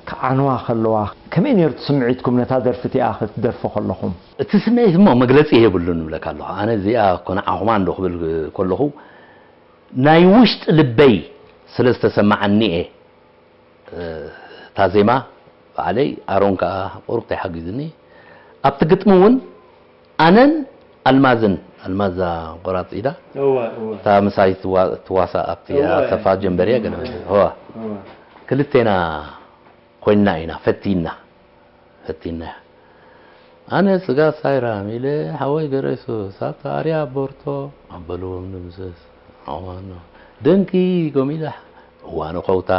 ክዓንዋ ከለዋ ከመይ ነይሩ እቲ ስምዒትኩም ነታ ደርፊ እቲኣ ክትደርፉ ከለኹም? እቲ ስምዒት እሞ መግለጺ የብሉን እብለካ ኣለኹ። ኣነ እዚኣ እኮ ንዓኹም ኣንዶ ክብል ከለኹ ናይ ውሽጢ ልበይ ስለ ዝተሰማዓኒ እየ። እታ ዜማ ባዕለይ ኣሮን ከኣ ቁሩብ ተሓጊዙኒ። ኣብቲ ግጥሚ እውን ኣነን ኣልማዝን ኣልማዛ ቆራጽ ኢዳ እወ እወ እታ ምሳይ ትዋ- ትዋሳእ ኣብቲ እወ። ኣሰፋ ጀንበርያ ገለ እወ። እወ እወ ክልቴና ኮይንና ኢና ፈቲና ፈቲና ኣነ ስጋ ሳይራም ኢለ ሓወይ ገረሱ ሳብታ ኣርያ ቦርቶ ኣበልዎም ንምስስ ኣዋኖ ድንቂ ጎሚዳ እዋኑ ከውታ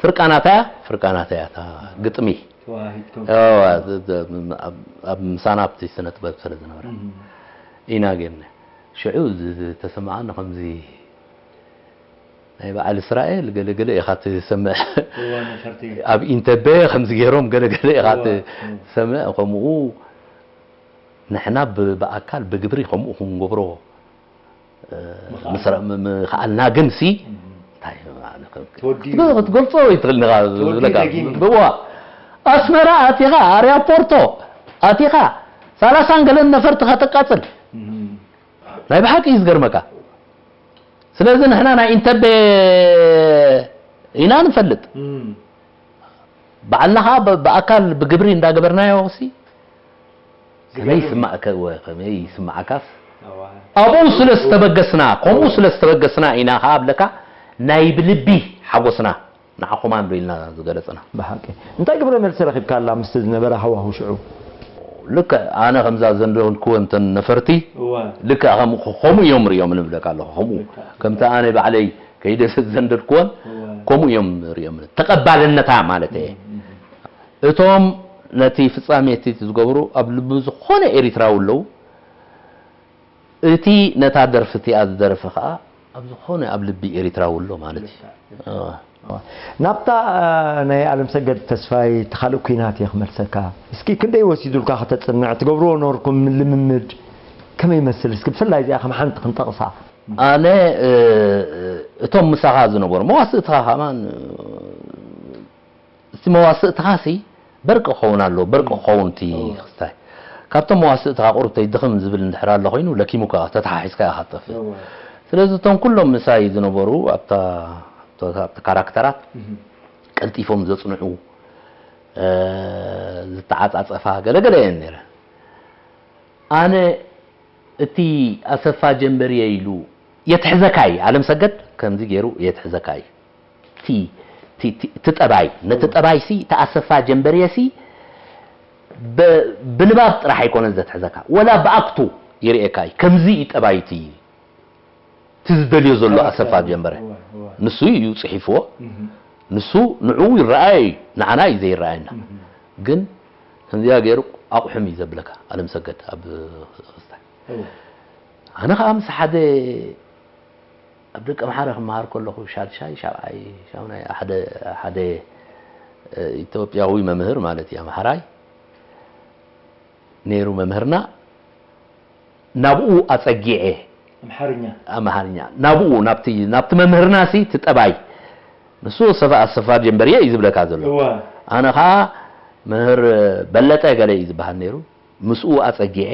ፍርቃናታ ፍርቃናታ እያ እታ ግጥሚ ተዋሂድኩም እዋ፣ ዝ- ዝ- ኣብ- ኣብ ምሳና ኣብቲ ስነ ጥበብ ስለ ዝነበረ እም። ኢና ጌርና ሽዑ ዝ- ዝተሰማዓኒ ከምዚ ናይ በዓል እስራኤል ገለገለ ኢኻ ትሰምዕ እዋ ነፈርቲ ኣብ ኢንተቤ ከምዚ ገይሮም ገለገለ ኢኻ እዋ፣ እም። ትሰምዕ ከምኡ ንሕና ብ- ብኣካል ብግብሪ ከምኡ ክንገብሮ እ፣ ምኽኣል። ምስራ- ም- ምኽኣልና ግን ሲ እም። እንታይ ማለት ነው? ተወዲኡ። ክትገ- ክትገልጾ ይትኽእል ንኻ ተወዲኡ ዝብለካ ደጊም። ብዋ ኣስመራ ኣቲኻ ኣርያፖርቶ ኣቲኻ ሰላሳን ገለን ነፈርቲ ከተቃጽል እም። ናይ ብሓቂ እዩ ዝገርመካ ስለዚ ንሕና ናይ ኢንተቤ ኢና ንፈልጥ እም። ባዕልና ኸዓ ብ- ብኣካል ብግብሪ እንዳገበርናዮ ሲ ከመይ ይስማዕ ከ- ወ- ከመይ ይስማዓካስ እዋ። ኣብኡ ስለ ዝተበገስና ከምኡ ስለ ዝተበገስና ኢና ኸዓ ብለካ ናይ ብልቢ ሓጎስና ንዓኹም ኣንዶ ኢልና ዝገለጽና ብሓቂ እንታይ ግብረ መልሲ ረኺብካ ኣላ ምስቲ ዝነበረ ሃዋሁ ሽዑ ልክዕ ኣነ ከምዛ ዘንደልክወን ተን ነፈርቲ እዋ። ልክዕ ከም- ከምኡ እዮም ርእዮም ንብለካ ኣለኹ ከምኡ ከምቲ ኣነ ባዕለይ ከይደ ዘንደልክወን እዋ። ከምኡ እዮም ርእዮም ተቐባልነታ ማለት እየ እቶም ነቲ ፍጻሜ እቲ ዝገብሩ ኣብ ልቢ ዝኾነ ኤሪትራዊ ኣለዉ እቲ ነታ ደርፊ እቲኣ ዝደረፈ ከኣ ኣብ ዝኾነ ኣብ ልቢ ኤሪትራዊ ኣሎ ማለት እዩ። ናብታ ናይ ኣለምሰገድ ተስፋይ እቲ ካልእ ኲናት እየ ክመልሰካ። እስኪ ክንደይ ወሲዱልካ ከተጽንዕ ትገብርዎ ነበርኩም ልምምድ ከመይ ይመስል? እስኪ ብፍላይ እዚኣ ከም ሓንቲ ክንጠቕሳ። ኣነ እቶም ምሳኻ ዝነበሩ መዋስእትኻ ከማን እቲ መዋስእትኻሲ በርቂ ክኸውን ኣለዎ በርቂ ክኸውን እቲ ክስታይ ካብቶም መዋስእትኻ ቁሩብ ተይድኽም ዝብል እንድሕር ኣሎ ኮይኑ ለኪሙካ ተተሓሒዝካ ኢኻ ትጠፍእ ስለዚ እቶም ኩሎም ምሳይ ዝነበሩ ኣብታ ኣብቲ ካራክተራት ቀልጢፎም ዘፅንዑ ዝተዓፃፀፋ ገለገለ እየን ነይረን ኣነ እቲ ኣሰፋ ጀንበርየ ኢሉ የትሕዘካ እዩ ኣለምሰገድ ከምዚ ገይሩ የትሕዘካ እዩ እቲ ጠባይ ነቲ ጠባይ ሲ እቲ ኣሰፋ ጀንበርየ ሲ ብንባብ ጥራሕ ኣይኮነን ዘትሕዘካ ወላ ብኣክቱ ይርእየካ እዩ ከምዚ እዩ ጠባይ እቲ እቲ ዝደልዮ ዘሎ ኣሰፋ ጀንበረ ንሱ እዩ ፅሒፍዎ ንሱ ንዑ ይረኣየ እዩ ንዓና እዩ ዘይረኣየና ግን ከምዚኣ ገይሩ ኣቑሑም እዩ ዘብለካ ኣለምሰገድ ኣብ ክስታይ ኣነ ከዓ ምስ ሓደ ኣብ ደቂ ኣምሓረ ክመሃር ከለኹ ሻድሻይ ሻብዓይ ሻሙናይ ሓደ ሓደ ኢትዮጵያዊ መምህር ማለት እዩ ኣምሓራይ ነይሩ መምህርና ናብኡ ኣፀጊዐ ኣምሓርኛ ኣምሓርኛ ናብኡ ናብቲ ናብቲ መምህርና ሲ ትጠባይ ንሱ ሰፋ ኣሰፋ ጀንበርየ እዩ ዝብለካ ዘሎ ኣነ ከዓ ምህር በለጠ ገለ እዩ ዝበሃል ነይሩ ምስኡ ኣፀጊዐ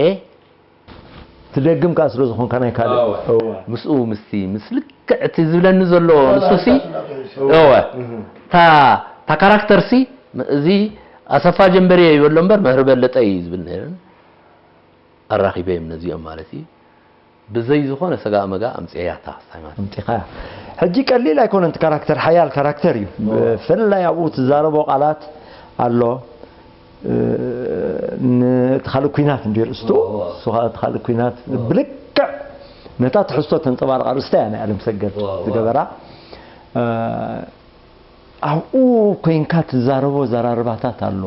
ትደግም ከኣ ስለ ዝኾንካ ናይ ካልእ። እወ። እወ። ምስኡ ምስቲ ምስ ልክዕ እቲ ዝብለኒ ዘሎ ንሱ ሲ እወ። እወ እታ እታ ካራክተር ሲ እዚ ኣሰፋ ጀንበሬ ይበሎ እምበር መህሪ በለጠ እዩ ዝብል ነይሩ። ኣራኺበዮም ነዚኦም ማለት እዩ። ብዘይ ዝኾነ ሰጋእ መጋእ ኣምፅኤያ እታ ክስታይ ማለት እዩ። ኣምፂኻ ሕጂ ቀሊል ኣይኮነን። እቲ ካራክተር ሓያል ካራክተር እዩ። ብፍላይ ኣብኡ ትዛረቦ ቃላት ኣሎ። እ፣ ንእቲ ካልእ ኲናት እንዲ ርእስቱ እሱ ኸዓ እቲ ካልእ ኲናት ብልክዕ ነታ ትሕዝቶ ተንፀባርቕ ኣርእስታ እያ ናይ ኣለምሰገድ ዝገበራ። እ፣ ኣብኡ ኮይንካ ትዛረቦ ዘራርባታት ኣሎ።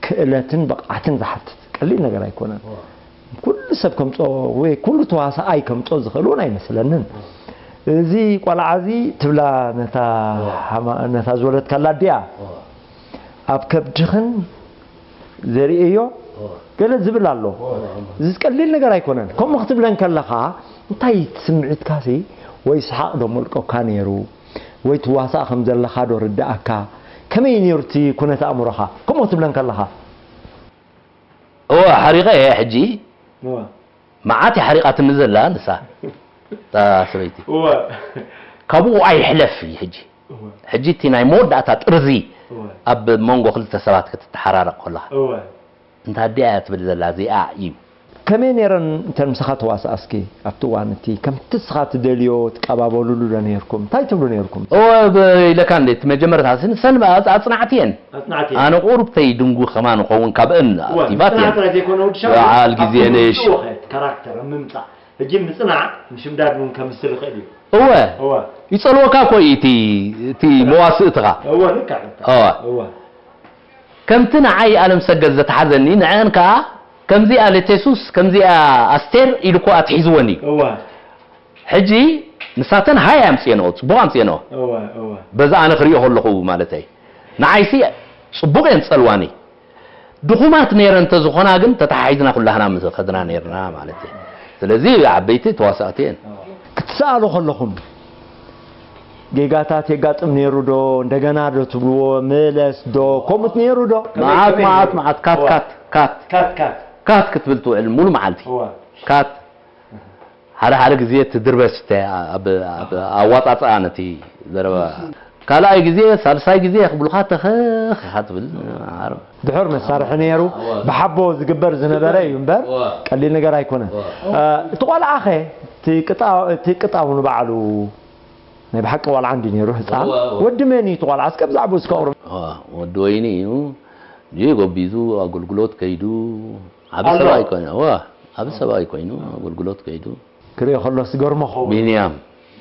ክእለትን ብቕዓትን ዝሓትት ቀሊል ነገር ኣይኮነን። ኩሉ ሰብ ከምጾ ወይ ኩሉ ተዋሳኣይ ከምጾ ዝኽእል እውን ኣይመስለንን። እዚ ቆልዓ እዚ ትብላ ነታ ሓማ- ነታ ዝወለድካላ ኣዲኣ ኣብ ከብድኽን ዘርእዮ ገለ ዝብል ኣሎ። እዚ ቀሊል ነገር ኣይኮነን። ከምኡ ክትብለን ከለኻ እንታይ ስምዒትካሲ ወይ ሰሓቕ ዶ መልቀካ ነይሩ ወይ ትዋሳእ ከም ዘለኻ ዶ ርድኣካ? ከመይ ነይሩ እቲ ኩነት ኣእምሮኻ? ከምኡ ክትብለን ከለኻ? እወ ሓሪቐ እየ ሕጂ። መዓት እያ ሓሪቓትኒ ዘላ ንሳ እታ ሰበይቲ። እወ ካብኡ ኣይሕለፍ እዩ ሕጂ። ሕጂ እቲ ናይ መወዳእታ ጥርዚ ኣብ መንጎ ክልተ ሰባት ክትተሓራረቕ ከለኻ እወ እንታ ኣዲኣ እያ ትብል ዘላ እዚኣ እዩ። ከመይ ነይረን እተን ምሳኻ ተዋስኣ እስኪ ኣብቲ እዋን እቲ ከምቲ እስኻ ትደልዮ ትቀባበሉሉ ዶ ነይርኩም? እንታይ ትብሉ ነይርኩም? እወ ብ- ኢለካ እንዴ እቲ መጀመርታ ሲ ንሰን ኣጽ- ኣጽናዕቲ እየን። ኣጽናዕቲ ኣነ ቁሩብተይ ድንጉ ከማን ኸውን ካብእን እወ ኣክቲቫት እየን። ምጽናዕ ጥራይ ዘይኮነ ወዲ ሻው በዓል ግዜ ነሽ። ካራክተር ኣብ ምምጻእ ሕጂ ምጽናዕ ንሽምዳድ እውን ከምስል ይኽእል እዩ እወ እወ ይጸልወካ እኮ እዩ እቲ እቲ መዋስእትኻ። እወ ልክዕ እወ እወ ከምቲ ንዓይ ኣለም ሰገድ ዘተሓዘኒ ንዐን ከኣ ከምዚኣ ለቴሱስ ከምዚኣ ኣስቴር ኢሉ እኮ ኣትሒዝወን እዩ። እወ ሕጂ ንሳተን ሃይ ኣምጽኤንኦ ጽቡቕ ኣምጽኤንኦ እወ እወ በዛ ኣነ ክሪኦ ከለኹ ማለተይ ንዓይሲ ጽቡቕ እየን ጸልዋኒ ድኹማት ነይረን እንተዝኾና ግን ተተሓሒዝና ኩላህና ምስ ከድና ነይርና ማለት እዩ። ስለዚ ዓበይቲ ተዋሳእቲ እየን። ክትሰኣሉ ከለኹም ጌጋታት የጋጥም ነይሩ ዶ? እንደገና ዶ ትብልዎ? ምለስ ዶ? ከምኡት ነይሩ ዶ? መዓት መዓት መዓት ካት ካት ካት ካት ካት ካት ክትብል ትውዕል ሙሉ መዓልቲ እወ ካት ሓደ ሓደ ግዜ ትድርበስ ተ- ኣብ ኣብ ኣዋፃፅኣ ነቲ ዘረባ ካልኣይ ግዜ ሳልሳይ ግዜ ክብሉካ ተኸኽ ኢኻ ትብል። ድሑር መሳርሒ ነይሩ። ብሓቦ ዝግበር ዝነበረ እዩ እምበር ቀሊል ነገር ኣይኮነን። እ፣ እቲ ቆልዓ ኸ እቲ ቅጣ- እቲ ቅጣው ንባዕሉ ናይ ብሓቂ ቆልዓ እንዲ ነይሩ ህፃን ወዲ መን እዩ እቲ ቆልዓ እስከ ብዛዕባኡ እስከ ኣቕርብ። ወዲ ወይኒ እዩ እንጂ ጎቢዙ ኣገልግሎት ከይዱ ዓቢ ሰብኣይ ኮይኑ እዋ ዓቢ ሰብኣይ ኮይኑ ኣገልግሎት ከይዱ ክሪኦ ከሎ ዝገርሞ ኸውን። ቢንያም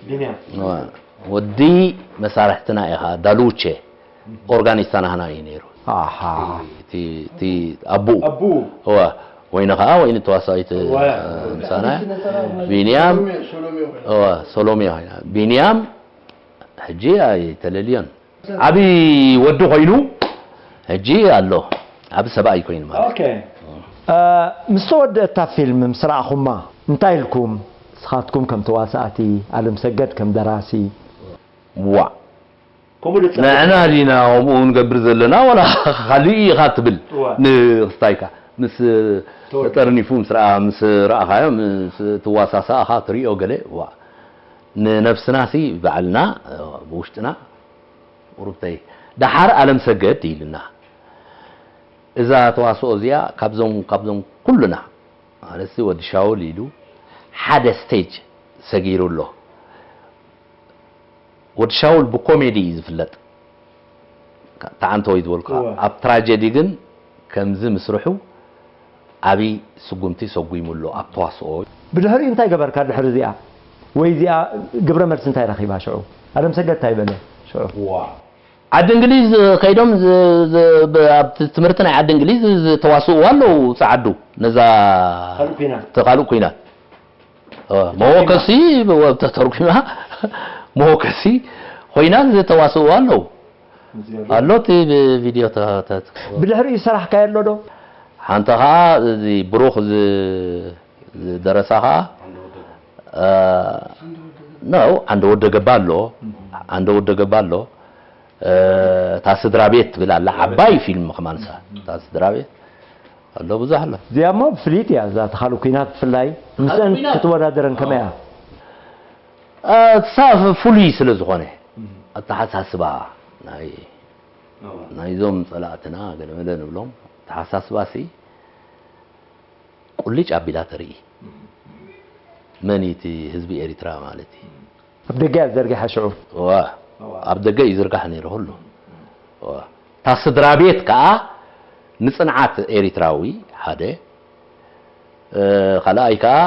ቢንያም እዋ ወዲ መሳርሕትና ኢኻ ዳሉቼ ኦርጋኒስታ ናህና እዩ ነይሩ ኣሃ እቲ እቲ ኣቡኡ ኣቡኡ እዋ ወይኒ ከዓ ወይኒ ተዋሳኢት እዋ። ምሳና ቢንያም እዋ ሶሎሜ ኮይና ቢንያም ሕጂ ኣይተለልዮን ዓቢ ወዲ ኮይኑ ሕጂ ኣሎ ዓቢ ሰብኣይ ኮይኑ ማለት ኦኬ እ፣ ምስ ተወደእታ ፊልም ምስ ረኣኹማ እንታይ ኢልኩም? ንስኻትኩም ከም ተዋሳእቲ፣ ኣለምሰገድ ከም ደራሲ ዋዕ ከምኡ ልጸ ንዕና ዲና ከምኡ ንገብር ዘለና ዋላ ካልእ ኢኻ ትብል እዋ። ንክስታይካ ምስ ተጠርኒፉ ምስ ረኣ ምስ ረኣኻዮ ምስ ትዋሳሳእኻ ትሪኦ ገለ ዋ ንነብስና ሲ ባዕልና ብውሽጥና ቁሩብተይ ደሓር ኣለም ሰገድ ኢልና እዛ ተዋስኦ እዚኣ ካብዞም ካብዞም ኩሉና ኣነሲ ወዲ ሻውል ኢሉ ሓደ ስቴጅ ሰጊሩ ኣሎ። ወዲ ሻውል ብኮሜዲ እዩ ዝፍለጥ ተዓንተወይ ዝበልካ እወ። ኣብ ትራጀዲ ግን ከምዚ ምስርሑ ዓብይ ስጉምቲ ሰጉሙ ኣሎ ኣብ ተዋስኦ። ብድሕሪኡ እንታይ ገበርካ ድሕሪ እዚኣ? ወይ እዚኣ ግብረ መልሲ እንታይ ረኺባ ሽዑ? ኣለምሰገድ እንታይ በለ ሽዑ? ዓዲ እንግሊዝ ከይዶም ዝ- ዝ- ብ- ኣብ ትምህርቲ ናይ ዓዲ እንግሊዝ ዝተዋስእዋ ኣለዉ ፃዓዱ ነዛ ካልእ ኲናት። እቲ ካልእ ኩናት እ፣ መወከሲ ተተርጉማ መወከሲ ኮይና ዝተዋስእዋ ኣለዉ ኣሎ እቲ ብቪድዮ ተ- ተ- ብድሕሪኡ ዝሰራሕካዮ ኣሎ ዶ? ሓንቲ ከዓ እዚ ብሩኽ ዝ- ዝደረሳ ከዓ እ፣ ነው ዓንደ ወደ ገባ ኣሎ ዓንደ ወደ ገባ ኣሎ እ፣ እታ ስድራ ቤት ትብል ኣላ ዓባይ ፊልም ከማንሳ እታ ስድራ ቤት ኣሎ ብዙሕ ኣሎ። እዚኣ እሞ ብፍልይቲ እያ፣ እዛ ተኻሉ ኩናት ብፍላይ ምስአን ክትወዳደረን ከመይ እያ? እሳ ፍሉይ ስለ ዝኾነ ኣተሓሳስባ ናይ ናይዞም ጸላእትና ገለመለ ንብሎም ኣተሓሳስባ ሲ ቁልጭ ኣቢላ ተርኢ። መን እዩ እቲ ህዝቢ ኤሪትራ ማለት እዩ? ኣብ ደገ እያ ዘርጊሓ ሽዑ። ዋ ኣብ ደገ እዩ ዝርጋሕ ነይሩ ኩሉ። ዋ እታ ስድራ ቤት ከኣ ንጽንዓት ኤሪትራዊ ሓደ ካልኣይ ከኣ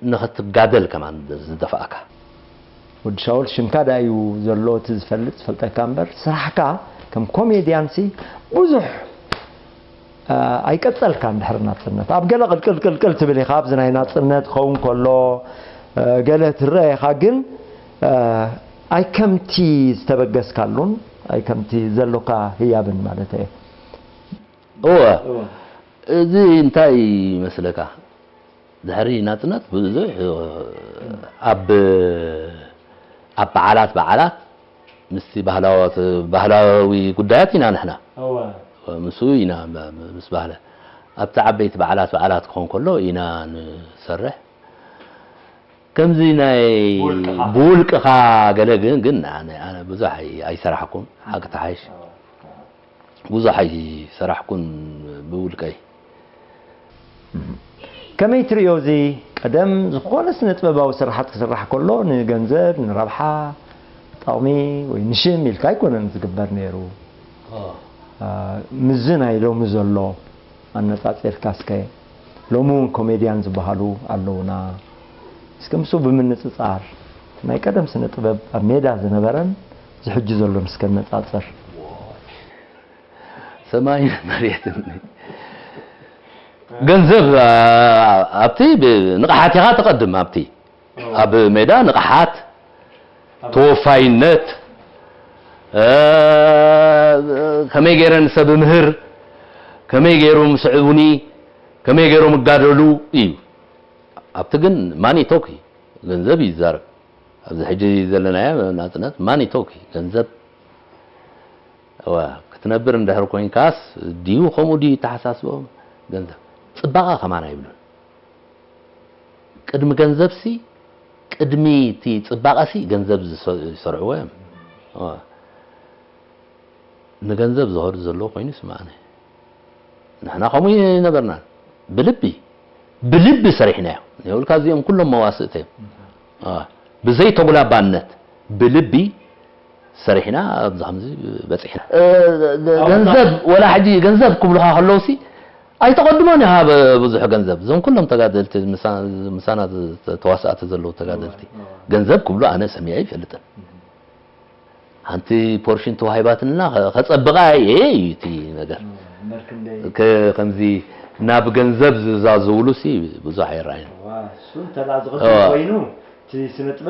ንኽትጋደል ከማን ዝደፍኣካ። ወዲ ሻውል ሽምካ ዳ እዩ ዘሎ እቲ ዝፈልጥ ዝፈልጠካ እምበር ስራሕካ ከም ኮሜድያን ሲ ብዙሕ ኣይቀጸልካን ድሕሪ ናጽነት ኣብ ገለ ቅልቅል ቅልቅል ትብል ኢኻ ኣብዚ ናይ ናጽነት ኸውን ከሎ ገለ ትረአ ኢኻ ግን ኣይ ከምቲ ዝተበገስካሉን ኣይ ከምቲ ዘሎካ ህያብን ማለት እየ። እወ እዚ እንታይ ይመስለካ ድሕሪ ናጽነት ብዙሕ ኣብ ኣብ በዓላት በዓላት ምስቲ ባህላዊ ጉዳያት ኢና ንሕና ምስኡ ኢና ምስ ባህለ ኣብቲ ዓበይቲ በዓላት በዓላት ክኾን ከሎ ኢና ንሰርሕ ከምዚ ናይ ብውልቅኻ ገለ ግን ግን ብዙሕ ኣይሰራሕኩም ሓቂ ተሓይሽ ብዙሕ ኣይሰራሕኩን ብውልቀይ። ከመይ ትርእዮ እዚ ቀደም ዝኾነ ስነ ጥበባዊ ስራሓት ክስራሕ ከሎ ንገንዘብ ንረብሓ ጠቕሚ ወይ ንሽም ኢልካ ኣይኮነን ዝግበር ነይሩ። ምዚ ናይ ሎሚ ዘሎ ኣነጻጺርካ እስከ ሎሚ እውን ኮሜድያን ዝበሃሉ ኣለውና እስከ ምስኡ ብምንጽጻር ናይ ቀደም ስነ ጥበብ ኣብ ሜዳ ዝነበረን ዝሕጂ ዘሎን እስከ ነጻጽር። ሰማይን መሬትን ገንዘብ ኣብቲ ንቕሓት ኢኻ ትቐድም ኣብቲ ኣብ ሜዳ ንቕሓት ተወፋይነት ከመይ ገይረ ንሰብ ምህር ከመይ ገይሮም ስዕቡኒ ከመይ ገይሮም እጋደሉ እዩ ኣብቲ ግን ማኒ ቶኪ ገንዘብ ይዛረብ ኣብዚ ሕጂ ዘለናዮ ናጽነት ማኒ ቶኪ ገንዘብ ክትነብር እንድሕር ኮይንካስ ድዩ ከምኡ ድዩ ተሓሳስቦም ገንዘብ ፅባቐ ከማን ኣይብሉን ቅድሚ ገንዘብሲ ቅድሚ እቲ ፅባቐሲ ገንዘብ ዝሰርዕዎ እዮም ንገንዘብ ዝኸዱ ዘለዎ ኮይኑ ይስማዓኒ ንሕና ከምኡ ይነበርና ብልቢ ብልቢ ሰሪሕናዮ ንብልካ እዚኦም ኩሎም መዋስእቲ እዮም ብዘይ ተጉላባነት ብልቢ ሰሪሕና ኣብዚ ከምዚ በፂሕና ገንዘብ ወላ ሕጂ ገንዘብ ክብሉካ ከለዉ ሲ ኣይተቐድሞን ኢኻ ብዙሕ ገንዘብ እዞም ኩሎም ተጋደልቲ ምሳና ተዋስኣቲ ዘለዉ ተጋደልቲ ገንዘብ ክብሉ ኣነ ሰሚዐ ይፈልጥን ሓንቲ ፖርሽን ተዋሂባትንና ከጸብቓ እየ እዩ እቲ ነገር ከምዚ ናብ ገንዘብ ዝዛዝውሉ ሲ ብዙሕ ኣይረኣይን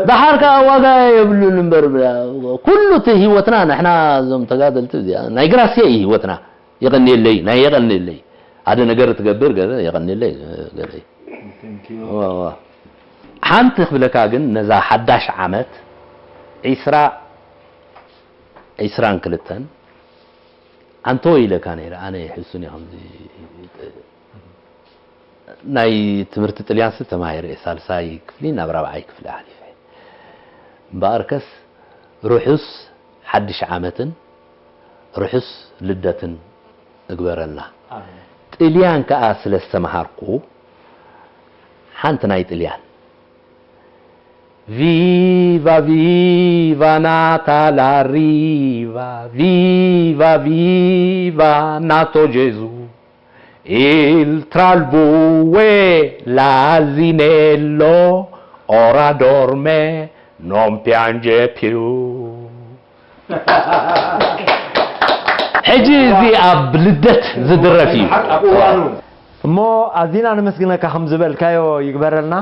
ዳሓር ከዓ ዋጋ የብሉን እምበር ኩሉ እቲ ህይወትና ንሕና እዞም ተጋደልቲ እዚኣ ናይ ግራስየ እዩ ህይወትና የቐንየለይ ናይ የቐንየለይ ሓደ ነገር ትገብር ገለ የቐንየለይ ገለ ሓንቲ ክብለካ ግን ነዛ ሓዳሽ ዓመት ዒስራ ዒስራን ክልተን ኣንቶ ኢለካ ነይረ ኣነ ሕሱን እየ ከምዚ ናይ ትምህርቲ ጥልያን ስ ተማሂረ እየ ሳልሳይ ክፍሊ ናብ ራብዓይ ክፍሊ ሓሊፈ እምበኣርከስ ርሑስ ሓድሽ ዓመትን ርሑስ ልደትን እግበረልና። ጥልያን ከኣ ስለ ዝተመሃርኩ ሓንቲ ናይ ጥልያን Viva viva Natale arriva, viva viva nato Gesù, il tra il bue e l'asinello ora dorme, non piange più. ሕጂ እዚ ኣብ ልደት ዝድረፍ እዩ እሞ ኣዚና ነመስግነካ ከም ዝበልካዮ ይግበረልና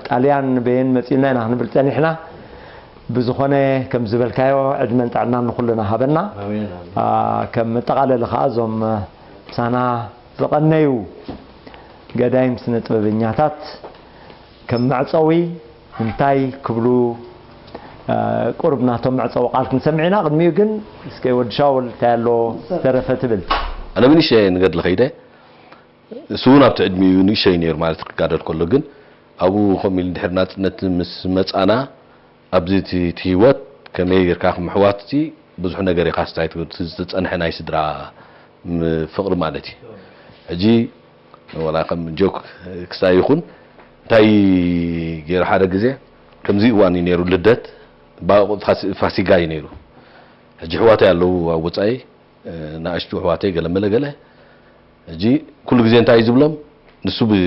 ጣልያን በየን መፂኡና ኢና ክንብል ፀኒሕና ብዝኾነ ከም ዝበልካዮ ዕድመን ጥዕናን ንኩልና ሃበና ከም መጠቓለሊ ከዓ እዞም ምሳና ዝቐነዩ ገዳይም ስነ ጥበበኛታት ከም መዕፀዊ እንታይ ክብሉ ቁሩብ ናቶም መዕፀዊ ቃል ክንሰምዕ ኢና ቅድሚኡ ግን እስከ ወዲ ሻውል እንታይ ኣሎ ዝተረፈ ትብል ኣነ ብንእሽተይ ንገድሊ ከይደ፣ እሱ እውን ኣብቲ ዕድሚኡ ንእሽተይ ነይሩ ማለት ክጋደል ከሎ፣ ግን ኣብኡ ከምኡ ኢሉ ድሕሪ ናጽነት ምስ መጻና፣ ኣብዚ እቲ እቲ ህይወት ከመይ ጌርካ ከም ኣሕዋት እቲ ብዙሕ ነገር ኢኻ ስታይ ትብል፣ እቲ ዝተጸንሐ ናይ ስድራ ም-፣ ፍቕሪ ማለት እዩ። ሕጂ ወላ ከም ጆክ ክስታይ ይኹን፣ እንታይ ገይሩ ሓደ ግዜ ከምዚ እዋን እዩ ነይሩ፣ ልደት ባ-፣ ፋሲ-፣ ፋሲጋ እዩ ነይሩ። ሕጂ ኣሕዋተይ ኣለዉ ኣብ ወጻኢ፣ እ፣ ንኣሽቱ ኣሕዋተይ ገለ መለ ገለ። ሕጂ ኩሉ ግዜ እንታይ እዩ ዝብሎም? ንሱ ብ-፣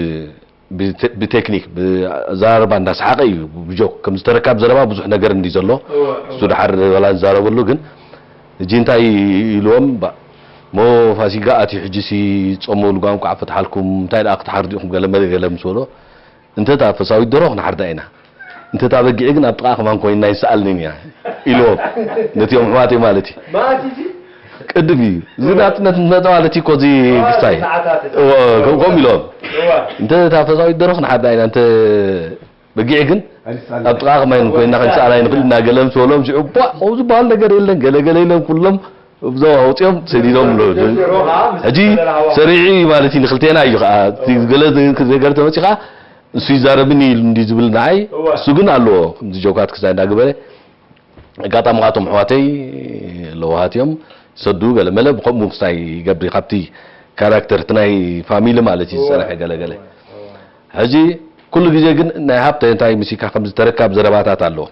ብተ-፣ ብቴክኒክ፣ ብኣዘራርባ እንዳሰሓቐ እዩ፣ ብጆክ። ከም ዝተረካብ ዘረባ ብዙሕ ነገር እንዲ ዘሎ፣ እወ፣ እሱ እወ። ድሓር ዋላ ዝዛረበሉ፣ ግን ሕጂ እንታይ ኢልዎም? ባ-፣ ሞ ፋሲጋ ኣትዩ፣ ሕጂ ሲ ጾም ወልጓም ቋዕ ፈትሓልኩም፣ እንታይ ደኣ ክትሓርዱ ኢኹም? ገለ መለ ገለ ምስ በሎ፣ እንተ እታ ፈሳዊት ደርሆ ክንሓርዳ ኢና፣ እንተ እታ በጊዕ ግን ኣብ ጥቓ ከማን ኮይንና ይሰኣልንን እያ ኢልዎም፣ ነቲኦም ኣሕዋተይ ማለት እዩ። መዓስ እዩ እዚ? ቅድም እዩ። እዚ ናጽነት እንመጣ ማለት እዩ እኮ፣ እዚ ክስታይ። ሰዓታት። እዎ፣ ከም-፣ ከምኡ ኢሎም። እዋ። እንተ እታ ፈሳዊት ደርሆ ክንሓርዳ ኢና፣ እንተ በጊዕ ግን ኣይንሰኣልን። ኣብ ጥቓ ከማን ኮይንና ክንሰኣል ኣይንኽእል፣ እናገለ ምስ በሎም፣ ሽዑ፣ ቧ፣ ከምኡ ዝበሃል ነገር የለን፣ ገለ ገለ ኢሎም፣ ኩሎም እዞም ኣውፂኦም ሰዲዶም ኣሎ። ሕጂ ሰሪዑ እዩ ማለት እዩ፣ ንክልቴና እዩ ከዓ። እቲ ገለ ነገር ተመፂ ከዓ፣ እሱ ይዛረብኒ ኢሉ እንዲ ዝብል ንዓይ፣ እዋ። እሱ ግን ኣለዎ። ከምዚ ጆካት ክስታይ እንዳገበረ፣ ኣጋጣሚ ካቶም ኣሕዋተይ ለዋሃት እዮም፣ ሰዱ ገለ መለ ብከምኡ ክስታይ ይገብር፣ ካብቲ ካራክተር፣ እቲ ናይ ፋሚሊ ማለት እዩ ዝፀንሐ ገለ ገለ። ሕጂ ኩሉ ግዜ ግን ናይ ሃብተ እንታይ ምሲካ ከምዚ ተረካብ ዘረባታት ኣለዎ።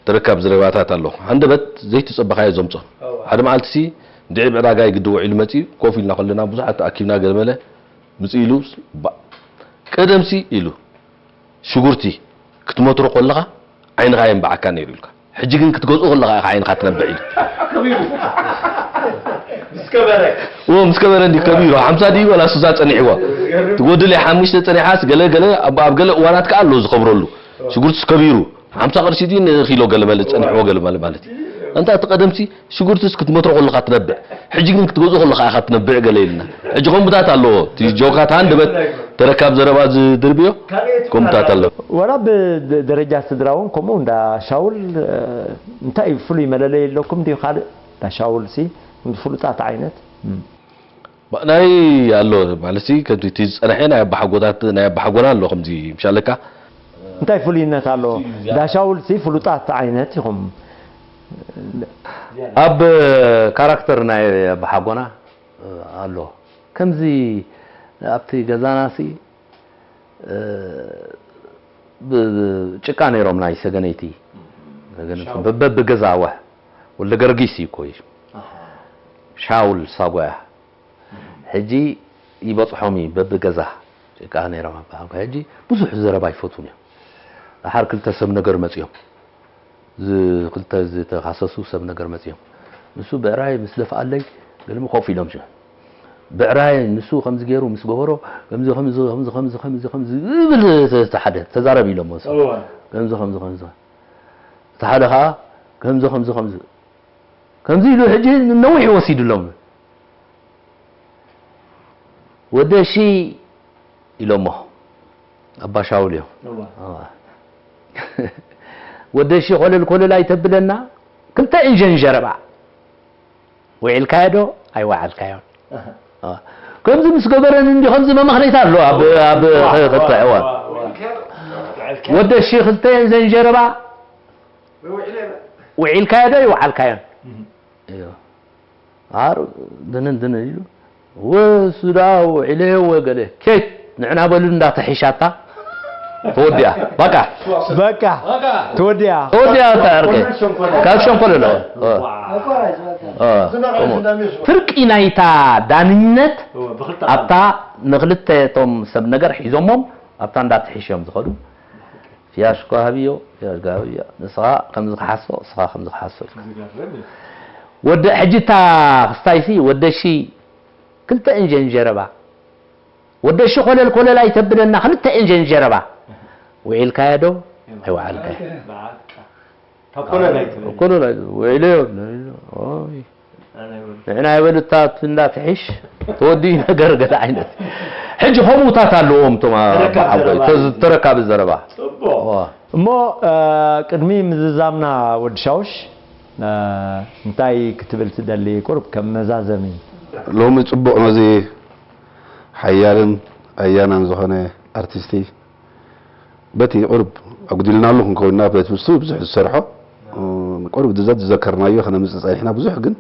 ተረካብ ዘረባታት ኣለዎ። ሃንደበት ዘይተጸበኻዮ ዘምጾ። እዋ። ሓደ መዓልቲ ሲ ድዒ ብዕዳጋ ይግዲ ውዒሉ መጺኡ፣ ኮፍ ኢልና ከለና ብዙሓት ተኣኪብና ገለ መለ ምጺኡ ኢሉ፣ ባ-፣ ቀደምሲ ኢሉ፣ ሽጉርቲ ክትመትሮ ከለኻ ዓይንኻ የንብዓካ ነይሩ ኢልካ። ሕጂ ግን ክትገዝኦ ከለኻ ኢኻ ዓይንኻ ትነብዕ ኢሉ። ከቢሩ። ምስ ከበረ። እዎ፣ ምስ ከበረ እንዲ ከቢሩ። ሓምሳ ድዩ ወላ ስሳ ጸኒሕዎ። ትጎድል እያ ሓሙሽተ ጸኒሓስ ገለ ገለ ኣብ፣ ኣብ ገለ እዋናት ከኣ ኣሎ ዝኸብረሉ። ሽጉርትስ ከቢሩ። ሓምሳ ቅርሺ ድዩ ንኪሎ ገለ መለ ጸኒሕዎ ገለ መለ ማለት እዩ። ኣንታ እቲ ቀደምሲ ሽጉርትስ ክትመትሮ ከለኻ ትነብዕ። ሕጂ ግን ክትገዝኦ ከለኻ ኢኻ ትነብዕ ገለ ኢልና። ሕጂ ከምኡታት ኣለዎ። እቲ ጆካት ሃንደበት ተረካብ ዘረባ ዝድርብዮ ከምኡታት ኣለዎ። ወላ ብደረጃ ስድራ እውን ከምኡ እንዳ ሻውል፣ እ፣ እንታይ እዩ ፍሉይ መለለይ ኣለኩም ድዩ ካልእ? እንዳ ሻውል ሲ ፍሉጣት ዓይነት? እም። ባ-፣ ናይ ኣሎ ማለት ሲ ከምቲ እቲ ዝጸንሐ ናይ ኣባሓጎታት፣ ናይ ኣባሓጎና ኣሎ ከምዚ ምሻለካ። እንታይ ፍሉይነት ኣለዎ? ፍሉይ ዝያዳ። እንዳ ሻውል ሲ ፍሉጣት ዓይነት ኢኹም። ኣብ ካራክተር ናይ ኣባሓጎና ኣሎ። ከምዚ ኣብቲ ገዛና ሲ እ፣ ብ-፣ ብ-፣ ጭቃ ነይሮም ናይ ሰገነይቲ። ሰገነይቲ ሻውል። በበ-፣ ብገዛ ወሕ። ወልደ ገርጊስ እዩ እኮ እዩ። ኣሃ። ሻውል ሳጓያ። ሕጂ ይበጽሖም እዩ በብገዛ። ጭቃ ነይሮም ኣባሓጎ። ሕጂ ብዙሕ ዘረባ ይፈትዉን እዮም። ደሓር ክልተ ሰብ ነገር መጺኦም። ዝ-፣ ክልተ ዝተኻሰሱ ሰብ ነገር መጺኦም። ንሱ ብዕራይ ምስ ደፍኣለይ፣ ገለመ ኮፍ ኢሎም ሽዑ። ብዕራይ ንሱ ከምዚ ገይሩ ምስ ገበሮ፣ ከምዚ፣ ከምዚ፣ ከምዚ፣ ከምዚ፣ ከምዚ፣ ከምዚ ዝብል እቲ ሓደ ተዛረብ ኢሎሞ ንሱ። እወ። ከምዚ፣ ከምዚ፣ ከምዚ። እቲ ሓደ ኸኣ ከምዚ፣ ከምዚ፣ ከምዚ። ከምዚ ኢሉ ሕጂ ነዊሕ ወሲድሎም። ወደሺ ኢሎሞ። ኣባ ሻውል እዮም። እዋ። እዋ። ወደሺ ኮለል ኮለል ኣይተብለና፣ ክልተ እንጀን ጀረባ። ውዒልካዮ ዶ? ኣይወዓልካዮን። ኣሃ። እዋ። ከምዚ ምስ ገበረን እንዲ ከምዚ መመኽነይታ ኣሎ ኣብ፣ ኣብ እዋ፣ ክልተ፣ እዋ። እዋ፣ እዋ። ወደሺ ክልተ እንጀን ጀረባ። ውዒልካዮ ዶ? ኣይወዓልካዮን። እህ። እዩ። ኣር ድንን ድንን ኢሉ፣ ወሱ ደኣ ውዒለዮ ወገለ፣ ኬት ንዕና በሉ እንዳተሒሻታ፣ ተወዲኣ። በቃ። በቃ። ተወዲኣ። ተወዲኣ፣ እታ ዕርቂ። ካብ ሸንኮለል። እ። እ። ፍርቂ ናይታ ዳንነት ኣብታ ንክልተ እቶም ሰብ ነገር ሒዞሞም፣ ኣብታ እንዳተሒሾም ዝኸዱ። ፍያሽኮ ሃብዮ፣ ፍያሽኮ ሃብዮ። ንስኻ ከምዚ ክሓሶ፣ ንስኻ ከምዚ ክሓሶ ኢልካ። ዝገርም እዩ። ወደ፣ ሕጂ እታ ክስታይሲ፣ ወደሺ ክልተ እንጀን ጀረባ። ወደሺ ኮለል ኮለል ኣይተብለና፣ ክልተ እንጀን ጀረባ። ውዒልካዮ ዶ? ኣይወዓልካዮ። በቃ። ኮለል ኣይትበል። ኮለል ኣይትበል። ውዒለዮ። ኦይ። ንዕና ይበሉ እታ እንዳ ትሒሽ ተወዲኡ ነገር ገለ ዓይነት። ሕጂ ከምኡታት ኣለዎም እቶም ኣ-፣ ተረካቢ ኣቦይ፣ ዘረባ። ተዝ-፣ ተረካቢ ዘረባ። ጽቡቕ። እዋ። እሞ፣ እ፣ ቅድሚ ምዝዛምና ወዲ ሻውሽ፣ እ፣ እንታይ ክትብል ትደሊ? ቁሩብ ከም መዛዘሚ። ሎሚ ጽቡቕ ነዚ ሓያልን ኣያናን ዝኾነ ኣርቲስቲ በቲ ቁሩብ ኣጉዲልናሉ ክንከውንና በቲ ምስቱ ብዙሕ ዝሰርሖ ቁሩብ ድዘት ዝዘከርናዮ ከነምጽእ ጸኒሕና። ብዙሕ ግን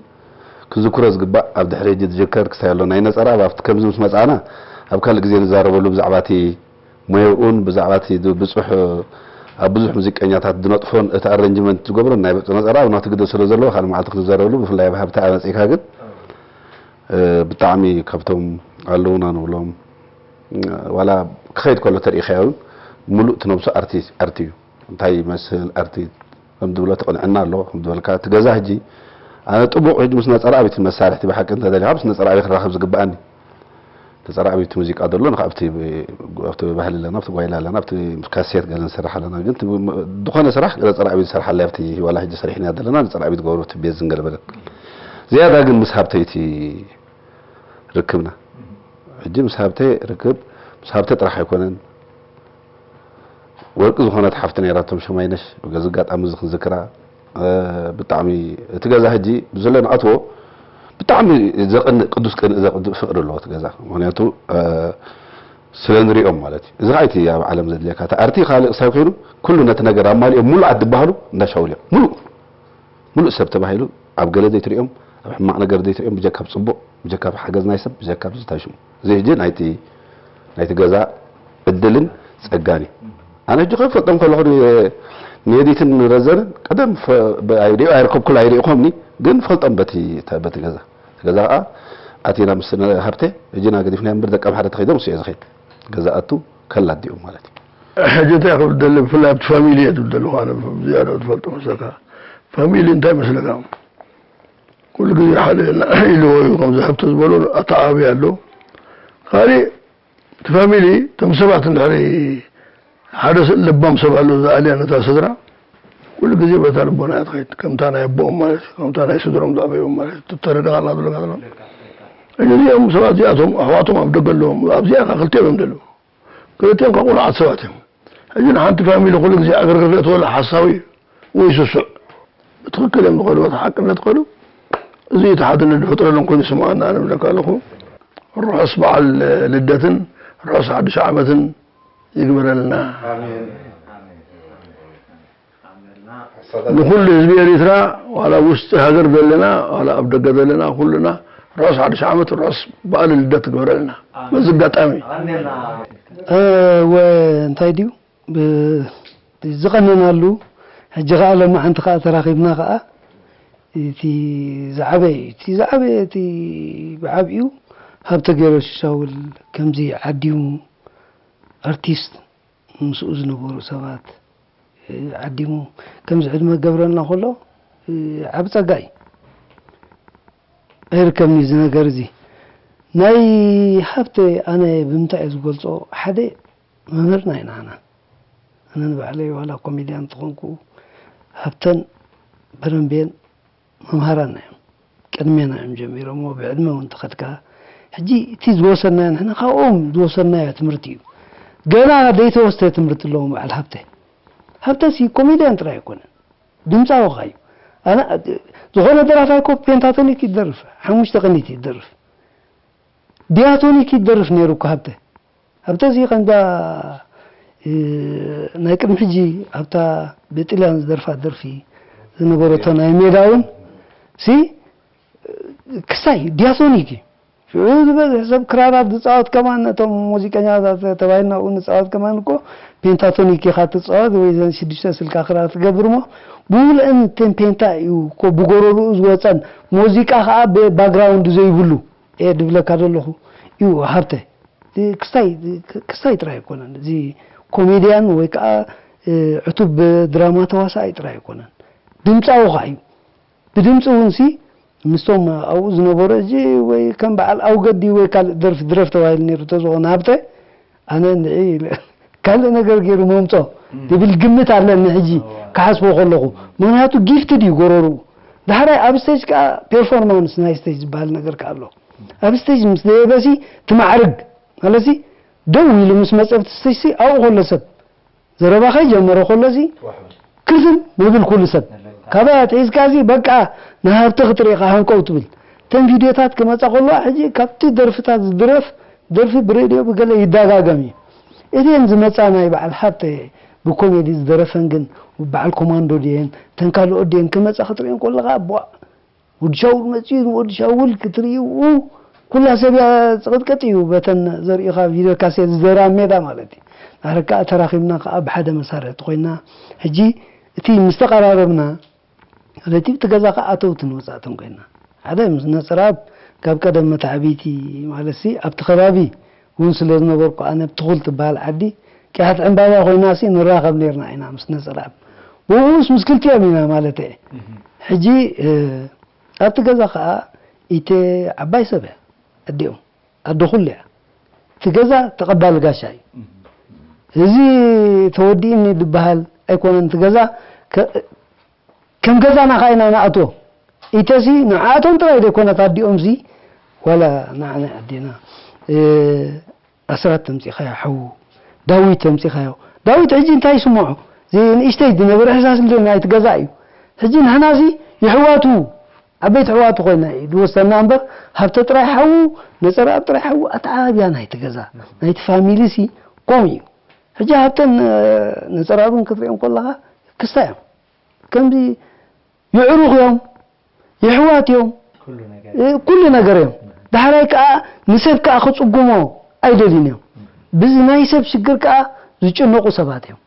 ክዝክሮ ዝግባእ ኣብ ድሕሪ ሕጂ ዝዝከር ክሳይ ኣሎ። ናይ ነጸራ ኣብቲ ከምዚ ምስ መጻና ኣብ ካልእ ግዜ ንዛረበሉ ብዛዕባ እቲ ሞያኡን ብዛዕባ እቲ ብጹሕ ኣብ ብዙሕ ሙዚቀኛታት ዝነጥፎን እቲ ኣረንጅመንት ዝገብሮን ናይ በጽ ነጸራ ኣብ ናቱ ግደ ስለ ዘለዎ ካልእ መዓልቲ ክንዛረበሉ። ብፍላይ ኣብ ሃብታ መጺእካ ግን ብጣዕሚ ካብቶም ኣለውና ንብሎም ዋላ ክኸይድ ከሎ ተሪኢኻዮ እውን ምሉእ እቲ ነብሱ ኣርቲ ኣርቲ እዩ። እንታይ ይመስል ኣርቲ ከም ዝብሎ ተቕንዕና ኣለዎ። ከም ዝበልካ እቲ ገዛ ሕጂ ኣነ ጥቡቕ ሕጂ ምስ ነጸራ ኣብቲ መሳርሕቲ ብሓቂ እንተደሊኻ ምስ ነጸራ ኣበይ ክራኸብ ዝግብኣኒ ነጸራ ኣብቲ ሙዚቃ ዘሎ ንካ ኣብቲ ኣብቲ ባህሊ ኣለና ኣብቲ ጓይላ ኣለና ኣብቲ ካሴት ገለ ንሰርሕ ኣለና ግን ዝኾነ ስራሕ ነጸራ ኣብቲ ዝሰርሓላ ኣብቲ ዋላ ሕጂ ሰሪሕና ዘለና ነጸራ ኣብቲ ትገብሮ ኣብቲ ቤት ዝንገለበለ ዝያዳ ግን ምስ ሃብተይቲ ርክብና ሕጂ ምስ ሃብተ ርክብ ምስ ሃብተ ጥራሕ ኣይኮነን። ወርቂ ዝኾነት ሓፍቲ ነይራቶም ሸማይነሽ በዚ ኣጋጣሚ እዚ ክንዝክራ ብጣዕሚ እቲ ገዛ ሕጂ ብዝለ ንኣትዎ ብጣዕሚ ዘቕንእ ቅዱስ ቅንእ ዘቕንእ ፍቕሪ ኣለዎ እቲ ገዛ ምክንያቱ ስለ ንሪኦም ማለት እዩ። እዚ ከዓ እቲ ኣብ ዓለም ዘድልየካ እቲ ኣርቲ ካልእ ክሳብ ኮይኑ ኩሉ ነቲ ነገር ኣማሊኦም ሙሉኣት ዝበሃሉ እንዳሻውል እዮም ሙሉእ ሙሉእ ሰብ ተባሂሉ ኣብ ገለ ዘይትሪኦም ኣብ ሕማቕ ነገር ዘይትሪኦም ብጀካ ኣብ ፅቡቕ ብጀካ ኣብ ሓገዝ ናይ ሰብ ብጀካ ኣብዚ እንታይ ሽሙ እዚ ሕጂ ናይቲ ናይቲ ገዛ ዕድልን ፀጋን እዩ። ኣነ ሕጂ ከይፈልጦም ከለኹ ንየዲትን ንረዘንን ቀደም ኣይሪኦ ኣይረከብኩሉ ኣይሪእኹምኒ ግን ፈልጦም በቲ በቲ ገዛ እቲ ገዛ ከዓ ኣቲና ምስ ሃብተ ሕጂና ገዲፍና እምበር ደቀም ሓደ ተኸይዶም እሱ እየ ዝኸይድ ገዛ ኣቱ ከላዲኡ ማለት እዩ። ሕጂ እንታይ ክብል ደሊ ብፍላይ ኣብቲ ፋሚሊ እየ ትብል ዘለኹ ኣነ ዝያዳ ዝፈልጦ መሰካ ፋሚሊ እንታይ መስለካ ኩሉ ግዜ ሓደ ኢልዎ እዩ ከምዚ ሕቶ ዝበሎ ኣተዓባቢ ኣሎ። ካሊእ እቲ ፋሚሊ እቶም ሰባት እንድሕሪ ሓደ ለባም ሰብ ኣሎ ዝኣልያ ነታ ስድራ ኩሉ ግዜ በታ ልቦና እያ ትኸይድ ከምታ ናይ ኣቦኦም ማለት እዩ ከምታ ናይ ስድሮም ዝኣበዮም ማለት እዩ ተረዳኻልና ዘለካ ዘሎ እዚኦም ሰባት እዚኣቶም ኣሕዋቶም ኣብ ደገ ኣለዎም ኣብዚኣ ክልቲኦም እዮም ዘለዉ ክልቲኦም ካብ ቁኑዓት ሰባት እዮም ሕጂ ንሓንቲ ፋሚሊ ኩሉ ግዜ ዕግርግር ትበለ ሓሳዊ ወይ ስሱዕ ብትኽክል እዮም ዝኸዱ በቲ ሓቅነት ከዱ እዚ እቲ ሓድነት ዝፈጥረሎም ኮይኑ ይስምዓና ኣነ ዝብለካ ኣለኹ። ርሑስ በዓል ልደትን ርሑስ ሓድሽ ዓመትን ይግበረልና። ንኹሉ ህዝቢ ኤሪትራ ዋላ ኣብ ውሽጢ ሃገር ዘለና ዋላ ኣብ ደገ ዘለና ኩሉና ርሑስ ሓድሽ ዓመት ርሑስ በዓል ልደት ይግበረልና። በዚ ኣጋጣሚ እወ እንታይ ድዩ ዝቐነናሉ ሕጂ ኸዓ ሎማዓንቲ ኸዓ ተራኺብና ኸዓ እቲ ዝዓበየ እቲ ዝዓበየ እቲ ብዓብኡ ሃብተ ገረሱ ሻውል ከምዚ ዓዲሙ ኣርቲስት ምስኡ ዝነበሩ ሰባት ዓዲሙ ከምዚ ዕድመ ገብረልና ከሎ ዓቢ ጸጋ እዩ። ኣይርከብኒ እዚ ነገር እዚ ናይ ሃብተ ኣነ ብምንታይ እየ ዝገልጾ ሓደ መምህርና ኢና ኣና ኣነ ንባዕለይ ዋላ ኮሜድያን እንተኾንኩ ሃብተን በረንብየን መምሃራና እዮም ቅድሜና እዮም ጀሚሮሞ ብዕድመ እውን ተኸድካ ሕጂ እቲ ዝወሰድናዮ ንሕና ካብኦም ዝወሰድናዮ ትምህርቲ እዩ ገና ዘይተወስተ ትምህርቲ ኣለዎም በዓል ሃብተ ሃብተሲ ኮሜድያን ጥራይ ኣይኮነን ድምፃዊ ኸዓ እዩ ዝኾነ ደራፋይ ኮ ፔንታቶኒክ ይደርፍ ሓሙሽተ ቅኒት ይደርፍ ዲያቶኒክ ይደርፍ ነይሩ እኮ ሃብተ ሃብተ እዚ ከምዛ ናይ ቅድሚ ሕጂ ኣብታ ብጥልያን ዝደርፋ ደርፊ ዝነበረቶ ናይ ሜዳ እውን ሲ ክሳይ ዲያቶኒክ እዩ ሽዑ ዝበዝሕ ሰብ ክራራት ዝፃወት ከማን ነቶም ሙዚቀኛታት ተባሂልና ኣብኡ ንፃወት ከማን እኮ ፔንታቶኒክ ኢኻ ትፃወት ወይ ዘን ሽዱሽተ ስልካ ክራር ትገብር እሞ ብምሉአን እተን ፔንታ እዩ እኮ ብጎረርኡ ዝወፀን ሙዚቃ ከዓ ብባክግራውንድ ዘይብሉ እየ ድብለካ ዘለኹ እዩ ሃብተ ክስታይ ክስታይ ጥራይ ኣይኮነን እዚ ኮሜድያን ወይ ከዓ ዕቱብ ድራማ ተዋሳኣይ ጥራይ ኣይኮነን ድምፃዊ ከዓ እዩ ብድምፂ እውን ሲ ምስቶም ኣብኡ ዝነበሩ እዚ ወይ ከም በዓል ኣውገዲ ወይ ካልእ ደርፊ ድረፍ ተባሂሉ ነይሩ ተዝኾነ ሃብተ ኣነ ንዒ ኢለ ካልእ ነገር ገይሩ መምፆ ዝብል ግምት ኣለኒ ሕጂ ክሓስቦ ከለኹ ምክንያቱ ጊፍትድ እዩ ጎረርኡ ዳሕራይ ኣብ ስቴጅ ከዓ ፔርፎርማንስ ናይ ስቴጅ ዝበሃል ነገር ከዓ ኣሎ ኣብ ስቴጅ ምስ ደየበሲ ትማዕርግ ማለሲ ደው ኢሉ ምስ መፀ ኣብቲ ስቴጅ ሲ ኣብኡ ከሎ ሰብ ዘረባ ከይጀመረ ከሎ ሲ ክዝም ይብል ኩሉ ሰብ ካበይ ኣትሒዝካ ሲ በቃ ንሃብቲ ክትርኢ ከዓ ሃንቀው ትብል እተን ቪድዮታት ክመጻ ከለዋ ሕጂ ካብቲ ደርፍታት ዝድረፍ ደርፊ ብሬድዮ ብገለ ይደጋገም እዩ። እተን ዝመጻ ናይ በዓል ሃብተ ብኮሜዲ ዝደረፈን ግን በዓል ኮማንዶ ድየን እተን ካልኦት ድየን ክመጻ ክትርእየን ከለኻ ቧእ፣ ወዲ ሻውል መጺኡ፣ ወዲ ሻውል ክትርእዩ ኩላ ሰብ እያ ጽቕጥቅጥ እዩ። በተን ዘርእኻ ቪድዮ ካሴት ዝደራ ሜዳ ማለት እዩ። ናረካ ተራኺብና ከዓ ብሓደ መሳርሕቲ ኮይና ሕጂ እቲ ምስ ተቐራረብና ማለት እዩ፣ እቲ ገዛ ከዓ ኣተውትን ወጻእትን ኮይና ሓደ ምስ ነጸራብ ካብ ቀደም መታዕቢቲ ማለት ሲ ኣብቲ ከባቢ እውን ስለ ዝነበርኩ ኣነ ኣብ ትኹል ትበሃል ዓዲ ቅያት ዕምባባ ኮይና ሲ ንራኸብ ነርና ኢና ምስ ነጸራብ ብኡስ ምስ ክልቲኦም ኢና ማለት እየ። ሕጂ ኣብቲ ገዛ ከዓ ኢተ ዓባይ ሰብ እያ ኣዲኦም ኣደ ኩሉ እያ። እቲ ገዛ ተቐባሊ ጋሻ እዩ። እዚ ተወዲእኒ ዝበሃል ኣይኮነን። እቲ ገዛ ከም ገዛና ኸዓ ኢና ንኣትዎ። ኢተሲ ንዓቶም ጥራይ ዘይኮነት ኣዲኦምሲ ዋላ ንዓና ኣዴና ኣስራት ተምፂኻዮ ሓዉ ዳዊት ተምፂኻዮ። ዳዊት ሕጂ እንታይ ይስምዖ? ንእሽተይ ዝነበረ ሕሳስ ናይቲ ገዛ እዩ። ሕጂ ንሕናሲ ይሕዋቱ ዓበይቲ ኣሕዋቱ ኮይና እዩ ዝወሰና እምበር ሃብተ ጥራይ ሓዉ ነፀረኣብ ጥራይ ሓዉ ኣተዓባብያ ናይቲ ገዛ ናይቲ ፋሚሊ ሲ ከምኡ እዩ። ሕጂ ሃብተን ነፀረኣብን ክትሪኦም ከለኻ ክስታ እዮም። ከምዚ የዕሩኽ እዮም፣ የሕዋት እዮም፣ ኩሉ ነገር እዮም። ዳሕራይ ከዓ ንሰብ ከዓ ክፅጉሞ ኣይደልዩን እዮም። ብዚ ናይ ሰብ ሽግር ከዓ ዝጭነቑ ሰባት እዮም።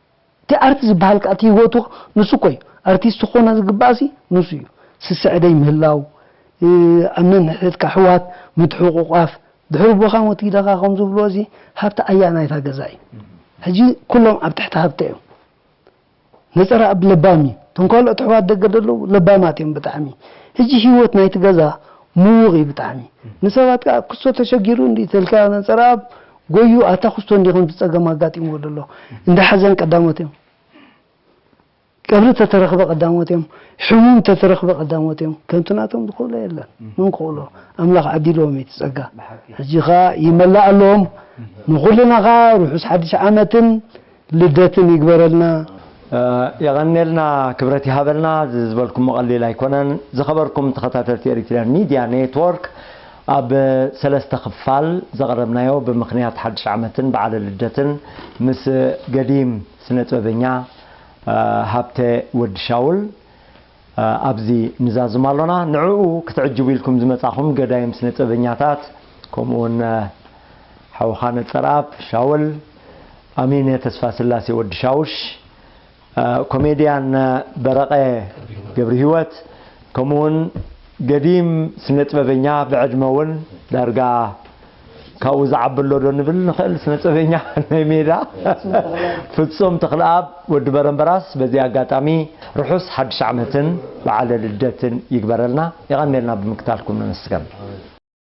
እቲ ኣርቲ ዝበሃል ከዓ እቲ ህይወቱ ንሱ እኮ እዩ። ኣርቲስት ክኾነ ዝግባእ ሲ ንሱ እዩ። ስስዐደይ ምህላው፣ ኣብ ነንሕድሕድካ ኣሕዋት ምትሕቑቋፍ፣ ድሕሪ ቦኻ ሞት ኢደኻ ከም ዝብልዎ እዚ ሃብቲ ኣያ ናይታ ገዛ እዩ። ሕጂ ኩሎም ኣብ ትሕቲ ሃብቲ እዮም። ነፀረኣብ ለባም እዩ። እቶም ካልኦት ኣሕዋት ደገ ዘለዉ ለባማት እዮም ብጣዕሚ። ሕጂ ህይወት ናይቲ ገዛ ምዉቕ እዩ ብጣዕሚ። ንሰባት ከዓ ክስቶ ተሸጊሩ እንዲ ተልካ ነፀረኣብ ጎዩ ኣታ ክስቶ እንዲ ከምዚ ፀገም ኣጋጢምዎ ዘሎ። እንዳ ሓዘን ቀዳሞት እዮም። ቀብሪ ተተረኽበ ቀዳሞት እዮም። ሕሙም ተተረኽበ ቀዳሞት እዮም። ከምቲ ናቶም ዝኽእሎ የለን። መን ክኽእሎ? ኣምላኽ ዓዲልዎም እዩ እቲ ጸጋ። ሕጂ ኸኣ ይመላኣሎም። ንኹልና ኸኣ ርሑስ ሓድሽ ዓመትን ልደትን ይግበረልና። የቐንየልና፣ ክብረት ይሃበልና። እዚ ዝበልኩሞ ቀሊል ኣይኮነን። ዝኸበርኩም ተኸታተልቲ ኤሪትርያን ሚድያ ኔትወርክ፣ ኣብ ሰለስተ ክፋል ዘቕረብናዮ ብምኽንያት ሓድሽ ዓመትን በዓለ ልደትን ምስ ገዲም ስነ ጥበበኛ ሃብተ ወዲ ሻውል ኣብዚ ንዛዝም ኣሎና። ንዕኡ ክትዕጅቡ ኢልኩም ዝመጻኹም ገዳይም ስነ ጥበበኛታት፣ ከምኡውን ሓውኻ ነጸርኣብ ሻውል፣ ኣሚነ ተስፋስላሴ ወዲ ሻውሽ፣ ኮሜድያን በረቐ ገብረ ህይወት፣ ከምኡውን ገዲም ስነ ጥበበኛ ብዕድመ እውን ዳርጋ ካብኡ ዝዓቢ ኣሎ ዶ ንብል ንኽእል፣ ስነ ጥበበኛ ናይ ሜዳ ፍጹም ተኽለኣብ ወዲ በረምበራስ። በዚ ኣጋጣሚ ርሑስ ሓድሽ ዓመትን በዓለ ልደትን ይግበረልና። የቐንየልና ብምክታልኩም ነመስገን።